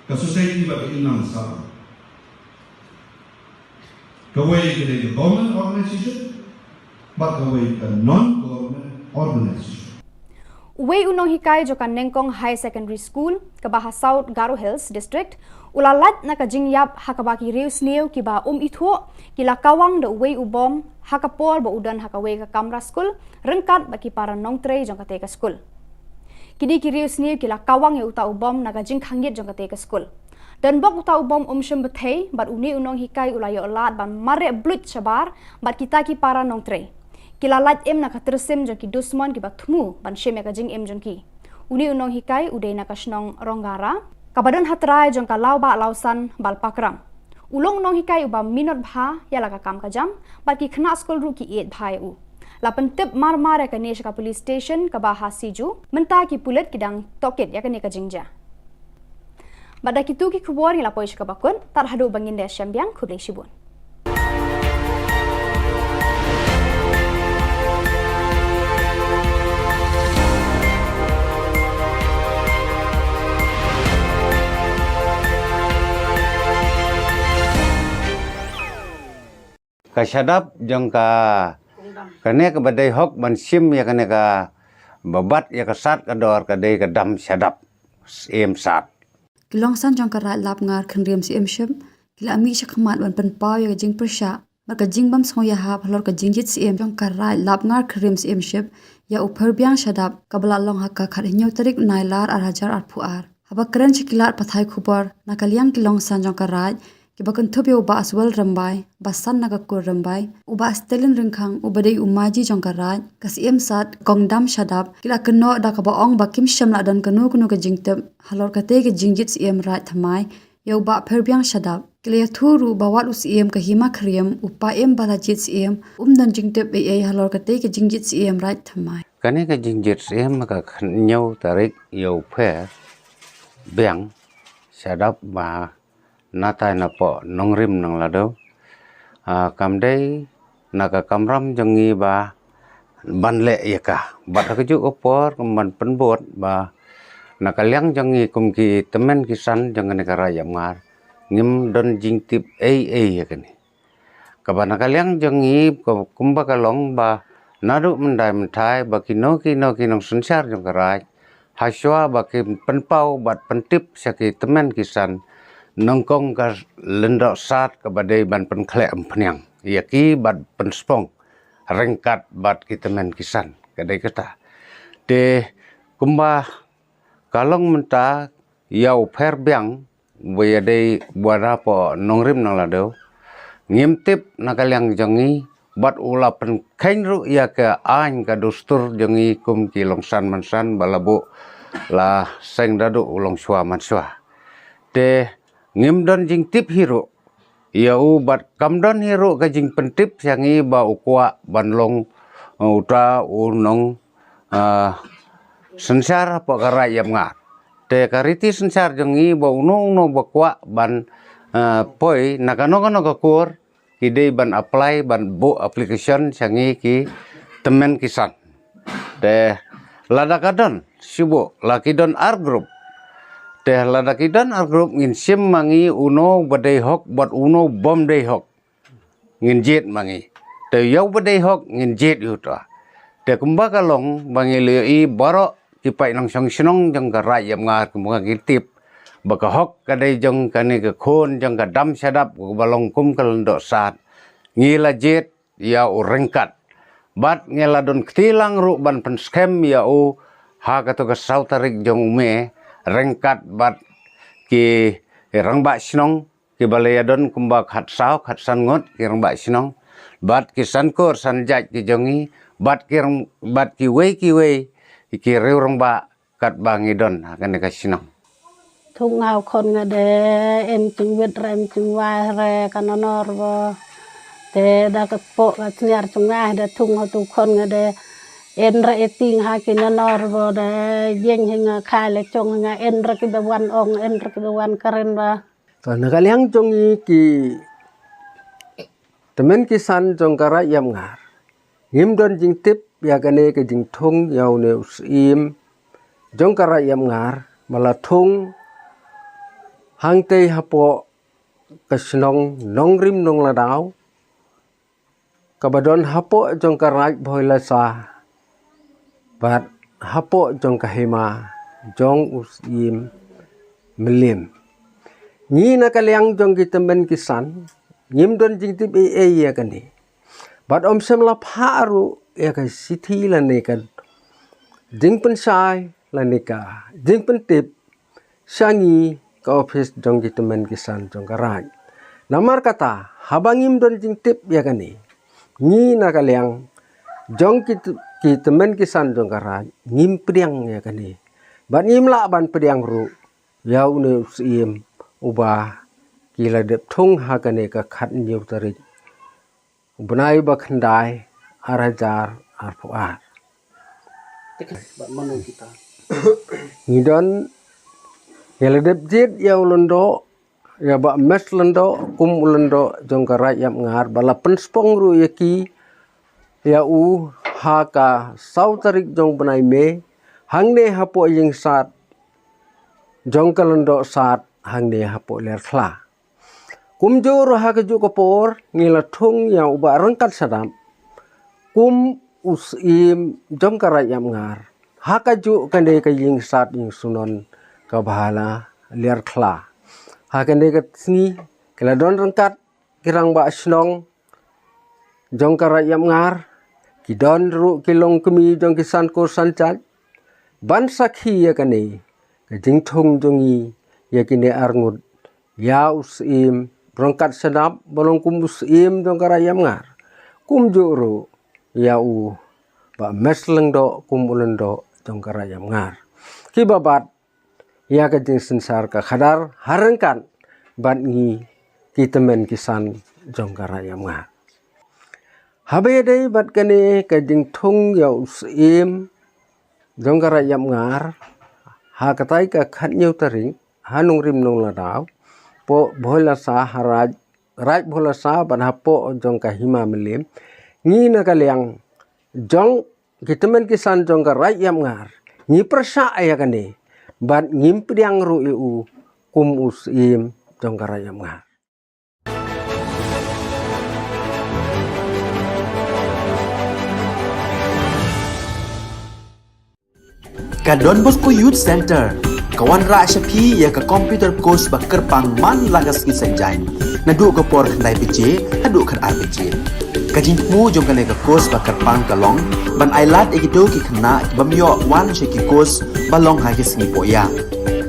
ka society bad ka imlang sahlang. Kawei ka dei ka government organization bad kawei ka non government organization. Uwei u nonghikai jong ka Nengkong Higher Secondary School kaba ha South Garo Hills District u la lait na ka jingïap ha kaba ki riewsniew kiba um ithuh ki la kawang da uwei u bom ha ka por ba u don ha kawei ka kamra skul ryngkat bad ki para nongtrei jong katei ka skul. Kine ki riewsniew ki la kawang ïa uta u bom na ka jingkhangit jong katei ka skul. Donbok uta u bom um shym bthei bad une u nonghikai u la ïoh lad ban mareh bluit shabar bad kita ki para nongtrei. Ki la lait im na ka tyrsim jong ki dusmon kiba thmu ban shim ïa ka jingim jong ki. Une u nonghikai u dei na ka shnong Ronggara kaba don ha trai jong ka Lawbah Lawsan Balpakram. U long u nonghikai uba minot bha ïa la ka kam ka jam bad ki khynnah skul ruh ki ïeit bha ïa u. La pyntip marmar ïa kane sha ka police station kaba ha Siju. Mynta ki pulit ki dang tohkit ïa kane ka jingjia. Bad da kitu ki khubor ngi la poi sha kaba kut, tad haduh ba ngin da ïashem biang, khublei shibun. Ka shadap jong ka, kane kaba dei hok ban shim ïa kane kaba bat ïa ka sad ka dor ka dei ka dam shadap, Syiem Sad. Ki longsan jong ka Raid Lapngar Khynriem Syiemship ki la mih shakhmat ban pynpaw ïa ka jingpyrshah bad ka jingbym sngewïahap halor ka jingjied syiem jong ka Raid Lapngar Khynriem Syiemship ïa u Pherbiang Shadap kaba la long ha ka khathynñiew tarik Nailar arhajar arphew ar. Haba kren sha ki lad pathai khubor na ka liang ki longsan jong ka Raid kiba kynthup ïa u Bah Aswell Rymbai, ba san na ka kur Rymbai, u Bah Stalin Ryngkhang uba dei u maji jong ka Raid, ka Syiem Sad, Kong Dam Shadap ki la kynnoh da kaba ong ba kim shym la don kano kano ka jingtip halor katei ka jingjied syiem Raid thymmai ïa u Bah Pherbiang Shadap. Ki la ïathuh ruh ba wat u syiem ka Hima Khyriem, u paiem ba la jied syiem, um don jingtip ei ei halor katei ka jingjied syiem Raid thymmai. Kane ka jingjied syiem ka khathynñiew tarik ïa u Pherbiang Shadap ba na tai na poh nongrim nongladu. Ah, kam dei na ka kamram jong ngi ba ban leh ïa ka. Bad ha kajuh ka por kum ban pynbud ba na ka liang jong ngi kum ki tymmen ki san jong kane ka Raid Lapngar ngim don jingtip ei ei ïa kane. Kaba na ka liang jong ngi ka, kumba ka long ba naduh mynta mynta ba kino kino ki nongsynshar jong ka Raid, hashwa ba ki pynpaw bad pyntip sha ki tymmen ki san, nyngkong ka Lyngdoh Sad kaba dei ban pynkhleh umphniang ïa ki bad pynspong ryngkat bad ki tymmen ki san, ka dei kata. Te kumba ka long mynta ïa u Pherbiang ba ïadei bad na poh nongrim nongladu. Ngim tip na ka liang jong ngi bad u la pynkheiñ ruh ïa ka aiñ ka dustur jong ngi kum ki longsan mansan ba la buh la seng naduh u longshuwa mansuwa. Te ngim don jingtip hi ruh ïa u bad kam don hi ruh ka jingpyntip sha ngi ba u kwah ban long, uh, uta u nong, uh, synshar hapoh ka Raid Lapngar. Te ka riti synshar jong ngi ba uno uno ba kwah ban, uh, poi na kano kano ka kur ki dei ban apply ban buh application sha ngi ki tymmen ki san. Te lada ka don shu buh la ki don ar group. Te lada ki don ar group ngin shim ma ngi uno ba dei hok bad uno bym dei hok. Ngin jied ma ngi. Te ïa u ba dei hok ngin jied ïa uta. Te kumba ka long ba ngi la ïohi baroh ki paid nongshong shnong jong ka Raid Lapngar kumba ngi tip ba ka hok ka dei jong kane ka khun jong ka Dam Shadap kaba long kum ka Lyngdoh Sad. Ngi la jied ïa u ryngkat. Bad ngi la don kti lang ruh ban pynskhem ïa u ha kato ka saw tarik jong u May ryngkat bad ki rangbah shnong kiba la ïadon kumba khatsaw khatsan ngut ki rangbah shnong bad ki san kur san jait ki jong ngi bad ki rang, bad kiwei kiwei ki riew rangbah katba ngi don ha kane ka shnong. Thung nga u khon nga de em ching wit re em ching wai re ka nonor bo. Te da ka poh ka sniar jong nga da thung ha tu khon nga da en ra e ting ha ki nanor bo da yeng hi nga khai la chong nga en ra ki ba wan ong en ra ki ba wan karen ba. To na ka liang jong i ki tymmen ki san jong ka Raid Ïap Ngar. Ngim don jingtip ïa kane ka jingthung ïa une u syiem jong ka Raid Ïap Ngar ba la thung hangtei hapoh ka shnong Nongrim Nongladaw kaba don hapoh jong ka Raid Bhoilasa bad hapoh jong ka hima jong u syiem Mylliem. Ngi na ka liang jong ki tymmen ki san ngim don jingtip ei ei ïa kane. Bad ym shym la phah ruh ïa ka shithi lane ka jingpynshai lane ka jingpyntip sha ngi ka ophis jong ki tymmen ki san jong ka Raid. Namar kata haba ngim don jingtip ïa kane, ngi na ka liang jong ki t-, ki tymmen ki san jong ka Raid ngim pdiang ïa kane. Bad ngim lah ban pdiang ruh ïa une u syiem uba ki la dep thung ha kane ka khatñiew tarik u bnai ba khyndai ar hajar arphew ar. Te kane bad mano kita? Ngi don ïa la dep jied ïa u lyngdoh ïa Bah Mes Lyngdoh kum u lyngdoh jong ka Raid Ïap Ngar ba la pynspong ruh ïa ki ïa u ha ka saw tarik jong bnai May hangne hapoh ïing sad jong ka lyngdoh sad hangne hapoh Liar Khla. Kumjuh ruh ha kajuh ka por ngi la thung ïa u Bah Ryngkat Shadap kum u syiem jong ka Raid Ïap Ngar ha kajuh kane ka ïing sad ïing sunon kaba ha la Liar Khla. Ha kane ka sngi ki la don ryngkat ki rangbah shnong jong ka Raid Ïap Ngar, ki don ruh ki longkmie jong ki san kur san jait ban sakhi ïa kane ka jingthung jong ngi ïa kine arngut, ïa u syiem Ryngkat Shadap ba long kum u syiem jong ka Raid Ïap Ngar, kumjuh ruh ïa u Bah Mes Lyngdoh kum u lyngdoh jong ka Raid Ïap Ngar. Kiba bat ïa ka jingsynshar ka khadar ha ryngkat bad ngi ki tymmen ki san jong ka Raid Ïap Ngar. Haba ïadei bad kane ka jingthung ïa u syiem jong ka Raid Ïap Ngar ha katai ka khatñiew tarik ha Nongrim Nongladaw, poh Bhoilasa ha Raid, Raid Bhoilasa bad hapoh jong ka hima Mylliem, ngi na ka liang jong ki tymmen ki san jong ka Raid Ïap Ngar ngi pyrshah ïa kane bad ngim pdiang ruh ïa u kum u syiem jong ka Raid Ïap Ngar. Ka Don Bosco Youth Center ka wanrah sha phi ïa ka computer course ba kyrpang man la ka sngi Saitjaiñ, naduh ka por khyndai baje haduh khatar baje. Ka jingthmu jong kane ka course ba kyrpang ka long ban ailad ïa kito ki khynnah ki bym ïoh wan sha ki course ba long ha ki sngi pohïa,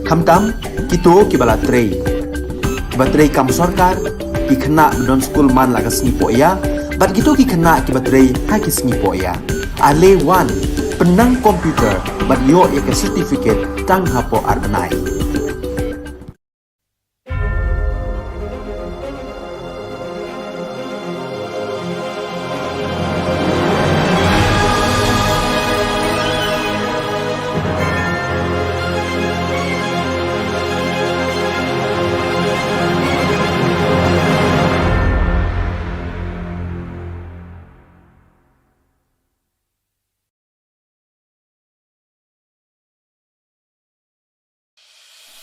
khamtam kito kiba la trei, kiba trei kam sorkar, ki khynnah ba don skul man la ka sngi pohïa bad kito ki khynnah kiba trei ha ki sngi pohïa. Ale wan, pynnang computer bad ïoh ïa ka certificate tang hapoh ar bnai.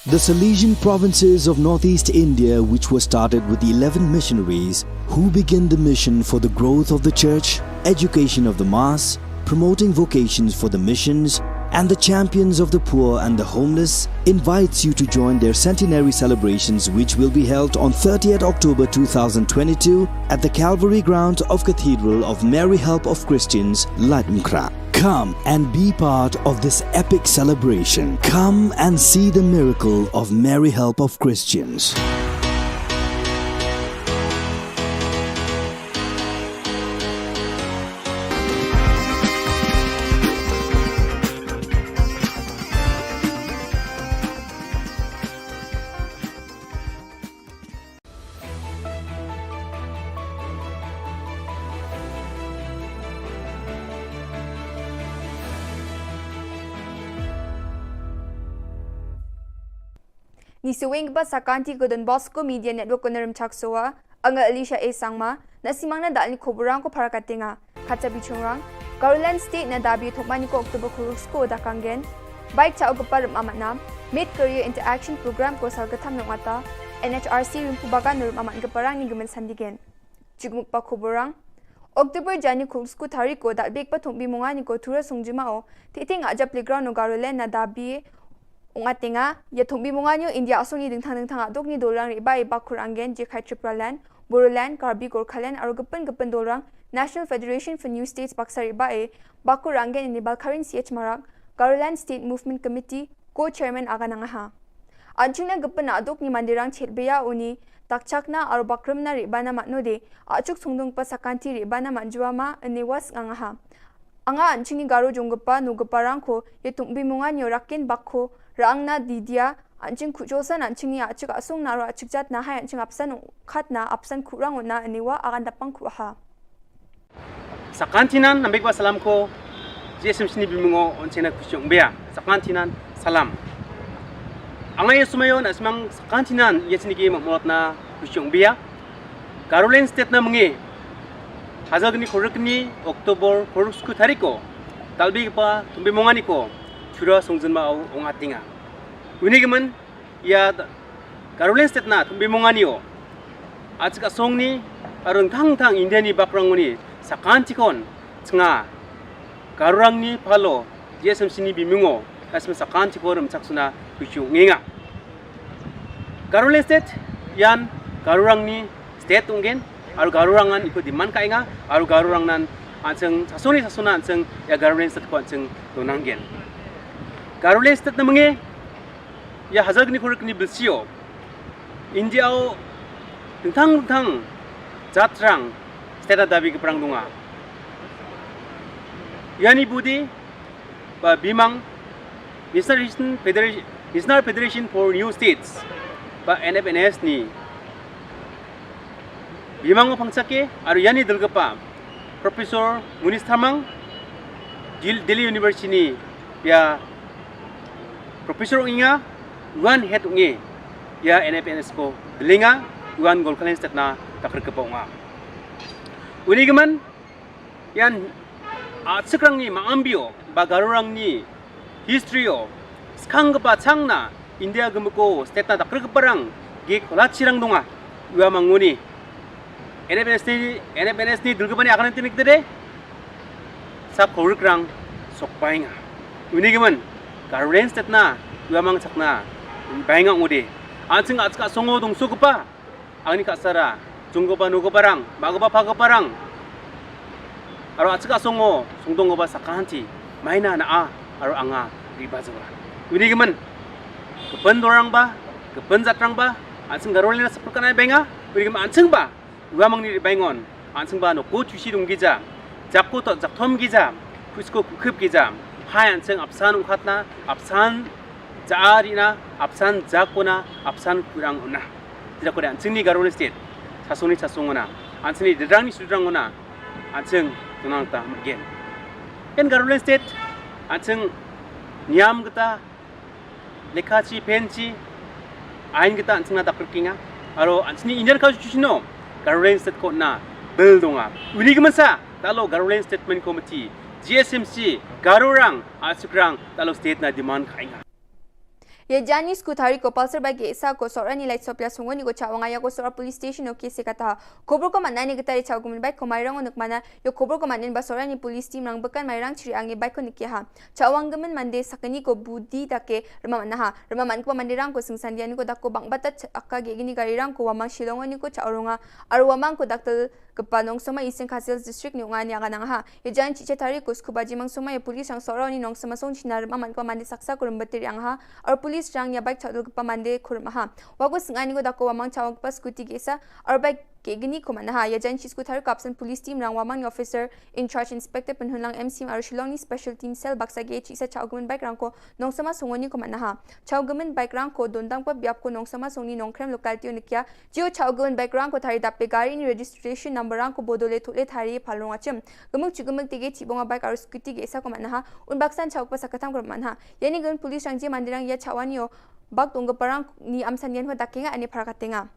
The Salesian provinces of northeast India, which were started with eleven missionaries who began the mission for the growth of the church, education of the mass, promoting vocations for the missions, and the champions of the poor and the homeless, invites you to join their centenary celebrations, which will be held on thirtieth October two thousand twenty-two at the Calvary Ground of Cathedral of Mary Help of Christians, Laitumkhrah. Come and be part of this epic celebration. Come and see the miracle of Mary Help of Christians. Ni saweng ba sakanti ko Don Bosco Media Network ko Naram Chaksoa, anga Alicia A Sangma, na simang na dal ni koburang ko para katenga. Kata bichongrang, Garoland State na dabi thokmani ko October kurus ko dakanggen. Baik cha o gepar amat nam, Mid Career Interaction Program ko sal ketam nong ata, N H R C rimpu bagan nurum amat geparang ni gemen sandigen. Chukmuk pa koburang. October jani kurus ko tarik ko dal bek pa thumbi mongani ko tura songjuma o, titing aja playground no Garoland na dabi Ungatenga, ya thumbi monganyo India asong ni dingthang dingthang aduk ni dolang riba e bakur anggen je khai Tipraland, Bodoland, Karbi Gorkhaland, aro gepin gepin dolang National Federation for New States baksa riba e bakur anggen ini Balkarin C H Marak, Garoland State Movement Committee, co-chairman aga nangaha. Anching na gepin aduk ni mandirang chet beya uni, takchakna aro bakrumna riba na matno de, achuk sungdung pa sakanti riba na manjua ma ini was ngangaha. Anga anching ni Garo jong gepa no gepa rangko, ye tumbi mungan yo rakin bakko, rang na didia, anching kujosan anching ni achik asung na ro achik jat na hai anching apsan khat na apsan kurang na aniwa akan dapang kuaha. Sakantinan nambik ba salam ko, G S M C ni bimungo on chena kuchung bia. Sakantinan salam. Anga ye sumayo na semang sakantinan ye sini ki mamot na kuchung bia. Garoland State na menge, hazagni khorikni October khoruk sku tariko, talbi pa tumbi mongani ko, chura songjin ma au ongatinga. Uni gemen, ya Garoland State na tumbi mongani o. Achik asong ni, arun thang thang India ni bakrang uni, sakantikon, tsenga, Garurang ni palo, G S M C ni bimungo, na semang sakantikon remchak suna kuchung ngenga. Garoland State, yan Garurang ni state ungen, aru Garurang an iko demand ka inga, aru Garurang nan anseng sasoni sasona anseng ya Garoland State ko anseng donanggen. Garoland State na menge, ya hazagni khorikni bilsio, India o tengtang tengtang jatrang state na dabi keperang dunga. Yani budi, ba bimang National Federation, National Federation for New States, ba N F N S ni bimang o pangchake, aru yani delgepa Professor Munish Tharmang, Dil-, Delhi University ni ya Professor inga, wan head unge ya N F N S ko delinga, wan Golkhaland State na takar kepa unga. Uni gemen, yan, ah, sekrang ni ma ambio, ba Garurang ni history o, skang kepa chang na India gemeko state na takar keparang, ge kola chirang dunga, ua manguni. N F N S ni, N F N S ni dulgepa ni akan tinik dede, sa khorikrang sok bainga. Uni gemen, Garoland State na, ua mang chakna, bainga ngode. Anseng achik asongo dongso kepa, angni kasara, junggepa nogepa rang, magepa pagepa rang. Aro achik asongo, sungdong gepa sakanti, maina na a, aro anga, riba jawa. Uni gemen, kepen dorang ba, kepen jatrang ba, anseng Garoland na seperkan ai bainga, uni gemen anseng ba, ua mangni baingon, anseng ba no ko chusi dong gija, jako to jakthom gija, kusko kukhip gija, hai anseng apsan ungkhatna, apsan ja arina, apsan jakona, apsan kurang una. Tidak kode anseng ni Garoland State, sasoni sasongona, anseng ni dedrang ni sudrang ona, anseng tunang ta megen. Ken Garoland State, anseng niam kita, lekha chi, pen chi, ain kita anseng na takar kinga. Aro anseng ni Indian Constitution no, Garoland State ko na bill donga. Uni gemen sa, talo Garoland Statement Committee, G S M C, Garurang, achikrang, talo state na demand kainga. Ya jani sku thari ko Pulsar bike sa ko Sorani light sopia sungoni ko chawanga ya ko Sora police station o kese kata. Khobor ko manani kita ri chaw gumen bike ko Mairang o nukmana, yo khobor ko manin ba Sorani police team rang bekan Mairang chiri angi bike ko nikiaha. Chawang gemen mande sakani ko budi dake rema manaha. Rema man ko mande rang ko singsandiani ko dako bang bata ch-, aka ge gini gari rang ko wamang Shillong ni ko chaw ronga. Aru wamang ko daktel kepa nongsoma Eastern Khasi Hills District ni ungani aga nangha. Ya jan chiche thari ko sku baji mangsoma ya police rang Sorani nongsoma song china rema man ko mande saksa ko rembetiri angha. Aru police rang ya bike chaw dul kepa mande ko remaha. Wago singani ko dako wamang chaw kepa scooty gesa. Aru bike ke gini ko manaha, ya jan chi sku thar kapsan police team rang wamang ni officer in charge Inspector Penhunlang M C M aru Shillong ni special team cell baksa ge chi sa chaw gumen bike rang ko nongsoma songoni ko manaha. Chaw gumen bike rang ko dondang pa biap ko nongsoma songni nongkrem locality unikia. Jio chaw gumen bike rang ko thari dape gari ni registration number rang ko bodole thule thari palong achim. Gemuk chu gemuk tege chi bonga bike aru scooty ge sa ko manaha. Un baksan chaw pa sakatam ko manaha. Yani gumen police rang je mandirang ya chawani o Bak tong ka parang ni am san yen ho da kenga ani para ka tenga.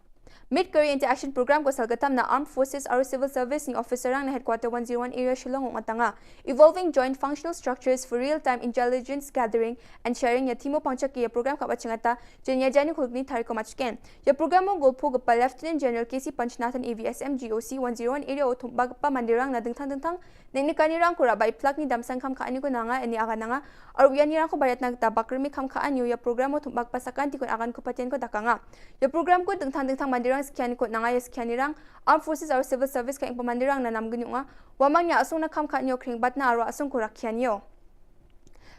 Mid Career Interaction Program ko sal ka tam na Armed Forces aro Civil Service ni officer rang na Headquarter one zero one Area Shillong ong atanga Evolving Joint Functional Structures for Real-Time Intelligence Gathering and Sharing ya thimo pangchak ya program ka bachangata jenya jani khulkni tari ko machken. Ya program mo golpo ka pa Lieutenant General K C Panchnathan A V S M G O C one zero one Area o thumba ka pa mandirang na dingthang dingthang Nini kani rang ko ra bai plak ni dam sang kham kha ani ko nanga ani aga nanga. Ar uya ni rang ko bayat na ta bakri mi kham kha ani uya program o thum bak pasakan ti ko agan ko patian ko dakanga. Ya program ko dengthang dengthang mandirang sekian ko nanga ya sekian ni rang. Armed Forces ar Civil Service ka ing pa mandirang na nam genu nga. Wamang ya asung na kham kha ani o kring bat na aro asung ko rakian yo.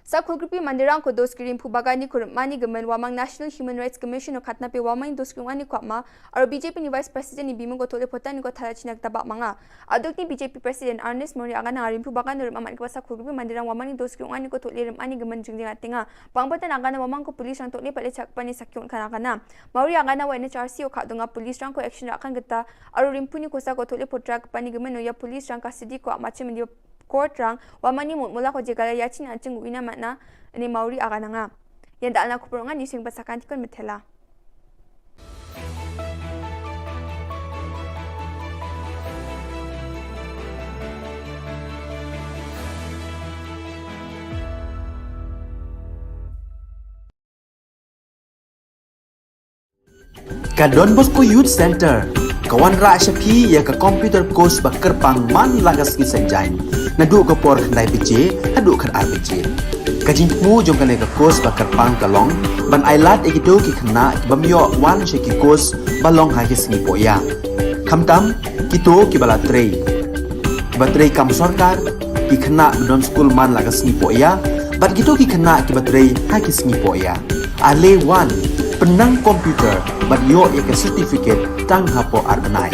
Sa khulgripi mandirang ko dos kirim phu bagani ko mani gemen wamang National Human Rights Commission o khatna pe wamang dos kirim ani ko ma. Aro B J P ni Vice President ni bimung ko thole potan ni ko thala chinak tabak manga. Aduk ni B J P President Ernest Mori agana rimpu bagan rim amat kepasa khulgripi mandirang wamang ni dos kirim ani ko thole rim ani gemen jingjing atinga. Pang potan agana wamang ko police rang thole pale chak pani sakyong kan agana. Mori agana wa N H R C o khadunga police rang ko action rakan geta. Aro rimpu ni kosa ko thole potra pani gemen o ya police rang kasidi ko amachim ni court rang wamang ni mut mula ko jegala yachin anching uina matna ni Mori agana nga. Yan da alna kupur nga ni sing pasakan tikon metela. Ka Don Bosco Youth Center ka wanrah sha phi ïa ka computer course ba kyrpang man la ka sngi Saitjaiñ naduh ka por khyndai baje haduh khatar baje. Ka jingthmu jong kane ka course ba kyrpang ka long ban ailad ïa kito ki khynnah ki bym ïoh wan sha ki course ba long ha ki sngi pohïa. Khamtam kito kiba la trei, kiba trei kam sorkar, ki khynnah ba don skul man la ka sngi pohïa bad kito ki khynnah kiba trei ha ki sngi pohïa. Ale wan pynnang computer bad ïoh ïa ka certificate tang hapoh ar bnai.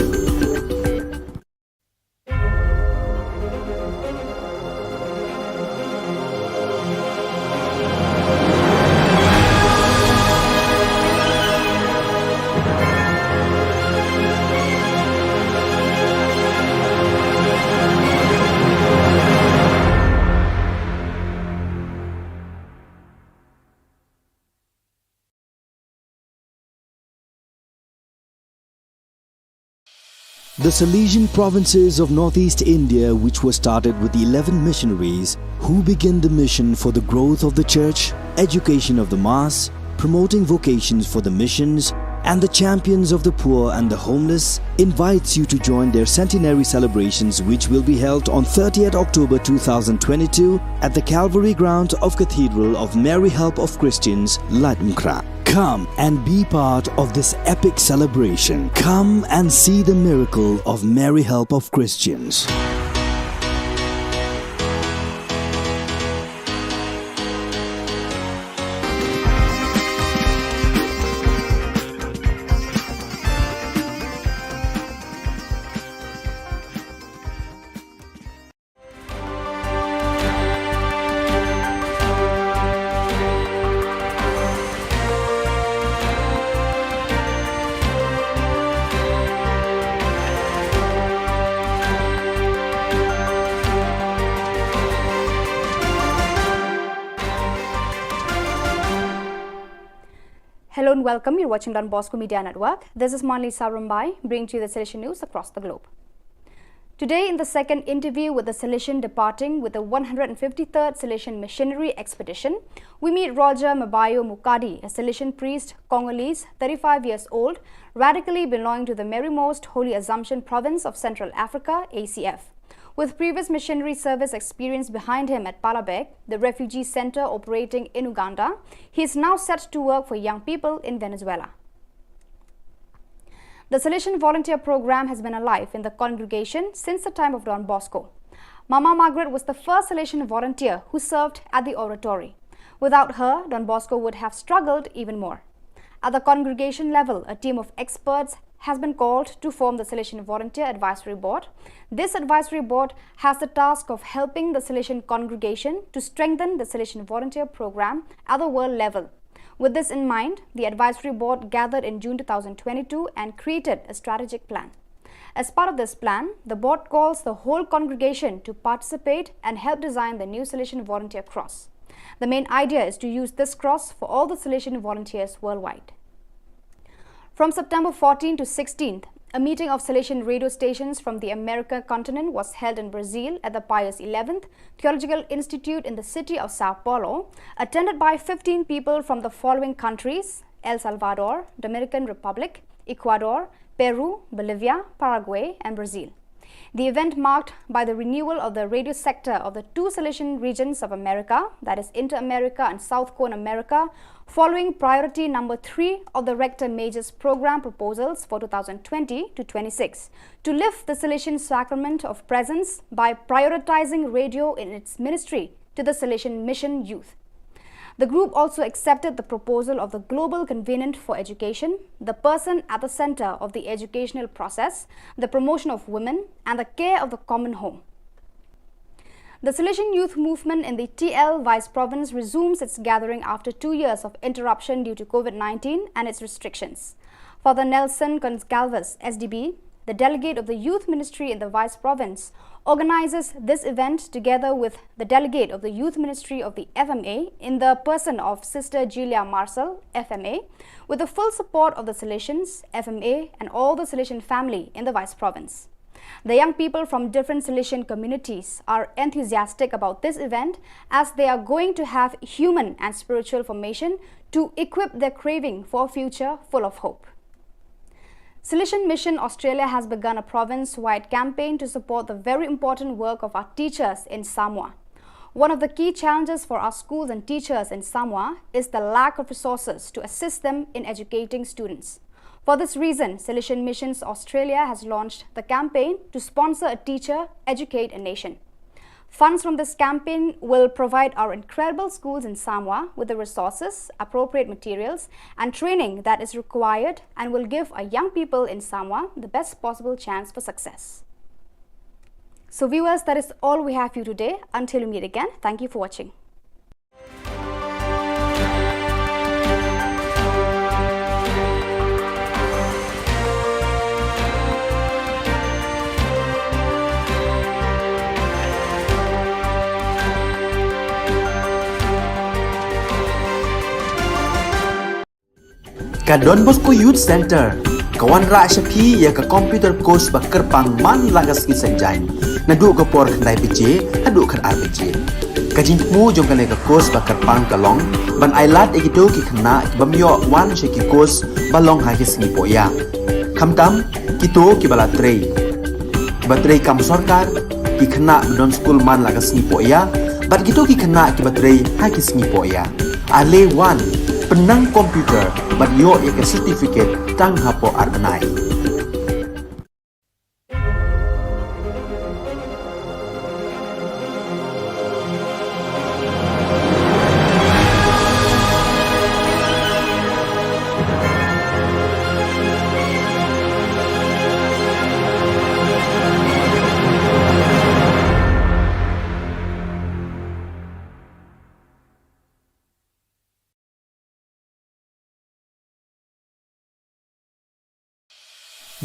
The Salesian provinces of northeast India, which were started with eleven missionaries, who began the mission for the growth of the church, education of the mass, promoting vocations for the missions, and the champions of the poor and the homeless, invites you to join their centenary celebrations, which will be held on thirtieth October two thousand twenty-two at the Calvary ground of Cathedral of Mary Help of Christians, Laitumkhrah. Come and be part of this epic celebration. Come and see the miracle of Mary Help of Christians. Hello and welcome. You're watching Don Bosco Media Network. This is Monlisa Rumbai, bringing to you the Salesian news across the globe. Today, in the second interview with the Salesian departing with the one hundred fifty-third Salesian Missionary Expedition, we meet Roger Mabayo Mukadi, a Salesian priest, Congolese, thirty-five years old, radically belonging to the Marymost Holy Assumption Province of Central Africa, A C F. With previous missionary service experience behind him at Palabek, the refugee center operating in Uganda, he is now set to work for young people in Venezuela. The Salesian Volunteer Program has been alive in the congregation since the time of Don Bosco. Mama Margaret was the first Salesian volunteer who served at the oratory. Without her, Don Bosco would have struggled even more. At the congregation level, a team of experts has been called to form the Salesian Volunteer Advisory Board. This advisory board has the task of helping the Salesian congregation to strengthen the Salesian Volunteer Program at the world level. With this in mind, the advisory board gathered in June two thousand twenty-two and created a strategic plan. As part of this plan, the board calls the whole congregation to participate and help design the new Salesian Volunteer Cross. The main idea is to use this cross for all the Salesian volunteers worldwide. From September fourteenth to sixteenth, a meeting of Salesian radio stations from the American continent was held in Brazil at the Pius eleventh Theological Institute in the city of Sao Paulo, attended by fifteen people from the following countries: El Salvador, Dominican Republic, Ecuador, Peru, Bolivia, Paraguay, and Brazil. The event marked by the renewal of the radio sector of the two Salesian regions of America, that is Inter-America and South Cone America, following priority number three of the Rector Major's program proposals for two thousand twenty to twenty-six, to lift the Salesian sacrament of presence by prioritizing radio in its ministry to the Salesian Mission youth. The group also accepted the proposal of the Global Covenant for Education, the person at the center of the educational process, the promotion of women, and the care of the common home. The Salesian Youth Movement in the T L Vice Province resumes its gathering after two years of interruption due to COVID nineteen and its restrictions. Father Nelson Gonçalves, S D B, the delegate of the Youth Ministry in the Vice Province, organizes this event together with the delegate of the Youth Ministry of the F M A in the person of Sister Julia Marcel, F M A, with the full support of the Salesians, F M A, and all the Salesian family in the Vice Province. The young people from different Salesian communities are enthusiastic about this event, as they are going to have human and spiritual formation to equip their craving for a future full of hope. Salesian Mission Australia has begun a province-wide campaign to support the very important work of our teachers in Samoa. One of the key challenges for our schools and teachers in Samoa is the lack of resources to assist them in educating students. For this reason, Salesian Missions Australia has launched the campaign to sponsor a teacher, educate a nation. Funds from this campaign will provide our incredible schools in Samoa with the resources, appropriate materials, and training that is required, and will give our young people in Samoa the best possible chance for success. So viewers, that is all we have for you today. Until we meet again, thank you for watching. Ka Don Bosco Youth Centre ka wanrah sha phi ïa ka computer course ba kyrpang man la ka sngi Saitjaiñ, naduh ka por khyndai baje haduh khatar baje. Ka jingthmu jong kane ka course ba kyrpang ka long ban ailad ïa kito ki khynnah ki bym ïoh wan sha ki course ba long ha ki sngi pohïa. Khamtam kito kiba la trei, kiba trei kam sorkar, ki khynnah ba don skul man la ka sngi pohïa, bad kito ki khynnah kiba trei ha ki sngi pohïa. Ale wan, pynnang computer bad ïoh ïa ka certificate tang hapoh ar bnai.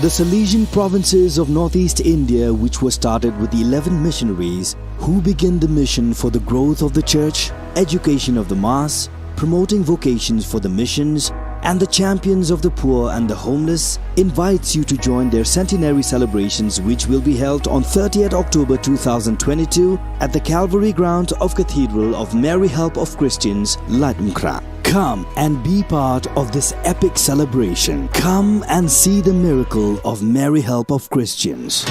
The Salesian provinces of northeast India, which were started with the eleven missionaries who began the mission for the growth of the church, education of the mass, promoting vocations for the missions, and the champions of the poor and the homeless, invites you to join their centenary celebrations, which will be held on thirtieth October two thousand twenty-two at the Calvary ground of Cathedral of Mary Help of Christians, Laitumkhrah. Come and be part of this epic celebration. Come and see the miracle of Mary Help of Christians.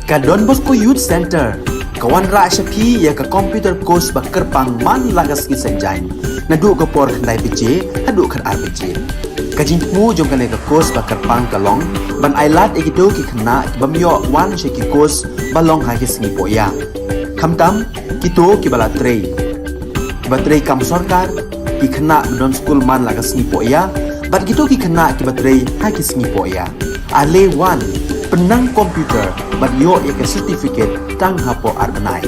Ka Don Bosco Youth Centre ka wanrah sha phi ïa ka computer course ba kyrpang man la ka sngi Saitjaiñ, naduh ka por khyndai baje haduh khatar baje. Ka jingthmu jong kane ka course ba kyrpang ka long ban ailad ïa kito ki khynnah ki bym ïoh wan sha ki course ba long ha ki sngi poh ïa, khamtam kito kiba la trei, kiba trei kam sorkar, ki khynnah ba don skul man la ka sngi poh ïa, bad kito ki khynnah kiba trei ha ki sngi poh ïa. Ale wan, pynnang computer bad ïoh ïa ka certificate tang hapoh ar bnai.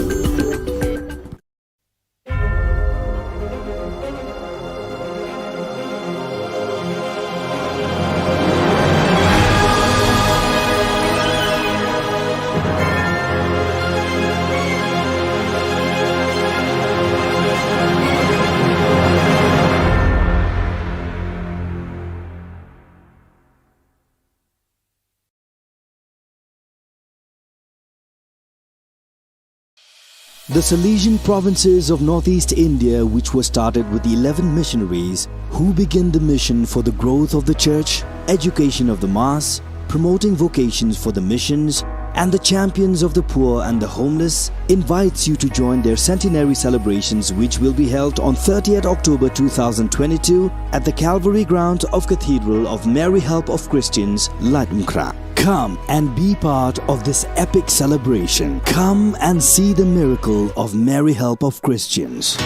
The Salesian provinces of northeast India, which were started with eleven missionaries who began the mission for the growth of the church, education of the mass, promoting vocations for the missions, and the champions of the poor and the homeless, invites you to join their centenary celebrations, which will be held on thirtieth October two thousand twenty-two at the Calvary grounds of Cathedral of Mary Help of Christians, Laitumkhrah. Come and be part of this epic celebration. Come and see the miracle of Mary Help of Christians.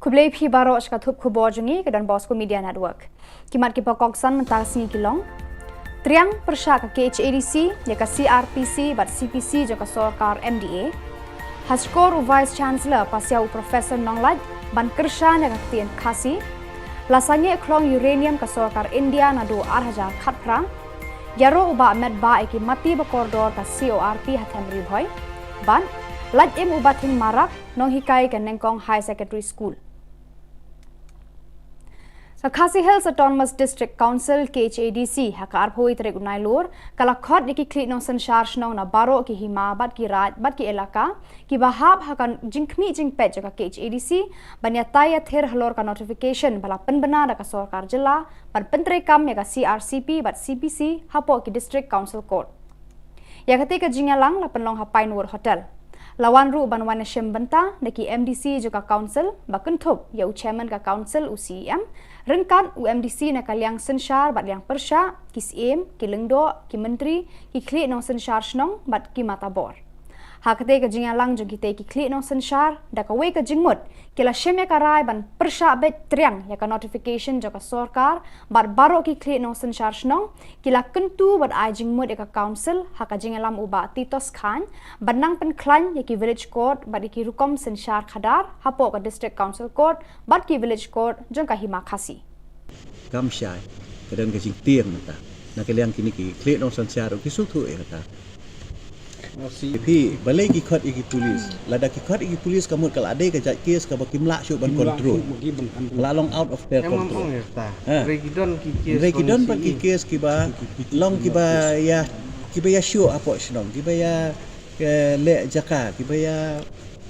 Khublei phi baroh sha ka thup khubor jong ngi ka Don Bosco Media Network. Ki mat kiba kongsan mynta ka sngi ki long: Triang pyrshah ka K H A D C ïa ka C R P C bad C P C jong ka sorkar M D A. Ha shkor u Vice Chancellor pasiaw u Professor Nonglait ban kyrshan ïa ka ktien Khasi. La sangeh khlong uranium ka sorkar India naduh ar hajar khatphra. Ïaroh u Bah Metbah ïa ki mati ba kordor ka C O R P ha them Ri Bhoi. Bad lait im u Bah Thing Marak, nonghikai ka Nengkong High Secondary School. Ka Khasi Hills Autonomous District Council, K H A D C, ha ka arphew tarik u Nailur ka la khot ïa ki khlieh nongsynshar shnong na baroh ki hima bad ki raid bad ki elaka kiba hap ha ka jingkhmih jingpeit jong ka K H A D C ban ïatai ïathir halor ka notification ba la pynbna da ka sorkar jylla ban pyntreikam ïa ka C R C P bad C P C hapoh ki District Council Court. Ïa katei ka jingïalang la pynlong ha Pinewood Hotel. La wan ruh ban wan ïashim bynta da ki M D C jong ka council ba kynthup ïa u chairman ka council, u C E M, ryngkat u M D C na ka liang synshar bad liang pyrshah, ki syiem, ki lyngdoh, ki myntri, ki khlieh nongsynshar shnong bad ki matabor. Ha katei ka jingïalang jong kitei ki khlieh nongsynshar, da kawei ka jingmut ki la shim ïa ka rai ban pyrshah beit triang ïa ka notification jong ka sorkar bad baroh ki khlieh nongsynshar shnong ki la kyntu bad ai jingmut ïa ka council ha ka jingïalam u Bah Titos Chyne ban nang pynkhlaiñ ïa ki village court bad ïa ki rukom synshar khadar hapoh ka District Council Court bad ki village court jong ka Hima Khasi. Kam shai, ka don ka jingtieng mynta. Na ka liang kine ki khlieh nongsynshar ruh ki sngewthuh ïa kata. Phi, balei ki khot ïa ki pulis? Lada ki khot ïa ki pulis ka mut ka la dei ka jait kes kaba kim lah shuh ban control. Ka la long out of their control. Ha. Hynrei ki don pat ki kes kiba long kiba ïa, kiba ïa shuh hapoh shnong, kiba ïa, eh, leh jaka, kiba ïa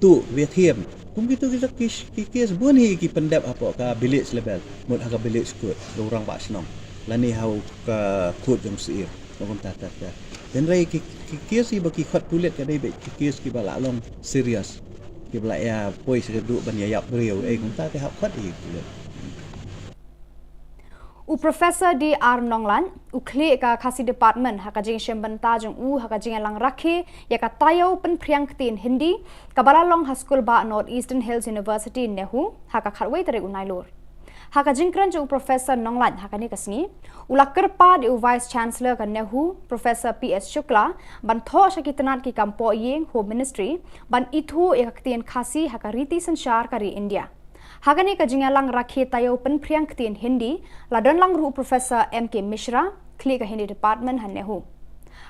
tuh, kiba ïa thiem. Kum kitu ki, ki, ki kes bun hi ki pyndep hapoh ka village level. Mut ha ka village court, ka u rangbah shnong. Lane ha u ka court jong u syiem. Ba kumta, ta, ta. Hynrei ki, ki kes kiba ki khot pulit ka dei beit ki kes kiba la long serious. Kiba la ïa poi sha ka duh ban ïa ïap briew. Eh, kumta te hap khot ïa ki pulit. U Professor D R Nonglait, u khlieh ka Khasi Department, ha ka jingshim bynta jong u ha ka jingïalang rakhe ïa ka taïew pynphriang ktien Hindi kaba la long ha skul bah North Eastern Hills University, NEHU, ha ka khatwei tarik u Nailur. Ha ka jingkren jong u Professor Nonglait ha kane ka sngi, u la kyrpad ïa u Vice Chancellor ka NEHU, Professor P S Shukla, ban thoh sha ki tnat ki kam pohïing, Home Ministry, ban ithuh ïa ka ktien Khasi ha ka riti synshar ka ri India. Ha kane ka jingïalang rakhe taïew pynphriang ktien Hindi, la don lang ruh u Professor M K Mishra, khlieh ka Hindi Department ha NEHU.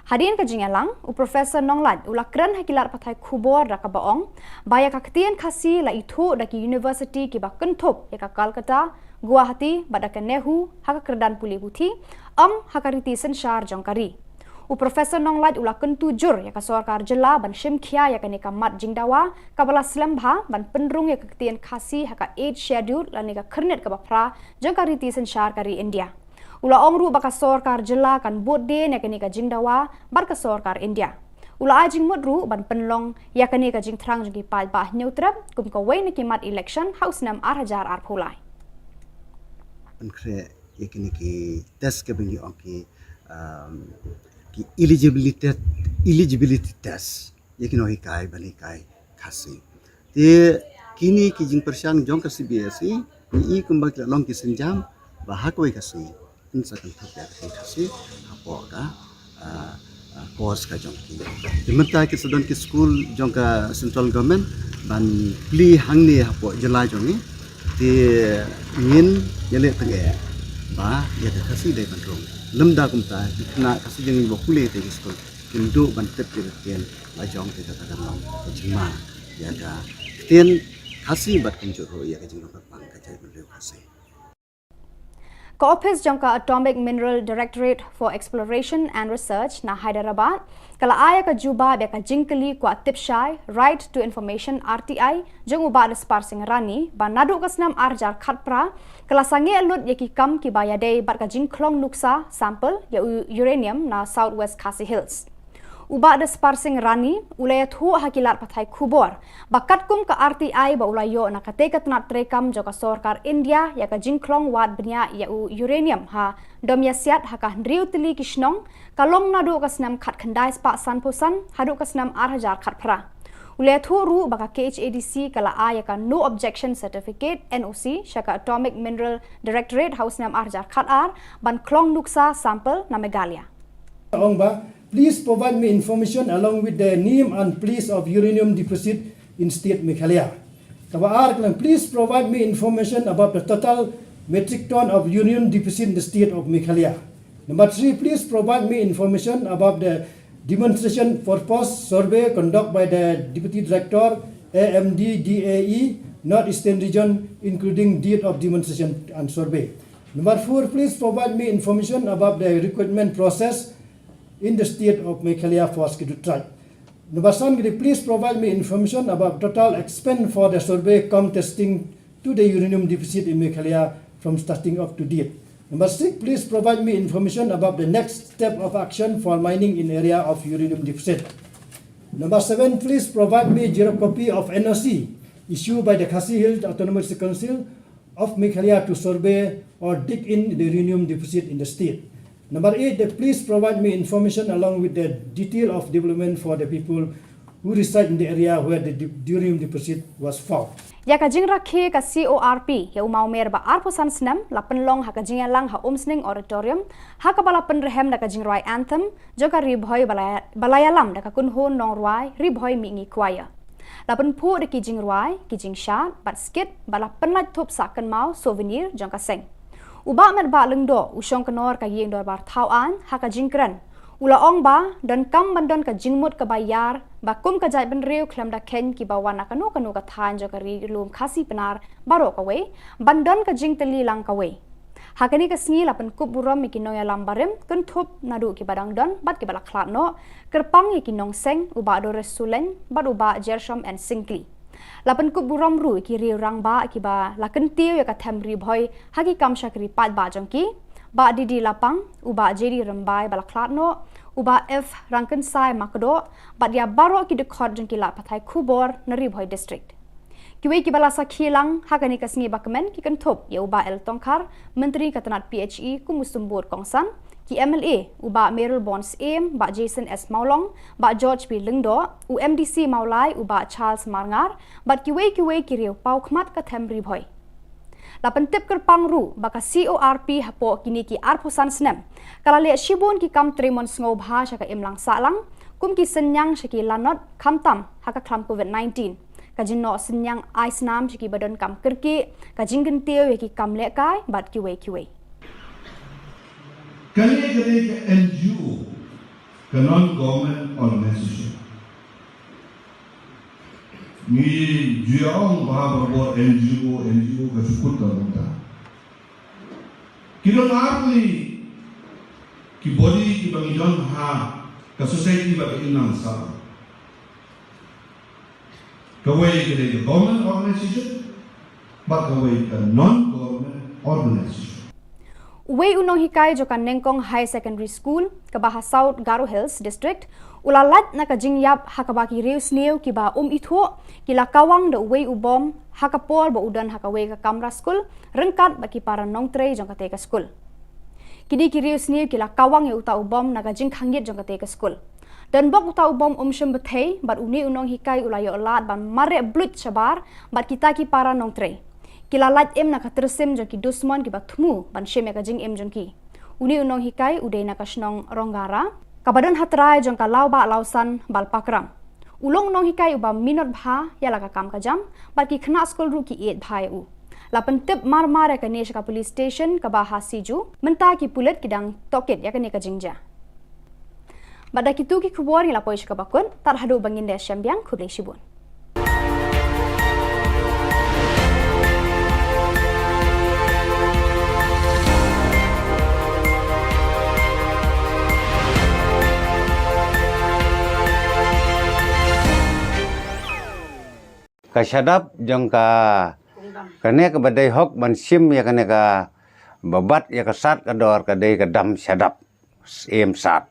Hadien ka jingïalang, u Professor Nonglait u la kren ha ki lad pathai khubor da kaba ong ba ïa ka ktien Khasi la ithuh da ki university kiba kynthup ïa ka Calcutta, Guwahati bad da ka NEHU ha ka kyrdan pule puthi, ym ha ka riti synshar jong ka ri. U Professor Nonglait u la kyntu jur ïa ka sorkar jylla ban shim khia ïa kane ka mat jingdawa kaba la slem bha ban pynrung ïa ka ktien Khasi ha ka Eighth Schedule lane ka khyrnit kaba phra jong ka riti synshar ka ri India. U la ong ruh ba ka sorkar jylla kan bud dien ïa kane ka jingdawa bad ka sorkar India. U la ai jingmut ruh ban pynlong ïa kane ka jingthrang jong ki paidbah Hynñiewtrep kum kawei na ki mat election ha u snem ar hajar arphew lai. Pynkhreh ïa kine ki test kiba ngi ong ki, um, ki eligibility, eligibility test ïa ki nonghikai ban hikai Khasi. Te kine ki jingpyrshang jong ka C B S E, ngi i kumba ki la long ki sienjam ba ha kawei ka sngi yn sa kynthup ïa ka ktien Khasi hapoh ka, ah, ah, course ka jong ki. Te mynta ki sa don ki skul jong ka central government ban plie hangne hapoh jylla jong ngi. Te ngin ïaleh tyngeh ba ïa ka Khasi dei ban rung. Lymda kumta, ki khynnah Khasi jong ngi ba pule te ki skul kin duh ban tip ïa ka ktien la jong, te kata kan long ka jingma ïa ka ktien Khasi bad kumjuh ruh ïa ka jinglong kyrpang ka jaitbynriew Khasi. Ka ophis jong ka Atomic Mineral Directorate for Exploration and Research na Hyderabad ka la ai ïa ka jubab ïa ka jingkylli kwah tip shai, Right to Information, R T I, jong u Bah Daspar Singh Rani ba naduh ka snem ar hajar khatphra ka la sangeh lut ïa ki kam kiba ïadei bad ka jingkhlong nuksa, sample, ïa u uranium na South West Khasi Hills. U Bah Daspar Singh Rani u la ïathuh ha ki lad pathai khubor ba katkum ka R T I ba u la ïoh na katei ka tnat treikam jong ka sorkar India ïa ka jingkhlong wad bniah ïa u uranium ha Domïasiat ha ka hynriew tylli ki shnong, ka long naduh ka snem khatkhyndai spah sanphew san haduh ka snem ar hajar khatphra. U la ïathuh ruh ba ka K H A D C ka la ai ïa ka No Objection Certificate, N O C, sha ka Atomic Mineral Directorate ha u snem ar hajar khatar ban khlong nuksa, sample, na Meghalaya. Ong ba, please provide me information along with the name and place of uranium deposit in state Meghalaya. Kaba ar ka long, please provide me information about the total metric ton of uranium deposit in the state of Meghalaya. Number three, please provide me information about the demonstration purpose survey conducted by the Deputy Director, A M D D A E, North Eastern Region, including date of demonstration and survey. Number four, please provide me information about the recruitment process in the state of Meghalaya for Scheduled Tribe. Number seven, please provide me information about total expense for the survey cum testing to the uranium deposit in Meghalaya from starting up to date. Number six, please provide me information about the next step of action for mining in area of uranium deposit. Number seven, please provide me xerox copy of N O C issued by the Khasi Hills Autonomous Council of Meghalaya to survey or dig in the uranium deposit in the state. Number eight, that please provide me information along with the detail of development for the people who reside in the area where the de- uranium deposit was found. Ïa ka jingrakhe ka C O R P ïa u mawmer ba arphew san snem la pynlong ha ka jingïalang ha Umsning Auditorium, ha kaba la pynrhem da ka jingrwai anthem jong ka Ri Bhoi ba la, ba la ïalam da ka kynhun nongrwai Ri Bhoi Mihngi Choir. La pynphuh da ki jingrwai, ki jingshad bad skit bad la pynlait thup sah kynmaw, souvenir, jong ka seng. U Bah Metbah Lyngdoh, u shongknor ka ïing dorbar thaw aiñ, ha ka jingkren u la ong ba donkam ban don ka jingmut kaba ïar ba kum ka jaitbynriew khlem da kheiñ kiba wan na kano kano ka thaiñ jong ka ri lum Khasi Pnar baroh kawei ban don ka jingtylli lang kawei. Ha kane ka sngi la pynkup burom ïa ki nongïalam barim, kynthup naduh kiba dang don bad kiba la khlad noh, kyrpang ïa ki nongseng, u Bah Doris Sulein bad u Bah Jershom N Syngkli. La pynkup burom ruh ïa ki riew rangbah kiba la kyntiew ïa ka them Ri Bhoi ha ki kam shakri paidbah jong ki, Bah D D Lapang, u Bah J D Rymbai ba la khlad noh, u Bah F Rangkynsai Makdoh, bad ïa baroh ki dkhot jong ki lad pathai khubor na Ri Bhoi District. Kiwei kiba la sakhi lang ha kane ka sngi ba kmen ki kynthup ïa u Bah L Tongkhar, Myntri ka tnat P H E kum u symbud kongsan, ki M L A, u Bah Mayralborn Syiem, Bah Jason S Mawlong, Bah George B Lyngdoh, u M D C Mawlai, u Bah Charles Marngar, bad kiwei kiwei ki riew paw khmat ka them Ri Bhoi. La pyntip kyrpang ruh ba ka C O R P hapoh kine ki arphew san snem ka la leh shibun ki kam trei mon sngewbha sha ka imlang sahlang, kum ki synñiang sha ki lanot, khamtam ha ka khlam Covid nineteen. ka jingnoh synñiang ai snam sha ki ba donkam kyrkieh, ka jingkyntiew ïa ki kam lehkai bad kiwei kiwei. Kane ka dei ka N G O, ka non government organization. Ngi ju ong ba ba bor N G O, N G O ka sukut ka bynta. Ki don ar tylli ki body ki ba ngi don ha ka society ba ka imlang sa. Kawei ka dei ka government organization, bad kawei ka non-government organization. Uwei u nonghikai jong ka Nengkong Higher Secondary School, kaba ha South Garo Hills District, u la lait na ka jingïap ha kaba ki riewsniew kiba um ithuh, ki la kawang da uwei u bom, ha ka por ba u don ha kawei ka kamra skul, ryngkat bad ki para nongtrei jong katei ka skul. Kine ki riewsniew ki la kawang ïa uta u bom na ka jingkhangit jong katei ka skul. Donbok uta u bom um shym bthei, bad une u nonghikai u la ïoh lad ban mareh bluit shabar, bad kita ki para nongtrei. Ki la lait im na ka tyrsim jong ki dusmon kiba thmu, ban shim ïa ka jingim jong ki. Une u nonghikai u dei na ka shnong Ronggara, kaba don ha trai jong ka Lawbah Lawsan Balpakram. U long u nonghikai uba minot bha ïa la ka kam ka jam, bad ki khynnah skul ruh ki ïeit bha ïa u. La pyntip mar mar ïa kane sha ka police station kaba ha Siju, mynta ki pulit ki dang tohkit ïa kane ka jingjia. Bad da kitu ki khubor ngi la poi sha kaba kut, tad haduh ba ngin da shem biang, khublei shibun. Ka shadap jong ka, kane kaba dei hok ban shim ïa kane kaba bat ïa ka sad ka dor ka dei ka dam shadap, Syiem Sad.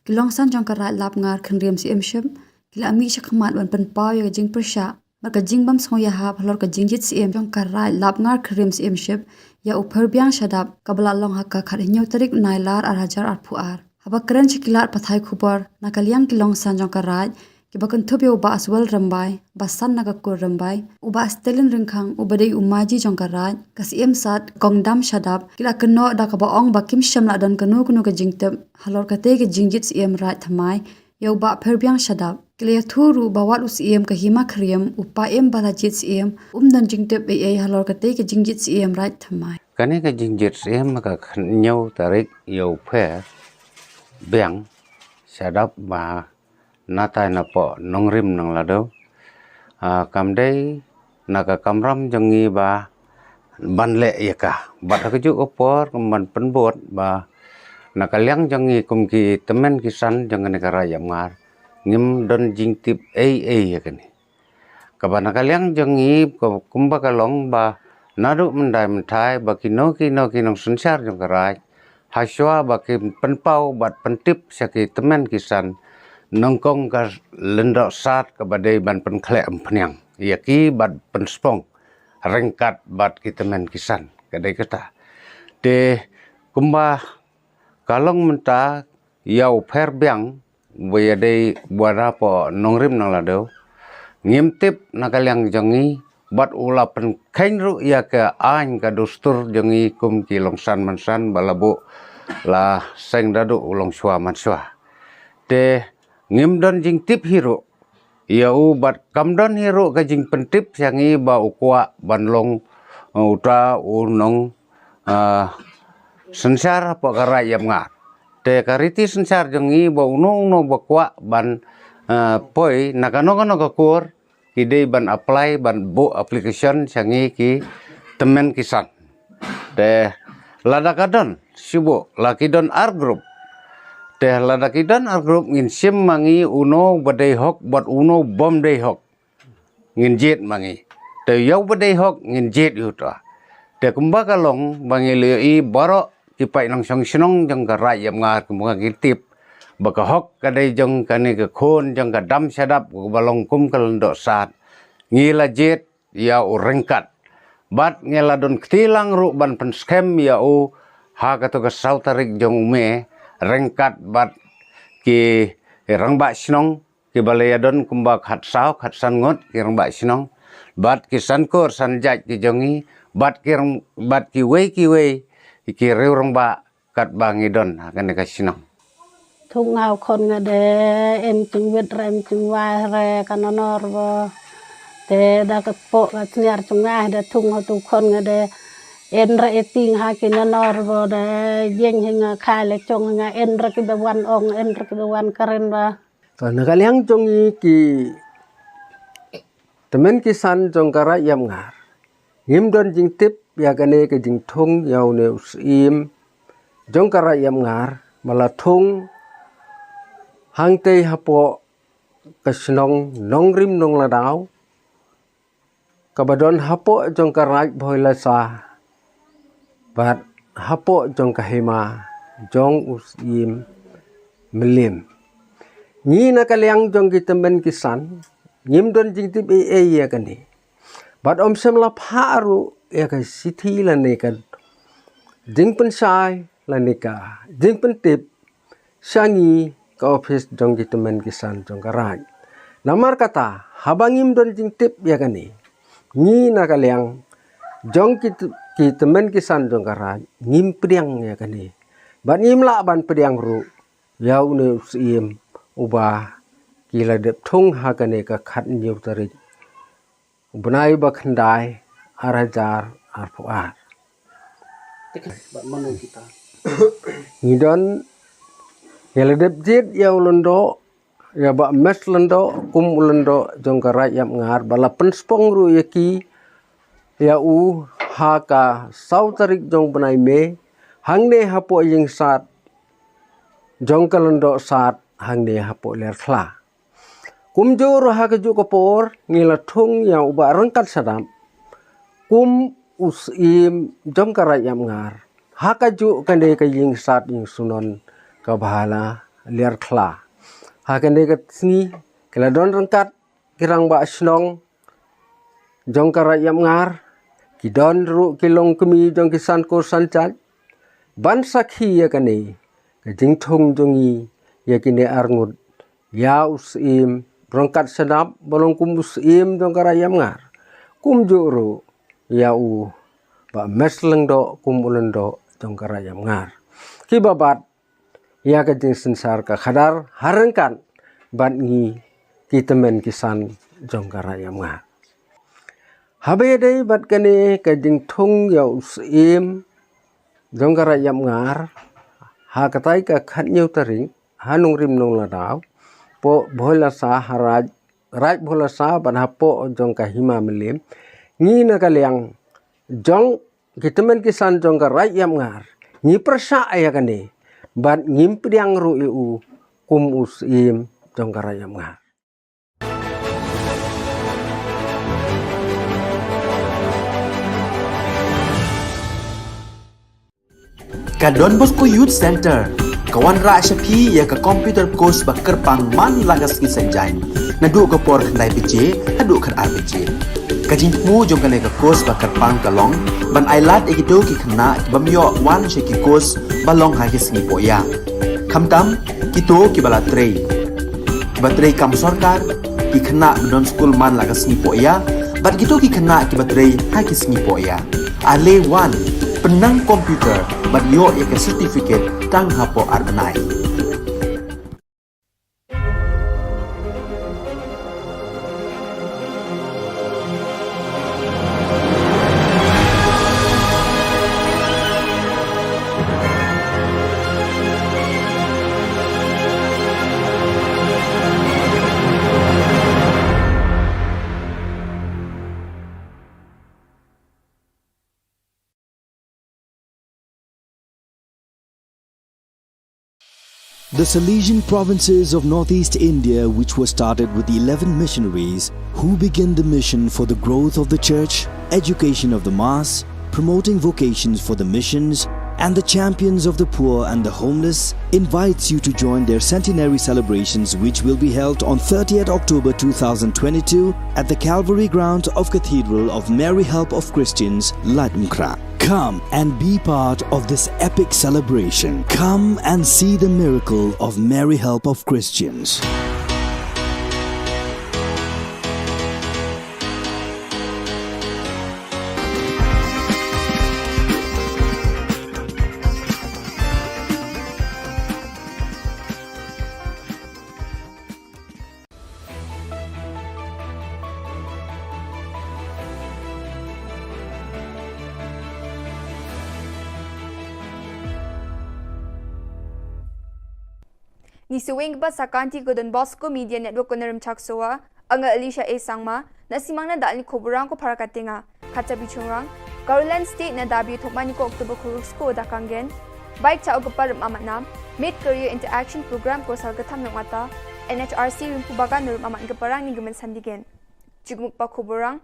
Ki longsan jong ka Raid Lapngar Khynriem Syiemship ki la mih shakhmat ban pynpaw ïa ka jingpyrshah bad ka jingbym sngewïahap halor ka jingjied syiem jong ka Raid Lapngar Khynriem Syiemship ïa u Pherbiang Shadap, kaba la long ha ka khathynñiew tarik u Nailar ar hajar arphew ar. Haba kren sha ki lad pathai khubor na ka liang ki longsan jong ka Raid, kiba kynthup ïa u Bah Aswell Rymbai, ba san na ka kur Rymbai, u Bah Stalin Ryngkhang, uba dei u maji jong ka Raid, ka Syiem Sad, Kong Dam Shadap, ki la kynnoh da kaba ong ba kim shym la don kano kano ka jingtip halor katei ka jingjied syiem Raid thymmai ïa u Bah Pherbiang Shadap. Ki la ïathuh ruh ba wat u syiem ka Hima Khyriem, u paiem ba la jied syiem, um don jingtip ei ei halor katei ka jingjied syiem Raid thymmai. Kane ka jingjied syiem ka khathynñiew tarik ïa u Pherbiang Shadap ba na tai na poh nongrim nongladu. Ah, kam dei na ka kamram jong ngi ba ban leh ïa ka. Bad ha kajuh ka por kum ban pynbud ba na ka liang jong ngi kum ki tymmen ki san jong kane ka Raid Lapngar, ngim don jingtip ei ei ïa kane. Kaba na ka liang jong ngi, ka, kumba ka long ba naduh mynta mynta ba kino kino ki nongsynshar jong ka Raid, hashwa ba ki pynpaw bad pyntip sha ki tymmen ki san, nyngkong ka Lyngdoh Sad kaba dei ban pynkhleh umphniang ïa ki bad pynspong ryngkat bad ki tymmen ki san, ka dei kata. Te kumba ka long mynta ïa u Pherbiang, ba ïa dei ba na poh nongrim nongladu, ngim tip na ka liang jong ngi, bad u la pynkheiñ ruh ïa ka aiñ ka dustur jong ngi kum ki longsan mansan ba la buh la seng naduh u longshuwa mansuwa. Te ngim don jingtip hi ruh ïa u bad kam don hi ruh ka jingpyntip sha ngi ba u kwah ban long, uh, uta u nong, uh, synshar hapoh ka Raid Lapngar. Te ka riti synshar jong ngi ba uno uno ba kwah ban, uh, poi na kano kano ka kur, ki dei ban apply, ban buh application sha ngi ki tymmen ki san. Te lada ka don, shu buh, la ki don ar group. Te lada ki don ar group ngin shim ma ngi uno ba dei hok bad uno bym dei hok, ngin jied ma ngi. Te ïa u ba dei hok ngin jied ïa uta. Te kumba ka long ba ngi la ïohi baroh ki paid nongshong shnong jong ka Raid Lapngar kumba ngi tip ba ka hok ka dei jong kane ka khun jong ka Dam Shadap kaba long kum ka Lyngdoh Sad. Ngi la jied ïa u ryngkat. Bad ngi la don kti lang ruh ban pynskhem ïa u ha kato ka saw tarik jong u May ryngkat bad ki rangbah shnong kiba la ïa don kumba khatsaw khatsan ngut ki rangbah shnong bad ki san kur san jait ki jong ngi bad ki rang-, bad kiwei kiwei ki riew rangbah katba ngi don ha kane ka shnong. Thung nga u khon nga de, em jingwit re em jingwai re ka nonor ba. Te da ka kpoh ka sniar jong nga da thung ha tu khon nga da en ra e ting ha ki nanor bo da yeng hi nga khai la chong hi nga en ra ki ba wan ong en ra ki ba wan karen ba. To na ka liang jong ngi ki tymmen ki san jong ka Raid Ïap Ngar. Ngim don jingtip ïa kane ka jingthung ïa une u syiem jong ka Raid Ïap Ngar ba la thung hangtei hapoh ka shnong Nongrim Nongladaw kaba don hapoh jong ka Raid Bhoilasa bad hapoh jong ka hima jong u syiem Mylliem. Ngi na ka liang jong ki tymmen ki san ngim don jingtip ei ei ïa kane. Bad ym shym la phah ruh ïa ka shithi lane ka jingpynshai lane ka jingpyntip sha ngi ka ophis jong ki tymmen ki san jong ka Raid. Namar kata haba ngim don jingtip ïa kane, ngi na ka liang jong ki t-, ki tymmen ki san jong ka Raid ngim pdiang ïa kane. Bad ngim lah ban pdiang ruh ïa une u syiem uba ki la dep thung ha kane ka khatñiew tarik u bnai ba khyndai ar hajar arphew ar. Te kane bad mano kita? Ngi don ïa la dep jied ïa u lyngdoh ïa Bah Mes Lyngdoh kum u lyngdoh jong ka Raid Ïap Ngar ba la pynspong ruh ïa ki ïa u ha ka saw tarik jong bnai May hangne hapoh ïing sad jong ka lyngdoh sad hangne hapoh Liar Khla. Kumjuh ruh ha kajuh ka por ngi la thung ïa u Bah Ryngkat Shadap kum u syiem jong ka Raid Ïap Ngar ha kajuh kane ka ïing sad ïing sunon kaba ha la Liar Khla. Ha kane ka sngi ki la don ryngkat ki rangbah shnong jong ka Raid Ïap Ngar, ki don ruh ki longkmie jong ki san kur san jait ban sakhi ïa kane ka jingthung jong ngi ïa kine arngut, ïa u syiem Ryngkat Shadap ba long kum u syiem jong ka Raid Ïap Ngar, kumjuh ruh ïa u Bah Mes Lyngdoh kum u lyngdoh jong ka Raid Ïap Ngar. Kiba bat ïa ka jingsynshar ka khadar ha ryngkat bad ngi ki tymmen ki san jong ka Raid Ïap Ngar. Haba ïadei bad kane ka jingthung ïa u syiem jong ka Raid Ïap Ngar ha katai ka khatñiew tarik ha Nongrim Nongladaw, poh Bhoilasa ha Raid, Raid Bhoilasa bad hapoh jong ka hima Mylliem, ngi na ka liang jong ki tymmen ki san jong ka Raid Ïap Ngar ngi pyrshah ïa kane bad ngim pdiang ruh ïa u kum u syiem jong ka Raid Ïap Ngar. Ka Don Bosco Youth Center ka wanrah sha phi ïa ka computer course ba kyrpang man la ka sngi Saitjaiñ, naduh ka por khyndai baje haduh khatar baje. Ka jingthmu jong kane ka course ba kyrpang ka long ban ailad ïa kito ki khynnah ki bym ïoh wan sha ki course ba long ha ki sngi pohïa, khamtam kito kiba la trei, kiba trei kam sorkar, ki khynnah ba don skul man la ka sngi pohïa bad kito ki khynnah kiba trei ha ki sngi pohïa. Ale wan, pynnang computer bad ïoh ïa ka certificate tang hapoh ar bnai. The Salesian provinces of northeast India, which were started with eleven missionaries who began the mission for the growth of the church, education of the mass, promoting vocations for the missions, and the champions of the poor and the homeless, invites you to join their centenary celebrations, which will be held on thirtieth October two thousand twenty-two at the Calvary Ground of Cathedral of Mary Help of Christians, Laitumkhrah. Come and be part of this epic celebration. Come and see the miracle of Mary Help of Christians. Ngi sngewbha ba sakanti ko Don Bosco Media Network ko Narim Chaksoa, anga Alicia A Sangma, na simang na dalni koborang ko para katenga. Kata bichungrang, Garoland State na dabi thokmani ko October kurus ko dakanggen. Bike cha o gepar rim amat nam, Mid Career Interaction Program ko sal ketam nong ata, N H R C rimpu bagan rim amat geparang ni gemen sandigen. Chigmuk pa koborang.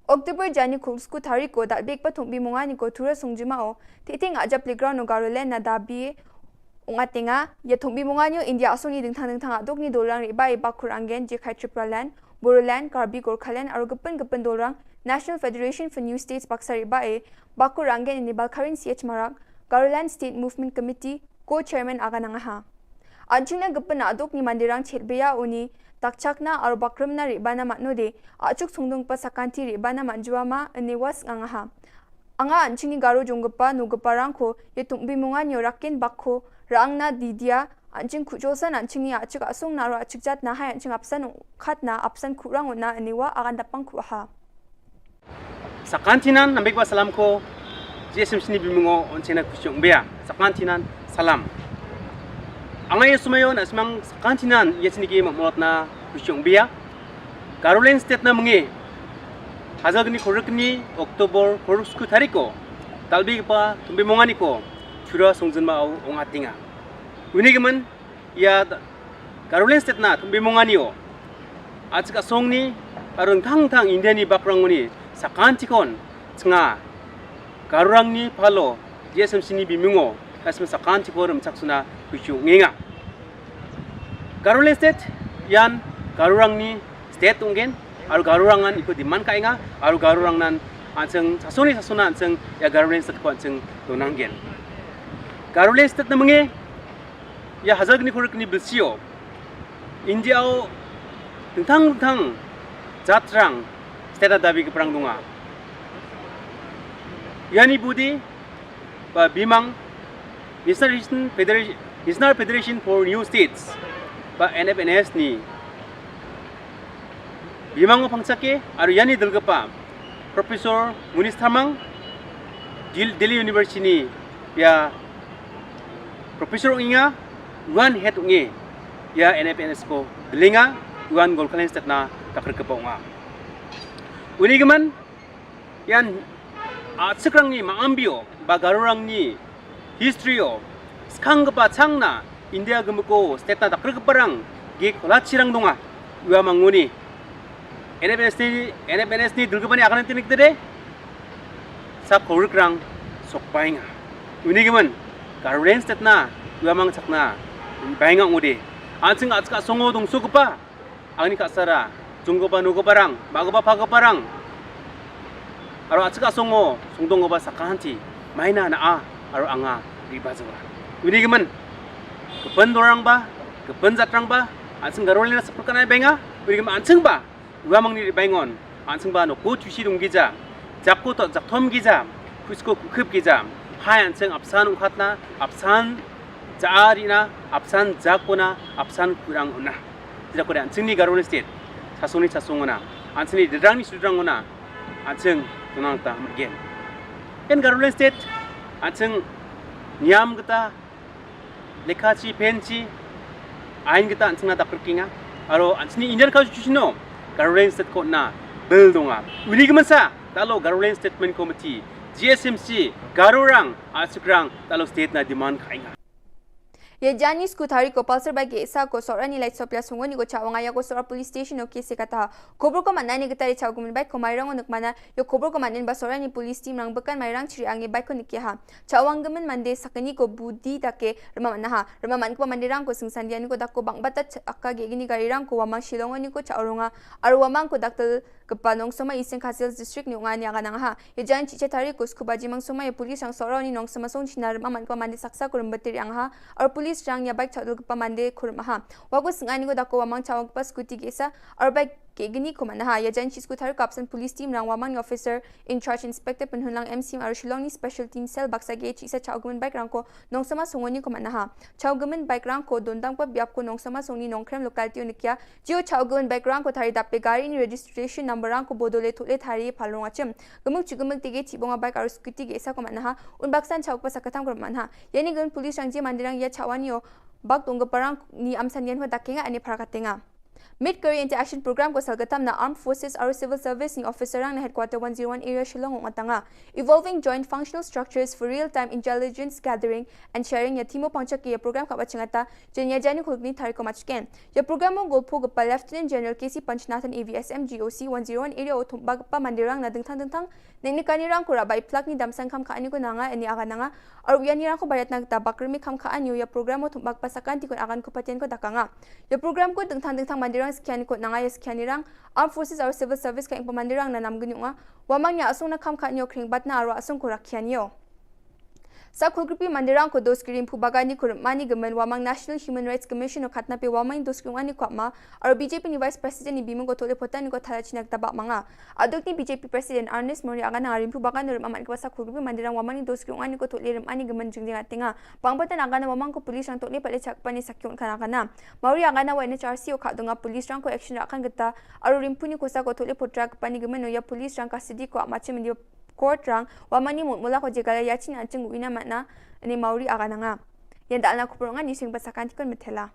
October jani kurus ko tari ko dalbik pa thumbi mungani ko tura sungjima o, titing aja playground o Garoland na dabi Ungatenga, ya thumbi mungani o India asong ni dingthang dingthang aduk ni dolang riba e bakur anggen je khai Tripura Land, Bodoland, Karbi Gorkhaland, aro gepin gepin dolang National Federation for New States baksa riba e bakur anggen ini Balkarin C H Marak, Garoland State Movement Committee, co-chairman aga nangaha. Anching na gepin aduk ni mandirang chet beya uni, takchakna aro bakrimna riba na matno de, achuk sungdung pa sakanti riba na manjua ma ini was ngangaha. Anga anching ni Garo jong gepa no gepa rangko, ye tumbi mungan yo rakin bakko, rang na didia, anching kujosan anching ni achik asung na ro achik jat na hai anching apsan khat na apsan kurang na aniwa akan dapang kuaha. Sakantinan nambik ba salam ko, G S M C ni bimungo on chena kuchung bia. Sakantinan salam. Anga ye sumayo na semang sakantinan ye sini ki mamot na kuchung bia. Garoland State na menge, hazagni khorikni October khoruk sku tariko, talbi pa tumbi mongani ko, chura songjin ma au ongatinga. Uni gemen, ya Garoland State na tumbi mongani o. Achik asong ni, arung thang thang India ni bakrang uni, sakantikon, tsenga, Garurang ni palo, G S M C ni bimungo, na semang sakantikon rim chaksuna kuchung ngenga. Garoland State, yan Garurang ni state ungen, aru Garurangan iko demand ka inga, aru Garurang nan anseng sasoni sasona anseng ya Garoland State ko anseng donanggen. Garoland State na menge, ya hazagni khorikni bilsio, India o tengtang tengtang jatrang state na dabi keperang dunga. Yani budi, ba bimang National Federation, National Federation for New States, ba N F N S ni bimang o pangchake, aru yani delgepa Professor Munish Tharmang, Dil-, Delhi University ni ya Professor unga, wan head unge ya N F N S ko delinga, wan Golkalen State na takar kepa unga. Uni gemen, yan, a, sekrang ni ma ambio, ba Garurang ni history o, skang kepa chang na India gemeko state na takar keparang, ge kola chirang dunga, ua manguni. N F N S ni, N F N S ni dulgepa ni akan tinik tede, sa khorikrang sok bainga. Uni gemen, Garoland State na, ua mang chakna, bainga ngode. Anseng achik asongo dongso kepa, angni kasara, junggepa nogepa rang, magepa pagepa rang. Aro achik asongo, sungdonggepa sakanti, maina na a, aro anga, riba jawa. Uni gemen, kepen dorang ba, kepen jatrang ba, anseng Garoland na seperkan ai bainga, uni gemen anseng ba, ua mangni ribaingon, anseng ba noko chusi dong gija, jakko to jakthom gija, kusko kukhip gija, hai anseng apsan ungkhatna, apsan ja arina, apsan jakona, apsan kurang ona. Jida kore anseng ni Garoland State, sasong ni sasong ona, anseng ni dedrang ni sudrang ona, anseng tunang ta mergen. Ken Garoland State, anseng niam kita, lekha chi, pen chi, ain kita anseng na takar kinga. Aro anseng ni Indian Constitution no, Garoland State ko na bill donga. Uni gemen sa, talo Garoland Statement Committee, G S M C, Garurang, achikrang, talo state na demand kainga. Ye jani sku tari ko Pulsar bike sa ko Sohrani light sopia sungoni ko chawanga ya ko Sohra police station o kese kata. Kobor ko manani kita ri chaw gumen bike ko mairang o nukmana, yo kobor ko manen ba Sohrani police team rang bekan mairang chiri angi bike ko nikiha. Chawang gemen mande sakani ko budi dake rema manaha. Rema man ko mande rang ko singsandiani ko dako bang bata ch-, aka ge gini gari rang ko wamang Shillong oni ko chaw ronga. Aru wamang ko daktel kepa nongsoma Eastern Khasi Hills District ni ungani aga nangha. Ye jan chiche tari ko sku baji mangsoma ye police rang Sohra oni nongsoma song china rema man ko mande saksa ko rembetiri angha. Aru police rang ya bike chaw dul kepa mande ko remaha. Wa ko singani ko dako wamang chaw kepa scooty gesa. Aru bike Kegini ko manaha, ïa jan shi sku tharuk kapsan police team rang wa mang officer in charge Inspector Pynhunlang M C M aro Shillong ni special team cell baksa ge chi sa chau gumen bike rang ko nongsama songoni ko manaha. Chau gumen bike rang ko dondam ko biap ko nongsama songni nongkrem locality unikia. Jio chau gumen bike rang ko thari dape gari ni registration number rang ko bodole thule thari palong achim. Gumuk chu gumuk tege chi bonga bike aro scooty ge sa ko manaha. Un baksan chau ko pasakatam ko manaha. Yani gumen police rang je mandirang ïa chawani o bak tong parang ni amsan yan ho dakenga ani parakatenga. Mid Career Inter Action Program ko salgatam na Armed Forces aro Civil Service ni officer rang na Headquarter one zero one Area Shillong ong atanga. Evolving Joint Functional Structures for Real-Time Intelligence Gathering and Sharing ïa thimo pangchak ïa program kaba chingata jen ïa jani khulkni thari ko machken. Ïa program ong golpo gapa Lieutenant General K C Panchnathan A V S M G O C one zero one Area o thumba gapa mandirang na dingthang dingthang Neng ni kani rang kura bai plak ni damsang kam ka ani ko nanga ani aga nanga. Ar uya ni rang ko bayat nang ta bakrimi kam ka ani uya program o thum bak pasakan ti ko agan ko patien ko dakanga. Ya program ko dengthang dengthang mandirang sekian ko nanga ya sekian ni rang. Armed Forces ar Civil Service ka ing pa mandirang na nam genyunga. Wamang ya asung na kam ka ani o kring bat na aro asung ko rakian yo. Sa khulgripi mandirang ko dos kirim phu bagani ko mani gemen wamang National Human Rights Commission o khatna pe wamang dos kirim ani ko ma. Aro B J P ni Vice President ni bimung ko thole potan ni ko thala chinak tabak manga. Aduk ni B J P President Ernest Mori aga nang arim phu bagan rim amat ko sa khulgripi mandirang wamang ni dos kirim ani ko thole rim ani gemen jingjing atinga. Pang potan aga na wamang ko police rang thole pale chak pani sakyong kan aga na. Mori aga na wa N H R C o khat dunga police rang ko action rakan geta. Aro rim phu ni ko sa ko thole potrak pani gemen o ya police rang custody ko amachim ni court rang, wamani mut mula ko jegala yachin anching wina matna, ni Mori aga nanga. Yan dalna kupur nga ni sing pasakan tikon metela.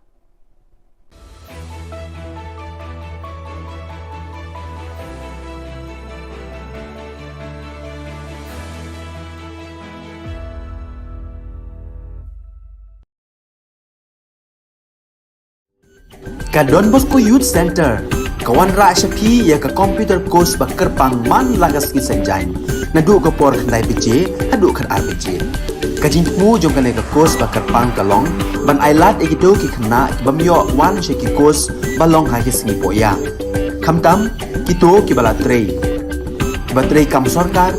Ka Don Bosco Youth Center ka wanrah sha phi ïa ka computer course ba kyrpang man la ka sngi Saitjaiñ, naduh ka por khyndai baje haduh khatar baje. Ka jingthmu jong kane ka course ba kyrpang ka long ban ailad ïa kito ki khynnah ki bym ïoh wan sha ki course ba long ha ki sngi pohïa. Khamtam kito kiba la trei, kiba trei kam sorkar,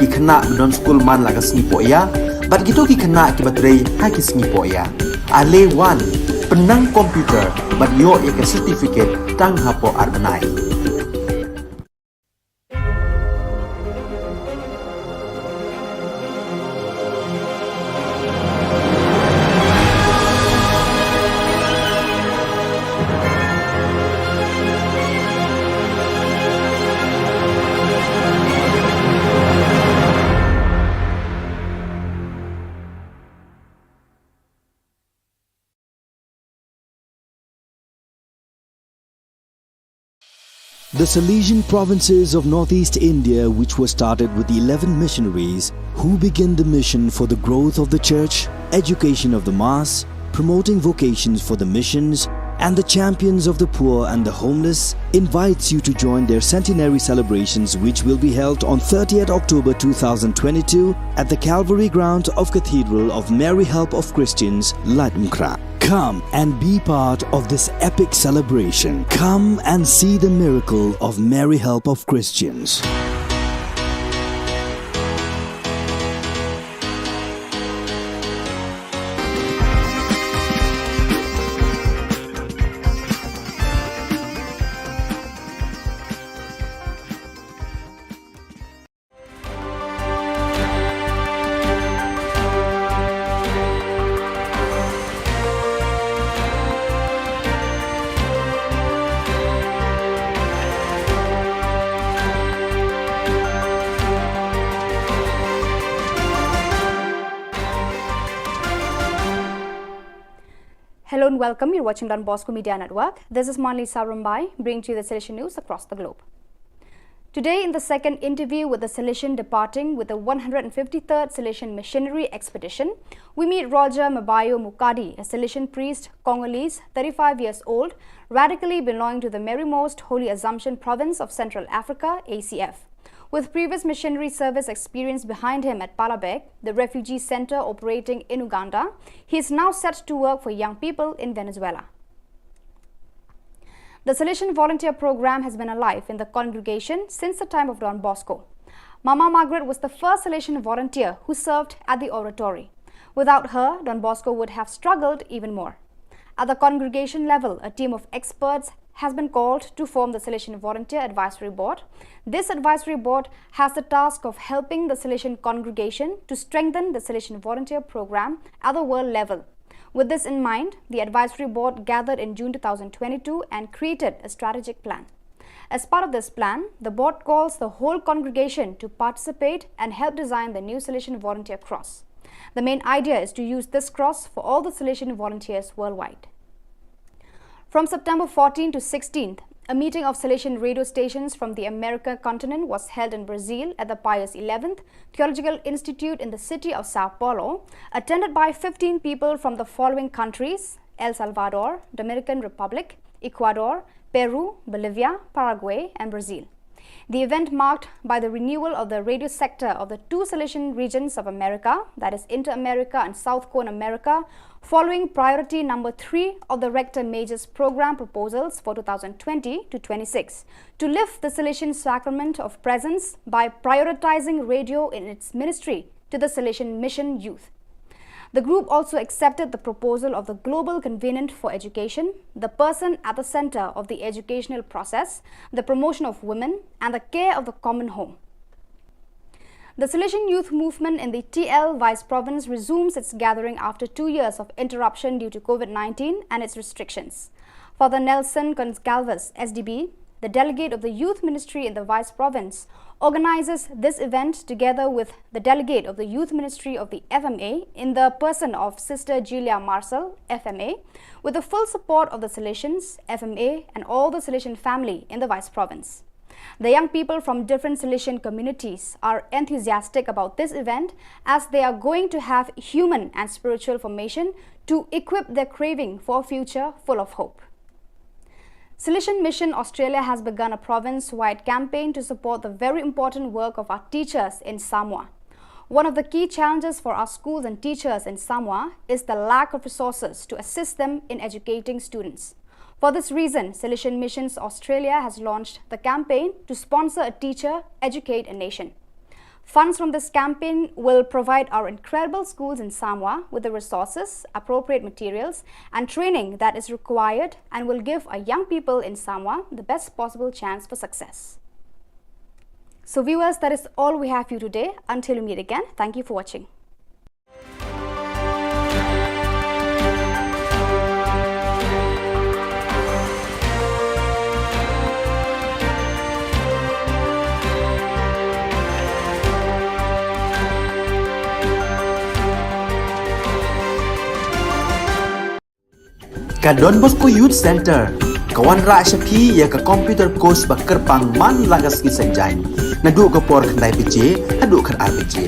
ki khynnah ba don skul man la ka sngi pohïa, bad kito ki khynnah kiba trei ha ki sngi pohïa. Ale wan, pynnang computer bad ïoh ïa ka certificate tang hapoh ar bnai. The Salesian provinces of northeast India, which were started with eleven missionaries who began the mission for the growth of the church, education of the mass, promoting vocations for the missions, and the champions of the poor and the homeless, invites you to join their centenary celebrations, which will be held on thirtieth October two thousand twenty-two at the Calvary Ground of Cathedral of Mary Help of Christians, Laitumkhrah. Come and be part of this epic celebration. Come and see the miracle of Mary Help of Christians. Hello and welcome. You're watching Don Bosco Media Network. This is Monlisa Rumbai, bringing to you the Salesian news across the globe. Today, in the second interview with a Salesian departing with the one hundred fifty-third Salesian Missionary Expedition, we meet Roger Mabayo Mukadi, a Salesian priest, Congolese, thirty-five years old, radically belonging to the Mary Most Holy Assumption Province of Central Africa, A C F. With previous missionary service experience behind him at Palabek, the refugee center operating in Uganda, he is now set to work for young people in Venezuela. The Salesian Volunteer Program has been alive in the congregation since the time of Don Bosco. Mama Margaret was the first Salesian volunteer who served at the oratory. Without her, Don Bosco would have struggled even more. At the congregation level, a team of experts has been called to form the Salesian Volunteer Advisory Board. This advisory board has the task of helping the Salesian congregation to strengthen the Salesian volunteer program at the world level. With this in mind, the advisory board gathered in June two thousand twenty-two and created a strategic plan. As part of this plan, the board calls the whole congregation to participate and help design the new Salesian Volunteer Cross. The main idea is to use this cross for all the Salesian volunteers worldwide. From September fourteenth to sixteenth, a meeting of Salesian radio stations from the America continent was held in Brazil at the Pius eleventh Theological Institute in the city of Sao Paulo, attended by fifteen people from the following countries: El Salvador, Dominican Republic, Ecuador, Peru, Bolivia, Paraguay, and Brazil. The event marked by the renewal of the radio sector of the two Salesian regions of America, that is Inter-America and South Cone America, following priority number three of the Rector Major's program proposals for two thousand twenty to twenty-six, to lift the Salesian sacrament of presence by prioritizing radio in its ministry to the Salesian mission youth. The group also accepted the proposal of the global convenant for education, the person at the center of the educational process, the promotion of women, and the care of the common home. The Salesian youth movement in the T L Vice Province resumes its gathering after two years of interruption due to COVID nineteen and its restrictions. Father Nelson Goncalves, S D B, the delegate of the youth ministry in the Vice Province, organizes this event together with the delegate of the youth ministry of the F M A in the person of Sister Julia Marcel, F M A, with the full support of the Salesians, F M A, and all the Salesian family in the Vice Province. The young people from different Salesian communities are enthusiastic about this event, as they are going to have human and spiritual formation to equip their craving for a future full of hope. Salesian Mission Australia has begun a province-wide campaign to support the very important work of our teachers in Samoa. One of the key challenges for our schools and teachers in Samoa is the lack of resources to assist them in educating students. For this reason, Salesian Missions Australia has launched the campaign to sponsor a teacher, educate a nation. Funds from this campaign will provide our incredible schools in Samoa with the resources, appropriate materials, and training that is required, and will give our young people in Samoa the best possible chance for success. So viewers, that is all we have for you today. Until we meet again, thank you for watching. Ka Don Bosco Youth Centre ka wanrah sha phi ïa ka computer course ba kyrpang man la ka sngi Saitjaiñ, naduh ka por khyndai baje haduh khatar baje.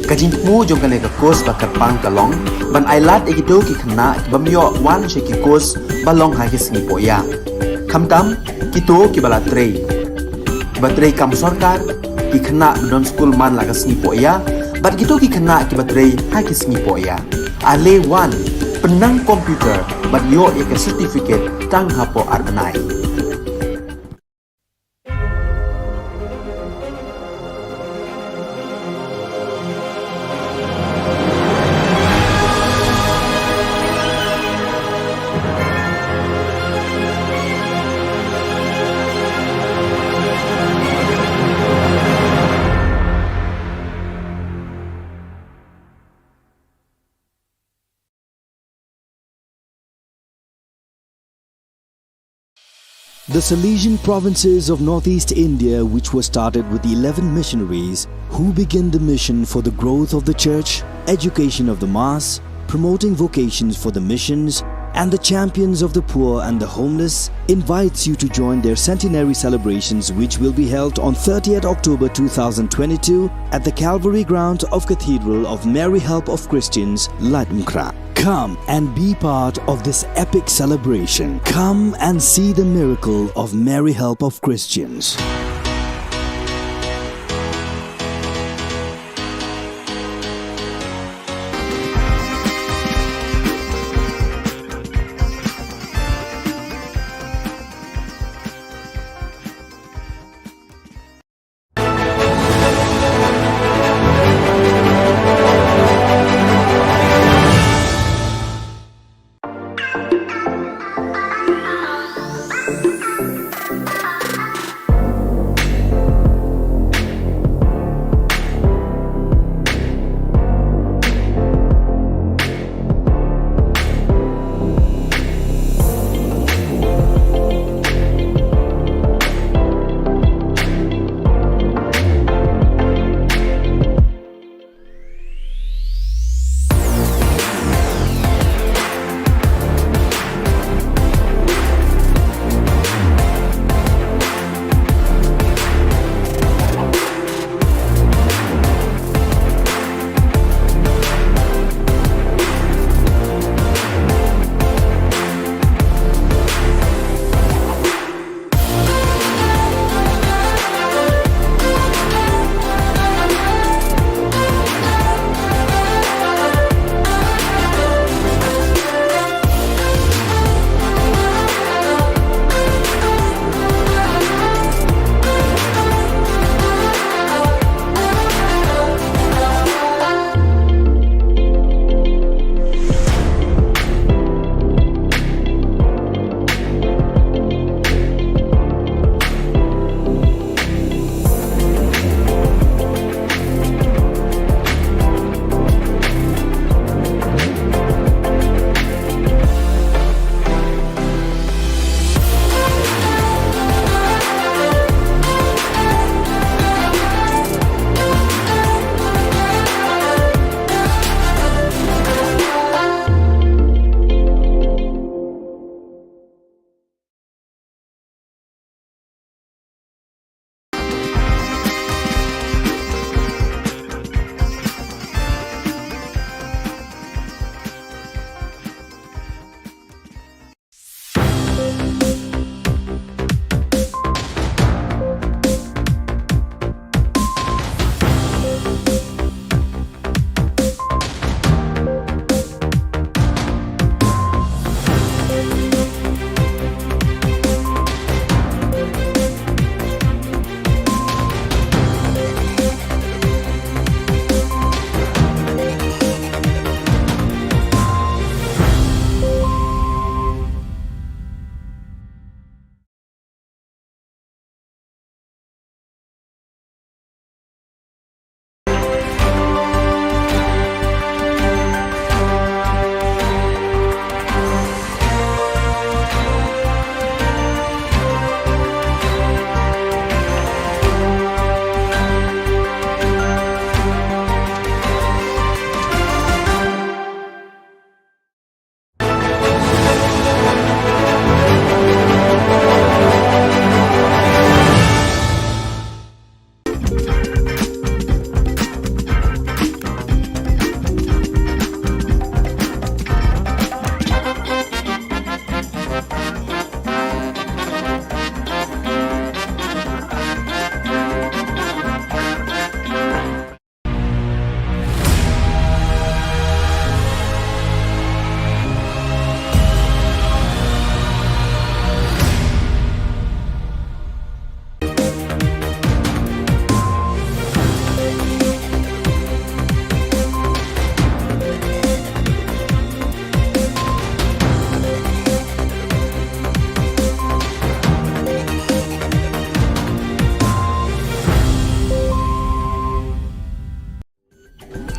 Ka jingthmu jong kane ka course ba kyrpang ka long ban ailad ïa kito ki khynnah ki bym ïoh wan sha ki course ba long ha ki sngi pohïa, khamtam kito kiba la trei, kiba trei kam sorkar, ki khynnah ba don skul man la ka sngi pohïa, bad kito ki khynnah kiba trei ha ki sngi pohïa. Ale wan, pynnang computer bad ïoh ïa ka certificate tang hapoh ar bnai. The Salesian provinces of northeast India, which was started with eleven missionaries who began the mission for the growth of the church, education of the mass, promoting vocations for the missions, and the champions of the poor and the homeless, invites you to join their centenary celebrations, which will be held on thirtieth October two thousand twenty-two at the Calvary grounds of Cathedral of Mary Help of Christians, Laitumkhrah. Come and be part of this epic celebration. Come and see the miracle of Mary Help of Christians.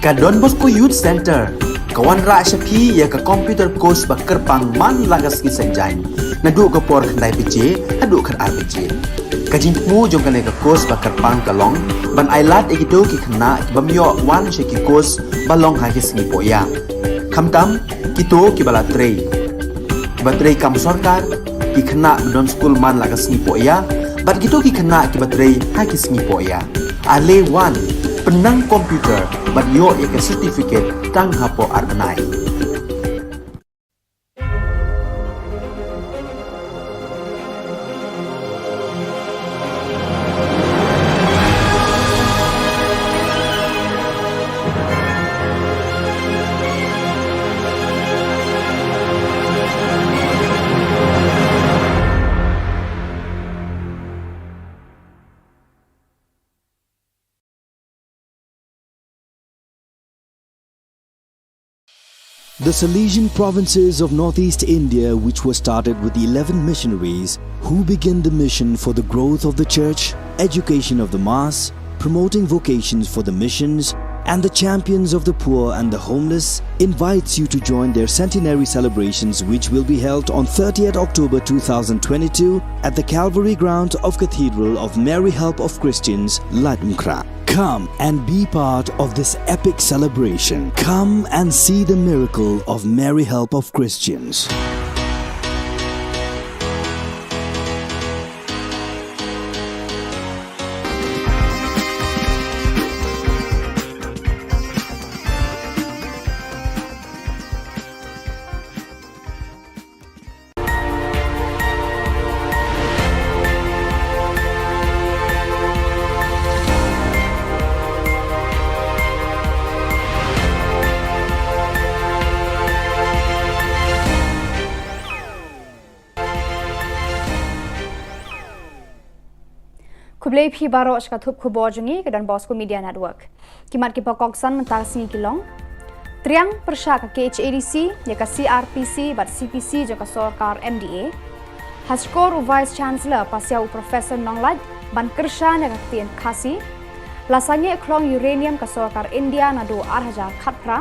Ka Don Bosco Youth Centre ka wanrah sha phi ïa ka computer course ba kyrpang man la ka sngi Saitjaiñ, naduh ka por khyndai baje haduh khatar baje. Ka jingthmu jong kane ka course ba kyrpang ka long ban ailad ïa kito ki khynnah ki bym ïoh wan sha ki course ba long ha ki sngi pohïa, khamtam kito kiba la trei, kiba trei kam sorkar, ki khynnah ba don skul man la ka sngi pohïa bad kito ki khynnah kiba trei ha ki sngi pohïa. Ale wan, pynnang computer bad ïoh ïa ka certificate tang hapoh ar bnai. The Salesian provinces of northeast India, which was started with eleven missionaries who began the mission for the growth of the church, education of the mass, promoting vocations for the missions, and the champions of the poor and the homeless, invites you to join their centenary celebrations, which will be held on thirtieth October two thousand twenty-two at the Calvary ground of Cathedral of Mary Help of Christians, Laitumkhrah. Come and be part of this epic celebration. Come and see the miracle of Mary Help of Christians. Khublei phi baroh sha ka thup khubor jong ngi ka Don Bosco Media Network. Ki mat kiba kongsan mynta ka sngi ki long: Triang pyrshah ka K H A D C ïa ka C R P C bad C P C jong ka sorkar M D A. Ha shkor u Vice Chancellor pasiaw u Professor Nonglait ban kyrshan ïa ka ktien Khasi. La sangeh khlong uranium ka sorkar India naduh ar hajar khatphra.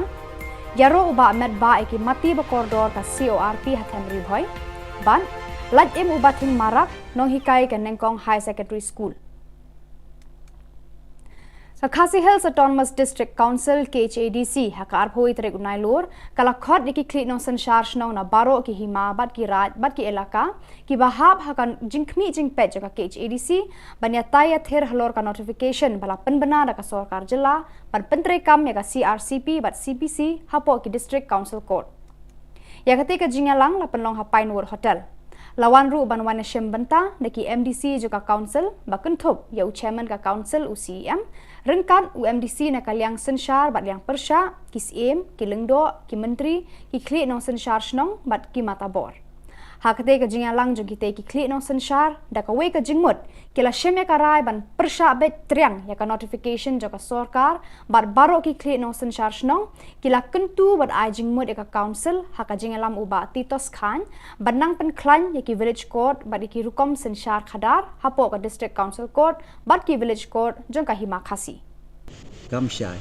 Ïaroh u Bah Metbah ïa ki mati ba kordor ka C O R P ha them Ri Bhoi. Bad lait im u Bah Thing Marak, nonghikai ka Nengkong High Secondary School. Ka Khasi Hills Autonomous District Council, K H A D C, ha ka arphew tarik u Nailur ka la khot ïa ki khlieh nongsynshar shnong na baroh ki hima bad ki raid bad ki elaka kiba hap ha ka jingkhmih jingpeit jong ka K H A D C ban ïatai ïathir halor ka notification ba la pynbna da ka sorkar jylla ban pyntreikam ïa ka C R C P bad C P C hapoh ki District Council Court. Ïa katei ka jingïalang la pynlong ha Pinewood Hotel. La wan ruh ban wan ïashim bynta da ki M D C jong ka council ba kynthup ïa u chairman ka council, u C E M, ryngkat u M D C na ka liang synshar bad liang pyrshah, ki syiem, ki lyngdoh, ki myntri, ki khlieh nongsynshar shnong bad ki matabor. Ha katei ka jingïalang jong kitei ki khlieh nongsynshar, da kawei ka jingmut ki la shim ïa ka rai ban pyrshah beit triang ïa ka notification jong ka sorkar bad baroh ki khlieh nongsynshar shnong ki la kyntu bad ai jingmut ïa ka council ha ka jingïalam u Bah Titos Chyne ban nang pynkhlaiñ ïa ki village court bad ïa ki rukom synshar khadar hapoh ka District Council Court bad ki village court jong ka Hima Khasi. Kam shai,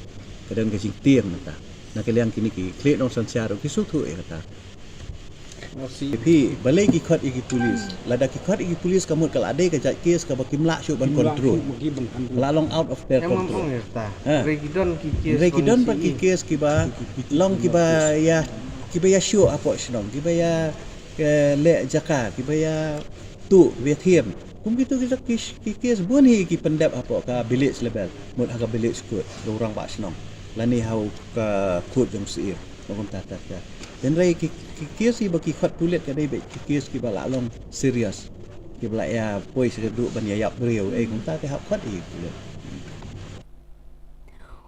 ka don ka jingtieng mynta. Na ka liang kine ki khlieh nongsynshar ruh ki sngewthuh ïa kata. Phi, balei ki khot ïa ki pulis? Lada ki khot ïa ki pulis ka mut ka la dei ka jait kes kaba kim lah shuh ban control. Ka la long out of their control. Ha. Hynrei ki don pat ki kes kiba long kiba ïa, kiba ïa shuh hapoh shnong, kiba ïa, eh, leh jaka, kiba ïa tuh, kiba ïa thiem. Kum kitu ki, ki, ki kes bun hi ki pyndep hapoh ka village level. Mut ha ka village court, ka u rangbah shnong. Lane ha u ka court jong u syiem. Ba kumta ta ta. Hynrei ki, ki kes hi ba ki khot pulit ka dei beit ki kes kiba la long serious. Kiba la ïa poi sha ka duh ban ïa ïap briew. Eh, kumta te hap khot hi pulit.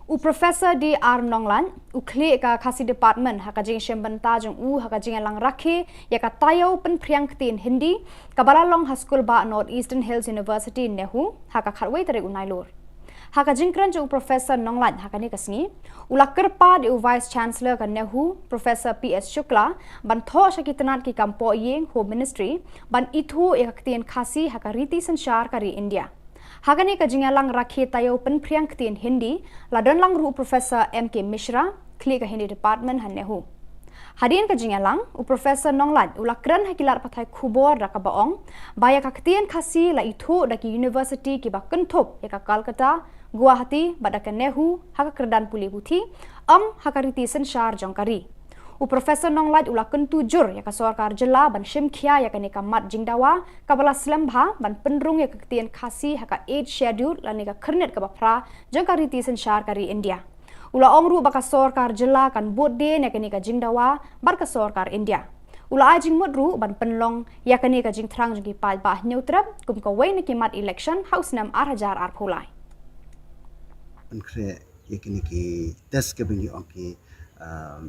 U Professor D R Nonglait, u khlieh ka Khasi Department, ha ka jingshim bynta jong u ha ka jingïalang rakhe ïa ka taïew pynphriang ktien Hindi kaba la long ha skul bah North Eastern Hills University, NEHU, ha ka khatwei tarik u Nailur. Ha ka jingkren jong u Professor Nonglait ha kane ka sngi, u la kyrpad ïa u Vice Chancellor ka NEHU, Professor P S Shukla, ban thoh sha ki tnat ki kam pohïing, Home Ministry, ban ithuh ïa ka ktien Khasi ha ka riti synshar ka ri India. Ha kane ka jingïalang rakhe taïew pynphriang ktien Hindi, la don lang ruh u Professor M K Mishra, khlieh ka Hindi Department ha NEHU. Hadien ka jingïalang, u Professor Nonglait u la kren ha ki lad pathai khubor da kaba ong ba ïa ka ktien Khasi la ithuh da ki university kiba kynthup ïa ka Calcutta, Guwahati bad da ka NEHU ha ka kyrdan pule puthi, ym ha ka riti synshar jong ka ri. U Professor Nonglait u la kyntu jur ïa ka sorkar jylla ban shim khia ïa kane ka mat jingdawa kaba la slem bha ban pynrung ïa ka ktien Khasi ha ka Eighth Schedule lane ka khyrnit kaba phra jong ka riti synshar ka ri India. U la ong ruh ba ka sorkar jylla kan bud dien ïa kane ka jingdawa bad ka sorkar India. U la ai jingmut ruh ban pynlong ïa kane ka jingthrang jong ki paidbah Hynñiewtrep kum kawei na ki mat election ha u snem ar hajar arphew lai. Pynkhreh ïa kine ki test kiba ngi ong ki, um,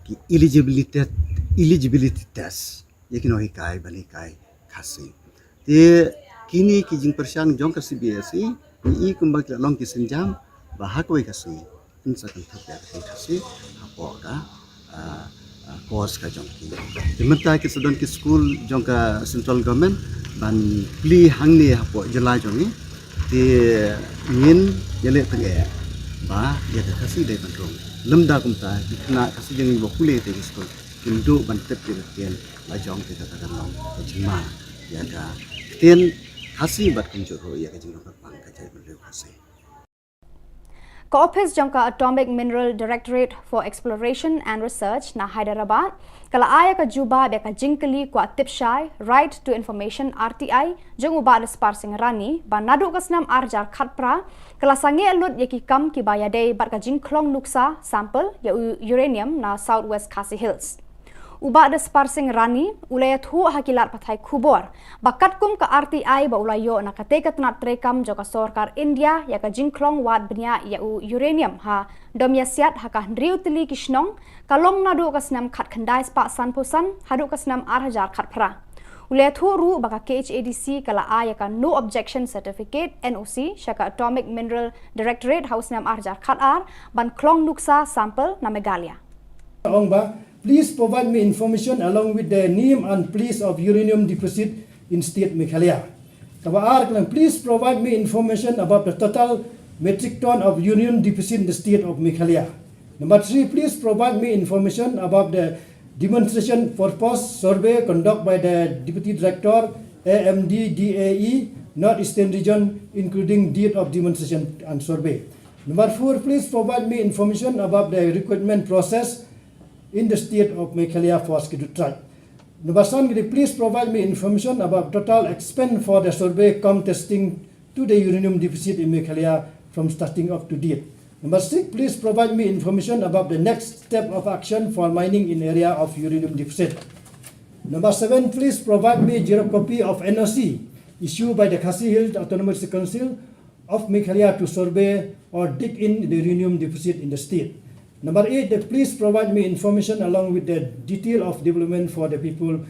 ki eligibility, eligibility test ïa ki nonghikai ban hikai Khasi. Te kine ki jingpyrshang jong ka C B S E, ngi i kumba ki la long ki sienjam ba ha kawei ka sngi yn sa kynthup ïa ka ktien Khasi hapoh ka, ah, ah, course ka jong ki. Te mynta ki sa don ki skul jong ka central government ban plie hangne hapoh jylla jong ngi. Te ngin ïaleh tyngeh ba ïa ka Khasi dei ban rung. Lymda kumta, ki khynnah Khasi jong ngi ba pule te ki skul kin duh ban tip ïa ka ktien la jong, te kata kan long ka jingma ïa ka ktien Khasi bad kumjuh ruh ïa ka jinglong kyrpang ka jaitbynriew Khasi. Ka ophis jong ka Atomic Mineral Directorate for Exploration and Research na Hyderabad ka la ai ïa ka jubab ïa ka jingkylli kwah tip shai, Right to Information, R T I, jong u Bah Daspar Singh Rani ba naduh ka snem ar hajar khatphra ka la sangeh lut ïa ki kam kiba ïadei bad ka jingkhlong nuksa, sample, ïa u uranium na South West Khasi Hills. U Bah Daspar Singh Rani u la ïathuh ha ki lad pathai khubor ba katkum ka R T I ba u la ïoh na katei ka tnat treikam jong ka sorkar India ïa ka jingkhlong wad bniah ïa u uranium ha Domïasiat ha ka hynriew tylli ki shnong, ka long naduh ka snem khatkhyndai spah sanphew san haduh ka snem ar hajar khatphra. U la ïathuh ruh ba ka K H A D C ka la ai ïa ka No Objection Certificate, N O C, sha ka Atomic Mineral Directorate ha u snem ar hajar khatar ban khlong nuksa, sample, na Meghalaya. Ong ba, please provide me information along with the name and place of uranium deposit in state Meghalaya. Kaba ar ka long, please provide me information about the total metric ton of uranium deposit in the state of Meghalaya. Number three, please provide me information about the demonstration purpose survey conducted by the Deputy Director, A M D D A E, North Eastern Region, including date of demonstration and survey. Number four, please provide me information about the recruitment process in the state of Meghalaya for Scheduled Tribe. Number seven, please provide me information about total expense for the survey cum testing to the uranium deposit in Meghalaya from starting up to date. Number six, please provide me information about the next step of action for mining in area of uranium deposit. Number seven, please provide me xerox copy of N O C issued by the Khasi Hills Autonomous Council of Meghalaya to survey or dig in the uranium deposit in the state. Number eight, that please provide me information along with the detail of development for the people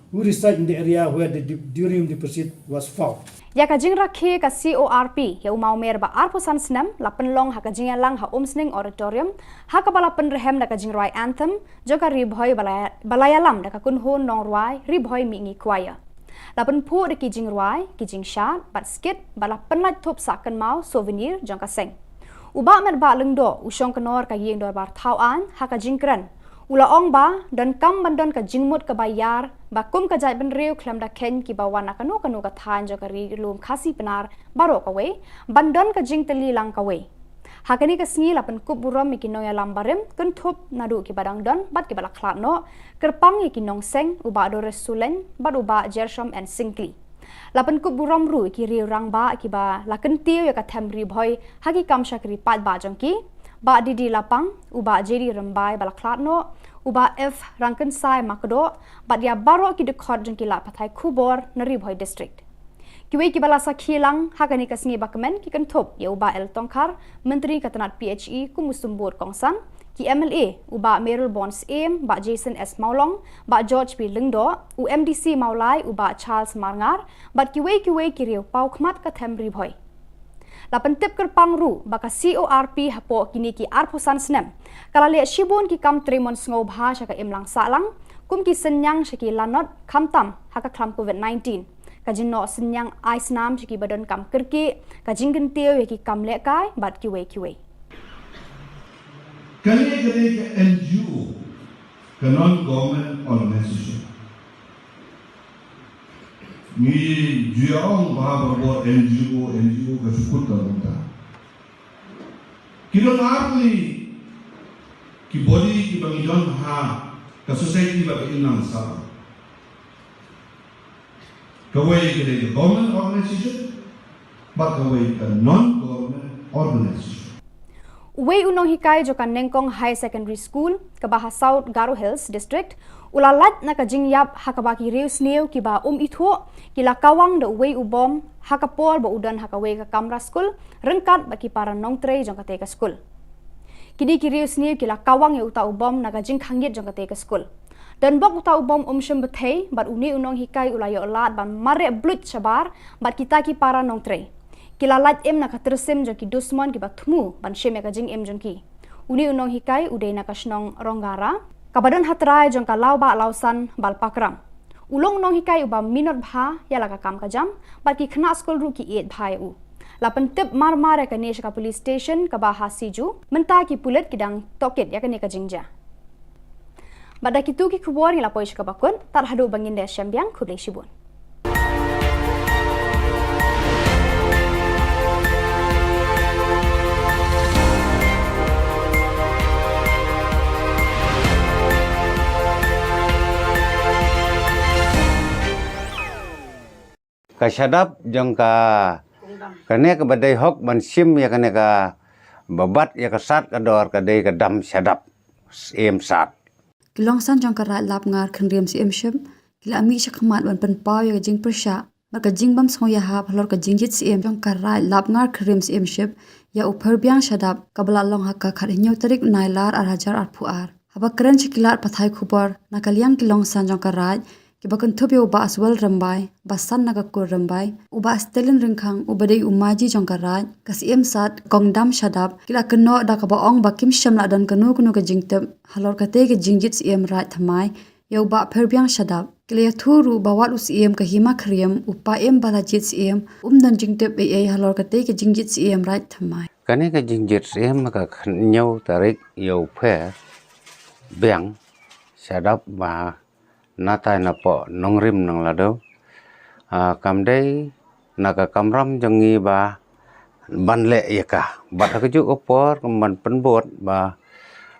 who reside in the area where the de- uranium deposit was found. Ïa ka jingrakhe ka C O R P ïa u mawmer ba arphew san snem la pynlong ha ka jingïalang ha Umsning Auditorium ha kaba la pynrhem da ka jingrwai anthem jong ka Ri Bhoi ba la ïalam da ka kynhun nongrwai Ri Bhoi Mihngi Choir. La pynphuh da ki jingrwai, ki jingshad bad skit bad la pynlait thup sah kynmaw, souvenir, jong ka seng. U Bah Metbah Lyngdoh u shong kynor ka ïing dorbar thaw aiñ ha ka jingkren. U la ong ba donkam ban don ka jingmut kaba ïar ba kum ka jaitbynriew khlem da kheiñ kiba wan na kano kano ka thaiñ jong ka ri lum Khasi Pnar baroh kawei ban don ka jingtylli lang kawei. Ha kane ka sngi la pynkup burom ïa ki nongïalam barim kynthup naduh kiba dang don bad kiba la khlad noh, kyrpang ïa ki nongseng u Bah Doris Sulein bad u Bah Jershom N Syngkli. La pynkup burom ruh ïa ki riew rangbah kiba la kyntiew ïa ka them Ri Bhoi ha ki kam shakri paidbah jong ki, Bah D D Lapang, u Bah J D Rymbai ba la khlad noh, u Bah F Rangkynsai Makdoh bad ïa baroh ki dkhot jong ki lad pathai khubor na Ri Bhoi District. Kiwei kiba la sakhi lang ha kane ka sngi ba kmen ki kynthup ïa u Bah L Tongkhar, Myntri ka tnat P H E kum u symbud kongsan, ki M L A, u Bah Mayralborn Syiem, Bah Jason S Mawlong, Bah George B Lyngdoh, u M D C Mawlai, u Bah Charles Marngar bad kiwei kiwei ki riew paw khmat ka them Ri Bhoi. La pyntip kyrpang ruh ba ka C O R P hapoh kine ki arphew san snem ka la leh shibun ki kam trei mon sngewbha sha ka imlang sahlang, kum ki synñiang sha ki lanot khamtam ha ka khlam Covid nineteen. ka jingnoh synñiang ai snam sha kiba donkam kyrkieh, ka jingkyntiew ïa ki kam lehkai bad kiwei kiwei. Kane ka dei ka N G O, ka non government organization. Ngi ju ïa ong ba, ba, ba N G O, N G O ka shu kut ka bynta. Ki don ar tylli ki body kiba ngi don ha ka society ba ka imlang sah. Kawei ka dei ka government organization, bad kawei ka non-government organization. Uwei u nonghikai jong ka Nengkong Higher Secondary School, kaba ha South Garo Hills District, u la lait na ka jingïap ha kaba ki riewsniew kiba um ithuh ki la kawang da uwei u bom ha ka por ba u don ha kawei ka kamra skul ryngkat bad ki para nongtrei jong katei ka skul. Kine ki riewsniew ki la kawang ïa uta u bom na ka jingkhangit jong katei ka skul. Donbok uta u bom um shym bthei bad une u nonghikai u la ïoh lad ban mareh bluit shabar bad kita ki para nongtrei. Ki la lait im na ka tyrsim jong ki dusmon kiba thmu ban shim ïa ka jingim jong ki. Une u nonghikai u dei na ka shnong Ronggara, kaba don ha trai jong ka Lawbah Lawsan Balpakram. U long u nonghikai uba minot bha ïa la ka kam ka jam bad ki khynnah skul ruh ki ïeit bha ïa u. La pyntip mar mar ïa kane sha ka police station kaba ha Siju, mynta ki pulit ki dang tohkit ïa kane ka jingjia. Bad da kitu ki khubor ngi la poi sha kaba kut, tad haduh ba ngin da shem biang, khublei shibun. Ka shadap jong ka, kane kaba dei hok ban shim ïa kane kaba bat ïa ka sad ka dor ka dei ka dam shadap, Syiem Sad. Ki longsan jong ka Raid Lapngar Khynriem Syiemship ki la mih shakhmat ban pynpaw ïa ka jingpyrshah bad ka jingbym sngewïahap halor ka jingjied syiem jong ka Raid Lapngar Khynriem Syiemship ïa u Pherbiang Shadap, kaba la long ha ka khathynñiew tarik u Nailar ar hajar arphew ar. Haba kren sha ki lad pathai khubor na ka liang ki longsan jong ka Raid, kiba kynthup ïa u Bah Aswell Rymbai, ba san na ka kur Rymbai, u Bah Stalin Ryngkhang uba dei u maji jong ka Raid, ka Syiem Sad, Kong Dam Shadap, ki la kynnoh da kaba ong ba kim shym la don kano kano ka jingtip halor katei ka jingjied syiem Raid thymmai ïa u Bah Pherbiang Shadap. Ki la ïathuh ruh ba wat u syiem ka Hima Khyriem, u Paiem ba la jied syiem, um don jingtip ei ei halor katei ka jingjied syiem Raid thymmai. Kane ka jingjied syiem ka khathynñiew tarik ïa u Pherbiang Shadap ba na tai na poh nongrim nonglado. Ah, kam dei na ka kamram jong ngi ba ban leh ïa ka. Bad ha kajuh ka por kum ban pynbud ba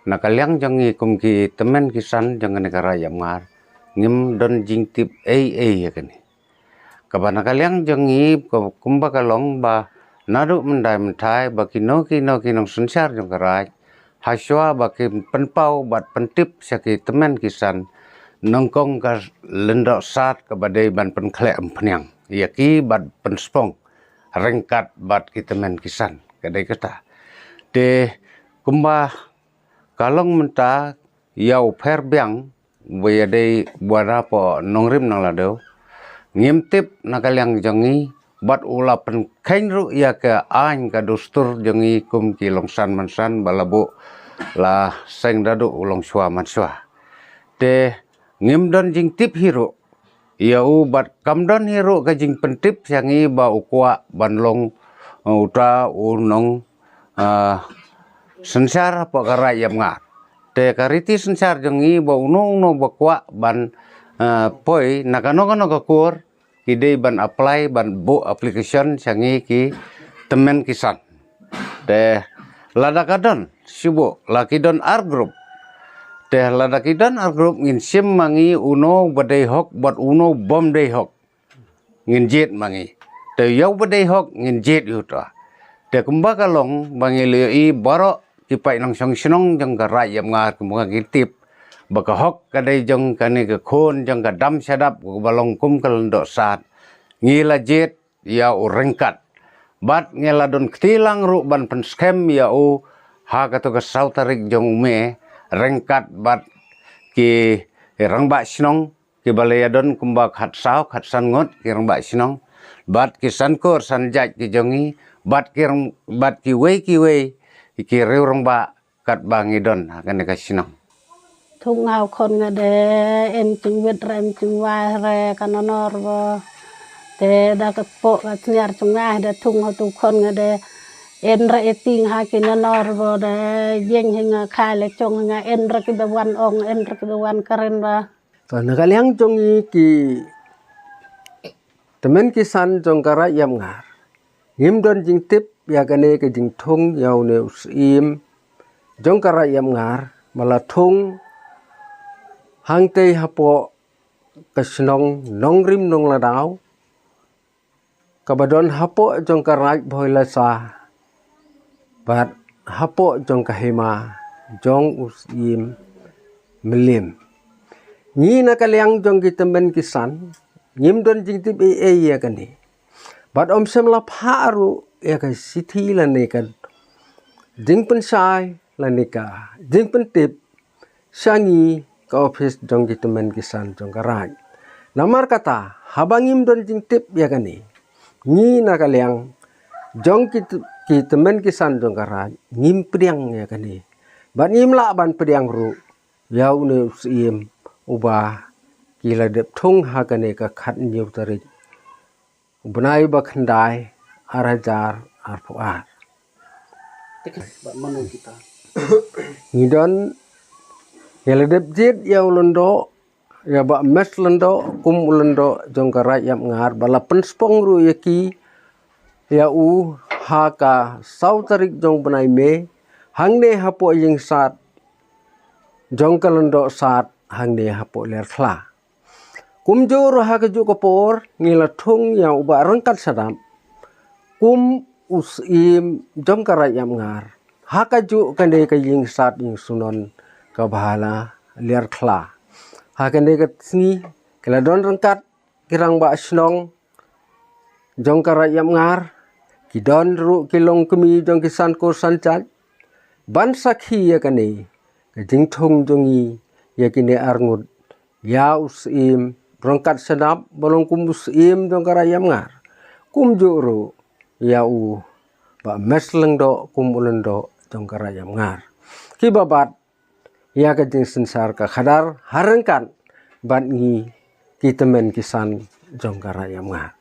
na ka liang jong ngi kum ki tymmen ki san jong kane ka Raid Lapngar, ngim don jingtip ei ei ïa kane. Kaba na ka liang jong ngi, ku-, kumba ka long ba naduh mynta mynta ba kino kino ki nongsynshar jong ka Raid, hashwa ba kin pynpaw bad pyntip sha ki tymmen ki san, nyngkong ka Lyngdoh Sad kaba dei ban pynkhleh umphniang ïa ki bad pynspong ryngkat bad ki tymmen ki san, ka dei kata. Te kumba ka long mynta ïa u Pherbiang, ba ïa dei ba na poh nongrim nonglado, ngim tip na ka liang jong ngi, bad u la pynkheiñ ruh ïa ka aiñ ka dustur jong ngi kum ki longsan mansan ba la buh la seng da duh u longshuwa manshuwa. Te ngim don jingtip hi ruh ïa u bad kam don hi ruh ka jingpyntip sha ngi ba u kwah ban long, uh, uta u nong, uh, synshar hapoh ka Raid Lapngar. Te ka riti synshar jong ngi ba uno uno ba kwah ban, uh, poi na kano kano ka kur, ki dei ban apply, ban buh application sha ngi ki tymmen ki san. Te lada ka don, shu buh, la ki don ar group. Te lada ki don ar group ngin shim ma ngi uno ba dei hok bad uno bym dei hok. Ngin jied ma ngi. Te ïa u ba dei hok ngin jied ïa uta. Te kumba ka long ba ngi la ïohi baroh ki paid nongshong shnong jong ka Raid Lapngar kumba ngi tip ba ka hok ka dei jong kane ka khun jong ka Dam Shadap kaba long kum ka Lyngdoh Sad. Ngi la jied ïa u ryngkat. Bad ngi la don kti lang ruh ban pynskhem ïa u ha kato ka saw tarik jong u May ryngkat bad ki rangbah shnong kiba la ïa don kumba khatsaw khatsan ngut ki rangbah shnong bad ki san kur san jait ki jong ngi bad ki rang-, bad kiwei kiwei ki riew rangbah katba ngi don ha kane ka shnong. Thung nga u khon nga de, em jingwit re em jingwai re ka nonor ba. Te da ka poh ka sniar jong nga da thung ha tu khon nga da en ra e ting ha ki nanor bo da jeng hi nga khai la chong nga en ra ki da wan ong en ra ki da wan karen ba. To na ka liang jong i ki temen ki san jong ka Raid Yap Ngar. Ngim don jingtip ïa kane ka jingthung ïa une u Syiem jong ka Raid Yap Ngar, ba la thung hangtei hapoh ka shnong Nongrim Nongladaw, kaba don hapoh jong ka Raid Bhoilasa, bad hapoh jong ka hima jong u Syiem Mylliem. Ngi na ka liang jong ki temen ki san, ngim don jingtip ei ei ïa kane. Bad ym shym la phah ruh ïa ka shithi lane ka jingpynshai lane ka jingpyntip sha ngi ka ophis jong ki temen ki san jong ka Raid. Namar kata, haba ngim don jingtip ïa kane, ngi na ka liang jong ki t-, ki temen ki san jong ka Raid, ngim pdiang ïa kane. Bad ngim lah ban pdiang ruh ïa une u Syiem uba ki la dep thung ha kane ka khathynñiew tarik u bnai ba khyndai, ar hajar arphew ar. Te kane ba mano kita? Ngi don, ngi la dep jied ïa u lyngdoh, ïa Bah Mes Lyngdoh kum u lyngdoh jong ka Raid Yap Ngar, ba la pynspong ruh ïa ki, ïa u ha ka saw tarik jong bnai May, hangne hapoh ïing sad jong ka lyngdoh sad hangne hapoh Liar Khla. Kumjuh ruh ha kajuh ka por ngi la thung ïa u Bah Ryngkat Shadap kum u Syiem jong ka Raid Yap Ngar ha kajuh kane ka ïing sad ïing sunon kaba ha la Liar Khla. Ha kane ka sngi ki la don ryngkat ki rangbah shnong jong ka Raid Yap Ngar, ki don ruh ki longkmie jong ki san kur san jait ban sakhi ïa kane ka jingthung jong ngi ïa kine arngut, ïa u Syiem Ryngkat Shadap ba long kum u Syiem jong ka Raid Yap Ngar, kumjuh ruh ïa u Bah Mes Lyngdoh kum u lyngdoh jong ka Raid Yap Ngar, kiba bat ïa ka jingsynshar ka khadar ha ryngkat bad ngi ki tymmen ki san jong ka Raid Yamngar.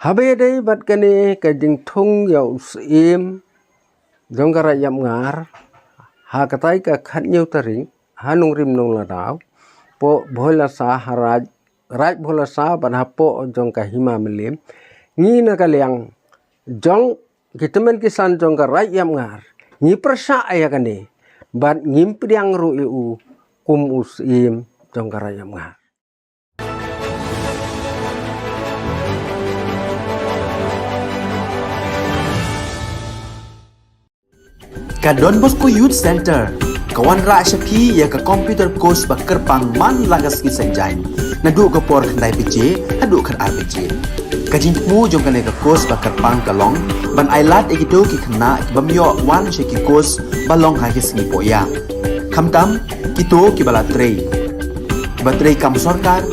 Haba ïadei bad kane ka jingthung ïa u Syiem jong ka Raid Yamngar ha katai ka khathynñiew tarik ha Nongrim Nongladaw, poh Bhoilasa ha Raid, Raid Bhoilasa bad hapoh jong ka Hima Mylliem, ngi na ka liang jong ki tymmen ki san jong ka Raid Yamngar ngi pyrshah ïa kane bad ngim pdiang ruh ïa u kum u Syiem jong ka Raid Yamngar. Ka Don Bosco Youth Center ka wanrah sha phi ïa ka computer course ba kyrpang man la ka sngi Saitjaiñ, naduh ka por khyndai baje haduh khatar baje. Ka jingthmu jong kane ka course ba kyrpang ka long ban ailad ïa kito ki khynnah ki bym ïoh wan sha ki course ba long ha ki sngi pohïap, khamtam kito kiba la trei, kiba trei kam sorkar,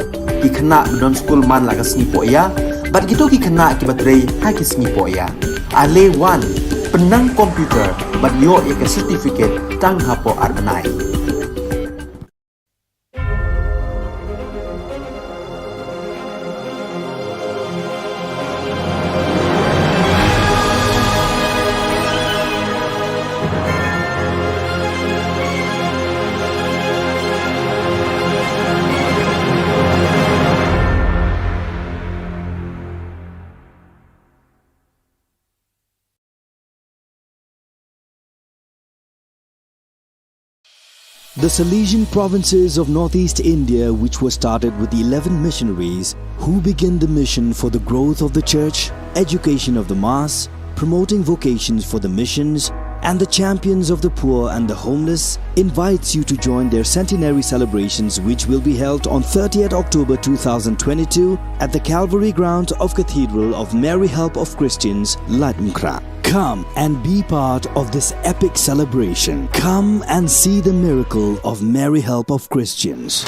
ki khynnah ba don skul man la ka sngi pohïap bad kito ki khynnah kiba trei ha ki sngi pohïap. Ale wan, pynnang computer bad ïoh ïa ka certificate tang hapoh ar bnai. The Salesian provinces of northeast India, which were started with eleven missionaries who began the mission for the growth of the church, education of the mass, promoting vocations for the missions, and the champions of the poor and the homeless, invites you to join their centenary celebrations, which will be held on thirtieth October two thousand twenty-two at the Calvary Ground of Cathedral of Mary Help of Christians, Laitumkhrah. Come and be part of this epic celebration. Come and see the miracle of Mary Help of Christians.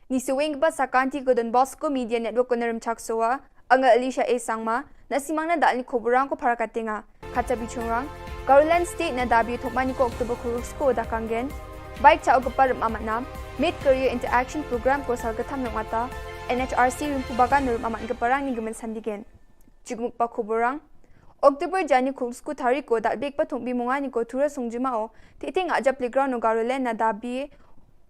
Ni saweng ba sakanti ko Don Bosco Media Network ko na Rymchak Sowa, anga Alicia A Sangma, na simang na dal ni koborang ko para katenga. Kata bichungrang, Garoland State na dabi thokmani ko October kurus ko dakanggen. Bike cha o gepar rum amat nam, Mid Career Interaction Program ko sal ketam nong ata, N H R C rum pubagan rum amat geparang ni gemen sandigen. Jugmuk pa koborang. October jani kurus ko tari ko dal bek pa thongbi mongani ko tura songjuma o, tete nga aja playground o Garoland na dabi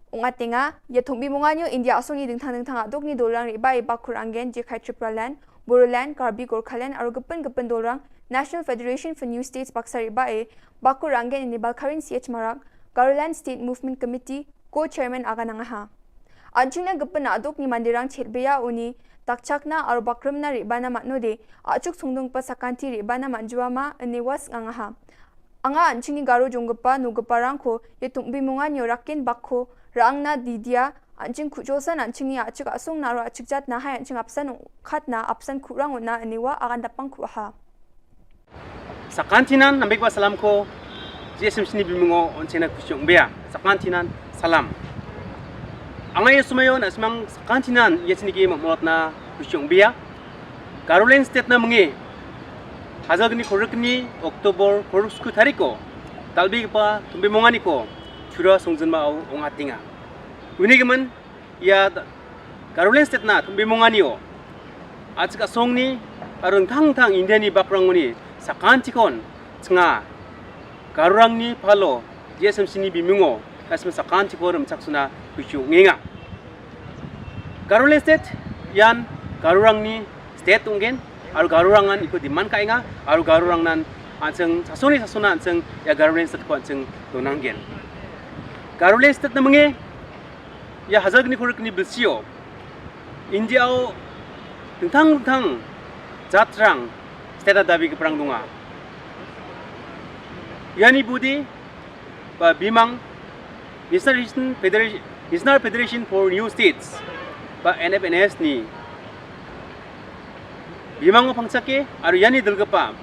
Ong atenga, ya thongbi monganyo India asong ni dingthang dingthang adok ni dolang riba e bakur anggen je khai Tipraland, Bodoland, Karbi Gorkhaland, aro gepun gepun dolang National Federation for New States baksa riba e bakur anggen ini Balkarin C H Marak, Garoland State Movement Committee, co-chairman aga nangaha. Anching na gepun adok ni mandirang chet beya uni, takchak na aro bakrum na riba na matno de, achuk sungdung pa sakanti riba na matjua ma ini was ngangaha. Anga anching ni Garo jong gepa nu gepa rangko, ye tung bi mungan yo rakin bakko, rang na didia, anching kujosan anching ni achik asung na ro achik jat na hai anching apsan khat na apsan kurang na aniwa akan dapang kuaha. Sakantinan nambik ba salam ko, J S M C ni bimungo on chena kusyong bia. Sakantinan salam. Anga ye sumayo na semang sakantinan ye sini ki mamot na kusyong bia. Garoland State na menge, hazagni khorikni October khoruk sku tariko, talbi pa tumbi mongani ko, chura songjin ma au ong atinga. Uni gemen, ya da-, Garoland State na tumbi mongani o. Achik asong ni, arun thang thang India ni bakrang uni, sakantikon, tsenga, Garurang ni palo, J S M C ni bimungo, kasma sakantikon rum chaksuna, kuchu ngenga. Garoland State, yan Garurang ni state ungen, aru Garurang nan iko demand ka inga, aru Garurang nan anseng sasoni sasona anseng ya Garoland State ko anseng donanggen. Garoland State na menge, ya hazagni khorikni bilsio, India o tengtang tengtang jatrang state na dabi keperang dunga. Yani budi, ba bimang National Federation, National Federation for New States, ba N F N S ni. Bimang o pangchake, aru yani delgepa,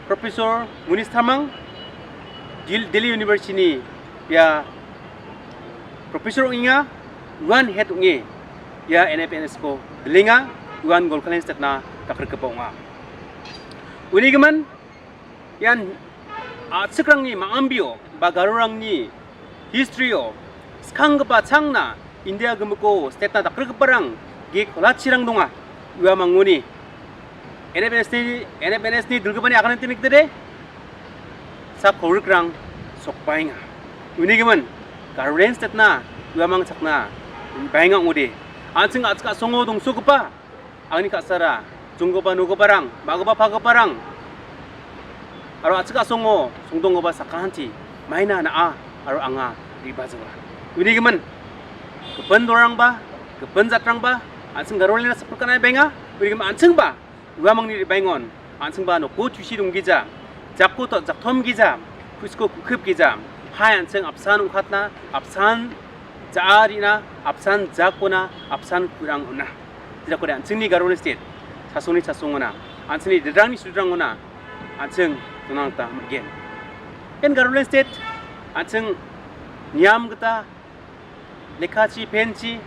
Professor Munis Thamang, Dil-, Delhi University ni, ya Professor unga, wan head unge, ya N F N S ko, delinga, wan Golkalen State na, takar kepa unga. Uni gemen, yan, a, sekrang ni ma ambio, ba Garurang ni, history o, skang kepa chang na, India gemeko, state na takar keparang, ge kola chirang dunga, ua manguni. N F N S ni, N F N S ni, dulgepa ni akan tinik tede, sa khorikrang, sok bainga. Uni gemen, Garoland State na, ua mang chakna, bainga ngode. Ansing achka songo dong sukepa, Angni ka sara, jung goba nu goba rang, ma goba pa goba rang. Aro achika songo, songdong goba sakanti, maina na a, aro anga, riba jawa. Wini gemen, kepen dorang ba, kepen jatrang ba, anseng garol na sepurkan ai benga, wini gemen anseng ba, ua mangni ri bengon, anseng ba no ko chusi dung gija, jako to jakthom gija, kusko kukhip gija, hai anseng apsan ungkhatna, apsan ja rina, apsan jakona, apsan kurang una. Tidak kode anseng ni Garoland State. Sasong ni sasong una. Anseng ni dedrang ni sudrang una. Anseng tunang ta magen. En Garoland State. Anseng niam kita. Lekachi penchi.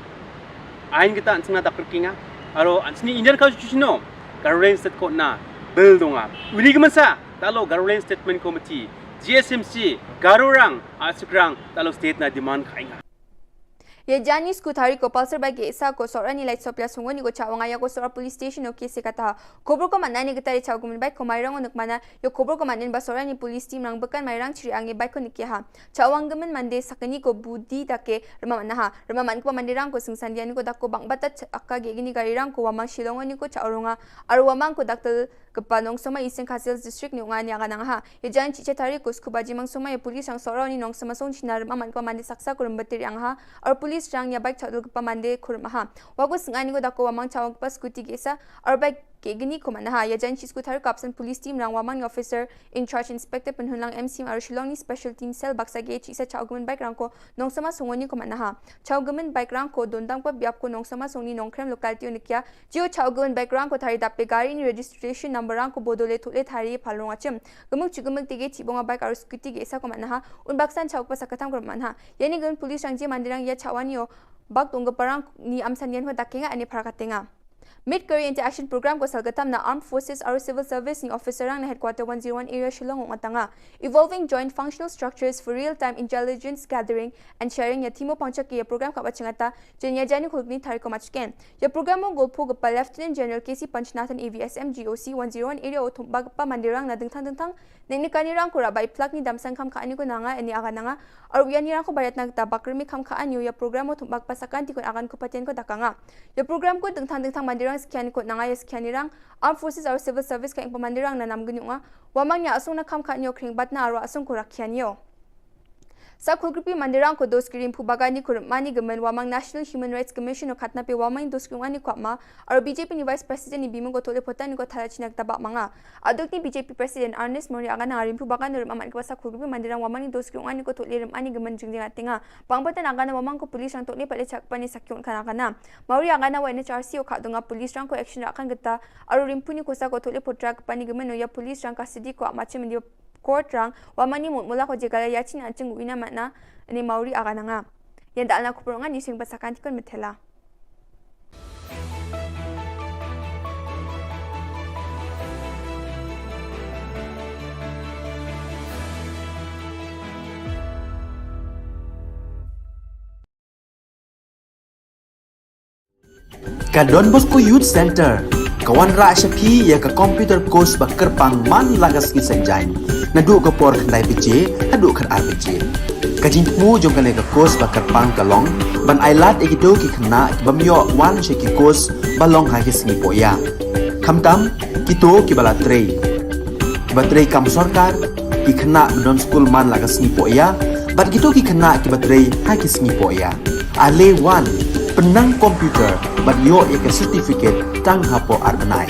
Ain kita anseng na dakrkinga. Aro anseng ni Indian Constitution no. Garoland State ko na. Bel donga. Uni gemensa. Talo Garoland Statement Committee. G S M C. Garorang. Asukrang. Talo state na demand kainga. Ye jani sku thari ko Pulsar bai ke isa ko Sorani light sopia sungoni ko chawanga ya ko Sora police station o kese kata. Kobor ko manani getari chaw gumen bai ko mairang o nukmana, yo kobor ko manin ba Sorani police team rang bekan mairang chiri angi bai ko nikiha. Chawang gemen mande sakani ko budi dake rema manaha. Rema man ko mande rang ko singsandiani ko dako bang bata aka gegini gari rang ko wamang shilongoni ko chawronga. Aru wamang ko daktel Kepa nongsoma Eastern Khasi Hills District ni ungani aga nangha. Ye jan chiche tari kus kubaji mangsoma ye police rang Sorani nongsoma song china rem aman kepa mande saksa kurum betir yang ha. Ar police rang ya bike chadul kepa mande kurum ha. Waku sengani ko dako wamang chawang kepa scooty gesa. Ar bike ke gini ko manaha. Ye jan chis ku tari kapsan police team rang wamang officer in charge Inspector Penhunlang M C M ar Shillong ni special team cell baksa ge chisa chawang kemen bike rang ko nongsoma songoni ko manaha. Chawang kemen bike rang ko dondang pa biap ko nongsoma songni nongkrem locality unikia. Jio chawang kemen bike rang ko thari dap pe gari ni registration number rang ko bodole thole thari palong achim. Gemuk chu gemuk tege chibonga bike aru scooty ge isa ko manaha. Un baksan chawang pa sakatam ko manaha. Yani kemen police rang je mandirang ya chawan yo. bak tong ka parang ni am san yen ho da kenga ani phara ka tenga. Mid Career Inter Action Program ko salgatam na Armed Forces aro Civil Service ni officer rang na Headquarter one zero one Area Shillong ong atanga Evolving Joint Functional Structures for Real-Time Intelligence Gathering and Sharing ya thimo pangchak ya program kaba chingata jenya jani khulkni tariko machken. Ya program mo golpo gapa Lieutenant General K C Panchnathan A V S M G O C one zero one Area o thumba gapa mandirang na dingthang dingthang Nini kani rang kura bai plak ni damsang kam ka ani ko nanga ani aga nanga. Ar uya ni rang ko bayat na ta bakri mi kam ka ani ya program o thum bak pasakan ti ko agan ko patien ko dakanga. Ya program ko dengthang dengthang mandirang sekian ko nanga ya sekian ni rang. Armed Forces ar Civil Service ka ing pamandirang na nam geni unga. Wamang ya asung na kam ka ani o kring bat na arwa asung ko rakian yo. Sa khulgripi mandirang ko dos kirim pu bagani ko mani gemen wamang National Human Rights Commission o khatna pe wamang dos kirim ani ko ma. Aro B J P ni Vice President ni Bimung ko tole potan ni ko thala chinak tabak manga. Aduk ni B J P President Ernest Mori agana rimpu bagan rim amat kebasa khulgripi mandirang wamang ni dos kirim ani ko tole rim ani gemen jingjing atinga. Pang potan agana wamang ko police rang tole pale chak pani sakyong kana kana. Mori agana wa N H R C o khat dunga police rang ko action rakan geta. Aro rimpu ni kosa ko tole potra pani gemen o ya police rang kasidi ko amachim ni court rang wamang ni mut mula ko jegala yachin anching uina matna ni Mori agana nga. Yan da alna kupur ngan ni sing pasakan tikon metela. Ka Don Bosco Youth Center ka wanrah sha phi ïa ka computer course ba kyrpang man la ka sngi Saitjaiñ. Naduh ka por khyndai baje haduh khatar baje. Ka jingthmu jong kane ka course ba kyrpang ka long ban ai lad ïa kito ki khynnah ki bym ïoh wan sha ki course ba long ha ki sngi pohïa. Khamtam kito kiba la trei, kiba trei kam sorkar, ki khynnah ba don skul man la ka sngi pohïa, bad kito ki khynnah kiba trei ha ki sngi pohïa. Ale wan, pynnang computer bad ïoh ïa ka certificate tang hapoh ar bnai.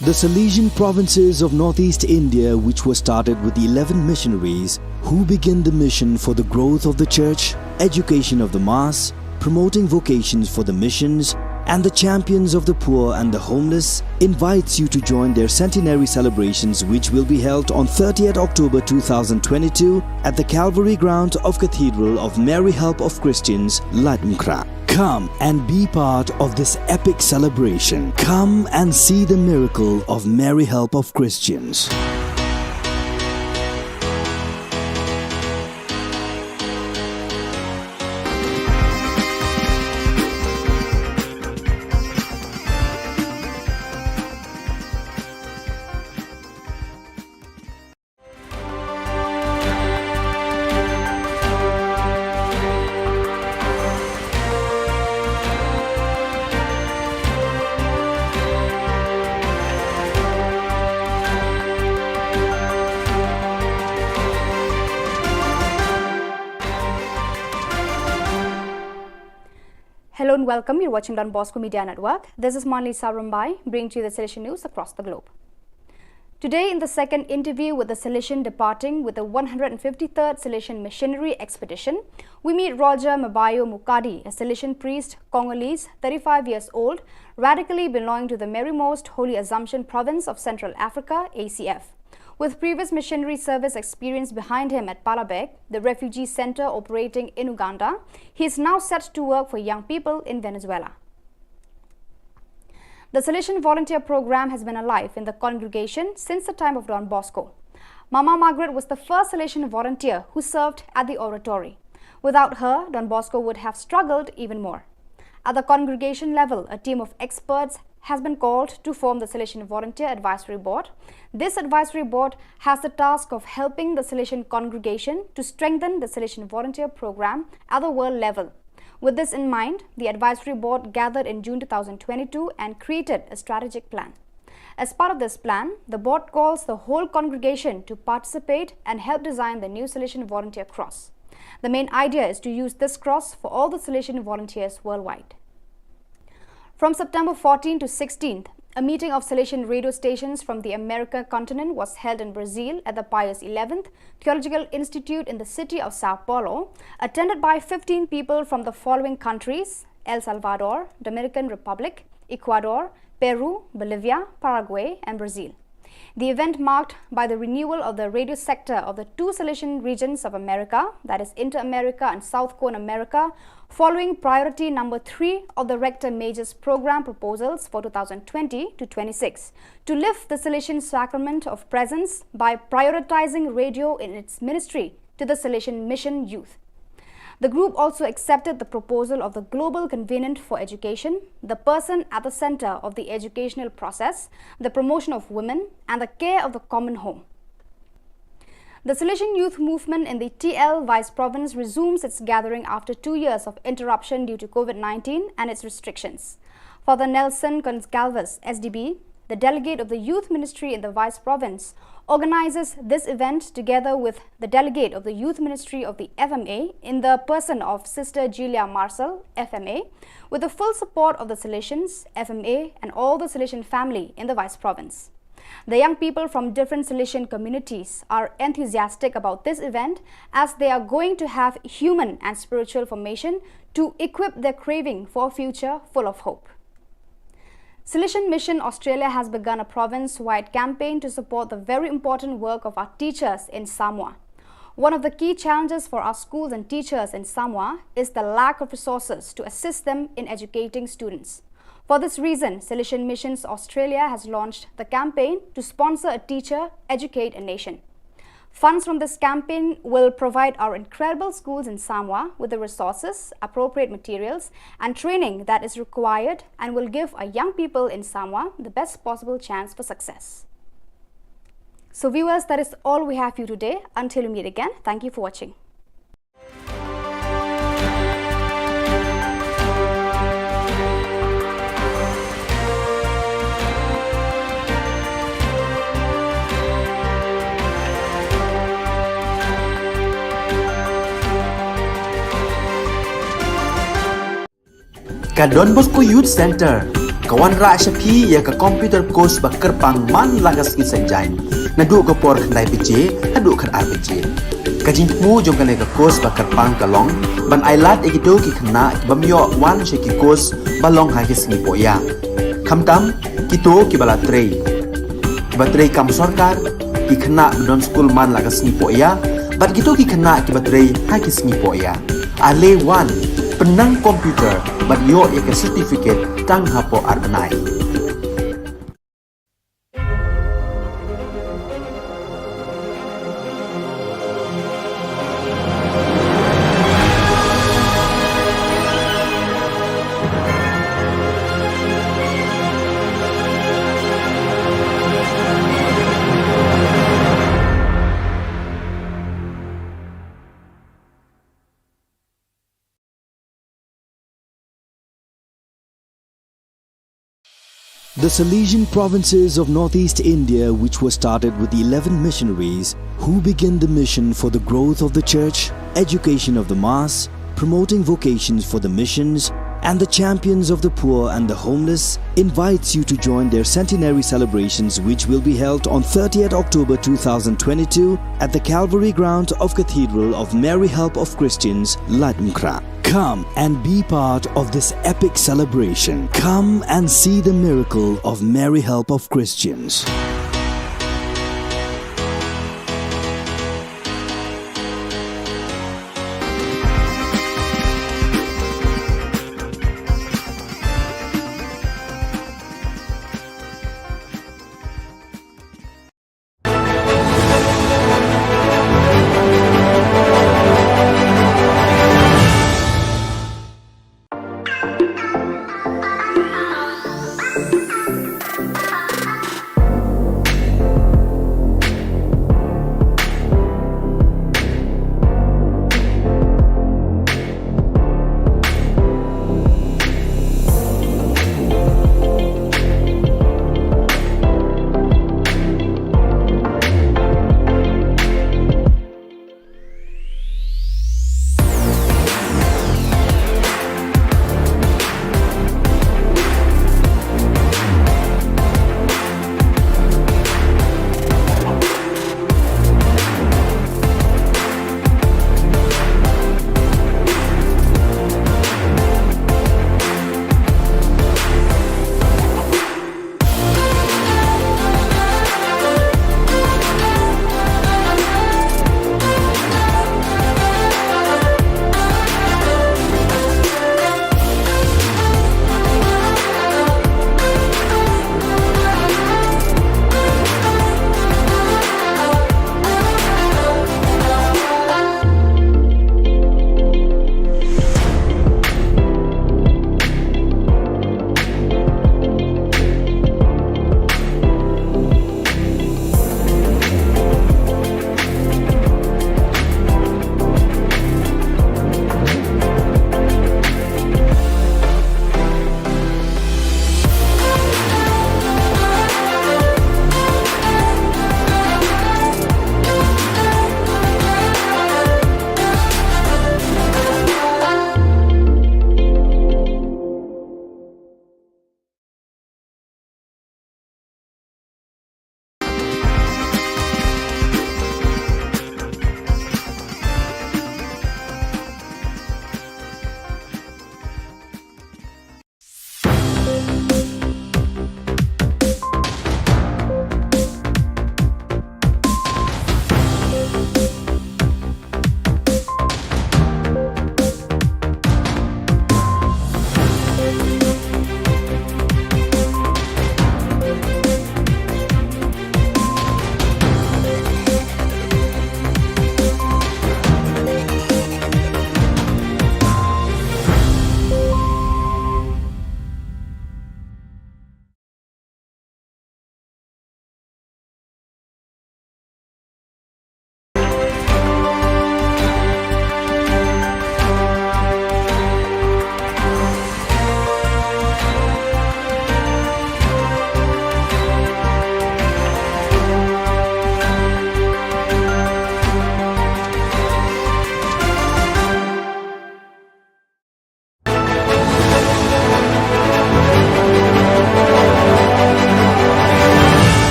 The Salesian provinces of northeast India, which were started with eleven missionaries, who began the mission for the growth of the church, education of the mass, promoting vocations for the missions, and the champions of the poor and the homeless, invites you to join their centenary celebrations, which will be held on thirtieth October two thousand twenty-two at the Calvary ground of Cathedral of Mary Help of Christians, Laitumkhrah. Come and be part of this epic celebration. Come and see the miracle of Mary Help of Christians. Hello and welcome. You're watching Don Bosco Media Network. This is Monlisa Rumbai, bringing to you the Salesian news across the globe. Today, in the second interview with the Salesian departing with the one hundred fifty-third Salesian Missionary Expedition, we meet Roger Mabayo Mukadi, a Salesian priest, Congolese, thirty-five years old, radically belonging to the Mary Most Holy Assumption Province of Central Africa, A C F. With previous missionary service experience behind him at Palabek, the refugee center operating in Uganda, he is now set to work for young people in Venezuela. The Salesian Volunteer Program has been alive in the congregation since the time of Don Bosco. Mama Margaret was the first Salesian volunteer who served at the oratory. Without her, Don Bosco would have struggled even more. At the congregation level, a team of experts has been called to form the Salesian Volunteer Advisory Board. This advisory board has the task of helping the Salesian congregation to strengthen the Salesian Volunteer Program at the world level. With this in mind, the advisory board gathered in June two thousand twenty-two and created a strategic plan. As part of this plan, the board calls the whole congregation to participate and help design the new Salesian Volunteer Cross. The main idea is to use this cross for all the Salesian volunteers worldwide. From September fourteenth to sixteenth, a meeting of Salesian radio stations from the American continent was held in Brazil at the Pius eleventh Theological Institute in the city of Sao Paulo, attended by fifteen people from the following countries: El Salvador, Dominican Republic, Ecuador, Peru, Bolivia, Paraguay, and Brazil. The event marked by the renewal of the radio sector of the two Salesian regions of America, that is Inter-America and South Cone America, following priority number three of the Rector Major's program proposals for two thousand twenty to twenty-six, to lift the Salesian sacrament of presence by prioritizing radio in its ministry to the Salesian Mission youth. The group also accepted the proposal of the Global Covenant for Education, the person at the center of the educational process, the promotion of women, and the care of the common home. The Salesian Youth Movement in the T L Vice Province resumes its gathering after two years of interruption due to COVID nineteen and its restrictions. Father Nelson Gonçalves, S D B, the delegate of the youth ministry in the Vice Province, organizes this event together with the delegate of the youth ministry of the F M A in the person of Sister Julia Marcel, F M A, with the full support of the Salesians, F M A, and all the Salesian family in the Vice Province. The young people from different Salesian communities are enthusiastic about this event, as they are going to have human and spiritual formation to equip their craving for a future full of hope. Salesian Mission Australia has begun a province-wide campaign to support the very important work of our teachers in Samoa. One of the key challenges for our schools and teachers in Samoa is the lack of resources to assist them in educating students. For this reason, Salesian Missions Australia has launched the campaign to sponsor a teacher, educate a nation. Funds from this campaign will provide our incredible schools in Samoa with the resources, appropriate materials, and training that is required, and will give our young people in Samoa the best possible chance for success. So, viewers, that is all we have for you today. Until we meet again, thank you for watching. Ka Don Bosco Youth Centre ka wanrah sha phi ïa ka computer course ba kyrpang man la ka sngi Saitjaiñ, naduh ka por khyndai baje haduh khatar baje. Ka jingthmu jong kane ka course ba kyrpang ka long ban ailad ïa kito ki khynnah ki bym ïoh wan sha ki course ba long ha ki sngi pohïa, khamtam kito kiba la trei, kiba trei kam sorkar, ki khynnah ba don skul man la ka sngi pohïa, bad kito ki khynnah kiba trei ha ki sngi pohïa. Ale wan, pynnang computer bad ïoh ïa ka certificate tang hapoh ar bnai. The Salesian provinces of northeast India, which were started with the eleven missionaries who began the mission for the growth of the church, education of the mass, promoting vocations for the missions, and the champions of the poor and the homeless, invites you to join their centenary celebrations, which will be held on thirtieth October two thousand twenty-two at the Calvary ground of Cathedral of Mary Help of Christians, Laitumkhrah. Come and be part of this epic celebration. Come and see the miracle of Mary Help of Christians.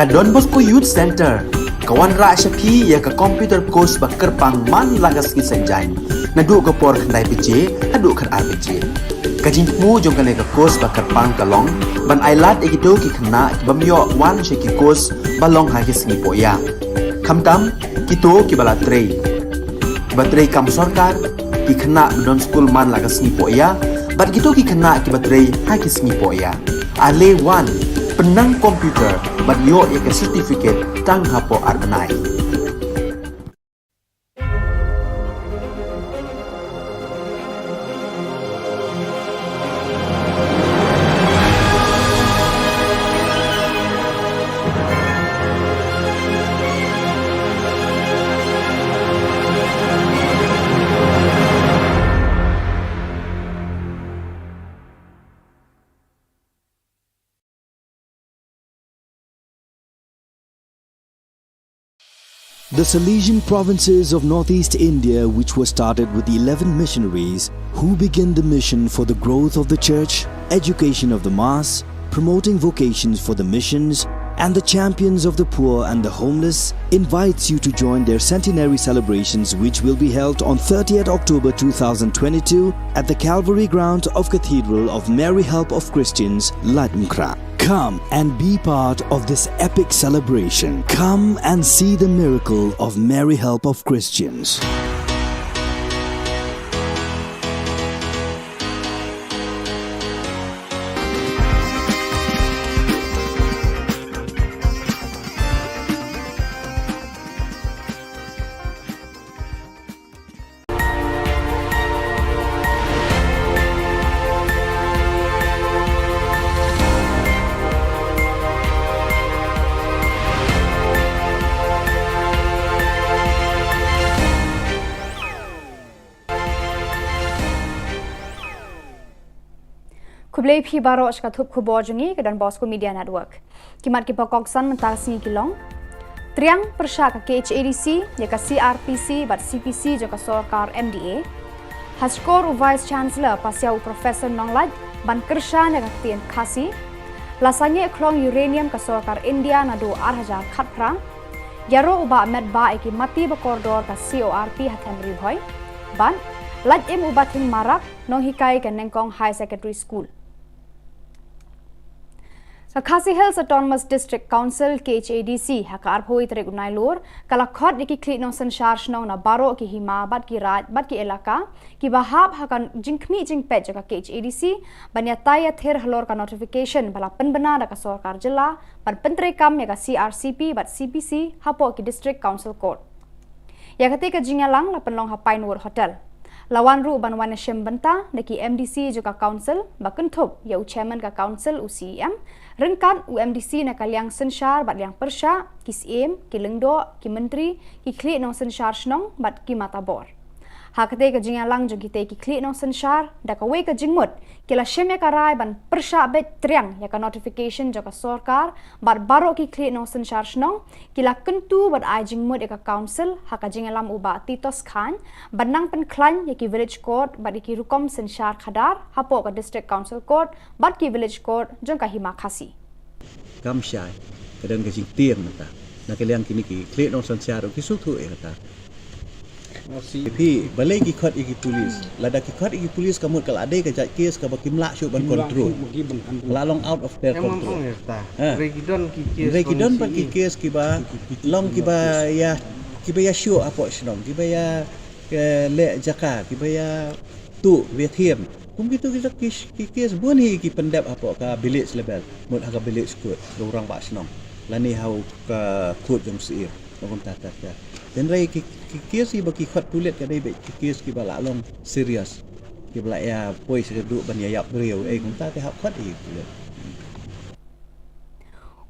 Ka Don Bosco Youth Centre ka wanrah sha phi ïa ka computer course ba kyrpang man la ka sngi Saitjaiñ, naduh ka por khyndai baje haduh khatar baje. Ka jingthmu jong kane ka course ba kyrpang ka long ban ailad ïa kito ki khynnah ki bym ïoh wan sha ki course ba long ha ki sngi pohïa, khamtam kito kiba la trei, kiba trei kam sorkar, ki khynnah ba don skul man la ka sngi pohïa bad kito ki khynnah kiba trei ha ki sngi pohïa. Ale wan, pynnang computer bad ïoh ïa ka certificate tang hapoh ar bnai. The Salesian provinces of northeast India, which were started with eleven missionaries who began the mission for the growth of the church, education of the mass, promoting vocations for the missions, and the champions of the poor and the homeless, invites you to join their centenary celebrations, which will be held on thirtieth October two thousand twenty-two at the Calvary ground of Cathedral of Mary Help of Christians, Laitumkhrah. Come and be part of this epic celebration. Come and see the miracle of Mary Help of Christians. Khublei phi baroh sha ka thup khubor jong ngi ka Don Bosco Media Network. Ki mat kiba kongsan mynta ka sngi ki long: Triang pyrshah ka K H A D C ïa ka C R P C bad C P C jong ka sorkar M D A. Ha shkor u Vice Chancellor pasiaw u Professor Nonglait ban kyrshan ïa ka ktien Khasi. La sangeh khlong uranium ka sorkar India naduh ar hajar khatphra. Ïaroh u Bah Metbah ïa ki mati ba kordor ka C O R P ha them Ri Bhoi. Bad lait im u Bah Thing Marak, nonghikai ka Nengkong High Secondary School. Ka Khasi Hills Autonomous District Council, K H A D C, ha ka arphew tarik u Nailur ka la khot ïa ki khlieh nongsynshar shnong na baroh ki hima bad ki raid bad ki elaka kiba hap ha ka jingkhmih jingpeit jong ka K H A D C ban ïatai ïathir halor ka notification ba la pynbna da ka sorkar jylla ban pyntreikam ïa ka C R C P bad C P C hapoh ki District Council Court. Ïa katei ka jingïalang la pynlong ha Pinewood Hotel. La wan ruh ban wan ïashim bynta da ki M D C jong ka council ba kynthup ïa u chairman ka council, u C E M, ryngkat u M D C na ka liang synshar bad liang pyrshah, ki syiem, ki lyngdoh, ki myntri, ki khlieh nongsynshar shnong bad ki matabor. Ha katei ka jingïalang jong kitei ki khlieh nongsynshar, da kawei ka jingmut ki la shim ïa ka rai ban pyrshah beit triang ïa ka notification jong ka sorkar bad baroh ki khlieh nongsynshar shnong ki la kyntu bad ai jingmut ïa ka council ha ka jingïalam u Bah Titos Chyne ban nang pynkhlaiñ ïa ki village court bad ïa ki rukom synshar khadar hapoh ka District Council Court bad ki village court jong ka Hima Khasi. Kam shai, ka don ka jingtieng mynta na ka liang kine ki khlieh nongsynshar, ki sngewthuh ïa kata. Phi, balei ki khot ïa ki pulis? Lada ki khot ïa ki pulis, ka mut ka la dei ka jait kes kaba kim lah shuh ban control. Ka la long out of their control. Hynrei ki don pat ki kes kiba long kiba ïa, kiba ïa shuh hapoh shnong, kiba ïa, eh, leh jaka, kiba ïa tuh, kiba ïa thiem. Kum kitu ki, ki, ki kes bun hi ki pyndep hapoh ka village level, mut ha ka village court, ka u rangbah shnong, lane ha u ka court jong u syiem. Kumta, kumta, kumta. Hynrei ki, ki kes kiba ki khot pulit ka dei beit ki kes kiba la long serious, kiba la ïa poi sha ka duh ban ïa ïap briew, eh, kumta te hap khot ïa ki pulit.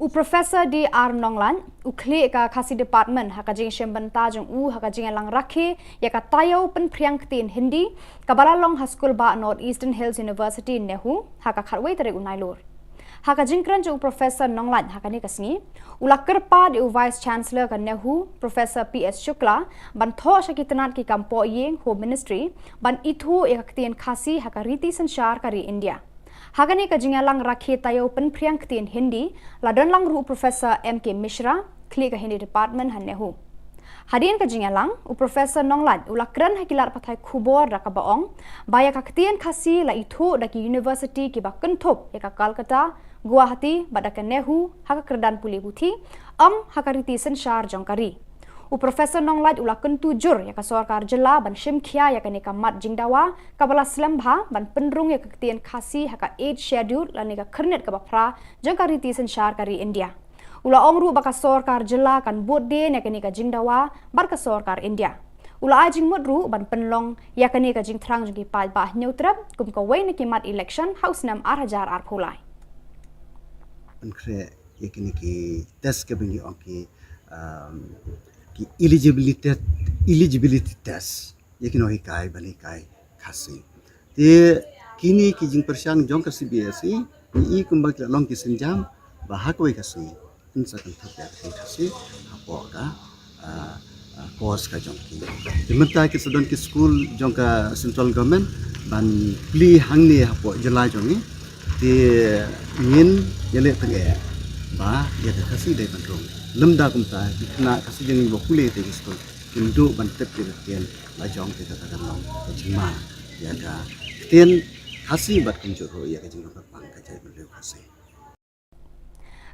U Professor D R Nonglait, u khlieh ka Khasi Department, ha ka jingshim bynta jong u ha ka jingïalang rakhe ïa ka taïew pynphriang ktien Hindi kaba la long ha skul bah North Eastern Hills University, NEHU, ha ka khatwei tarik u Nailur. Ha ka jingkren jong u Professor Nonglait ha kane ka sngi, u la kyrpad ïa u Vice Chancellor ka NEHU, Professor P S Shukla, ban thoh sha ki tnat ki kam pohïing, Home Ministry, ban ithuh ïa ka ktien Khasi ha ka riti synshar ka ri India. Ha kane ka jingïalang rakhe taïew pynphriang ktien Hindi, la don lang ruh u Professor M K Mishra, khlieh ka Hindi Department ha NEHU. Hadien ka jingïalang, u Professor Nonglait u la kren ha ki lad pathai khubor da kaba ong ba ïa ka ktien Khasi la ithuh da ki university kiba kynthup ïa ka Calcutta, Guwahati bad da ka NEHU ha ka kyrdan pule puthi, ym ha ka riti synshar jong ka ri. U Professor Nonglait u la kyntu jur ïa ka sorkar jylla ban shim khia ïa kane ka mat jingdawa kaba la slem bha ban pynrung ïa ka ktien Khasi ha ka Eighth Schedule lane ka khyrnit kaba phra jong ka riti synshar ka ri India. U la ong ruh ba ka sorkar jylla kan bud dien ïa kane ka jingdawa bad ka sorkar India. U la ai jingmut ruh ban pynlong ïa kane ka jingthrang jong ki paidbah Hynñiewtrep kum kawei na ki mat election ha u snem ar hajar arphew lai. Pynkhreh ïa kine ki test kaba ngi ong ki, um, ki eligibility, eligibility test ïa ki nonghikai ban hikai Khasi. Te kine ki jingpyrshang jong ka C B S E, ngi i kumba ki la long ki sienjam ba ha kawei ka sngi kin sa kynthup ïa ka ktien Khasi hapoh ka, ah, ah, course ka jong ki. Te mynta ki sa don ki skul jong ka central government ban plie hangne hapoh jylla jong ngi. Te ngin ïaleh tyngeh ba ïa ka Khasi dei ban rung. Lymda kumta ki khynnah Khasi jong ngi ba pule te ki skul kin duh ban tip ïa ka ktien la jong te, kata kan long ka jingma ïa ka ktien Khasi bad kumjuh ruh ïa ka jinglong kyrpang ka jaitbynriew Khasi.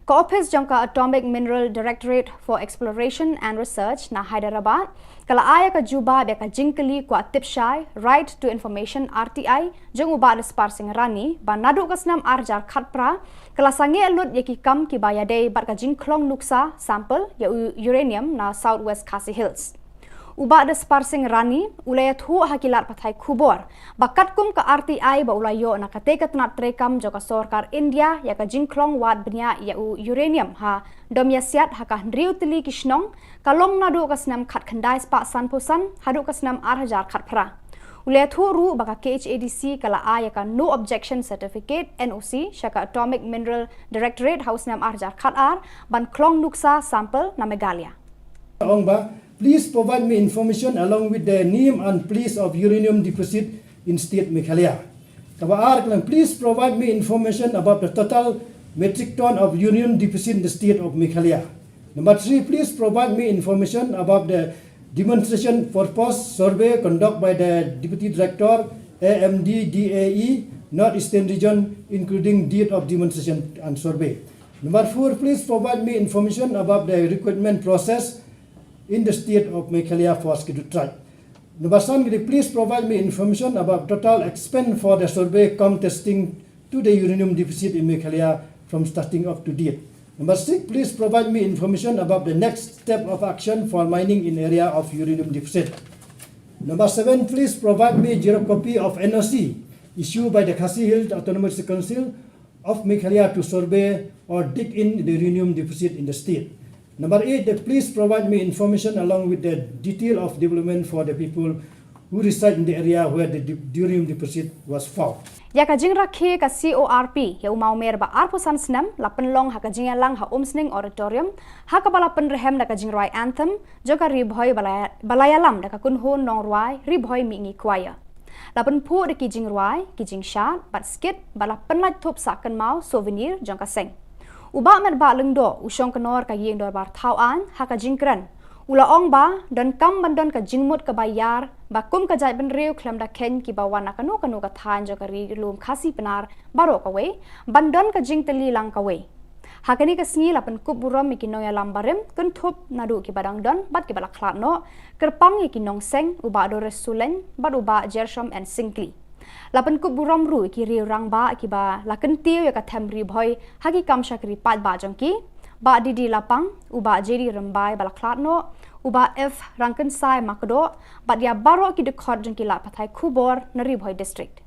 Ka ophis jong ka Atomic Mineral Directorate for Exploration and Research na Hyderabad ka la ai ïa ka jubab ïa ka jingkylli kwah tip shai, Right to Information, R T I, jong u Bah Despar Singh Rani ba naduh ka snem ar hajar khatphra ka la sangeh lut ïa ki kam kiba ïadei bad ka jingkhlong nuksa, sample, ïa u uranium na South West Khasi Hills. U Bah Despar Singh Rani u la ïathuh ha ki lad pathai khubor ba katkum ka R T I ba u la ïoh na katei ka tnat treikam jong ka sorkar India ïa ka jingkhlong wad bniah ïa u uranium ha Domïasiat ha ka hynriew tylli ki shnong, ka long naduh ka snem khatkhyndai spah sanphew san haduh ka snem ar hajar khatphra. U la ïathuh ruh ba ka K H A D C ka la ai ïa ka No Objection Certificate, N O C, sha ka Atomic Mineral Directorate ha u snem ar hajar khatar ban khlong nuksa, sample, na Meghalaya. Ong ba, please provide me information along with the name and place of uranium deposit in state Meghalaya. Kaba ar ka long, please provide me information about the total metric ton of uranium deposit in the state of Meghalaya. Number three, please provide me information about the demonstration purpose survey conducted by the Deputy Director, A M D D A E, North Eastern Region, including date of demonstration and survey. Number four, please provide me information about the recruitment process in the state of Meghalaya for Scheduled Tribe. Number seven, please provide me information about total expense for the survey cum testing to the uranium deposit in Meghalaya from starting up to date. Number six, please provide me information about the next step of action for mining in area of uranium deposit. Number seven, please provide me xerox copy of N O C issued by the Khasi Hills Autonomous Council of Meghalaya to survey or dig in the uranium deposit in the state. Number eight, that please provide me information along with the detail of development for the people who reside in the area where the de-, uranium deposit was found. Ïa ka jingrakhe ka C O R P ïa u mawmer ba arphew san snem la pynlong ha ka jingïalang ha Umsning Auditorium, ha kaba la pynrhem da ka jingrwai anthem jong ka Ri Bhoi ba la, ba la ïalam da ka kynhun nongrwai Ri Bhoi Mihngi Choir. La pynphuh da ki jingrwai, ki jingshad bad skit bad la pynlait thup sah kynmaw, souvenir, jong ka seng. U Bah Metbah Lyngdoh, u shongknor ka Ïing Dorbar Thawaiñ, ha ka jingkren u la ong ba donkam ban don ka jingmut kaba ïar ba kum ka jaitbynriew khlem da kheiñ kiba wan na kano kano ka thaiñ jong ka Ri Lum Khasi Pnar baroh kawei ban don ka jingtylli lang kawei. Ha kane ka sngi la pynkup burom ïa ki nongïalam barim kynthup naduh kiba dang don bad kiba la khlad noh, kyrpang ïa ki nongseng, u Bah Doris Sulein bad u Bah Jershom N Syngkli. La pynkup burom ruh ïa ki riew rangbah kiba la kyntiew ïa ka them Ri Bhoi ha ki kam shakri paidbah jong ki, Bah D D Lapang, u Bah J D Rymbai ba la khlad noh, u Bah F Rangkynsai Makdoh, bad ïa baroh ki dkhot jong ki lad pathai khubor na Ri Bhoi District.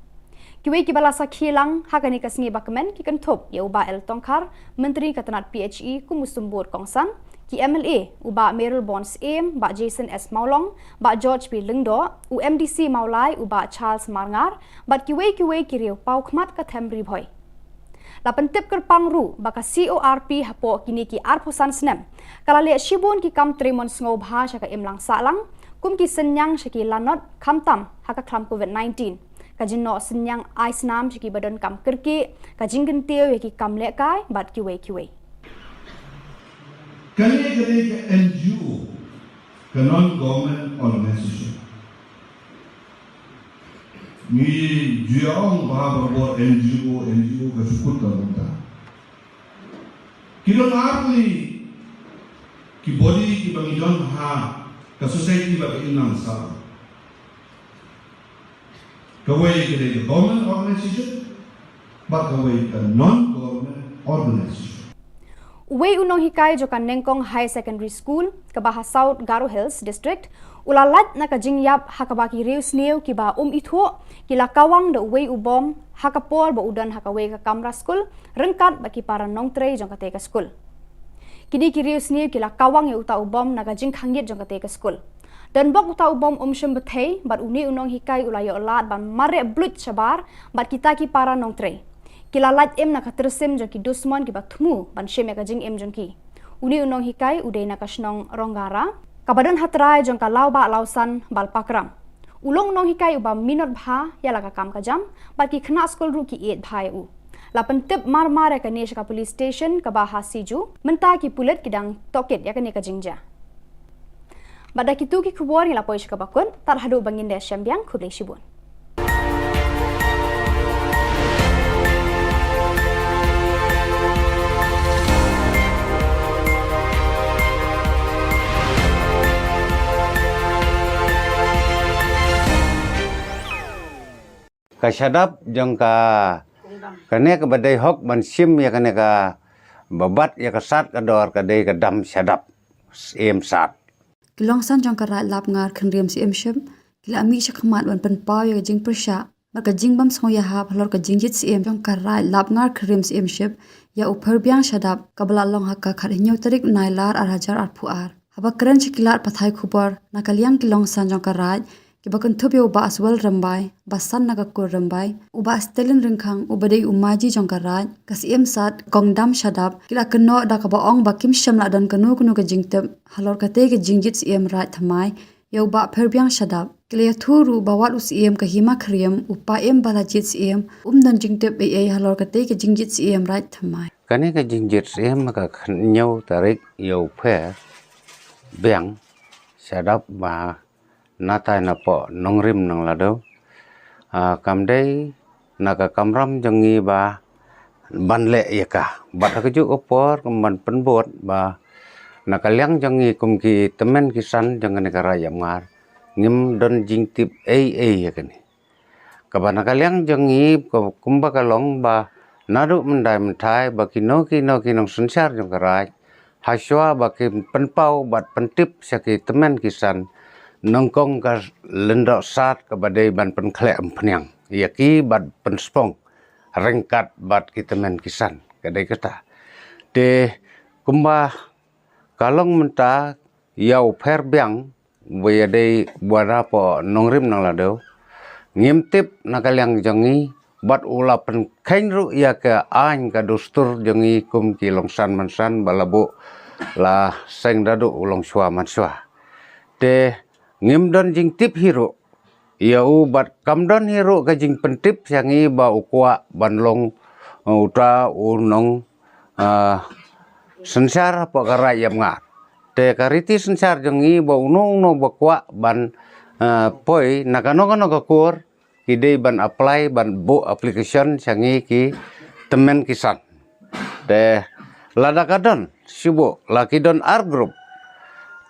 Kiwei kiba la sakhi lang ha kane ka sngi ba kmen ki kynthup ïa u Bah L Tongkhar, Myntri ka tnat P H E kum u symbud kongsan, ki M L A, u Bah Mayralborn Syiem, Bah Jason S Mawlong, Bah George P Lyngdoh, u M D C Mawlai, u Bah Charles Marngar, bad kiwei kiwei ki riew paw khmat ka them Ri Bhoi. La pyntip kyrpang ruh ba ka C O R P hapoh kine ki arphew san snem ka la leh shibun ki kam trei mon sngewbha sha ka imlang sahlang, kum ki synñiang sha ki lanot, khamtam ha ka khlam Covid nineteen. ka jingnoh synñiang ai snam sha kiba donkam kyrkieh, ka jingkyntiew ïa ki kam lehkai bad kiwei kiwei. Kane ka dei ka N G O, ka non government organization. Ngi ju ïa ong ba barabor N G O, N G O ka shu kut ka bynta. Ki don ar tylli ki body kiba ngi don ha ka society bad ka imlang sahlang. Kawei ka dei ka government organization bad kawei ka non government organization. Uwei u nonghikai jong ka Nengkong Higher Secondary School kaba ha South Garo Hills District u la lait na ka jingïap ha kaba ki riewsniew kiba um ithuh ki la kawang da uwei u bom ha ka por ba u don ha kawei ka kamra skul ryngkat bad ki para nongtrei jong katei ka skul. Kine ki riewsniew ki la kawang ïa uta u bom na ka jingkhangit jong katei ka skul. Donbok uta u bom um shym bthei bad une u nonghikai u la ïoh lad ban mareh bluit shabar bad kita ki para nongtrei. Ki la lait im na ka tyrsim jong ki dusmon kiba thmu ban shim ïa ka jingim jong ki. Une u nonghikai u dei na ka shnong Ronggara kaba don ha trai jong ka Lawbah Lawsan Balpakram. U long u nonghikai uba minot bha ïa la ka kam ka jam bad ki khynnah skul ruh ki ïeit bha ïa u. La pyntip marmar ïa kane sha ka police station kaba ha Siju. Mynta ki pulit ki dang tohkit ïa kane ka jingjia. Bad da kitu ki khubor ngi la poi sha kaba kut, tad haduh ba ngin da shem biang, khublei shibun. Ka shadap jong ka, kane kaba dei hok ban shim ïa kane kaba bat ïa ka sad ka dor ka dei ka dam shadap, Syiem Sad. Ki longsan jong ka Raid Lapngar Khynriem Syiem Ship ki la mih sha khmat ban pynpaw ïa ka jingpyrshah bad ka jingbym sngewïahap halor ka jingjied syiem jong ka Raid Lapngar Khynriem Syiem Ship ïa u Pherbiang Shadap kaba la long ha ka khathynñiew tarik u Nailar ar hajar arphew ar. Haba kren sha ki lad pathai khubor na ka liang ki longsan jong ka Raid kiba kynthup ïa u Bah Aswel Rymbai, ba san na ka kur Rymbai, u Bah Stalin Ryngkhang uba dei u maji jong ka Raid, ka Syiem Sad Kong Dam Shadap ki la kynnoh da kaba ong ba kim shym la don kano kano ka jingtip halor katei ka jingjied syiem Raid thymmai ïa u Bah Pherbiang Shadap. Ki la ïathuh ruh ba wat u Syiem ka Hima Khyriem, u Paiem ba la jied syiem, um don jingtip ei ei halor katei ka jingjied syiem Raid thymmai. Kane ka jingjied syiem ka khathynñiew tarik ïa u Pherbiang Shadap ba na tai na poh nongrim nang ladu. Ah, kam dei na ka kamram jong ngi ba ban leh ïa ka. Bad ha kajuh ka por kum ban pynbud ba na ka liang jong ngi kum ki tymmen ki san jong kane ka Raid Lapngar ngim don jingtip ei ei ïa kane. Kaba na ka liang jong ngi ka, kumba ka long ba naduh mynta mynta ba kino kino ki nongsynshar jong ka Raid, hashwa ba kin pynpaw bad pyntip sha ki tymmen ki san, nyngkong ka lyngdoh sad kaba dei ban pynkhleh umphniang ïa ki bad pynspong ryngkat bad ki tymmen ki san, ka dei kata. Te kumba ka long mynta ïa u Pherbiang ba ïa dei ba da poh nongrim nang ladu. Ngim tip na ka liang jong ngi bad u la pynkheiñ ruh ïa ka aiñ ka dustur jong ngi kum ki longsan mansan ba la buh la seng da duh u longshuwa manshuwa. Te ngim don jingtip hi ruh ïa u bad kam don hi ruh ka jingpyntip sha ngi ba u kwah ban long, uh, uta u nong, uh, synshar hapoh ka Raid Lapngar. Te ka riti synshar jong ngi ba uno uno ba kwah ban, uh, poi na kano kano ka kur ki dei ban apply ban buh application sha ngi ki tymmen ki san. Te lada ka don shu buh la ki don ar group.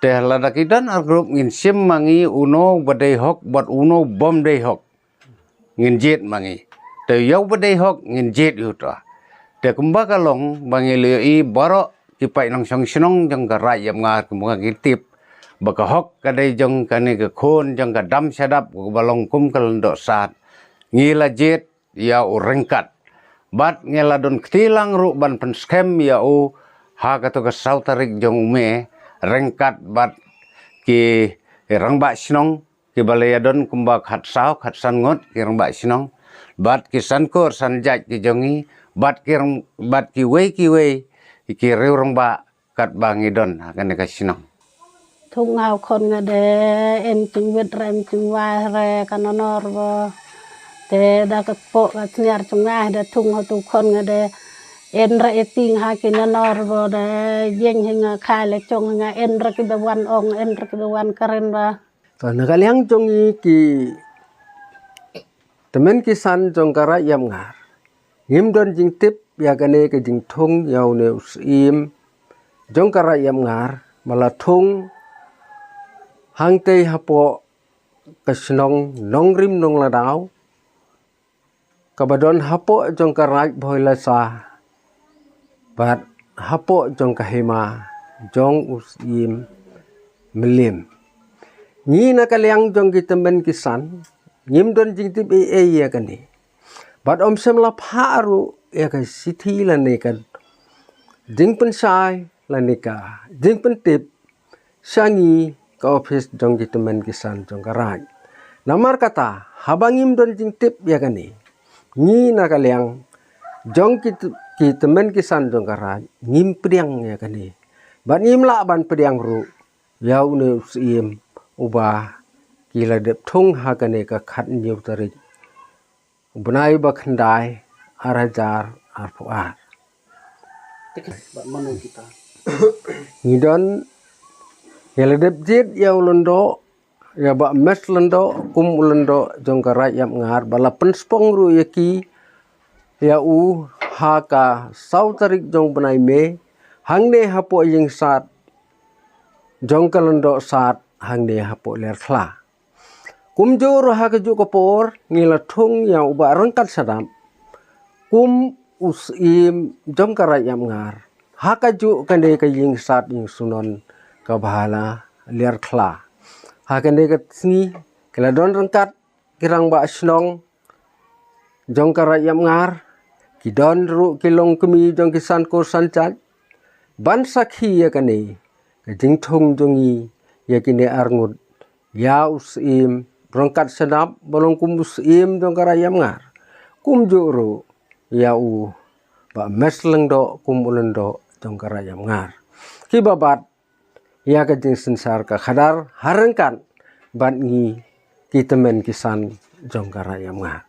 Te lada ki don ar group ngin shim ma ngi uno ba dei hok bad uno bym dei hok. Ngin jied ma ngi. Te ïa u ba dei hok ngin jied ïa uta. Te kumba ka long ba ngi la ïohi baroh ki paid nongshong shnong jong ka Raid Lapngar kumba ngi tip ba ka hok ka dei jong kane ka khun jong ka Dam Shadap kaba long kum ka lyngdoh sad. Ngi la jied ïa u ryngkat. Bad ngi la don kti lang ruh ban pynskhem ïa u ha kato ka saw tarik jong u May ryngkat bad ki rangbah shnong kiba la ïa don kumba khatsaw khatsan ngut ki rangbah shnong bad ki san kur san jait ki jong ngi bad ki rang, bad kiwei kiwei ki riew rangbah katba ngi don ha kane ka shnong. Thung nga u khon nga de, em jingwit re em jingwai re ka nonor bo. Te da ka kpoh ka sniar jong nga da thung ha tu khon nga da en ra e ting ha ki nanor bo da yeng hi nga khai la chong hi nga en ra ki ba wan ong en ra ki ba wan karen ba. To na ka liang jong i ki tymmen ki san jong ka Raid Ïap Ngar. Ngim don jingtip ïa kane ka jingthung ïa une u syiem jong ka Raid Ïap Ngar ba la thung hangtei hapoh ka shnong Nongrim Nongladaw kaba don hapoh jong ka Raid Bhoilasa bad hapoh jong ka hima jong u syiem Mylliem. Ngi na ka liang jong ki tymmen ki san ngim don jingtip ei ei ïa kane. Bad ym shym la phah ruh ïa ka shithi lane ka jingpynshai lane ka jingpyntip sha ngi ka ophis jong ki tymmen ki san jong ka Raid. Namar kata haba ngim don jingtip ïa kane, ngi na ka liang jong ki t-, ki tymmen ki san jong ka Raid ngim pdiang ïa kane. Bad ngim lah ban pdiang ruh ïa une u syiem uba ki la dep thung ha kane ka khatñiew tarik u bnai ba khyndai ar hajar arphew ar. Ngi don ïa la dep jied ïa u lyngdoh ïa Bah Mes Lyngdoh kum u lyngdoh jong ka Raid Ïap Ngar ba la pynspong ruh ïa ki ïa u ha ka saw tarik jong bnai May hangne hapoh ïing sad jong ka Lyngdoh Sad hangne hapoh Liarkhla. Kumjuh ruh ha kajuh ka por ngi la thung ïa u Bah Ryngkat Shadap kum u syiem jong ka Raid Ïap Ngar ha kajuh kane ka ïing sad ïing sunon kaba ha Liarkhla. Ha kane ka sngi ki la don ryngkat ki rangbah shnong jong ka Raid Ïap Ngar, ki don ruh ki longkmie jong ki san kur san jait ban sakhi ïa kane ka jingthung jong ngi ïa kine arngut, ïa u syiem Ryngkat Shadap ba long kum u syiem jong ka Raid Ïap Ngar, kumjuh ruh ïa u Bah Mes Lyngdoh kum u lyngdoh jong ka Raid Ïap Ngar. Kiba bat ïa ka jingsynshar ka khadar ha ryngkat bad ngi ki tymmen ki san jong ka Raid Ïap Ngar.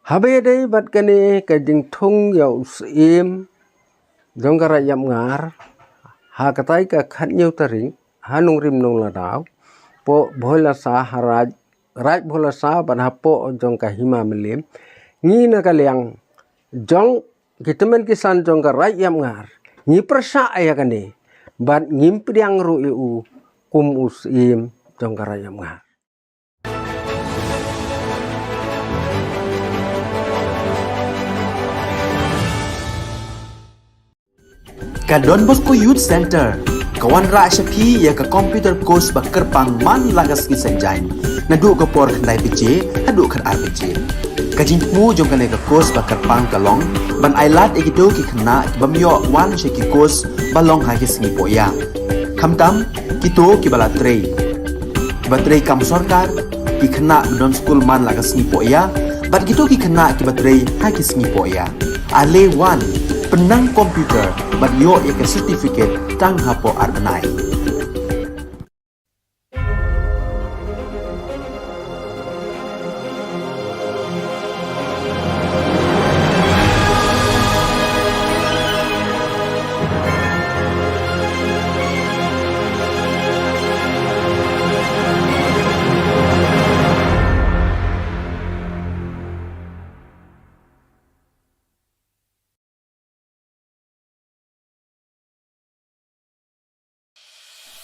Haba ïadei bad kane ka jingthung ïa u syiem jong ka Raid Ïap Ngar ha katai ka khatñiew tarik ha Nongrim Nongladaw poh Bhoilasa ha Raid, Raid Bhoilasa bad hapoh jong ka hima Mylliem, ngi na ka liang jong ki tymmen ki san jong ka Raid Ïap Ngar ngi pyrshah ïa kane bad ngim pdiang ruh ïa u kum u syiem jong ka Raid Ïap Ngar. Ka Don Bosco Youth Center ka wanrah sha phi ïa ka computer course ba kyrpang man la ka sngi Saitjaiñ naduh ka por khyndai baje haduh khatar baje. Ka jingthmu jong kane ka course ba kyrpang ka long ban ailad ïa kito ki khynnah ki bym ïoh wan sha ki course ba long ha ki sngi pohïa. Khamtam kito kiba la trei, kiba trei kam sorkar, ki khynnah ba don skul man la ka sngi pohïa bad kito ki khynnah kiba trei ha ki sngi pohïa. Ale wan, pynnang computer bad ïoh ïa ka certificate tang hapoh ar bnai.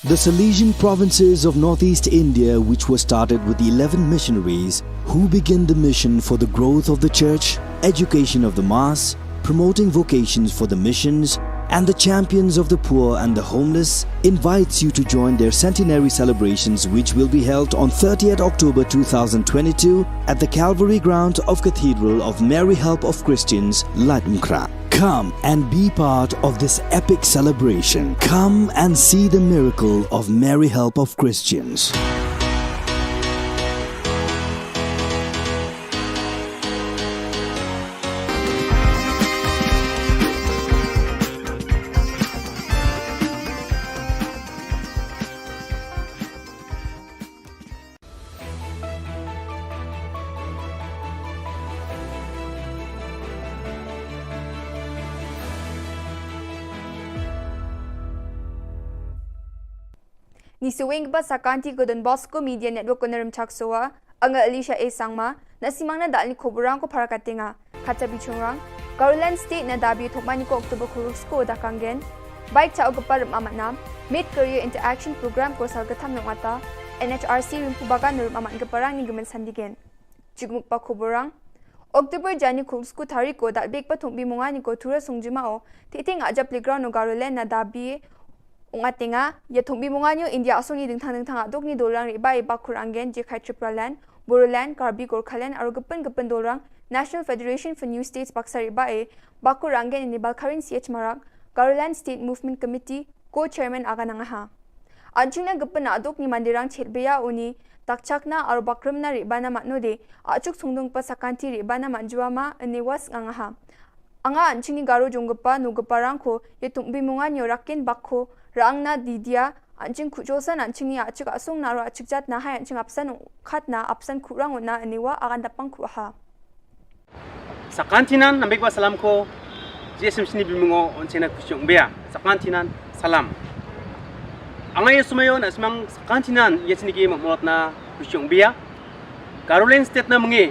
The Salesian provinces of northeast India, which were started with eleven missionaries who began the mission for the growth of the church, education of the mass, promoting vocations for the missions, and the champions of the poor and the homeless, invites you to join their centenary celebrations, which will be held on thirtieth October two thousand twenty-two at the Calvary Ground of Cathedral of Mary Help of Christians, Laitumkhrah. Come and be part of this epic celebration. Come and see the miracle of Mary Help of Christians. Ni saweng ba sakanti ko Don Bosco Media Network ko na Rymchak Sowa, anga Alicia A Sangma, na simang na dal ni ko burang ko para katenga. Kata bichungrang, Garoland State na dabi thokmani ko October kurus ko dakanggen. Bike cha o kepar rum amat nam, Mid Career Interaction Program ko sal ketam nong ata, N H R C rimpu bagan rum amat keparang ni gemen sandigen. Jigmuk pa ko burang. October jani kurus ko tari ko dal bek pa thumbi mungani ko tura sung jima o, titi nga ajab playground o Garoland na dabi Ong atenga, ya thumbi mungani o India asong ni dingthang dingthang aduk ni dolang riba e bakur anggen je khai Tipraland, Bodoland, Karbi Gorkhaland, aro gepin gepin dolang National Federation for New States baksa riba e bakur anggen ini Balkarin C H Marak, Garoland State Movement Committee, co-chairman aga nangaha. Anching na gepin aduk ni mandirang chet beya uni, takchak na aro bakrum na riba na matno de, achuk sungdung pa sakanti riba na matjua ma ini was ngangaha. Anga anching ni Garo jong gepa nu gepa rang ko, ye tung bi mungan yo rakin bak ko, rang na didia, anching kuchosan anching ni achik asung na ro achik jat na hai anching apsan khat na apsan kurang na aniwa akan dapang ku ha. Sakantinan nambik ba salam ko, J S M C ni bimungo on chena kuchong bia. Sakantinan salam. Anga ye sumayo na semang sakantinan ye sini ki mamot na kuchong bia. Garoland State na menge.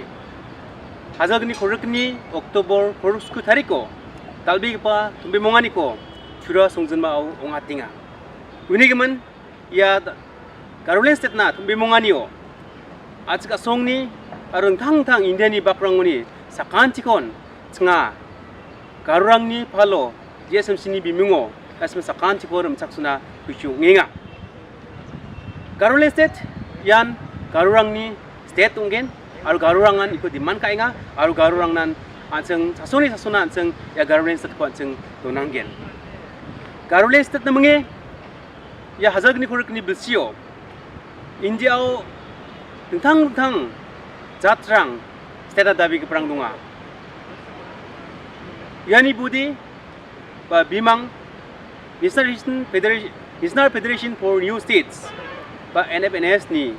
Hazal gni khoruk ni October khoruk sku tariko. Talbi pa tumbi mongani ko. Chura songzin ma au ong atinga. Uni gemen ya Garoland State na tumbi mongani o. Achik asong ni arung thang thang India ni bakrang uni sakantikon chenga. Garurang ni palo, J S M C ni bimungo, kasma sakantikon rum chaksuna kuchu ngenga. Garoland State, yan Garurang ni state ungen, aru Garurang nan iko demand ka inga, aru Garurang nan anseng sasoni sasona anseng ya Garoland State ko anseng donanggen. Garoland State na menge, ya hazal gni khoruk ni bilsio, India o tengtang tengtang jatrang state na dabi keperang dunga. Yani budi ba bimang National Federation, National Federation for New States ba N F N S ni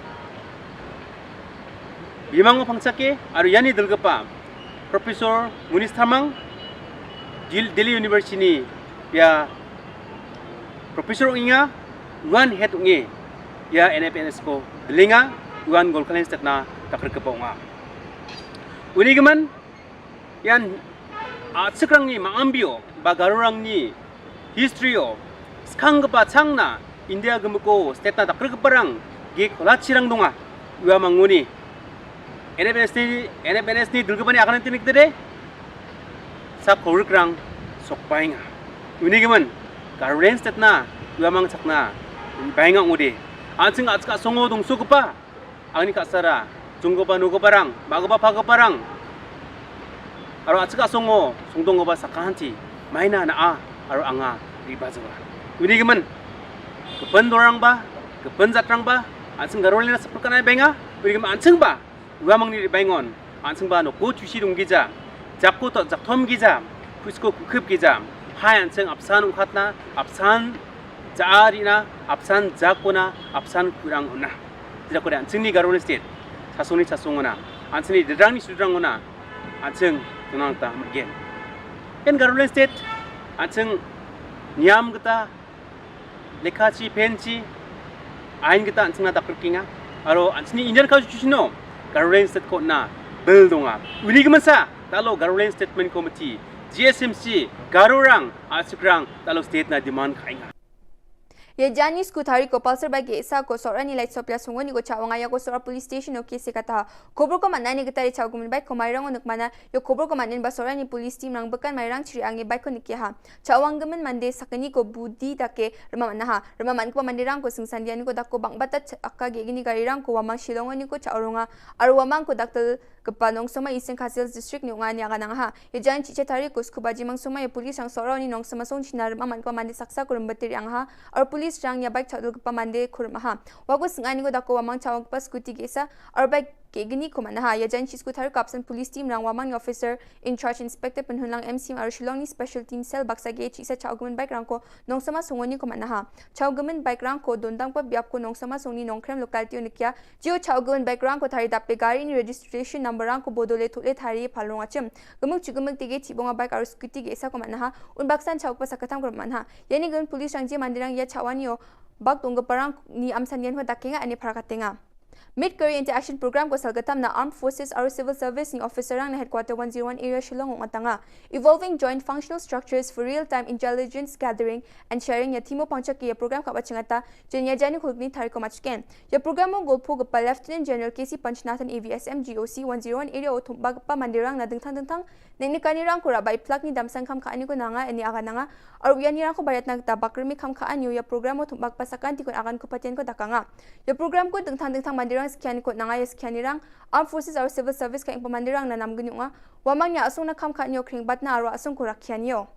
bimang o pangchake aru yani delgepa Professor Munis Thamang Dil- Delhi University ni ya Professor unga wan head unge ya N F N S ko delinga wan Golkalen State na takar kepa unga. Uni geman yan a sekrang ni ma ambio ba Garurang ni history o skang kepa chang na India gemeko state na takar keparang ge kola chirang dunga ua manguni. N F N S ni N F N S ni dulgepa ni akan tinik tede sa khoruk rang sok bainga. Uni geman Garoland State na ua mang chakna bainga ngode. Ansing achka songo dong sukepa. Angni ka sara, junggoba nugoba rang, magoba pagoba rang. Aro achka songo, sungdong goba sakanti, maina na a, aro anga riba jawa. Uni gemen, kepen dorang ba, kepen jatrang ba, ansing Garoland na seperkanai benga, uni gemen ansing ba, ua mangni ribaingon, ansing ba noko chusi dong gija, jakko to jakthom gija, kusko kukhip gija, hai ansing apsan ungkhatna, apsan ja rina, apsan jakona, apsan kurang una. Tidak kode ansing ni Garoland State, sasoni sasongona, ansing ni dedrang ni sudrang ona, ansing tunang ta magen. En Garoland State, ansing niam kita, lekha chi, pen chi, ain kita ansing na takar kinga. Aro ansing ni Indian Constitution no, Garoland State ko na bill donga. Uni gemensa, talo Garoland Statement Committee, G S M C, Garorang, Achikrang, talo state na demand kainga. Ye jani sku thari ko Pulsar bike esa ko Sorani light sopia sungoni ko chawanga ya ko Sora police station o kese kata. Khobor ko manani kita ri chaw gumen bike ko Mairang o nukmana yo khobor ko manin ba Sorani police team rang bekan Mairang chiri angi bike ko nikiha. Chawang gemen mande sakani ko budi dake rema manaha. Rema man ko mande rang ko singsandiani ko dako bang bata aka gegini gari rang ko wamang Shillong ni ko chaw ronga. Aru wamang ko daktel kepa nongsoma Eastern Khasi Hills District ni unga ni aga nangha. Ye jan chiche tari kus kubaji mangsoma ye police rang Sora ni nongsoma song china rem aman kepa mande saksa kurum betir yang ha. Aru police rang ya bike chadul kepa mande kurum ha. Waku sengani ko dako wamang chawang kepa scooty gesa. Aru bike Kegini ko manaha, ïa jan shi sku tharu kapsan police team rang wa mang ni officer in charge Inspector Pynhunlang M C M aru Shillong ni special team cell baksa ge chi sa chau gumen bike rang ko Nongsama Songoni ko manaha. Chau gumen bike rang ko dondang pa biap ko Nongsama Songni Nongkrem locality unikia. Jio chau gumen bike rang ko thari dap pe gari ni registration number rang ko bodole thole thari palrong achim. Gumuk chu gumuk tege chi bonga bike aru scooty ge isa ko manaha. Un baksan chau pa sakatam ko manaha. Yani gun police rang je mandirang ïa chawani yo bak tong parang ni amsan yan ho dakenga ani parakatenga. Mid Career Inter Action Program ko salgatam na Armed Forces aru Civil Service ni officer rang na Headquarter one zero one Area Shillong ong atanga. Evolving Joint Functional Structures for Real-Time Intelligence Gathering and Sharing ya thimo pangchak ya program kaba chingata jen ya jani khulkni thari ko machken. Ya program o golpo gapa Lieutenant General K C Panchnath and A V S M G O C one zero one Area o thumba gapa mandirang na dingthang dingthang Neng ni kani rang kura bai plak ni damsang kam ka ani ko nanga ani aga nanga. Aru ya ni rang ko bayat nang ta bakri mi kam ka ani ya program o thum bak pasakan ti ko agan ko patien ko dakanga. Ya program ko dengthang dengthang mandirang sekian ko nanga ya sekian ni rang. Armed Forces aru Civil Service ka ing pa mandirang na nam geni unga. Wamang ya asung na kam ka ani kring bat na aru asung ko rakian yo.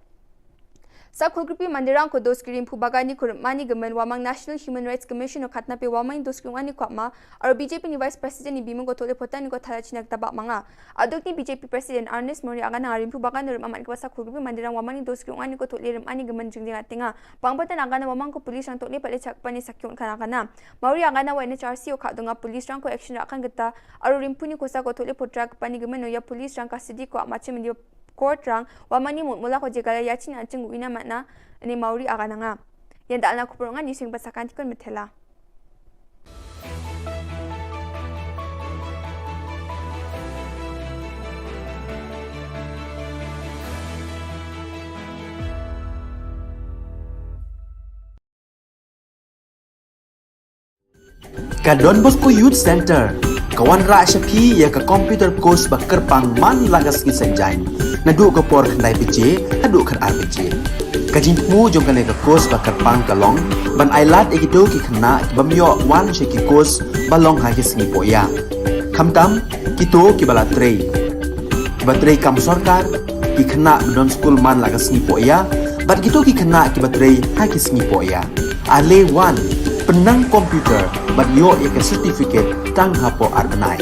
Sa khulgripi mandirang ko dos kirim phu bagani ko mani gemen wamang National Human Rights Commission o khatna pe wamang dos kirim ani ko ma. Aru B J P ni Vice President ni bimung ko thole potan ni ko thala china kita bak manga. Aduk ni B J P President Ernest Mori aga nanga rimphu bagan rim aman kiba sa khulgripi mandirang wamani dos kiung ani ko thole rim ani gemen jingjing atinga. Pang batan aga na wamang ko police rang thole pale chak pani sakyung kan aga na. Mori aga na wa N H R C o kha dunga police rang ko action rakan kita. Aru rimphu ni ko sa ko thole potrak pani gemen no ya police rang custody ko amachim ni court rang wamani mut mula ko jegala ya chin anching wina mana ni Mori aga nanga. Yan dal na kupur ngan ni sing pasakan tikon methela. Ka Don Bosco Youth Center ka wanrah sha phi ïa ka computer course ba kyrpang man la ka sngi Saitjaiñ naduh ka por khyndai baje haduh khatar baje. Ka jingthmu jong kane ka course ba kyrpang ka long ban ailad ïa kito ki khynnah ki bym ïoh wan sha ki course ba long ha ki sngi pohïa. Khamtam kito kiba la trei, kiba trei kam sorkar, ki khynnah ba don skul man la ka sngi pohïa bad kito ki khynnah kiba trei ha ki sngi pohïa. Ale wan pynnang computer bad ïoh ïa ka certificate tang hapoh ar bnai.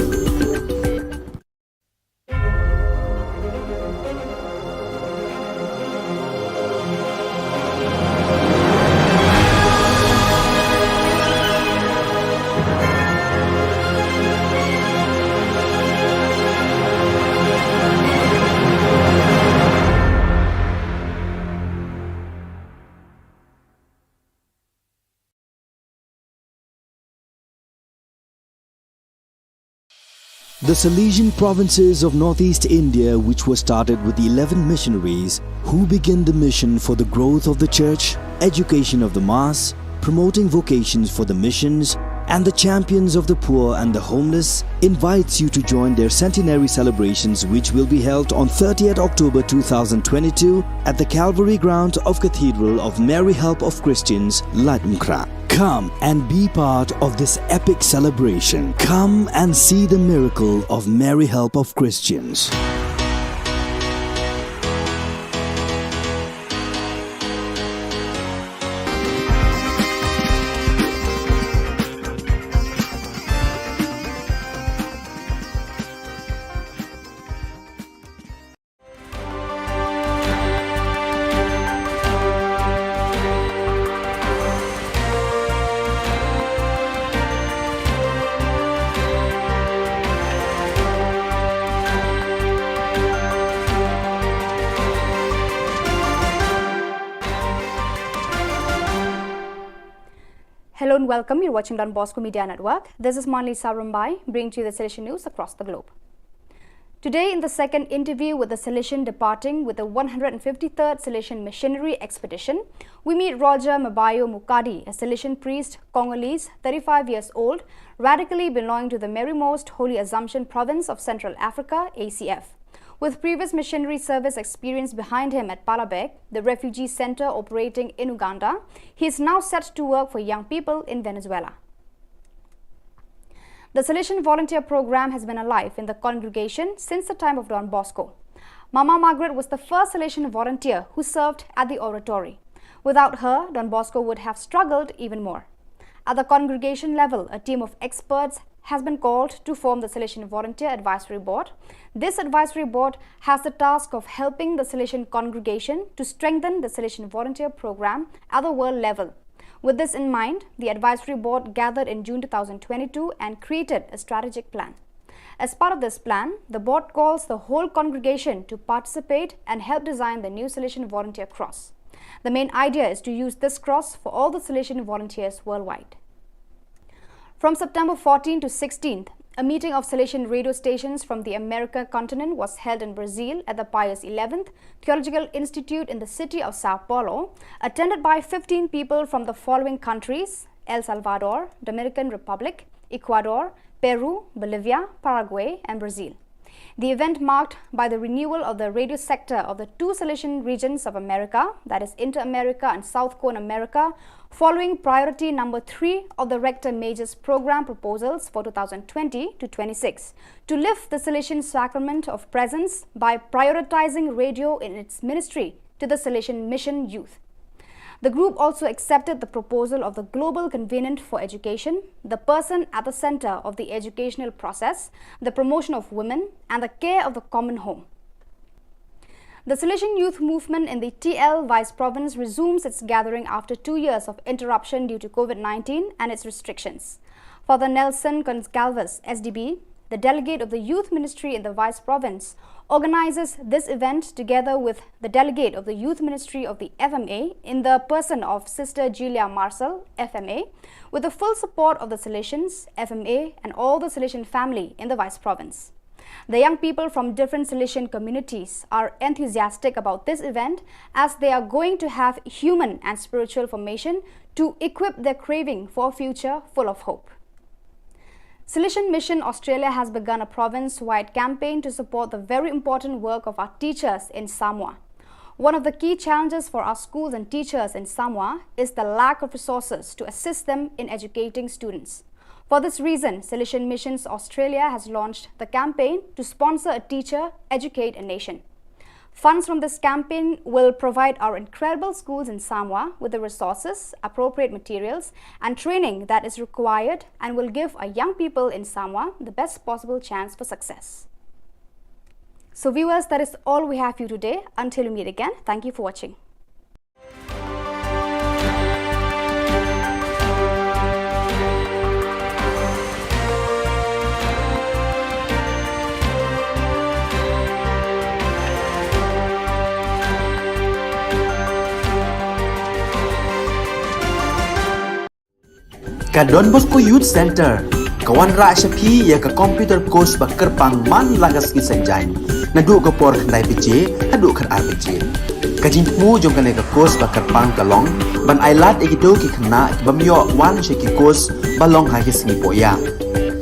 The Salesian provinces of northeast India, which was started with eleven missionaries who began the mission for the growth of the church, education of the mass, promoting vocations for the missions, and the champions of the poor and the homeless, invites you to join their centenary celebrations, which will be held on thirtieth October two thousand twenty-two at the Calvary ground of Cathedral of Mary Help of Christians, Laitumkhrah. Come and be part of this epic celebration. Come and see the miracle of Mary Help of Christians. Hello and welcome. You're watching Don Bosco Media Network. This is Manlisa Rumbai, bringing to you the Salesian news across the globe. Today, in the second interview with the Salesian departing with the one hundred fifty-third Salesian Missionary Expedition, we meet Roger Mabayo Mukadi, a Salesian priest, Congolese, thirty-five years old, radically belonging to the Marymost Holy Assumption Province of Central Africa, A C F. With previous missionary service experience behind him at Palabek, the refugee center operating in Uganda, he is now set to work for young people in Venezuela. The Salesian Volunteer Program has been alive in the congregation since the time of Don Bosco. Mama Margaret was the first Salesian volunteer who served at the oratory. Without her, Don Bosco would have struggled even more. At the congregation level, a team of experts has been called to form the Salesian Volunteer Advisory Board. This advisory board has the task of helping the Salesian congregation to strengthen the Salesian volunteer program at the world level. With this in mind, the advisory board gathered in June two thousand twenty-two and created a strategic plan. As part of this plan, the board calls the whole congregation to participate and help design the new Salesian Volunteer Cross. The main idea is to use this cross for all the Salesian volunteers worldwide. From September fourteenth to sixteenth, a meeting of Salesian radio stations from the American continent was held in Brazil at the Pius eleventh Theological Institute in the city of Sao Paulo, attended by fifteen people from the following countries: El Salvador, Dominican Republic, Ecuador, Peru, Bolivia, Paraguay, and Brazil. The event marked by the renewal of the radio sector of the two Salesian regions of America, that is Inter-America and South Cone America, following priority number three of the Rector Major's program proposals for two thousand twenty to twenty-six, to lift the Salesian sacrament of presence by prioritizing radio in its ministry to the Salesian mission youth. The group also accepted the proposal of the global convenant for education, the person at the center of the educational process, the promotion of women, and the care of the common home. The Salesian Youth Movement in the T L Vice Province resumes its gathering after two years of interruption due to COVID nineteen and its restrictions. Father Nelson Gonçalves, S D B, the delegate of the Youth Ministry in the Vice Province, organizes this event together with the delegate of the Youth Ministry of the F M A in the person of Sister Julia Marcel, F M A, with the full support of the Salesians, F M A, and all the Salesian family in the Vice Province. The young people from different Salesian communities are enthusiastic about this event, as they are going to have human and spiritual formation to equip their craving for a future full of hope. Salesian Mission Australia has begun a province-wide campaign to support the very important work of our teachers in Samoa. One of the key challenges for our schools and teachers in Samoa is the lack of resources to assist them in educating students. For this reason, Salesian Missions Australia has launched the campaign to sponsor a teacher, educate a nation. Funds from this campaign will provide our incredible schools in Samoa with the resources, appropriate materials, and training that is required, and will give our young people in Samoa the best possible chance for success. So viewers, that is all we have for you today. Until we meet again, thank you for watching. Ka Don Bosco Youth Centre ka wanrah sha phi ïa ka computer course ba kyrpang man la ka sngi Saitjaiñ, naduh ka por khyndai baje haduh khatar baje. Ka jingthmu jong kane ka course ba kyrpang ka long ban ailad ïa kito ki khynnah ki bym ïoh wan sha ki course ba long ha ki sngi poh ïa,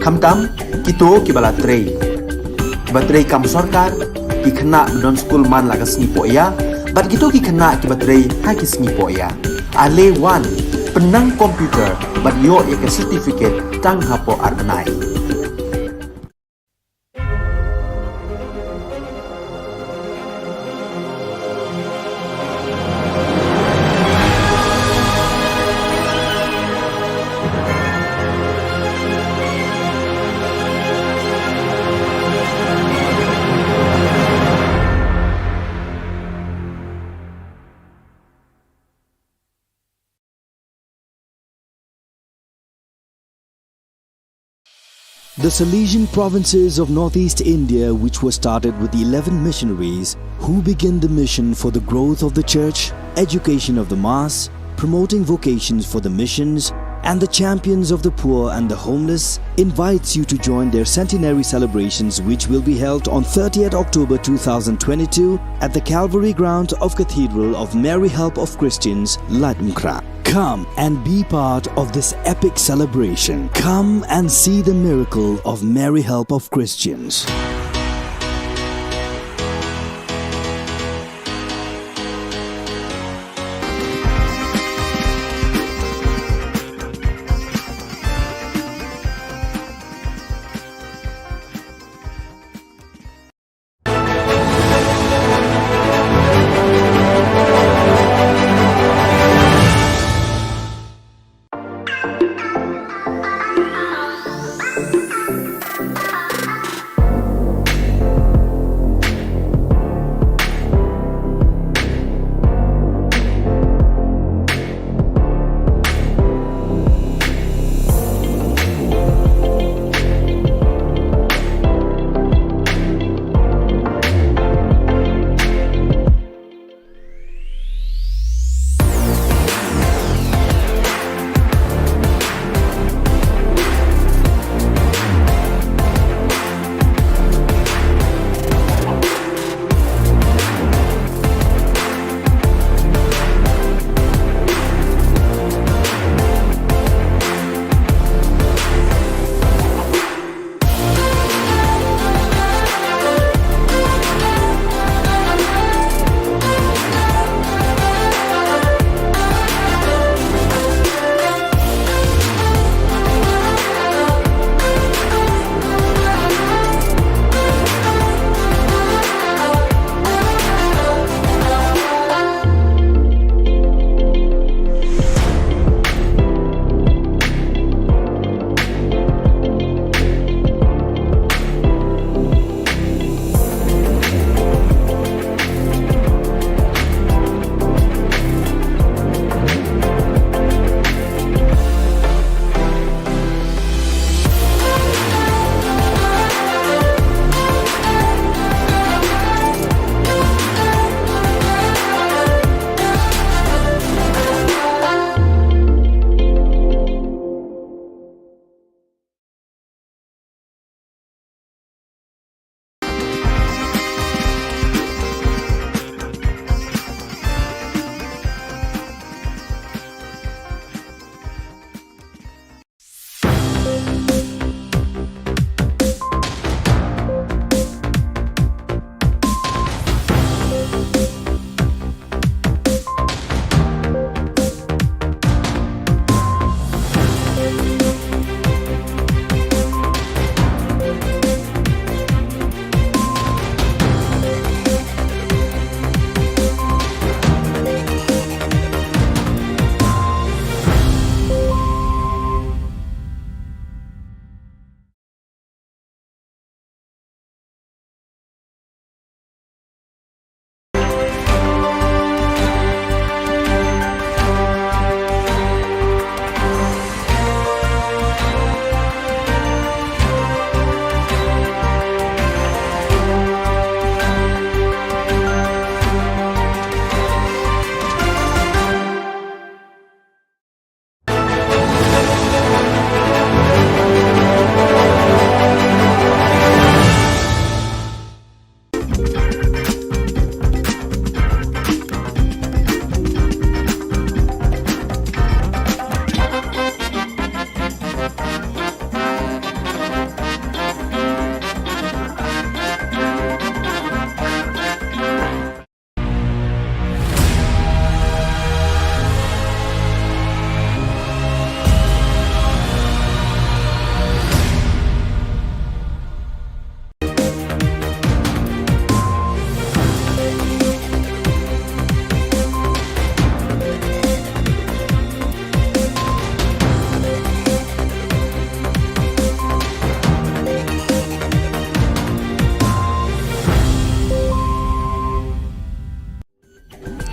khamtam kito kiba la trei, kiba trei kam sorkar, ki khynnah ba don skul man la ka sngi poh ïa, bad kito ki khynnah kiba trei ha ki sngi poh ïa. Ale wan, pynnang computer bad ïoh ïa ka certificate tang hapoh ar bnai. The Salesian provinces of northeast India, which were started with eleven missionaries who began the mission for the growth of the church, education of the mass, promoting vocations for the missions, and the champions of the poor and the homeless, invites you to join their centenary celebrations, which will be held on thirtieth October two thousand twenty-two at the Calvary ground of Cathedral of Mary Help of Christians, Laitumkhrah. Come and be part of this epic celebration. Come and see the miracle of Mary Help of Christians.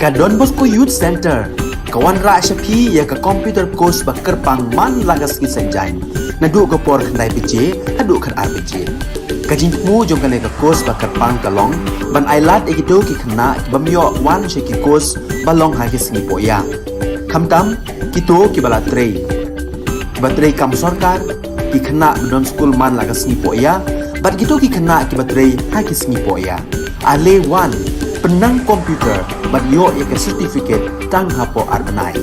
Ka Don Bosco Youth Centre ka wanrah sha phi ïa ka computer course ba kyrpang man la ka sngi Saitjaiñ, naduh ka por khyndai baje haduh khatar baje. Ka jingthmu jong kane ka course ba kyrpang ka long ban ailad ïa kito ki khynnah ki bym ïoh wan sha ki course ba long ha ki sngi pohïa, khamtam kito kiba la trei, kiba trei kam sorkar, ki khynnah ba don skul man la ka sngi pohïa bad kito ki khynnah kiba trei ha ki sngi pohïa. Ale wan, pynnang computer bad ïoh ïa ka certificate tang hapoh ar bnai.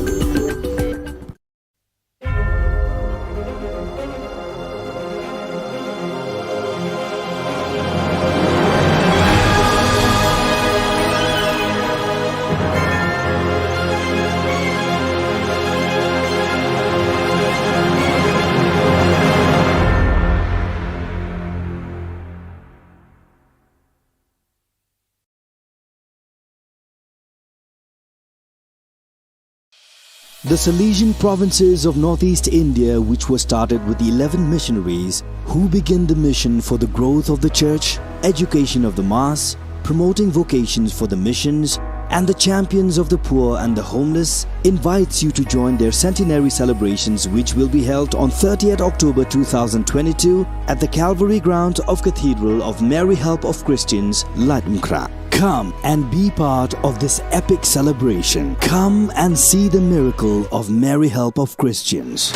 The Salesian provinces of northeast India, which was started with eleven missionaries who began the mission for the growth of the church, education of the mass, promoting vocations for the missions, and the champions of the poor and the homeless, invites you to join their centenary celebrations, which will be held on thirtieth October two thousand twenty-two at the Calvary ground of Cathedral of Mary Help of Christians, Laitumkhrah. Come and be part of this epic celebration. Come and see the miracle of Mary Help of Christians.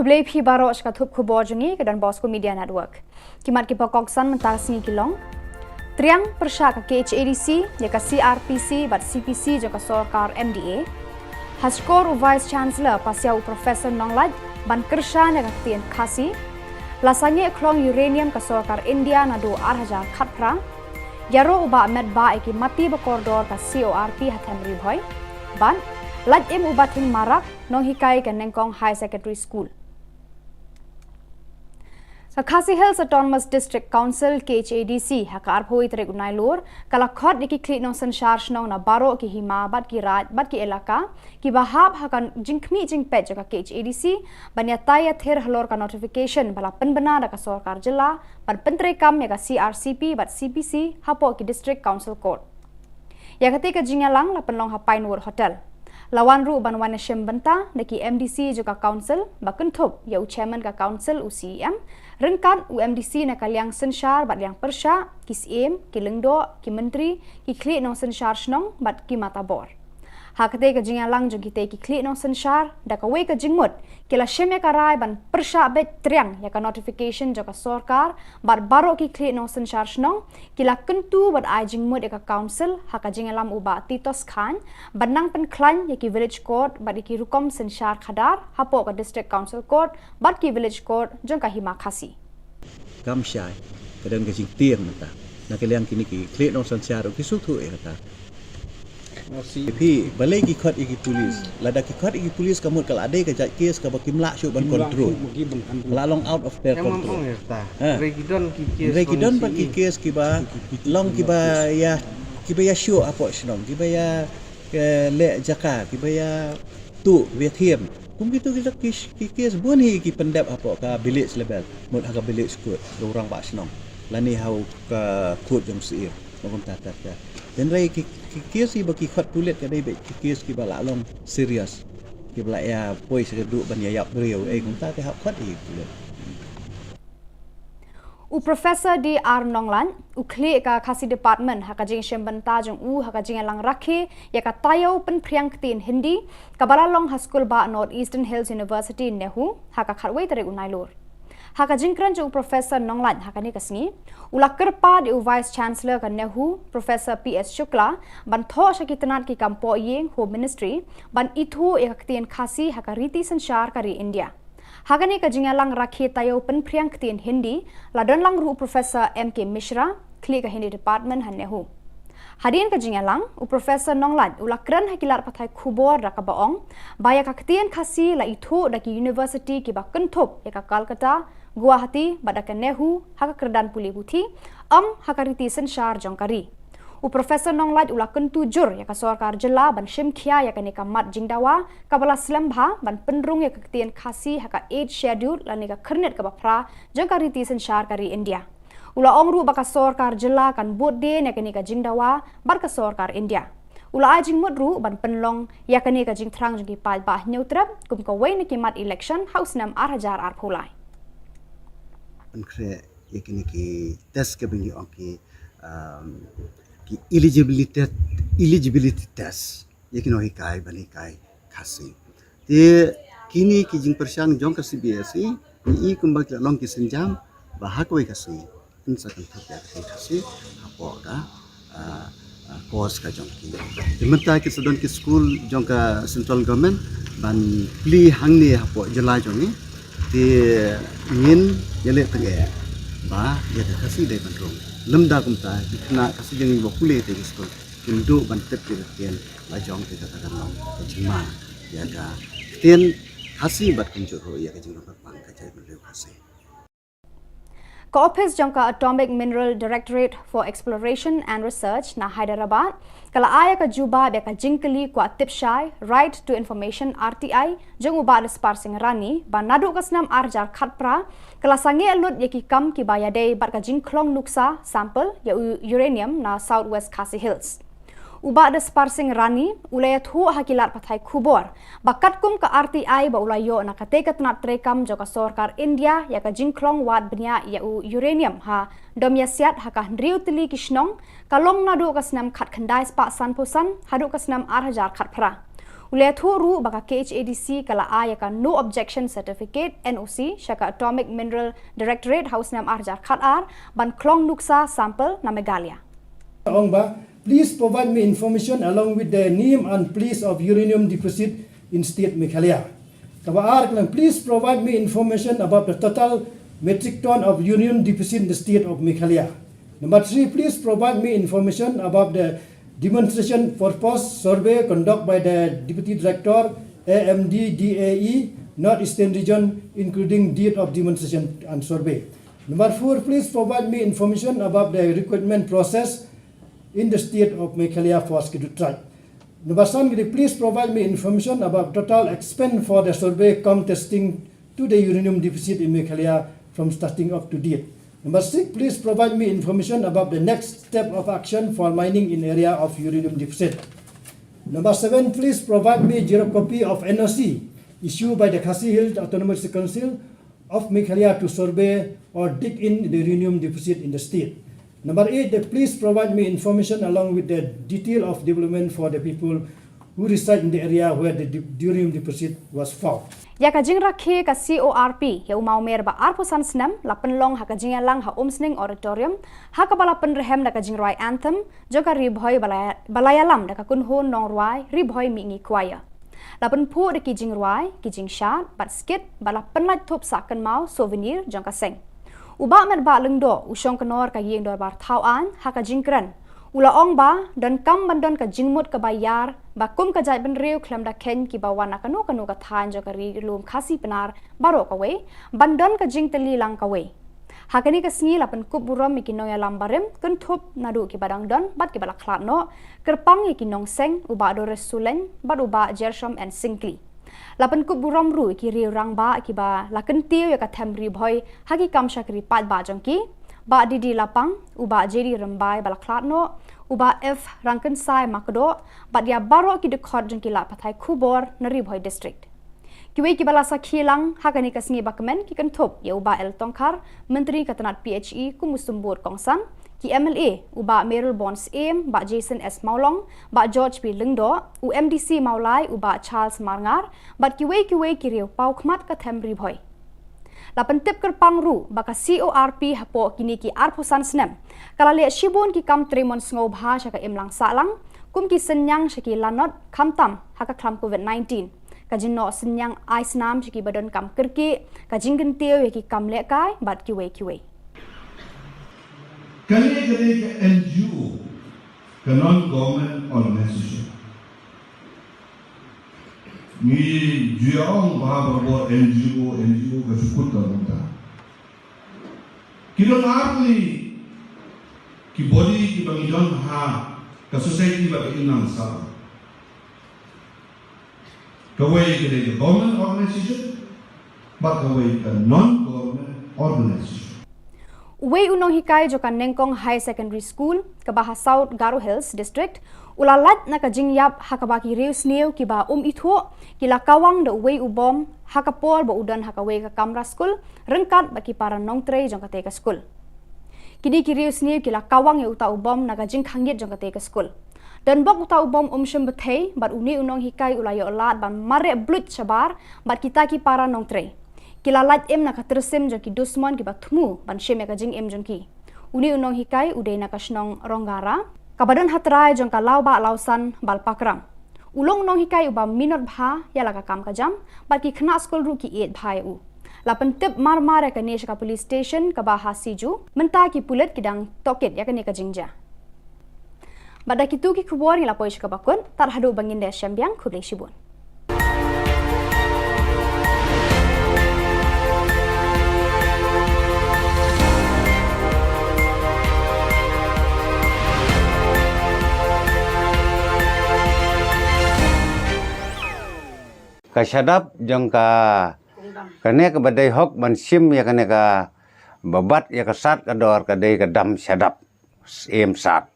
Khublei phi baroh sha ka thup khubor jong ngi ka Don Bosco Media Network. Ki mat kiba kongsan mynta ka sngi ki long: Triang pyrshah ka K H A D C ïa ka C R P C bad C P C jong ka sorkar M D A. Ha shkor u Vice Chancellor pasiaw u Professor Nonglait ban kyrshan ïa ka ktien Khasi. La sangeh khlong uranium ka sorkar India naduh ar hajar khatphra. Ïaroh u Bah Metbah ïa ki mati ba kordor ka C O R P ha them Ri Bhoi. Bad lait im u Bah Thing Marak, nonghikai ka Nengkong High Secondary School. Ka Khasi Hills Autonomous District Council, K H A D C, ha ka arphew tarik u Nailur ka la khot ïa ki khlieh nongsynshar shnong na baroh ki hima bad ki raid bad ki elaka kiba hap ha ka jingkhmih jingpeit jong ka K H A D C ban ïatai ïathir halor ka notification ba la pynbna da ka sorkar jylla ban pyntreikam ïa ka C R C P bad C P C hapoh ki District Council Court. Ïa katei ka jingïalang la pynlong ha Pinewood Hotel. La wan ruh ban wan ïashim bynta da ki M D C jong ka council ba kynthup ïa u chairman ka council, u C E M, ryngkat u M D C na ka liang synshar bad liang pyrshah, ki syiem, ki lyngdoh, ki myntri, ki khlieh nongsynshar shnong bad ki matabor. Ha katei ka jingïalang jong kitei ki khlieh nongsynshar, da kawei ka jingmut ki la shim ïa ka rai ban pyrshah beit triang ïa ka notification jong ka sorkar bad baroh ki khlieh nongsynshar shnong ki la kyntu bad ai jingmut ïa ka council ha ka jingïalam u Bah Titos Chyne ban nang pynkhlaiñ ïa ki village court bad ïa ki rukom synshar khadar hapoh ka District Council Court bad ki village court jong ka Hima Khasi. Kam shai, ka don ka jingtieng mynta na ka liang kine ki khlieh nongsynshar, ki sngewthuh ïa kata. Phi, balei ki khot ïa ki pulis? Lada ki khot ïa ki pulis, ka mut ka la dei ka jait kes kaba kim lah shuh ban control. Ka la long out of their control. Hynrei ki don pat ki kes kiba long kiba ïa, kiba ïa shuh hapoh shnong, kiba ïa, eh, leh jaka, kiba ïa tuh, kiba ïa thiem. Kum kitu ki, ki, ki kes bun hi ki pyndep hapoh ka village level, mut ha ka village court, ka u rangbah shnong, lane ha u ka court jong u syiem. Ba kumta, ta, ta. Hynrei ki, ki kes kiba ki khot pulit ka dei beit ki kes kiba la long serious, kiba la ïa poi sha ka duh ban ïa ïap briew, eh, kumta te hap khot ïa ki pulit. U Professor D R Nonglait, u khlieh ka Khasi Department, ha ka jingshim bynta jong u ha ka jingïalang rakhe ïa ka taïew pynphriang ktien Hindi kaba la long ha skul bah North Eastern Hills University, NEHU, ha ka khatwei tarik u Nailur. Ha ka jingkren jong u Professor Nonglait ha kane ka sngi, u la kyrpad ïa u Vice Chancellor ka NEHU, Professor P S Shukla, ban thoh sha ki tnat ki kam pohïing, Home Ministry, ban ithuh ïa ka ktien Khasi ha ka riti synshar ka ri India. Ha kane ka jingïalang rakhe taïew pynphriang ktien Hindi, la don lang ruh u Professor M K Mishra, khlieh ka Hindi Department ha NEHU. Hadien ka jingïalang, u Professor Nonglait u la kren ha ki lad pathai khubor da kaba ong ba ïa ka ktien Khasi la ithuh da ki university kiba kynthup ïa ka Calcutta, Guwahati bad da ka NEHU ha ka kyrdan pule puthi, ym ha ka riti synshar jong ka ri. U Professor Nonglait u la kyntu jur ïa ka sorkar jylla ban shim khia ïa kane ka mat jingdawa kaba la slem bha ban pynrung ïa ka ktien Khasi ha ka Eighth Schedule lane ka khyrnit kaba phra jong ka riti synshar ka ri India. U la ong ruh ba ka sorkar jylla kan bud dien ïa kane ka jingdawa bad ka sorkar India. U la ai jingmut ruh ban pynlong ïa kane ka jingthrang jong ki paidbah Hynñiewtrep kum kawei na ki mat election ha u snem ar hajar arphew lai. Pynkhreh ïa kine ki test kiba ngi ong ki, um, ki eligibility, eligibility test ïa ki nonghikai ban hikai Khasi. Te kine ki jingpyrshang jong ka C B S E, ngi i kumba ki la long ki sienjam ba ha kawei ka sngi kin sa kynthup ïa ka ktien Khasi hapoh ka, ah, ah, course ka jong ki. Te mynta ki sa don ki skul jong ka central government ban plie hangne hapoh jylla jong ngi. Te ngin ïaleh tyngeh ba ïa ka Khasi dei ban rung. Lymda kumta ki khynnah Khasi jong ngi ba pule te ki skul kin duh ban tip ïa ka ktien la jong te kata ka long ka jingma ïa ka ktien Khasi bad kumjuh ruh ïa ka jingrung kyrpang ka jaitbynriew Khasi. Ka ophis jong ka Atomic Mineral Directorate for Exploration and Research na Hyderabad ka la ai ïa ka jubab ïa ka jingkylli kwah tip shai, Right to Information, R T I, jong u Bah Daspar Singh Rani ba naduh ka snem ar hajar khatphra ka la sangeh lut ïa ki kam kiba ïadei bad ka jingkhlong nuksa, sample, ïa u uranium na South West Khasi Hills. U Bah Daspar Singh Rani u la ïathuh ha ki lad pathai khubor ba katkum ka R T I ba u la ïoh na katei ka tnat treikam jong ka sorkar India ïa ka jingkhlong wad bniah ïa u uranium ha Domïasiat ha ka hynriew tylli ki shnong, ka long naduh ka snem khatkhyndai spah sanphew san haduh ka snem ar hajar khatphra. U la ïathuh ruh ba ka K H A D C ka la ai ïa ka No Objection Certificate, N O C, sha ka Atomic Mineral Directorate ha u snem ar hajar khatar ban khlong nuksa, sample, na Meghalaya. Ong ba, please provide me information along with the name and place of uranium deposit in state Meghalaya. Kaba ar ka long, please provide me information about the total metric ton of uranium deposit in the state of Meghalaya. Number three, please provide me information about the demonstration purpose survey conducted by the Deputy Director, A M D D A E, North Eastern Region, including date of demonstration and survey. Number four, please provide me information about the recruitment process in the state of Meghalaya for Scheduled Tribe. Number seven, please provide me information about total expense for the survey cum testing to the uranium deposit in Meghalaya from starting up to date. Number six, please provide me information about the next step of action for mining in area of uranium deposit. Number seven, please provide me xerox copy of N O C issued by the Khasi Hills Autonomous Council of Meghalaya to survey or dig in the uranium deposit in the state. Number eight, that please provide me information along with the detail of development for the people who reside in the area where the de- uranium deposit was found. Ïa ka jingrakhe ka C O R P ïa u mawmer ba arphew san snem la pynlong ha ka jingïalang ha Umsning Auditorium ha kaba la pynrhem da ka jingrwai anthem jong ka Ri Bhoi ba la ïalam da ka kynhun nongrwai Ri Bhoi Mihngi Choir. La pynphuh da ki jingrwai, ki jingshad bad skit bad la pynlait thup sah kynmaw, souvenir, jong ka seng. U Bah Metbah Lyngdoh, u shong kynor ka ïing dorbar thaw aiñ, ha ka jingkren u la ong ba donkam ban don ka jingmut kaba ïar ba kum ka jaitbynriew khlem da kheiñ kiba wan na kano kano ka thaiñ jong ka ri lum Khasi Pnar baroh kawei ban don ka jingtylli lang kawei. Ha kane ka sngi la pynkup burom ïa ki nongïalam barim kynthup naduh kiba dang don bad kiba la khlad noh, kyrpang ïa ki nongseng, u Bah Doris Sulein bad u Bah Jershom N Syngkli. La pynkup burom ruh ïa ki riew rangbah kiba la kyntiew ïa ka them Ri Bhoi ha ki kam shakri paidbah jong ki, Bah D D Lapang, u Bah J D Rymbai ba la khlad noh, u Bah F Rangkynsai Makdoh bad ïa baroh ki dkhot jong ki lad pathai khubor na Ri Bhoi District. Kiwei kiba la sakhi lang ha kane ka sngi ba kmen ki kynthup ïa u Bah L Tongkhar, Myntri ka tnat P H E kum u symbud kongsan, ki M L A, u Bah Mayralborn Syiem, Bah Jason S Mawlong, Bah George B Lyngdoh, u M D C Mawlai, u Bah Charles Marngar bad kiwei kiwei ki riew paw khmat ka them Ri Bhoi. La pyntip kyrpang ruh ba ka C O R P hapoh kine ki arphew san snem ka la leh shibun ki kam trei mon sngewbha sha ka imlang sahlang, kum ki synñiang sha ki lanot, khamtam ha ka khlam Covid nineteen. ka jingnoh synñiang ai snam sha kiba donkam kyrkieh, ka jingkyntiew ïa ki kam lehkai bad kiwei kiwei. Kane ka dei ka N G O, ka non government organization. Ngi ju ong ba ba NGO, NGO ka sukut ka bynta. Ki don ar tylli ki body kiba ngi don ha ka society ba ka imlang sah. Kawei ka dei ka government organization, bad kawei ka non-government organization. Uwei u nonghikai jong ka Nengkong Higher Secondary School, kaba ha South Garo Hills District, u la lait na ka jingïap ha kaba ki riewsniew kiba um ithuh, ki la kawang da uwei u bom, ha ka por ba u don ha kawei ka kamra skul, ryngkat bad ki para nongtrei jong katei ka skul. Kine ki riewsniew ki la kawang ïa uta u bom na ka jingkhangit jong katei ka skul. Donbok uta u bom um shym bthei, bad une u nonghikai u la ïoh lad ban mareh bluit shabar, bad kita ki para nongtrei. Ki la lait im na ka tyrsim jong ki dusmon kiba thmu ban shim ïa ka jingim jong ki. Une u nonghikai u dei na ka shnong Ronggara, kaba don ha trai jong ka Lawbah Lawsan Balpakram. U long u nonghikai uba minot bha ïa la ka kam ka jam, bad ki khynnah skul ruh ki ïeit bha ïa u. La pyntip mar mar ïa kane sha ka police station kaba ha Siju, mynta ki pulit ki dang tohkit ïa kane ka jingjia. Bad da kitu ki khubor ngi la poi sha kaba kut, tad haduh ba ngin da shem biang, khublei shibun. Ka shadap jong ka, kane kaba dei hok ban shim ïa kane kaba bat ïa ka sad ka dor ka dei ka dam shadap, Syiem Sad.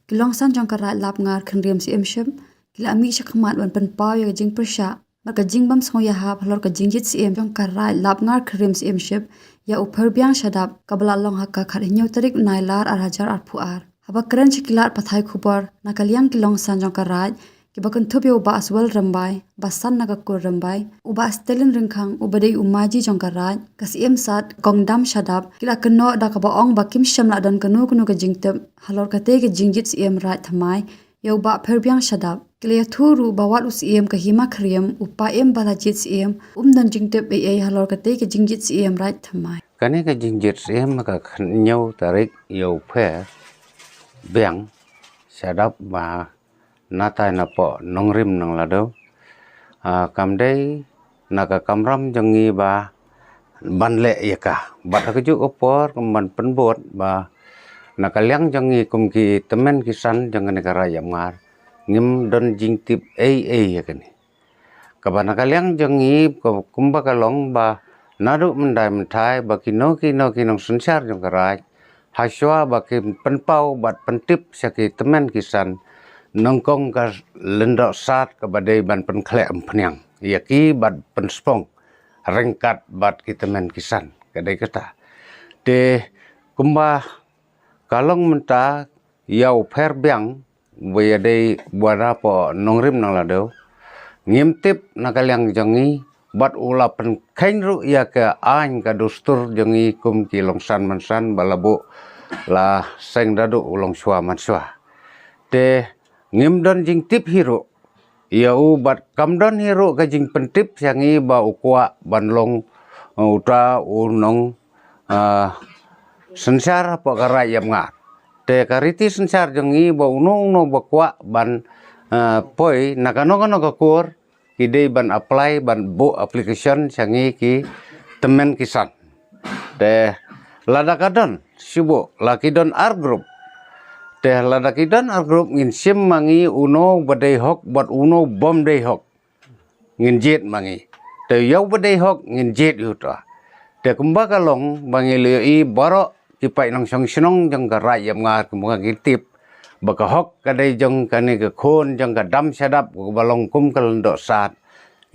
Ki longsan jong ka Raid Lapngar Khynriem Syiemship ki la mih shakhmat ban pynpaw ïa ka jingpyrshah bad ka jingbym sngewïahap halor ka jingjied syiem jong ka Raid Lapngar Khynriem Syiemship ïa u Pherbiang Shadap, kaba la long ha ka khathynñiew tarik u Nailar arhajar arphew ar. Haba kren sha ki lad pathai khubor na ka liang ki longsan jong ka Raid, kiba kynthup ïa u Bah Aswell Rymbai, ba san na ka kur Rymbai, u Bah Stalin Ryngkhang uba dei u maji jong ka Raid, ka Syiem Sad, kong dam shadap, ki la kynnoh da kaba ong ba kim shym la don kano kano ka jingtip halor katei ka jingjied syiem Raid thymmai ïa u Bah Pherbiang Shadap. Ki la ïathuh ruh ba wat u syiem ka Hima Khyriem u Paiem ba la jied syiem, um don jingtip ei ei halor katei ka jingjied syiem Raid thymmai. Kane ka jingjied syiem ka khathynñiew tarik ïa u Pherbiang Shadap ba na tai na poh nongrim nongladew. Ah, kam dei na ka kamram jong ngi ba ban leh ïa ka. Bad ha kajuh ka por kum ban pynbud ba na ka liang jong ngi kum ki tymmen ki san jong kane ka Raid Lapngar, ngim don jingtip ei ei ïa kane. Kaba na ka liang jong ngi, ka, kumba ka long ba naduh mynta mynta ba kino kino ki nongsynshar jong ka Raid, hashwa ba kin pynpaw bad pyntip sha ki tymmen ki san, nyngkong ka lyngdoh sad kaba dei ban pynkhleh umphniang ïa ki bad pynspong ryngkat bad ki tymmen ki san, ka dei kata. Te kumba ka long mynta ïa u Pherbiang, ba ïa dei ba na poh nongrim nongladew, ngim tip na ka liang jong ngi, bad u la pynkheiñ ruh ïa ka aiñ ka dustur jong ngi kum ki longsan mansan ba la buh la seng da duh u longshuwa manshuwa. Te ngim don jingtip hi ruh ïa u bad kam don hi ruh ka jingpyntip sha ngi ba u kwah ban long, uh, uta u nong, uh, synshar hapoh ka Raid Lapngar. Te ka riti synshar jong ngi ba uno uno ba kwah ban, uh, poi na kano kano ka kur, ki dei ban apply, ban buh application sha ngi ki tymmen ki san. Te lada ka don, shu buh, la ki don ar group. Te lada ki don ar group ngin shim ma ngi uno ba dei hok bad uno bym dei hok. Ngin jied ma ngi. Te ïa u ba dei hok ngin jied ïa uta. Te kumba ka long ba ngi la ïohi baroh ki paid nongshong shnong jong ka Raid Lapngar kumba ngi tip ba ka hok ka dei jong kane ka khun jong ka dam shadap kaba long kum ka lyngdoh sad.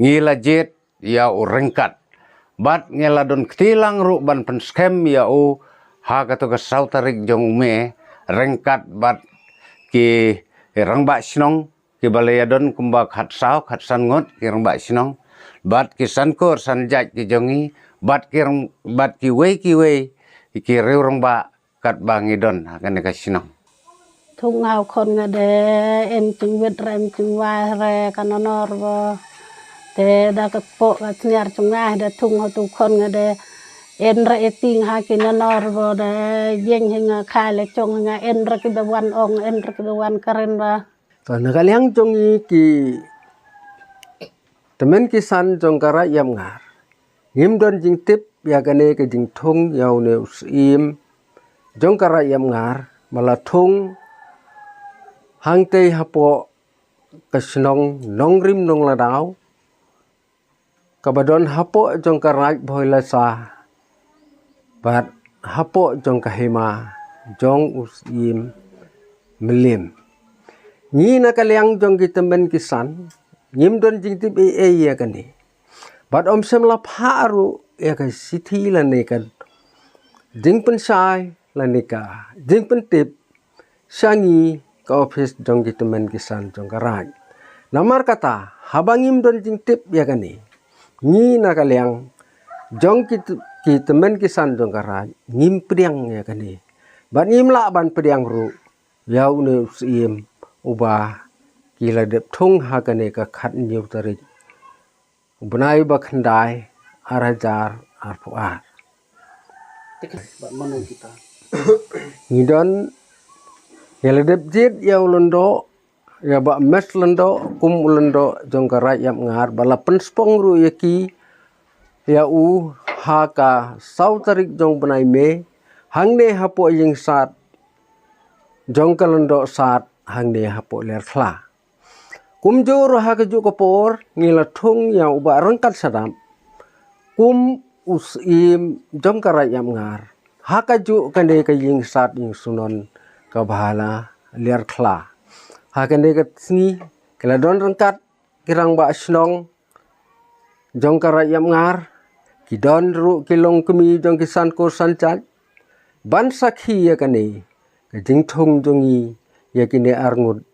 Ngi la jied ïa u ryngkat. Bad ngi la don kti lang ruh ban pynskhem ïa u ha kato ka saw tarik jong u May ryngkat bad ki rangbah shnong kiba la ïa don kumba khatsaw khatsan ngut ki rangbah shnong bad ki san kur san jait ki jong ngi bad ki rang-, bad kiwei kiwei ki riew rangbah katba ngi don ha kane ka shnong. Thuk nga u khun nga de, em jingwit re em jingwai re ka nonor ba. Te da ka kpoh ka sniar jong nga da thung ha tu khon nga da en ra e ting ha ki nanor bo da jeng hi nga khai la jong nga en ra ki ba wan ong en ra ki ba wan karen ba. To na ka liang jong ngi ki tymmen ki san jong ka Raid Ïap Ngar. Ngim don jingtip ïa kane ka jingthung ïa une u syiem jong ka Raid Ïap Ngar ba la thung hangtei hapoh ka shnong Nongrim Nongladaw kaba don hapoh jong ka Raid Bhoilasa bad hapoh jong ka hima jong u syiem Mylliem. Ngi na ka liang jong ki tymmen ki san ngim don jingtip ei ei ïa kane. Bad ym shym la phah ruh ïa ka shithi lane ka jingpynshai lane ka jingpyntip sha ngi ka ophis jong ki tymmen ki san jong ka Raid. Namar kata haba ngim don jingtip ïa kane, ngi na ka liang jong ki t-, ki tymmen ki san jong ka Raid ngim pdiang ïa kane. Bad ngim lah ban pdiang ruh ïa une u syiem uba ki la dep thung ha kane ka khathynñiew tarik u bnai ba khyndai ar hajar arphew ar. Ngi don ïa la dep jied ïa u lyngdoh ïa Bah Mes Lyngdoh kum u lyngdoh jong ka Raid Ïap Ngar ba la pynspong ruh ïa ki ïa u ha ka saw tarik jong bnai May hangne hapoh ïing sad jong ka lyngdoh sad hangne hapoh Liarkhla. Kumjuh ruh ha kajuh ka por ngi la thung ïa u Bah Ryngkat Shadap kum u syiem jong ka Raid Ïap Ngar ha kajuh kane ka ïing sad ïing sunon kaba ha la Liarkhla. Ha kane ka sngi ki la don ryngkat ki rangbah shnong jong ka Raid Ïap Ngar, ki don ruh ki longkmie jong ki san kur san jait ban sakhi ïa kane ka jingthung jong ngi ïa kine arngut,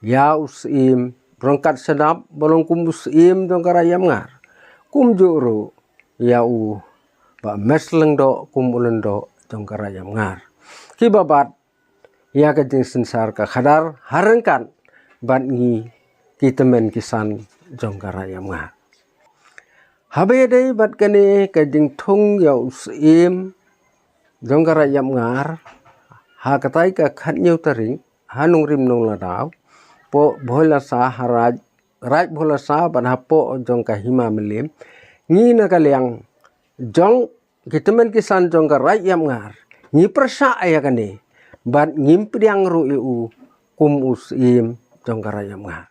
ïa u syiem Ryngkat Shadap ba long kum u syiem jong ka Raid Ïap Ngar, kumjuh ruh ïa u Bah Mes Lyngdoh kum u lyngdoh jong ka Raid Ïap Ngar, kiba bat ïa ka jingsynshar ka khadar ha ryngkat bad ngi ki tymmen ki san jong ka Raid Ïap Ngar. Haba ïadei bad kane ka jingthung ïa u syiem jong ka Raid Ïap Ngar ha katai ka khathynñiew tarik ha Nongrim Nongladaw, poh Bhoilasa ha Raid, Raid Bhoilasa bad hapoh jong ka hima Mylliem, ngi na ka liang jong ki tymmen ki san jong ka Raid Ïap Ngar ngi pyrshah ïa kane bad ngim pdiang ruh ïa u kum u syiem jong ka Raid Ïap Ngar.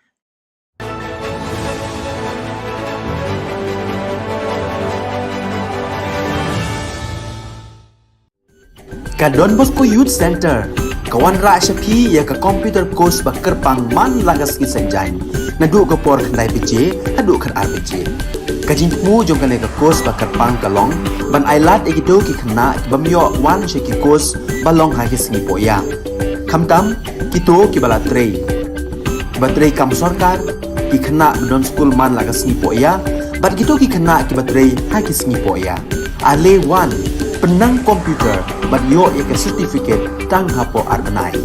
Ka Don Bosco Youth Center ka wanrah sha phi ïa ka computer course ba kyrpang man la ka sngi Saitjaiñ naduh ka por khyndai baje haduh khatar baje. Ka jingthmu jong kane ka course ba kyrpang ka long ban ailad ïa kito ki khynnah ki bym ïoh wan sha ki course ba long ha ki sngi poh ïa, khamtam kito kiba la trei, ba trei kam sorkar, ki khynnah ba don skul man la ka sngi poh ïa bad kito ki khynnah kiba trei ha ki sngi poh ïa. Ale wan, pynnang computer bad ïoh ïa ka certificate tang hapoh ar bnai.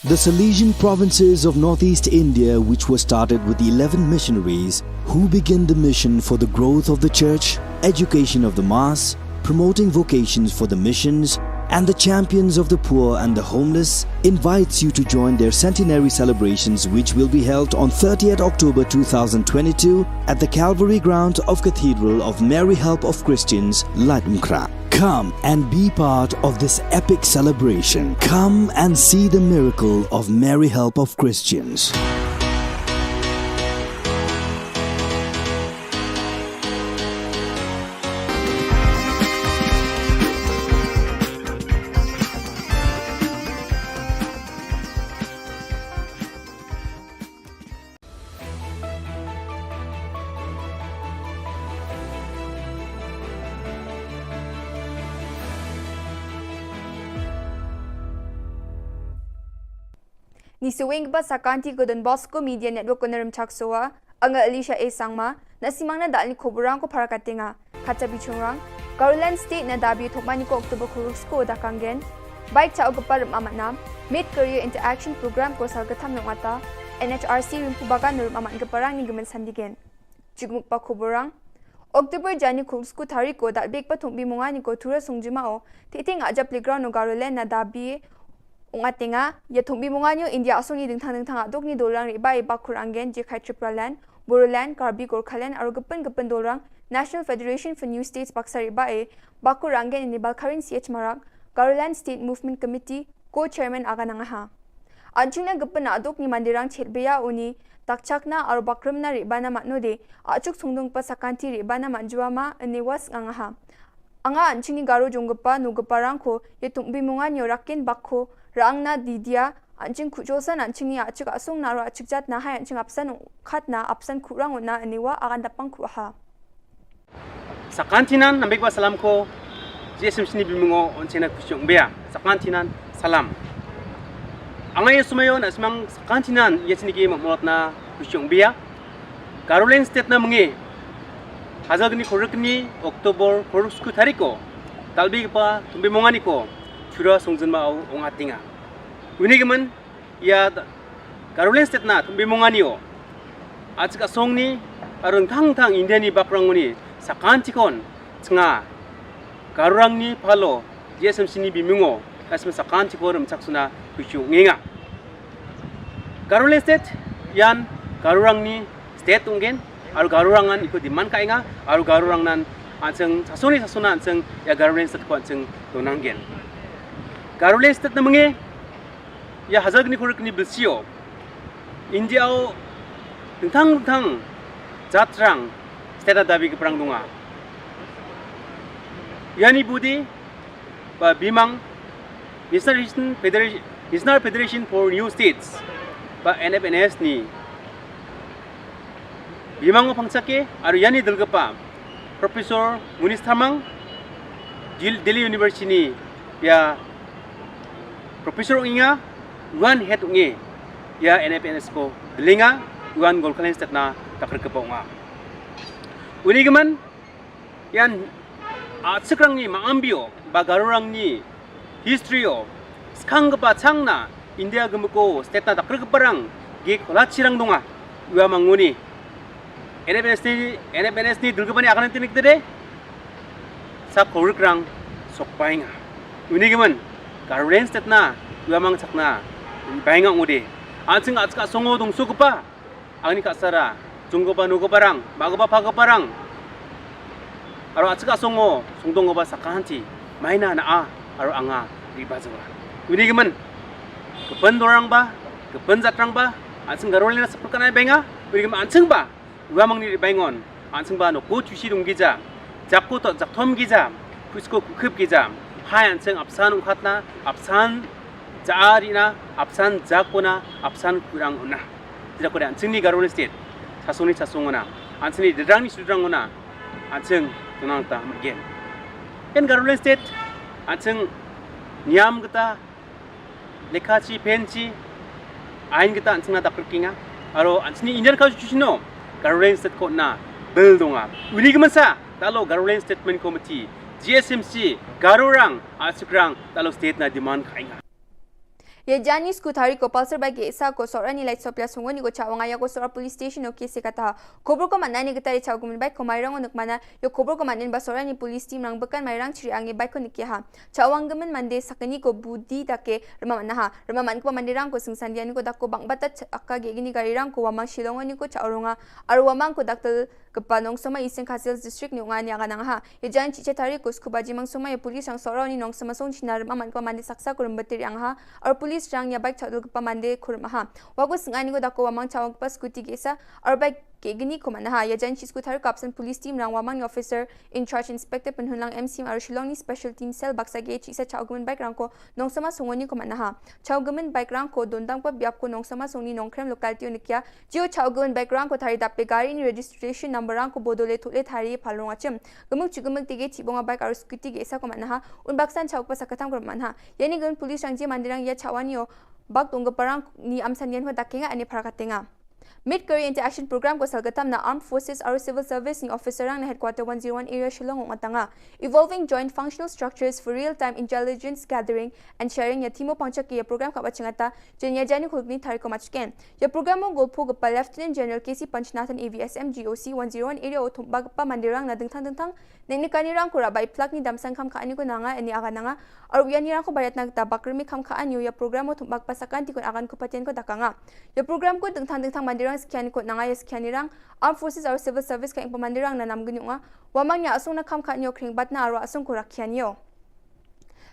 The Salesian provinces of northeast India, which were started with eleven missionaries who began the mission for the growth of the church, education of the mass, promoting vocations for the missions, and the champions of the poor and the homeless, invites you to join their centenary celebrations, which will be held on thirtieth October two thousand twenty-two at the Calvary Ground of Cathedral of Mary Help of Christians, Laitumkhrah. Come and be part of this epic celebration. Come and see the miracle of Mary Help of Christians. Ngi sngewbha ba sakanti ko Don Bosco Media Network ko Narim Chaksoa, anga Alicia A Sangma, na simang na dal ni khubor rang ko para katenga. Kata bichungrang, Garoland State na dabi thokmani ko October khurus ko dakanggen. Bike cha o gepar rim amat nam, Mid Career Interaction Program ko sal ketam nong ata, N H R C rim pubagan rim amat geparang ni gemen sandigen. Jigmuk pa khubor rang. October jani khulsku tari ko dal bek pa thumbi mungani ko thura sung juma o. Titing aja playground o Garoland na dabi ungatenga, ya thumbi mungani o India asong ni dingthang dingthang aduk ni dolang riba e bakur anggen je khai Tripura Land, Bodoland, Karbi Gorkhaland, aro gepin gepin dolang National Federation for New States baksa riba e bakur anggen ini Balkarin C H Marak, Garoland State Movement Committee, ko chairman aga nangaha. Anching na gepin aduk ni mandirang chet beya uni, takchakna aro bakrem na riba na matno de, achuk sungdung pa sakanti riba na manjua ma ini was ngangaha. Anga anching ni garo jong gepa nu gepa rangko, ye tumbi mungan yo rakin bakko, rang na didia, anching kuchosan anching ni achuk asung na aro achuk jat na hai anching apsan khat na apsan kurang na ini wa akan dapang kuaha. Sakantinan, nambik ba salam ko, G S M C ni bimungo on chena kuchung bia. Sakantinan, salam. Angai sumayo na semang sakantinan, ya chini ki mamot na kuchung bia. Garoland State na menge, hazal gni khuruk ni, October, khuruk suku tariko, talbi pa, tumbi mongani ko, chura songzun ma au, ong atinga. Uni gemen, ya da-, Garoland State na thumbi mongani o. Achik asong ni, arung thang thang India ni bakrang ni, sakan chikon, chenga, Garurang ni palo, G S M C ni bimungo, kasme sakan chikon rum chaksuna, kuchu nginga. Garoland State, yan, Garurang ni state ungen, aru Garurangan iko demand kainga, aru Garurang nan, anseng sasoni sasona anseng, ya Garoland State ko anseng donanggen. Garoland State na menge, ya hazal gni khuruk ni bilsio. India o tengtang tengtang jatrang state dabi ke perang dunga. Yani budi ba bimang National Federation, National Federation for New States ba N F N S ni. Bimang o pangchake, aru yani delgepa Professor Munis Thamang, Dil-, Delhi University ni, ya Professor ungi nga, wan head ungi, ya N F N S ko, delinga, wan Golkalen State na, takar kepa unga. Uni gemen, yan, a, sekrang ni, ma ambio, ba Garurang ni, history o, skang kepa chang na, India gemeko, state na takar kepa rang, ge kola chirang dunga, ua manguni. N F N S ni, N F N S ni dulga bani akan tinik tede. Sa korik rang sok bainga. Uni gemen, Garoland State na, ua mang chakna, bainga ngode. Ansing achka songo dong su kepa. Angni ka sara, jung kepa nu kepa rang, ba kepa pa kepa rang. Aro achka songo, sungdong kepa sakanti, maina na a, aro anga, riba jawa. Uni gemen, kepen dorang ba, kepen jatrang ba, ansing Garoland na sepulkan ai bainga, uni gemen ansing ba, ua mangni baingon, anseng ba no ko chusi dung gija, jako to jakthom gija, kusko kukhip gija, hai anseng apsan ungkhatna, apsan jaarina, apsan jakona, apsan kurang una. Tidak kode anseng ni Garoland State, sasoni sasongona, anseng ni dedrang ni sudrang ona, anseng tunang ta magen. En Garoland State, anseng niam kita, lekha chi, pen chi, ain kita anseng na takar kinga. Aro anseng ni Indian Constitution no, Garoland State ko na bill donga. Uni gemen sa, talo Garoland Statement Committee, G S M C, Garurang, Achukrang, talo state na demand kainga. Ya jani sku tari ko Pulsar bike sa ko Sorani light sopia sungoni ko chawanga ya ko Sora police station o kesi kata. Khubor ko manani kita ri chaw gumin bike ko Mairang o nukmana, yo khubor ko manin ba Sorani police team rang bekan Mairang chiri angi bike ko nikiha. Chawang gemen mande sakani ko budi dake rema manaha. Rema man ko mande rang ko singsandiani ko dako bang bata ch-, aka ge gini gari rang ko wamang Shillong ni ko chaw ronga. Aru wamang ko daktel kepa nongsoma Eastern Khasi Hills District ni unga ni aga nangha. Ya jan chiche tari ko sku baji mangsoma ya police rang Sorani nongsoma song china rema man ko mande saksa ko rembetiri angha. Aru police rang ya bike chaw dul kepa mande ko remaha. Wago singani ko dako wamang chawang kepa scooty gesa. Aru bike Ki kini ko manaha, ïa jan shi sku thari ko absent police team rang Wamang ni officer in charge Inspector Pynhunlang M C M aro Shillong ni special team cell baksa ki shi sa cha u gumyn bike rang ko Nongsama Songoni ko manaha. Cha u gumyn bike rang ko dondang pa biap ko Nongsama Songni Nongkrem locality o nikia. Jio cha u gumyn bike rang ko thari dap pe gari ni registration number rang ko bodole thule thari phalong achim. Gumuk chu gumuk tege chi bonga bike aro scooty ge sa ko manaha. Un baksan cha u pa sakatam ko manaha. Yani gumyn police rang je mandirang ïa cha wani o bak tong parang ni amsan yan ho dakenga ani phara katenga. Mid Career Interaction Program ko salgatam na Armed Forces aro Civil Service ni officer rang na Headquarter one zero one Area Shillong ong atanga. Evolving Joint Functional Structures for Real-Time Intelligence Gathering and Sharing ïa thimo pangchak ïa program kaba chingata, jen ïa jani khulkni thari ko machken. Ïa program o golpo gapa Lieutenant General K C Panchnathan A V S M G O C one zero one Area o thumba gapa mandirang na dingthang dingthang Neng ni kani rang ko ra bai plak ni damsang kham kha ani ko nanga ani aga nanga. Ar uya ni rang ko bayat nang ta bakri mi kham kha ani uya program o thum bak pasakan ti ko agan ko patien ko dakanga. Ya program ko dengthang dengthang mandirang sekian ko nanga ya sekian ni rang. Armed Forces ar Civil Service ka ingpa mandirang na nam genyuk nga. Wamang ya asung na kham kha ani o kring bat na aro asung ko rakian yo.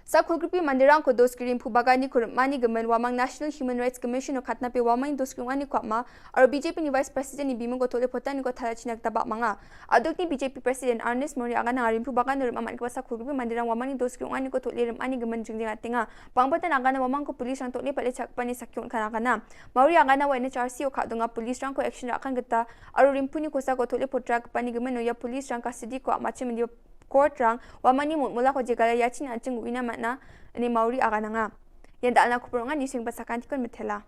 Sa khulkripi mandirang ko dos kirim phu bagani ko mani gemen Wamang National Human Rights Commission o khatna pe Wamang dos kirim ani ko ma. Aro B J P ni Vice President ni bimung ko thole potan ni ko thala chinak tabak manga. Aduk ni B J P President Ernest Mori aga nang arim phu bagan rim amat ko sa khulkripi mandirang Wamang ni dos kirim ani ko thole rim ani gemen jingjing atinga. Pang potan aga na Wamang ko police rang thole pale chak pani sakyong kan aga na. Mori aga na wa N H R C o kha dunga police rang ko action rakan geta. Aro rim phu ni ko sa ko thole potrak pani gemen o ya police rang custody ko amachim ni court rang, Wamang ni mut mula ko jegala yachin anching wina matna, ni Mori aga nanga. Yan da alna kupur nga ni sing pasakan tikon metela.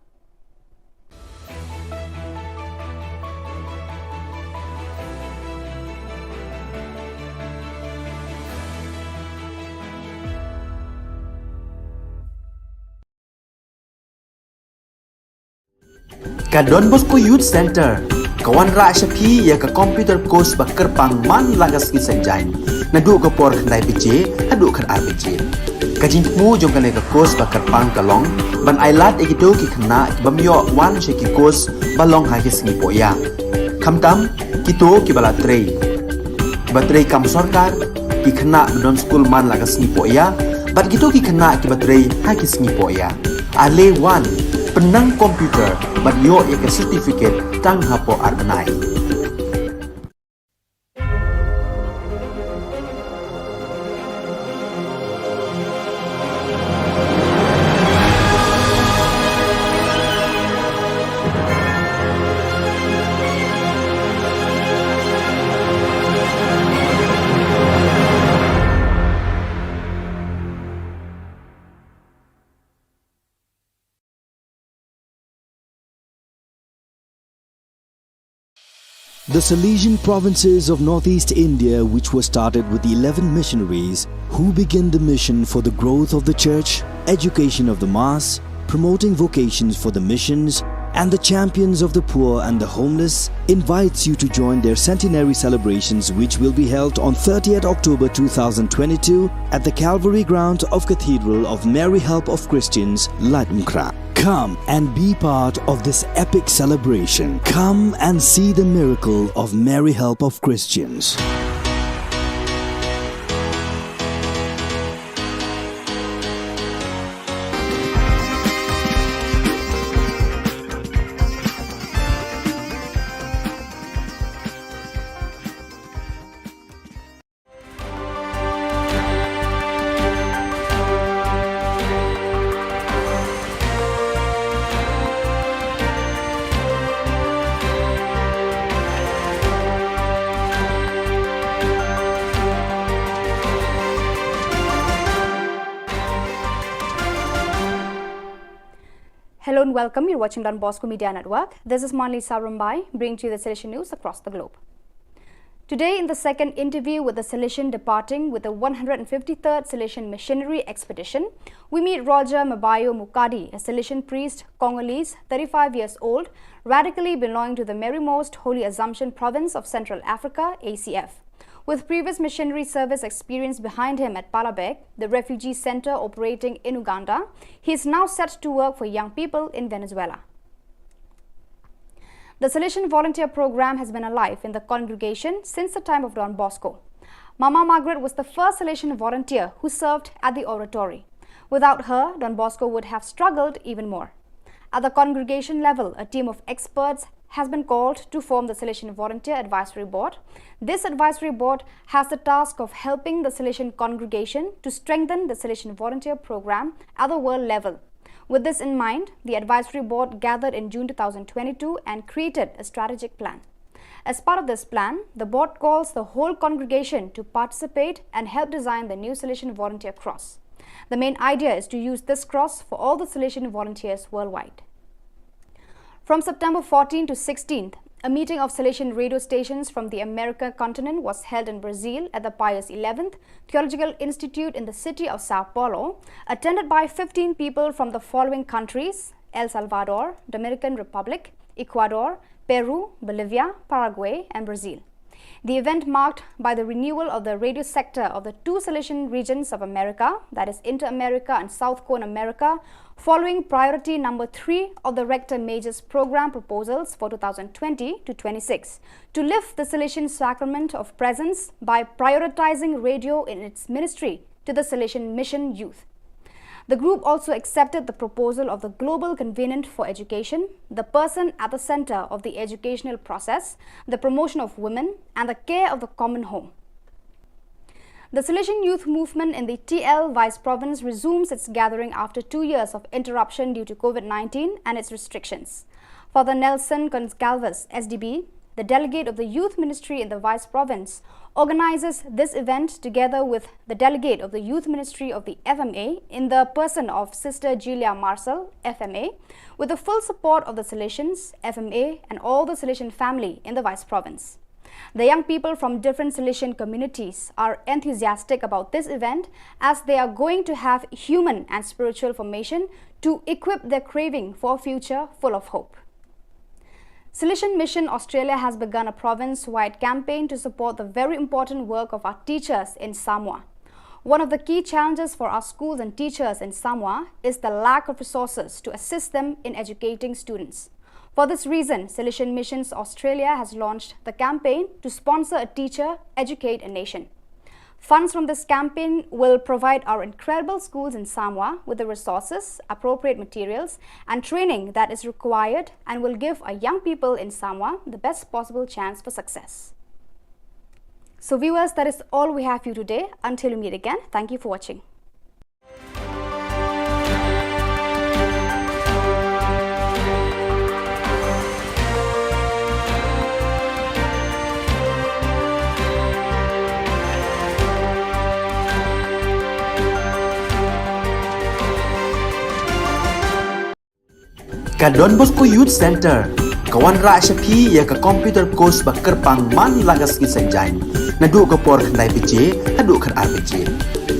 Ka Don Bosco Youth Center ka wanrah sha phi ïa ka computer course ba kyrpang man la ka sngi Saitjaiñ, naduh ka por khyndai baje haduh khatar baje. Ka jingthmu jong kane ka course ba kyrpang ka long ban ailad ïa kito ki khynnah ki bym ïoh wan sha ki course ba long ha ki sngi pohïa. Khamtam kito kiba la trei, kiba trei kam sorkar, ki khynnah ba don skul man la ka sngi pohïa, bad kito ki khynnah kiba trei ha ki sngi pohïa. Ale wan, pynnang computer bad ïoh ïa ka certificate tang hapoh ar bnai. The Salesian provinces of northeast India, which were started with eleven missionaries who began the mission for the growth of the church, education of the mass, promoting vocations for the missions, and the champions of the poor and the homeless, invites you to join their centenary celebrations, which will be held on thirtieth October two thousand twenty-two at the Calvary Ground of Cathedral of Mary Help of Christians, Laitumkhrah. Come and be part of this epic celebration. Come and see the miracle of Mary Help of Christians. Hello and welcome. You're watching Don Bosco Media Network. This is Manlisa Rumbai, bringing to you the Salesian news across the globe. Today, in the second interview with a Salesian departing with the one hundred fifty-third Salesian Missionary Expedition, we meet Roger Mabayo Mukadi, a Salesian priest, Congolese, thirty-five years old, radically belonging to the Mary Most Holy Assumption Province of Central Africa, A C F. With previous missionary service experience behind him at Palabek, the refugee center operating in Uganda, he is now set to work for young people in Venezuela. The Salesian Volunteer Program has been alive in the congregation since the time of Don Bosco. Mama Margaret was the first Salesian volunteer who served at the oratory. Without her, Don Bosco would have struggled even more. At the congregation level, a team of experts has been called to form the Salesian Volunteer Advisory Board. This advisory board has the task of helping the Salesian congregation to strengthen the Salesian volunteer program at the world level. With this in mind, the advisory board gathered in June two thousand twenty-two and created a strategic plan. As part of this plan, the board calls the whole congregation to participate and help design the new Salesian Volunteer Cross. The main idea is to use this cross for all the Salesian volunteers worldwide. From September fourteenth to sixteenth, a meeting of Salesian radio stations from the American continent was held in Brazil at the Pius eleventh Theological Institute in the city of Sao Paulo, attended by fifteen people from the following countries: El Salvador, Dominican Republic, Ecuador, Peru, Bolivia, Paraguay, and Brazil. The event marked by the renewal of the radio sector of the two Salesian regions of America, that is Inter-America and South Cone America, following priority number three of the Rector Major's program proposals for two thousand twenty to twenty-six, to lift the Salesian sacrament of presence by prioritizing radio in its ministry to the Salesian mission youth. The group also accepted the proposal of the global convenant for education, the person at the center of the educational process, the promotion of women, and the care of the common home. The Salesian youth movement in the T L Vice Province resumes its gathering after two years of interruption due to COVID nineteen and its restrictions. Father Nelson Goncalves, S D B, the delegate of the youth ministry in the Vice Province, organizes this event together with the delegate of the youth ministry of the F M A in the person of Sister Julia Marcel, F M A, with the full support of the Salesians, F M A, and all the Salesian family in the Vice Province. The young people from different Salesian communities are enthusiastic about this event, as they are going to have human and spiritual formation to equip their craving for a future full of hope. Salesian Mission Australia has begun a province-wide campaign to support the very important work of our teachers in Samoa. One of the key challenges for our schools and teachers in Samoa is the lack of resources to assist them in educating students. For this reason, Salesian Missions Australia has launched the campaign to sponsor a teacher, educate a nation. Funds from this campaign will provide our incredible schools in Samoa with the resources, appropriate materials, and training that is required, and will give our young people in Samoa the best possible chance for success. So viewers, that is all we have for you today. Until we meet again, thank you for watching. Ka Don Bosco Youth Centre ka wanrah sha phi ïa ka computer course ba kyrpang man la ka sngi Saitjaiñ, naduh ka por khyndai baje haduh khatar baje.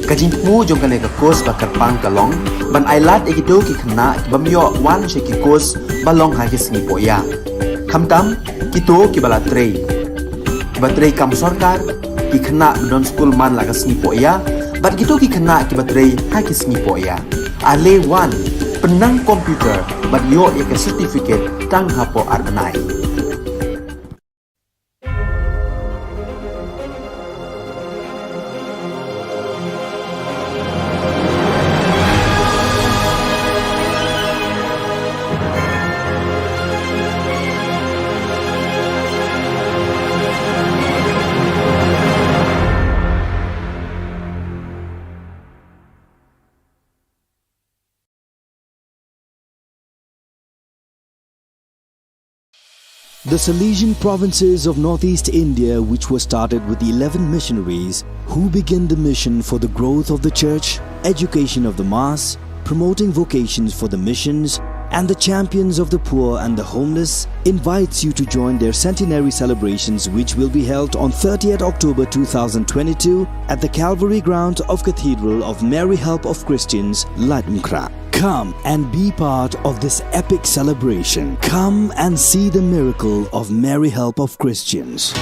Ka jingthmu jong kane ka course ba kyrpang ka long ban ailad ïa kito ki khynnah ki bym ïoh wan sha ki course ba long ha ki sngi pohïa, khamtam kito kiba la trei, kiba trei kam sorkar, ki khynnah ba don skul man la ka sngi pohïa, bad kito ki khynnah kiba trei ha ki sngi pohïa. Ale wan, pynnang computer bad ïoh ïa ka certificate tang hapoh ar bnai. The Salesian provinces of northeast India, which was started with eleven missionaries who began the mission for the growth of the church, education of the mass, promoting vocations for the missions, and the champions of the poor and the homeless, invites you to join their centenary celebrations, which will be held on thirtieth October two thousand twenty-two at the Calvary ground of Cathedral of Mary Help of Christians, Laitumkhrah. Come and be part of this epic celebration. Come and see the miracle of Mary Help of Christians.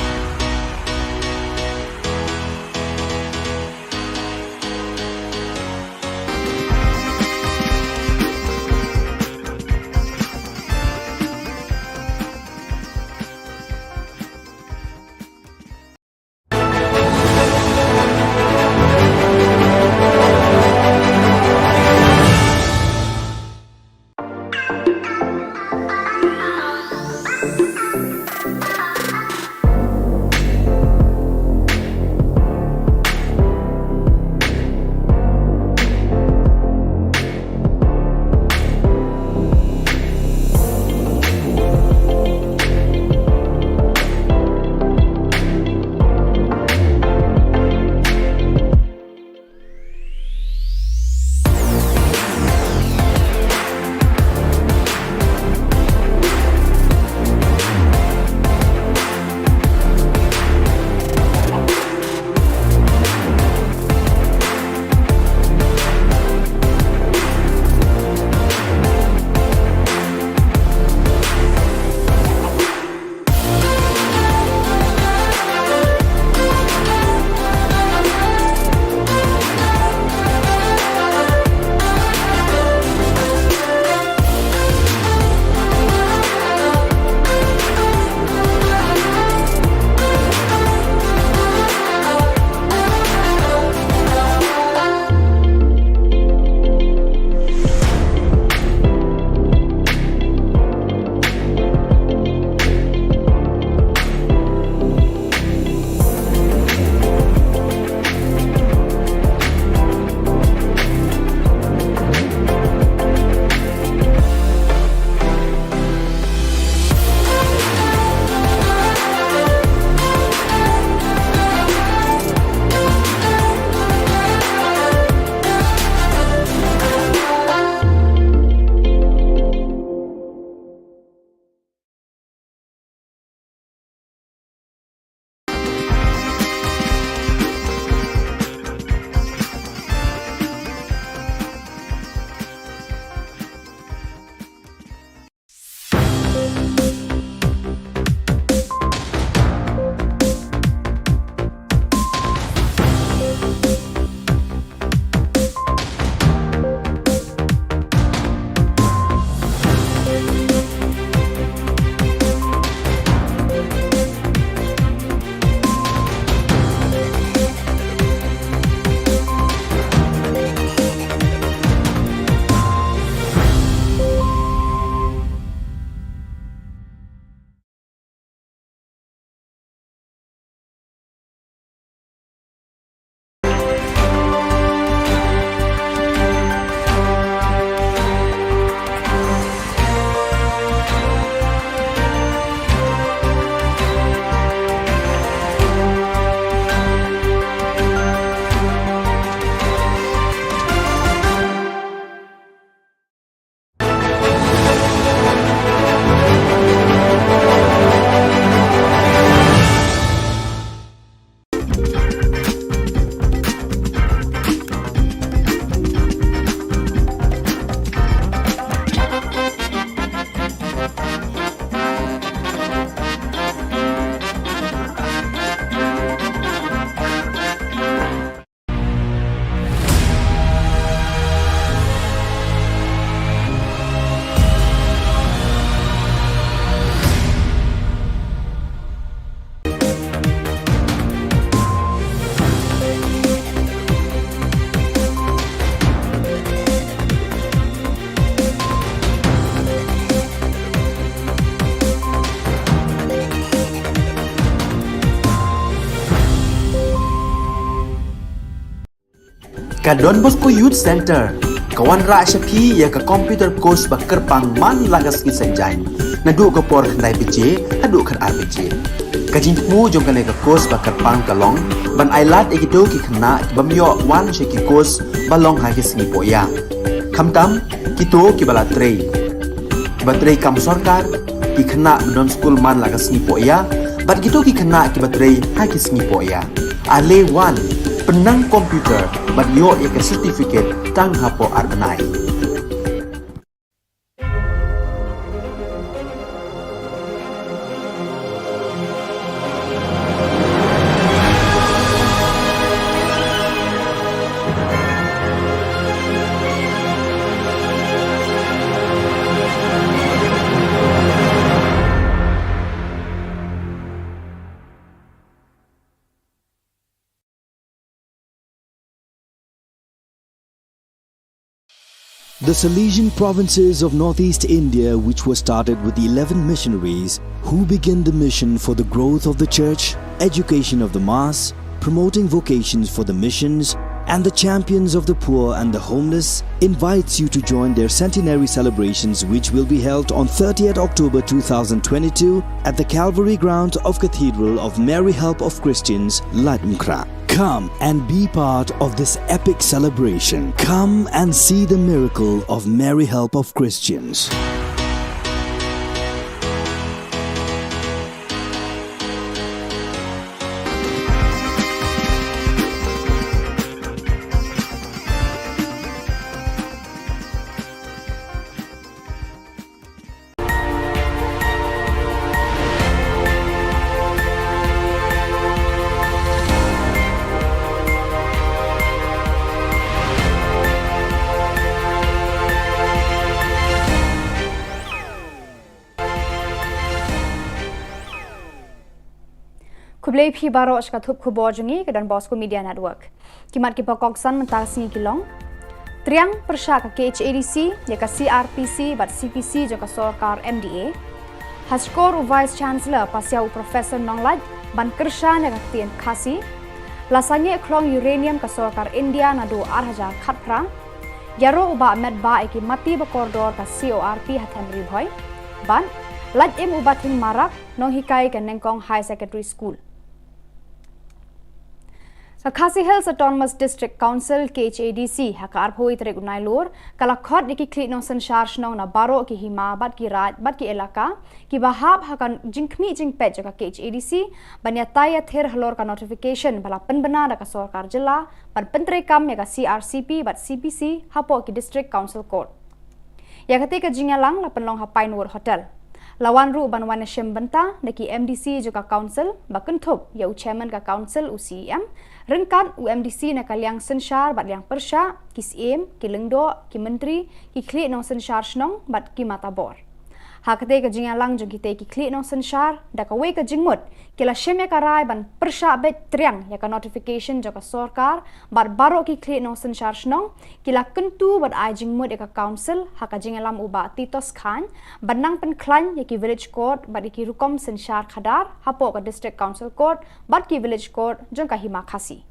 Ka Don Bosco Youth Centre ka wanrah sha phi ïa ka computer course ba kyrpang man la ka sngi Saitjaiñ, naduh ka por khyndai baje haduh khatar baje. Ka jingthmu jong kane ka course ba kyrpang ka long ban ailad ïa kito ki khynnah ki bym ïoh wan sha ki course ba long ha ki sngi pohïa, khamtam kito kiba la trei, kiba trei kam sorkar, ki khynnah ba don skul man la ka sngi pohïa bad kito ki khynnah kiba trei ha ki sngi pohïa. Ale wan, pynnang computer bad ïoh ïa ka certificate tang hapoh ar bnai. The Salesian provinces of northeast India, which were started with eleven missionaries who began the mission for the growth of the church, education of the mass, promoting vocations for the missions, and the champions of the poor and the homeless, invites you to join their centenary celebrations, which will be held on thirtieth October two thousand twenty-two at the Calvary ground of Cathedral of Mary Help of Christians, Laitumkhrah. Come and be part of this epic celebration. Come and see the miracle of Mary Help of Christians. Khublei phi baroh sha ka thup khubor jong ngi ka Don Bosco Media Network. Ki mat kiba kongsan mynta ka sngi ki long: Triang pyrshah ka K H A D C ïa ka C R P C bad C P C jong ka sorkar M D A. Ha shkor u Vice Chancellor pasiaw u Professor Nonglait ban kyrshan ïa ka ktien Khasi. La sangeh khlong uranium ka sorkar India naduh ar hajar khatphra. Ïaroh u Bah Metbah ïa ki mati ba kordor ka C O R P ha them Ri Bhoi. Bad lait im u Bah Thing Marak, nonghikai ka Nengkong High Secondary School. Ka Khasi Hills Autonomous District Council, K H A D C, ha ka arphew tarik u Nailur, ka la khot ïa ki khlieh nongsynshar shnong na baroh ki hima bad ki raid bad ki elaka kiba hap ha ka jingkhmih jingpeit jong ka K H A D C ban ïatai ïathir halor ka notification ba la pynbna da ka sorkar jylla ban pyntreikam ïa ka C R C P bad C P C hapoh ki District Council Court. Ïa katei ka jingïalang la pynlong ha Pinewood Hotel. La wan ruh ban wan ïashim bynta da ki M D C jong ka council ba kynthup ïa u chairman ka council, u C E M, ryngkat u M D C na ka liang synshar bad liang pyrshah, ki syiem, ki lyngdoh, ki myntri, ki khlieh nongsynshar shnong bad ki matabor. Ha katei ka jingïalang jong kitei ki khlieh nongsynshar, da kawei ka jingmut ki la shim ïa ka rai ban pyrshah beit triang ïa ka notification jong ka sorkar bad baroh ki khlieh nongsynshar shnong ki la kyntu bad ai jingmut ïa ka council ha ka jingïalam u Bah Titos Chyne ban nang pynkhlaiñ ïa ki village court bad ïa ki rukom synshar khadar hapoh ka District Council Court bad ki village court jong ka hima Khasi.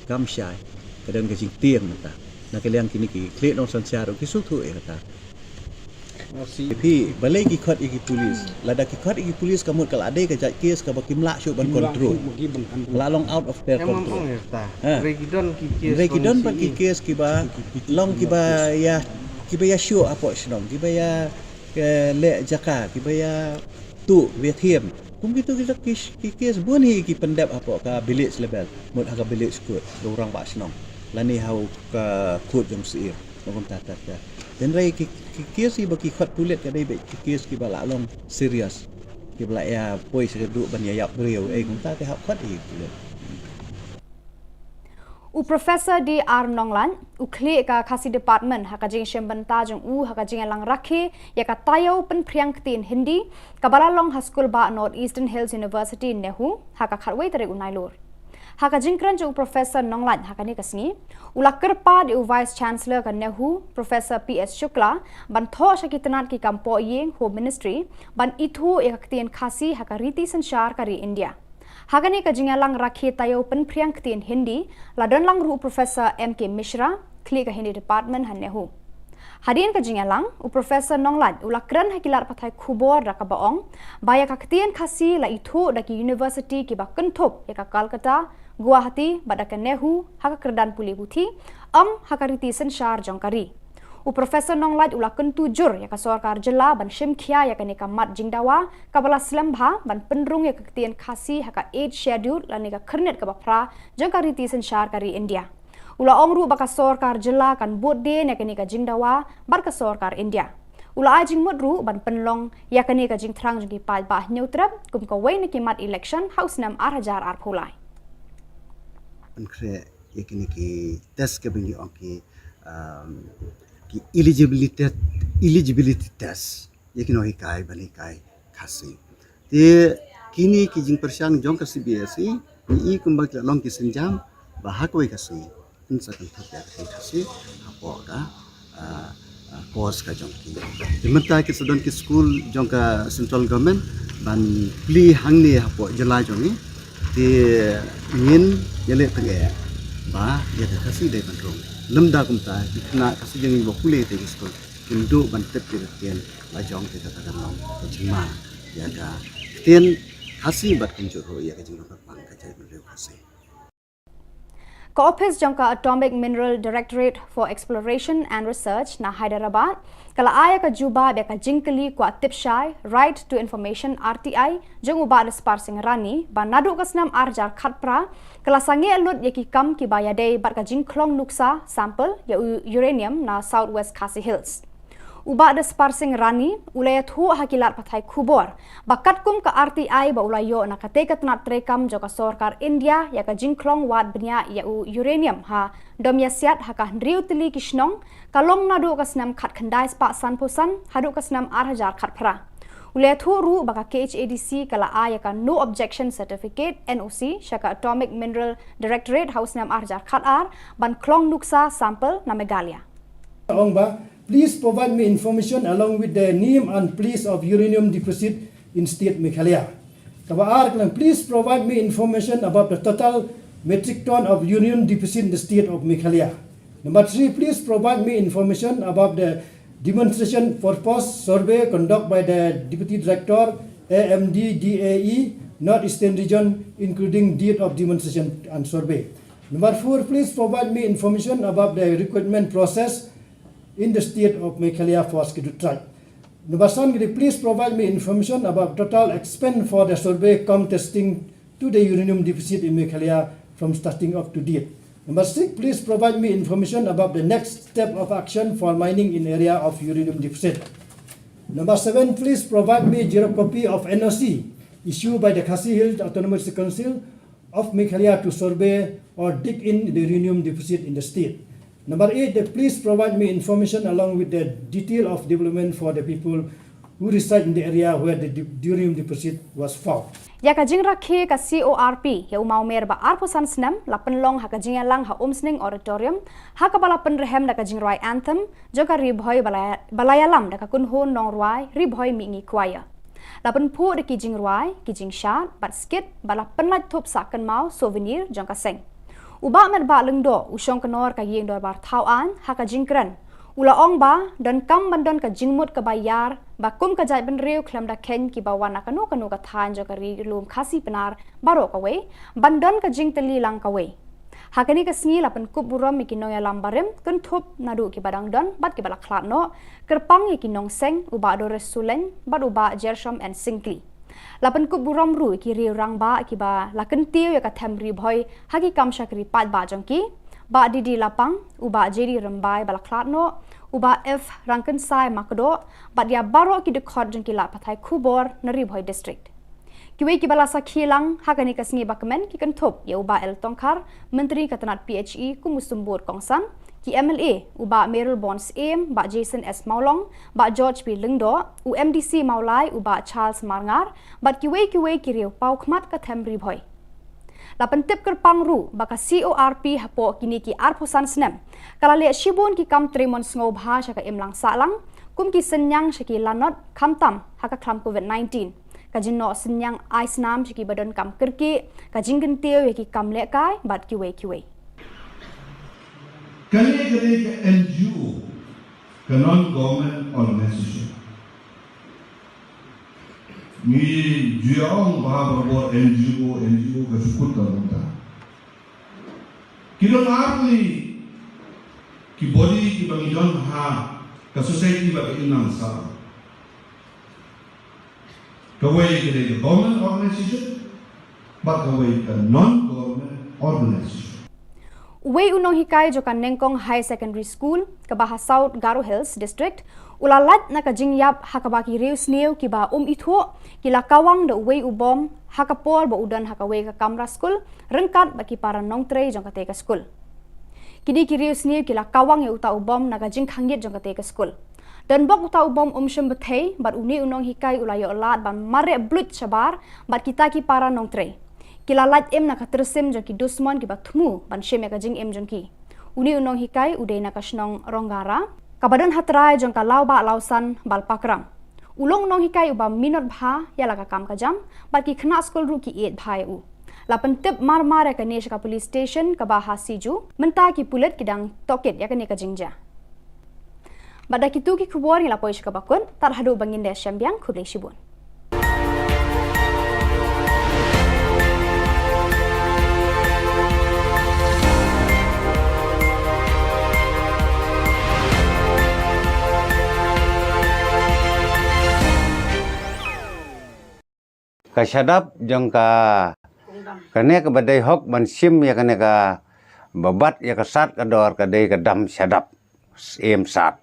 Kam shai, ka don ka jingtieng mynta na ka liang kine ki khlieh nongsynshar ruh ki sngewthuh ïa kata. Phi, balei ki khot ïa ki pulis? Lada ki khot ïa ki pulis ka mut ka la dei ka jait kes kaba kim lah shuh ban control. Ka la long out of their control. Ha. Hynrei ki don pat ki kes kiba long kiba ïa, kiba ïa shuh hapoh shnong, kiba ïa, eh, leh jaka, kiba ïa tuh, kiba ïa thiem. Kum kitu ki, ki kes bun hi ki pyndep hapoh ka village level, mut ha ka village court, ka u rangbah shnong, lane ha u ka court jong u syiem. Kumta, kumta, kumta. Hynrei ki, ki kes kiba ki khot pulit ka dei beit ki kes kiba la long serious, kiba la ïa poi sha ka duh ban ïa ïap briew, eh, kumta te hap khot ïa ki pulit. U Professor D R Nonglait, u khlieh ka Khasi Department, ha ka jingshim bynta jong u ha ka jingïalang rakhe ïa ka taïew pynphriang ktien Hindi kaba la long ha skul bah North Eastern Hills University, NEHU, ha ka khatwei tarik u Nailur. Ha ka jingkren jong u Professor Nonglait ha kane ka sngi, u la kyrpad ïa u Vice Chancellor ka NEHU, Professor P S Shukla, ban thoh sha ki tnat ki kam pohïing, Home Ministry, ban ithuh ïa ka ktien Khasi ha ka riti synshar ka ri India. Ha kane ka jingïalang rakhe taïew pynphriang ktien Hindi, la don lang ruh u Professor M K Mishra, khlieh ka Hindi Department ha NEHU. Hadien ka jingïalang, u Professor Nonglait u la kren ha ki lad pathai khubor da kaba ong ba ïa ka ktien Khasi la ithuh da ki university kiba kynthup ïa ka Calcutta, Guwahati bad da ka NEHU ha ka kyrdan pule puthi, ym ha ka riti synshar jong ka ri. U Professor Nonglait u la kyntu jur ïa ka sorkar jylla ban shim khia ïa kane ka mat jingdawa kaba la slem bha ban pynrung ïa ka ktien Khasi ha ka Eighth Schedule lane ka khyrnit kaba phra jong ka riti synshar ka ri India. U la ong ruh ba ka sorkar jylla kan bud dien ïa kane ka jingdawa bad ka sorkar India. U la ai jingmut ruh ban pynlong ïa kane ka jingthrang jong ki paidbah Hynñiewtrep kum kawei na ki mat election ha u snem ar hajar arphew lai. Pynkhreh ïa kine ki test kaba ngi ong ki, um, ki eligibility, eligibility test ïa ki nonghikai ban hikai Khasi. Te kine ki jingpyrshang jong ka C B S E, ngi i kumba ki la long ki sienjam ba ha kawei ka sngi kin sa kynthup ïa ka ktien Khasi hapoh ka, ah, ah, course ka jong ki. Te mynta ki sa don ki skul jong ka central government ban plie hangne hapoh jylla jong ngi. Te ngin ïaleh tyngeh ba ïa ka Khasi dei ban rung. Lymda kumta ki khynnah Khasi jong ngi ba pule te ki skul kin duh ban tip ïa ka ktien la jong te kata kan long ka jingma ïa ka ktien Khasi bad kumjuh ruh ïa ka jinglong kyrpang ka jaitbynriew Khasi. Ka ophis jong ka Atomic Mineral Directorate for Exploration and Research na Hyderabad ka la ai ïa ka jubab ïa ka jingkylli kwah tip shai, Right to Information, R T I, jong u Bah Dasparsing Rani ba naduh ka snem ar hajar khatphra ka la sangeh lut ïa ki kam kiba ïadei bad ka jingkhlong nuksa, sample, ïa u uranium na South West Khasi Hills. U Bah Dasparsing Rani u la ïathuh ha ki lad pathai khubor ba katkum ka R T I ba u la ïoh na katei ka tnat treikam jong ka sorkar India ïa ka jingkhlong wad bniah ïa u uranium ha Domïasiat ha ka hynriew tylli ki shnong, ka long naduh ka snem khatkhyndai spah sanphew san haduh ka snem ar hajar khatphra. U la ïathuh ruh ba ka K H A D C ka la ai ïa ka No Objection Certificate, N O C, sha ka Atomic Mineral Directorate ha u snem ar hajar khatar ban khlong nuksa, sample, na Meghalaya. Ong ba, please provide me information along with the name and place of uranium deposit in state Meghalaya. Kaba ar ka long, please provide me information about the total metric ton of uranium deposit in the state of Meghalaya. Number three, please provide me information about the demonstration purpose survey conducted by the Deputy Director, A M D D A E, North Eastern Region, including date of demonstration and survey. Number four, please provide me information about the recruitment process in the state of Meghalaya for Scheduled Tribe. Number seven, please provide me information about total expense for the survey cum testing to the uranium deposit in Meghalaya from starting up to date. Number six, please provide me information about the next step of action for mining in area of uranium deposit. Number seven, please provide me xerox copy of N O C issued by the Khasi Hills Autonomous Council of Meghalaya to survey or dig in the uranium deposit in the state. Number eight, that please provide me information along with the detail of development for the people who reside in the area where the de- uranium deposit was found. Ïa ka jingrakhe ka C O R P ïa u mawmer ba arphew san snem la pynlong ha ka jingïalang ha Umsning Auditorium ha kaba la pynrhem da ka jingrwai anthem jong ka Ri Bhoi ba la ïalam da ka kynhun nongrwai Ri Bhoi Mihngi Choir. La pynphuh da ki jingrwai, ki jingshad bad skit bad la pynlait thup sah kynmaw, souvenir, jong ka seng. U Bah Metbah Lyngdoh, u shong kynor ka ïing dorbar thaw aiñ, ha ka jingkren u la ong ba donkam ban don ka jingmut kaba ïar ba kum ka jaitbynriew khlem da kheiñ kiba wan na kano kano ka thaiñ jong ka ri lum Khasi Pnar baroh kawei ban don ka jingtylli lang kawei. Ha kane ka sngi la pynkup burom ïa ki nongïalam barim kynthup naduh kiba dang don bad kiba la khlad noh, kyrpang ïa ki nongseng, u Bah Doris Sulein bad u Bah Jershom N Syngkli. La pynkup burom ruh ïa ki riew rangbah kiba la kyntiew ïa ka them Ri Bhoi ha ki kam shakri paidbah jong ki, Bah D D Lapang, u Bah J D Rymbai ba la khlad noh, u Bah F Rangkynsai Makdoh bad ïa baroh ki dkhot jong ki lad pathai khubor na Ri Bhoi District. Kiwei kiba la sakhi lang ha kane ka sngi ba kmen ki kynthup ïa u Bah L Tongkhar, Myntri ka tnat P H E kum u symbud kongsan, ki M L A, u Bah Mayralborn Syiem, Bah Jason S Mawlong, Bah George B Lyngdoh, u M D C Mawlai, u Bah Charles Marngar bad kiwei kiwei ki riew paw khmat ka them Ri Bhoi. La pyntip kyrpang ruh ba ka C O R P hapoh kine ki arphew san snem ka la leh shibun ki kam trei mon sngewbha sha ka imlang sahlang, kum ki synñiang sha ki lanot khamtam ha ka khlam Covid nineteen. Ka jingnoh synñiang ai snam sha kiba donkam kyrkieh, ka jingkyntiew ïa ki kam lehkai bad kiwei kiwei. Kane ka dei ka N G O, ka non government organization. Ngi ju ong ba barabor N G O, N G O ka shu kut ka bynta. Ki don ar tylli ki body kiba ngi don ha ka society ba ka imlang sahlang. Kawei ka dei ka government organization bad kawei ka non government organization. Uwei u nonghikai jong ka Nengkong Higher Secondary School kaba ha South Garo Hills District u la lait na ka jingïap ha kaba ki riewsniew kiba um ithuh ki la kawang da uwei u bom ha ka por ba u don ha kawei ka kamra skul ryngkat bad ki para nongtrei jong katei ka skul. Kine ki riewsniew ki la kawang ïa uta u bom na ka jingkhangit jong katei ka skul. Donbok uta u bom um shym bthei bad une u nonghikai u la ïoh lad ban mareh bluit shabar bad kita ki para nongtrei. Ki la lait im na ka tyrsim jong ki dusmon kiba thmu ban shim ïa ka jingim jong ki. Une u nonghikai u dei na ka shnong Ronggara kaba don ha trai jong ka Lawbah Lawsan Balpakram. U long nonghikai uba minot bha ïa la ka kam ka jam bad ki khynnah skul ruh ki ïeit bha ïa u. La pyntip marmar ïa kane sha ka police station kaba ha Siju, mynta ki pulit ki dang tohkit ïa kane ka jingjia. Bad da kitu ki khubor ngi la poi sha kaba kut, tad haduh ba ngin da shem biang, khublei shibun. Ka shadap jong ka, kane kaba dei hok ban shim ïa kane kaba bat ïa ka sat ka dor ka dei ka dam shadap, Syiem Sad.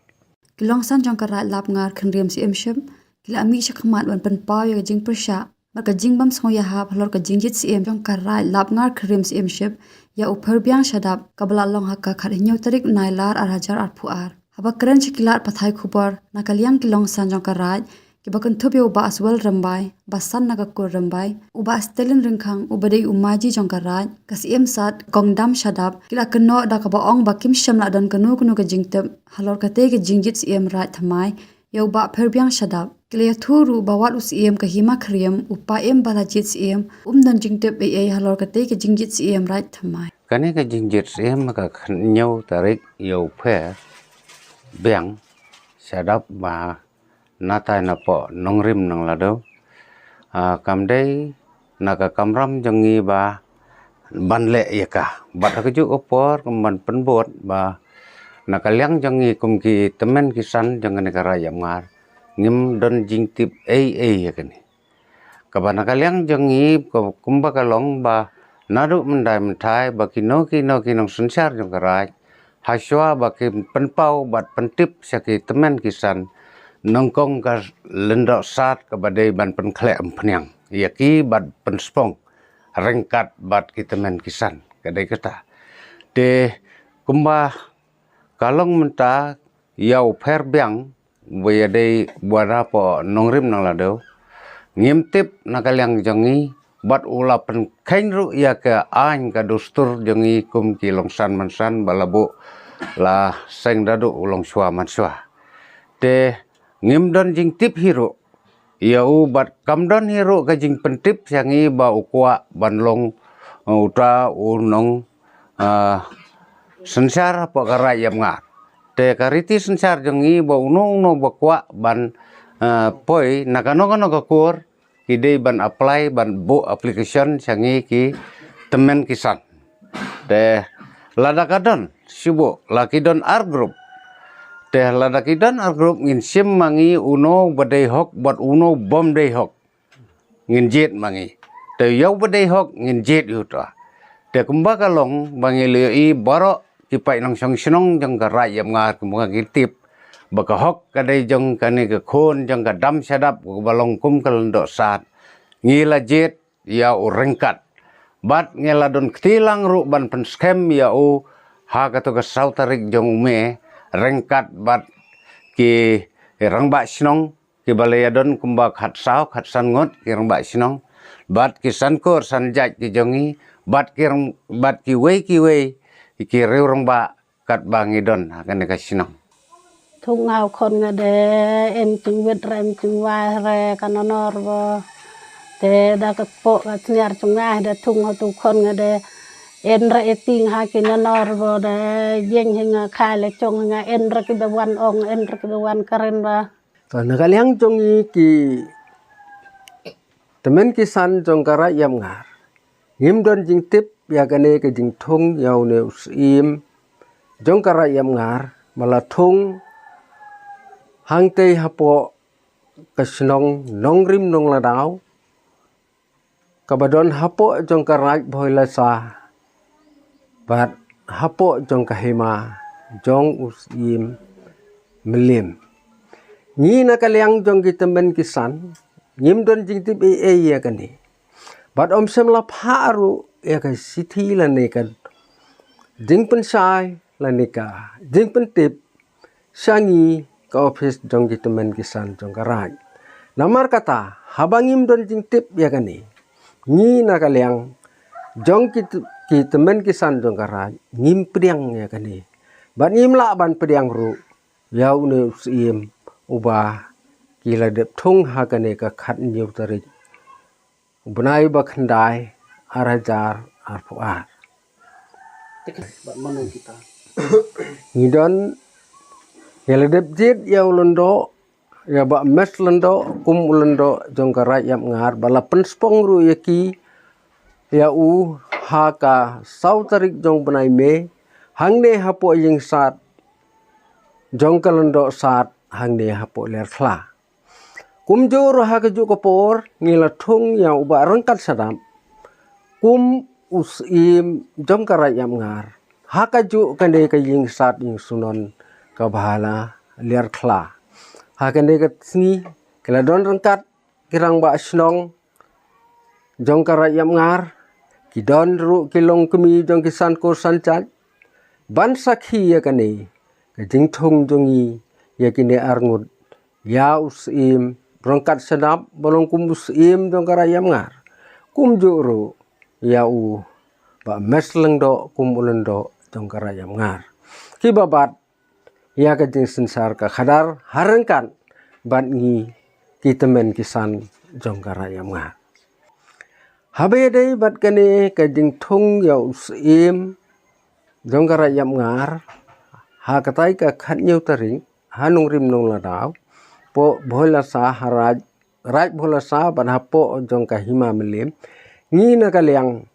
Ki longsan jong ka Raid Lapngar Khynriem Syiemship ki la mih shakhmat ban pynpaw ïa ka jingpyrshah bad ka jingbym sngewïahap halor ka jingjied syiem jong ka Raid Lapngar Khynriem Syiemship ïa u Pherbiang Shadap kaba la long ha ka khathynñiew tarik u Nailar ar hajar arphew ar. Haba kren sha ki lad pathai khubor na ka liang ki longsan jong ka Raid kiba kynthup ïa u Bah Aswell Rymbai, ba san na ka kur Rymbai, u Bah Stalin Ryngkhang uba dei u maji jong ka Raid, ka Syiem Sad, Kong Dam Shadap, ki la kynnoh da kaba ong ba kim shym la don kano kano ka jingtip halor katei ka jingjied syiem Raid thymmai ïa u Bah Pherbiang Shadap. Ki la ïathuh ruh ba wat u syiem ka Hima Khyriem, u paiem ba la jied syiem, um don jingtip ei ei halor katei ka jingjied syiem Raid thymmai. Kane ka jingjied syiem ka khathynñiew tarik ïa u Pherbiang Shadap ba na tai na poh nongrim nang ladu. Ah, kam dei na ka kamram jong ngi ba ban leh ïa ka. Bad ha kajuh ka por kum ban pynbud ba na ka liang jong ngi kum ki tymmen ki san jong kane ka Raid Lapngar ngim don jingtip ei ei ïa kane. Kaba na ka liang jong ngi ka, kumba ka long ba naduh mynta mynta ba kino kino ki nongsynshar jong ka Raid, hashwa ba ki pynpaw bad pyntip sha ki tymmen ki san, nyngkong ka Lyngdoh Sad kaba dei ban pynkhleh umphniang ïa ki bad pynspong ryngkat bad ki tymmen ki san, ka dei kata. Te kumba ka long mynta ïa u Pherbiang ba ïa dei ba na poh nongrim nang ladu. Ngim tip na ka liang jong ngi bad u la pynkheiñ ruh ïa ka aiñ ka dustur jong ngi kum ki longsan mansan ba la buh la seng da duh u longshuwa manshuwa. Te ngim don jingtip hi ruh ïa u bad kam don hi ruh ka jingpyntip sha ngi ba u kwah ban long, uh, uta u nong, uh, synshar hapoh ka Raid Lapngar. Te ka riti synshar jong ngi ba uno uno ba kwah ban, uh, poi na kano kano ka kur ki dei ban apply ban buh application sha ngi ki tymmen ki san. Te lada ka don shu buh la ki don ar group. Te lada ki don ar group ngin shim ma ngi uno ba dei hok bad uno bym dei hok. Ngin jied ma ngi. Te ïa u ba dei hok ngin jied ïa uta. Te kumba ka long ba ngi la ïohi baroh ki paid nongshong shnong jong ka Raid Lapngar kumba ngi tip ba ka hok ka dei jong kane ka khun jong ka Dam Shadap kaba long kum ka Lyngdoh Sad. Ngi la jied ïa u ryngkat. Bad ngi la don kti lang ruh ban pynskhem ïa u ha kato ka saw tarik jong u May ryngkat bad ki rangbah shnong kiba la ïa don kumba khatsaw khatsan ngut ki rangbah shnong bad ki san kur san jait ki jong ngi bad ki rang, bad kiwei kiwei ki riew rangbah katba ngi don ha kane ka shnong. Thung ngaw khon nga de, em ching wit re, em ching wai re, ka nonor bo. Te da ka kpoh ka sniar jong nga da thung ha tu khon nga da en ra e ting ha ki nanor bo da jeng hi nga khai la chong hi nga en ra ki ba wan ong en ra ki ba wan karen ba. To na ka liang jong ngi ki tymmen ki san jong ka Raid Ïap Ngar. Ngim don jingtip ïa kane ka jingthung ïa une u syiem jong ka Raid Ïap Ngar ba la thung hangtei hapoh ka shnong Nongrim Nongladaw kaba don hapoh jong ka Raid Bhoilasa bad hapoh jong ka hima jong u syiem Mylliem. Ngi na ka liang jong ki tymmen ki san ngim don jingtip ei ei ïa kane. Bad ym shym la phah ruh ïa ka shithi lane ka jingpynshai lane ka jingpyntip sha ngi ka ophis jong ki tymmen ki san jong ka Raid. Namar kata haba ngim don jingtip ïa kane, ngi na ka liang jong ki t-, ki tymmen ki san jong ka Raid ngim pdiang ïa kane. Bad ngim lah ban pdiang ruh ïa une u syiem uba ki la dep thung ha kane ka khatñiew tarik u bnai ba khyndai ar hajar arphew ar. Te ka ba mano kita. Ngi don ïa la dep jied ïa u lyngdoh ïa Bah Mes Lyngdoh kum u lyngdoh jong ka Raid Ïap Ngar ba la pynspong ruh ïa ki ïa u ha ka saw tarik jong bnai May hangne hapoh ïing sad jong ka Lyngdoh Sad hangne hapoh Liarkhla. Kumjuh ruh ha kajuh ka por ngi la thung ïa u Bah Ryngkat Shadap kum u syiem jong ka Raid Ïap Ngar ha kajuh kane ka ïing sad ïing sunon kaba ha Liarkhla. Ha kane ka sngi ki la don ryngkat ki rangbah shnong jong ka Raid Ïap Ngar, ki don ruh ki longkmie jong ki san kur san jait ban sakhi ïa kane ka jingthung jong ngi ïa kine arngut, ïa u syiem Ryngkat Shadap ba long kum u syiem jong ka Raid Ïap Ngar, kumjuh ruh ïa u Bah Mes Lyngdoh kum u lyngdoh jong ka Raid Ïap Ngar. Kiba bat ïa ka jingsynshar ka khadar ha ryngkat bad ngi ki tymmen ki san jong ka Raid Ïap Ngar. Haba ïadei bad kane ka jingthung ïa u syiem jong ka Raid Ïap Ngar ha katai ka khatñiew tarik ha Nongrim Nongladaw, poh Bhoilasa ha Raid, Raid Bhoilasa bad hapoh jong ka hima Mylliem, ngi na ka liang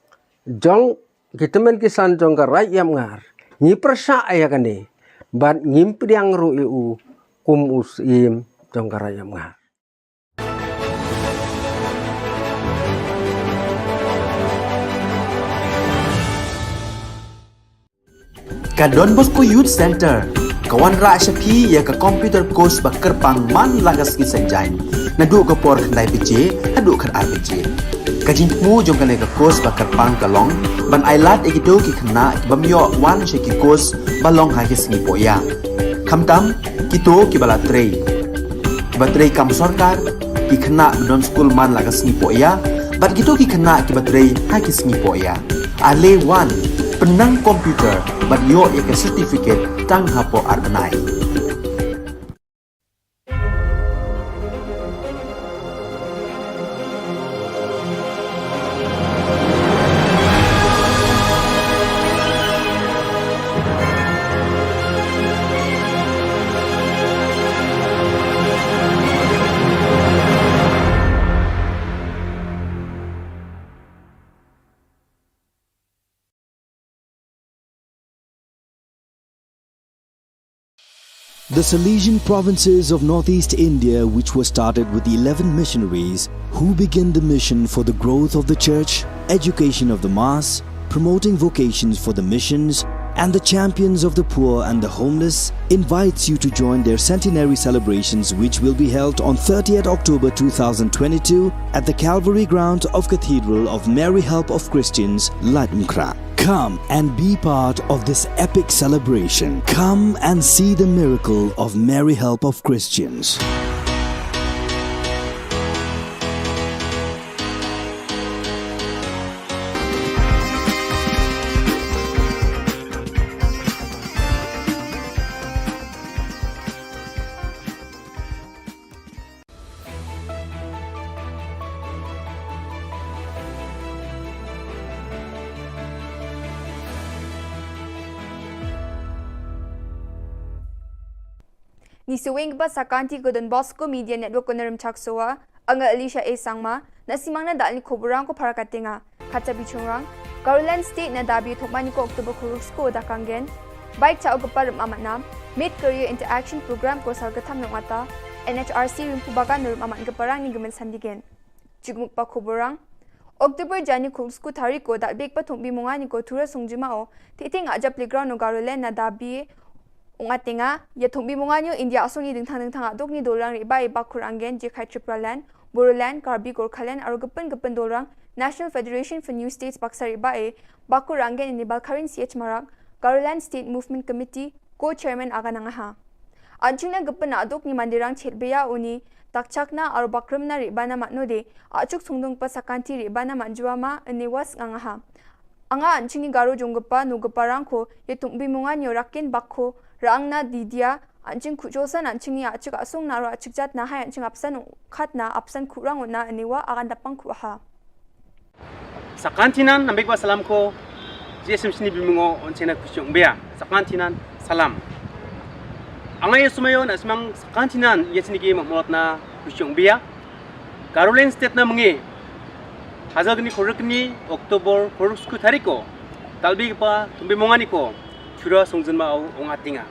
jong ki tymmen ki san jong ka Raid Ïap Ngar ngi pyrshah ïa kane bad ngim pdiang ruh ïa u kum u syiem jong ka Raid Ïap Ngar. Ka Don Bosco Youth Center ka wanrah sha phi ïa ka computer course ba kyrpang man la ka sngi Saitjaiñ naduh ka por khyndai baje haduh khatar baje. Ka jingthmu jong kane ka course ba kyrpang ka long ban ailad ïa kito ki khynnah kiba ym ïoh wan sha ki course ba long ha ki sngi pohïa, khamtam kito kiba la trei, kiba trei kam sorkar, ki khynnah ba don skul man la ka sngi pohïa bad kito ki khynnah kiba trei ha ki sngi pohïa. Ale wan, pynnang computer bad ïoh ïa ka certificate tang hapoh ar bnai. The Salesian provinces of northeast India, which were started with eleven missionaries who began the mission for the growth of the church, education of the mass, promoting vocations for the missions, and the champions of the poor and the homeless, invites you to join their centenary celebrations, which will be held on thirtieth October two thousand twenty-two at the Calvary Ground of Cathedral of Mary Help of Christians, Laitumkhrah. Come and be part of this epic celebration. Come and see the miracle of Mary Help of Christians. Ni suweng ba sakanti ko Don Bosco Media Network ko na Rymchak Sowa, anga Alicia A Sangma, na simang na dal ni ko burang ko para katenga. Kacha bichungrang, Garoland State na dabi thokmani ko October kuruk ko da kanggen. Bike cha o gepar rum amat nam, Mid Career Interaction Program ko sal ketam nong ata, N H R C rimpu bagan rum amat geparang ni gemen sandigen. Jigmuk pa ko burang. October jani kuruk ko tari ko dal bek pa thumbi mungani ko tura sungjuma o, titing aja playground o Garoland na dabi Ungatenga, ya thumbi mungani o India asong ni dingthang dingthang aduk ni dolang riba e bakur anggen je khai Tripura Land, Bodoland, Karbi Gorkhaland, aro gepin gepin dolang National Federation for New States baksa riba e bakur anggen ini Balkarin C H Marak, Garoland State Movement Committee, co-chairman aga nangaha. Anching na gepin aduk ni mandirang chet beya uni, takchak na aro bakrum na riba na matno de, achuk sungdung pa sakanti riba na matjua ma ini was ngangaha. Anga anching ni Garo jong gepa nu gepa rang ko, ye tung bi mungan yo rakin bak ko, rang na didia, anching kujo san anching ni achik asung na ro achik jat na hai anching apsan khat na apsan kurang na aniwa akan dapang ku ha. Sakantinan, nambik ba salam ko, J S M C ni bimungo on chena kuchung bia. Sakantinan, salam. Anga ye sumayo na simang sakantinan ye sini ki mamot na kuchung bia. Garoland State na menge, hazar gni khorok ni October khorok sku tariko, talbi pa tumbi mongani ko, chura songjen ma au ongatinga.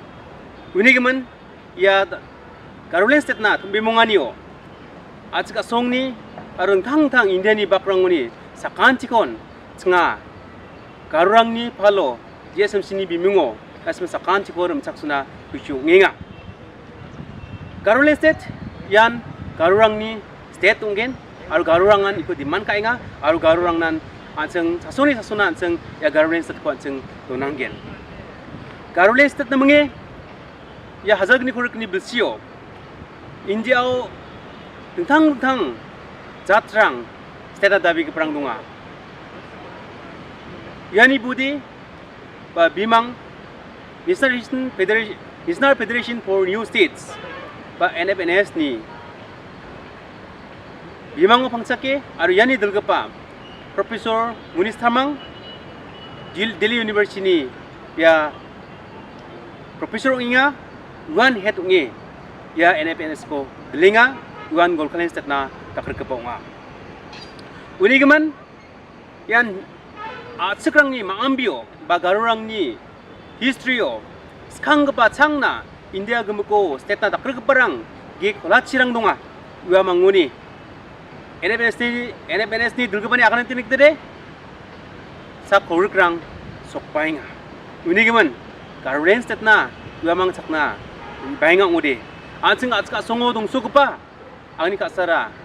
Uni gemen, ya Garoland State na tumbi mongani o. Achik asong ni, arung thang thang India ni bakrang uni, sakantikon, chenga, Garurang ni palo, J S M C ni bimungo, kasma sakantikon rum chaksuna kuchu ngenga. Garoland State, yan Garurang ni state ungen, aru Garurang an iko demand ka inga, aru Garurang nan anseng sasoni sasona anseng ya Garoland State ko anseng donanggen. Garoland State na menge, ya hazar gni khorok ni bilsio, India o tengtang tengtang jatrang state na dabi keperang dunga. Yani budi, ba bimang National Federation, National Federation for New States, ba N F N S ni bimang o pangchake, aru yani delgepa Professor Munis Thamang, Dil-, Delhi University ni ya Professor inga, wan head unge ya N F N S ko delinga, wan Golkalen State na takar kepa unga. Uni gemen, yan, a, sekarang ni ma ambio, ba Garurang ni history o, skang kepa chang na, India gemeko, state na takar keparang, ge kola chirang dunga, ua manguni. N F N S ni, N F N S ni dulgepa ni akan tinik dede, sa khorok rang sok painga. Uni gemen, Garoland State na, ua mang chak na, painga ngode. Ansing achka songo dong sok kepa, angni ka sara.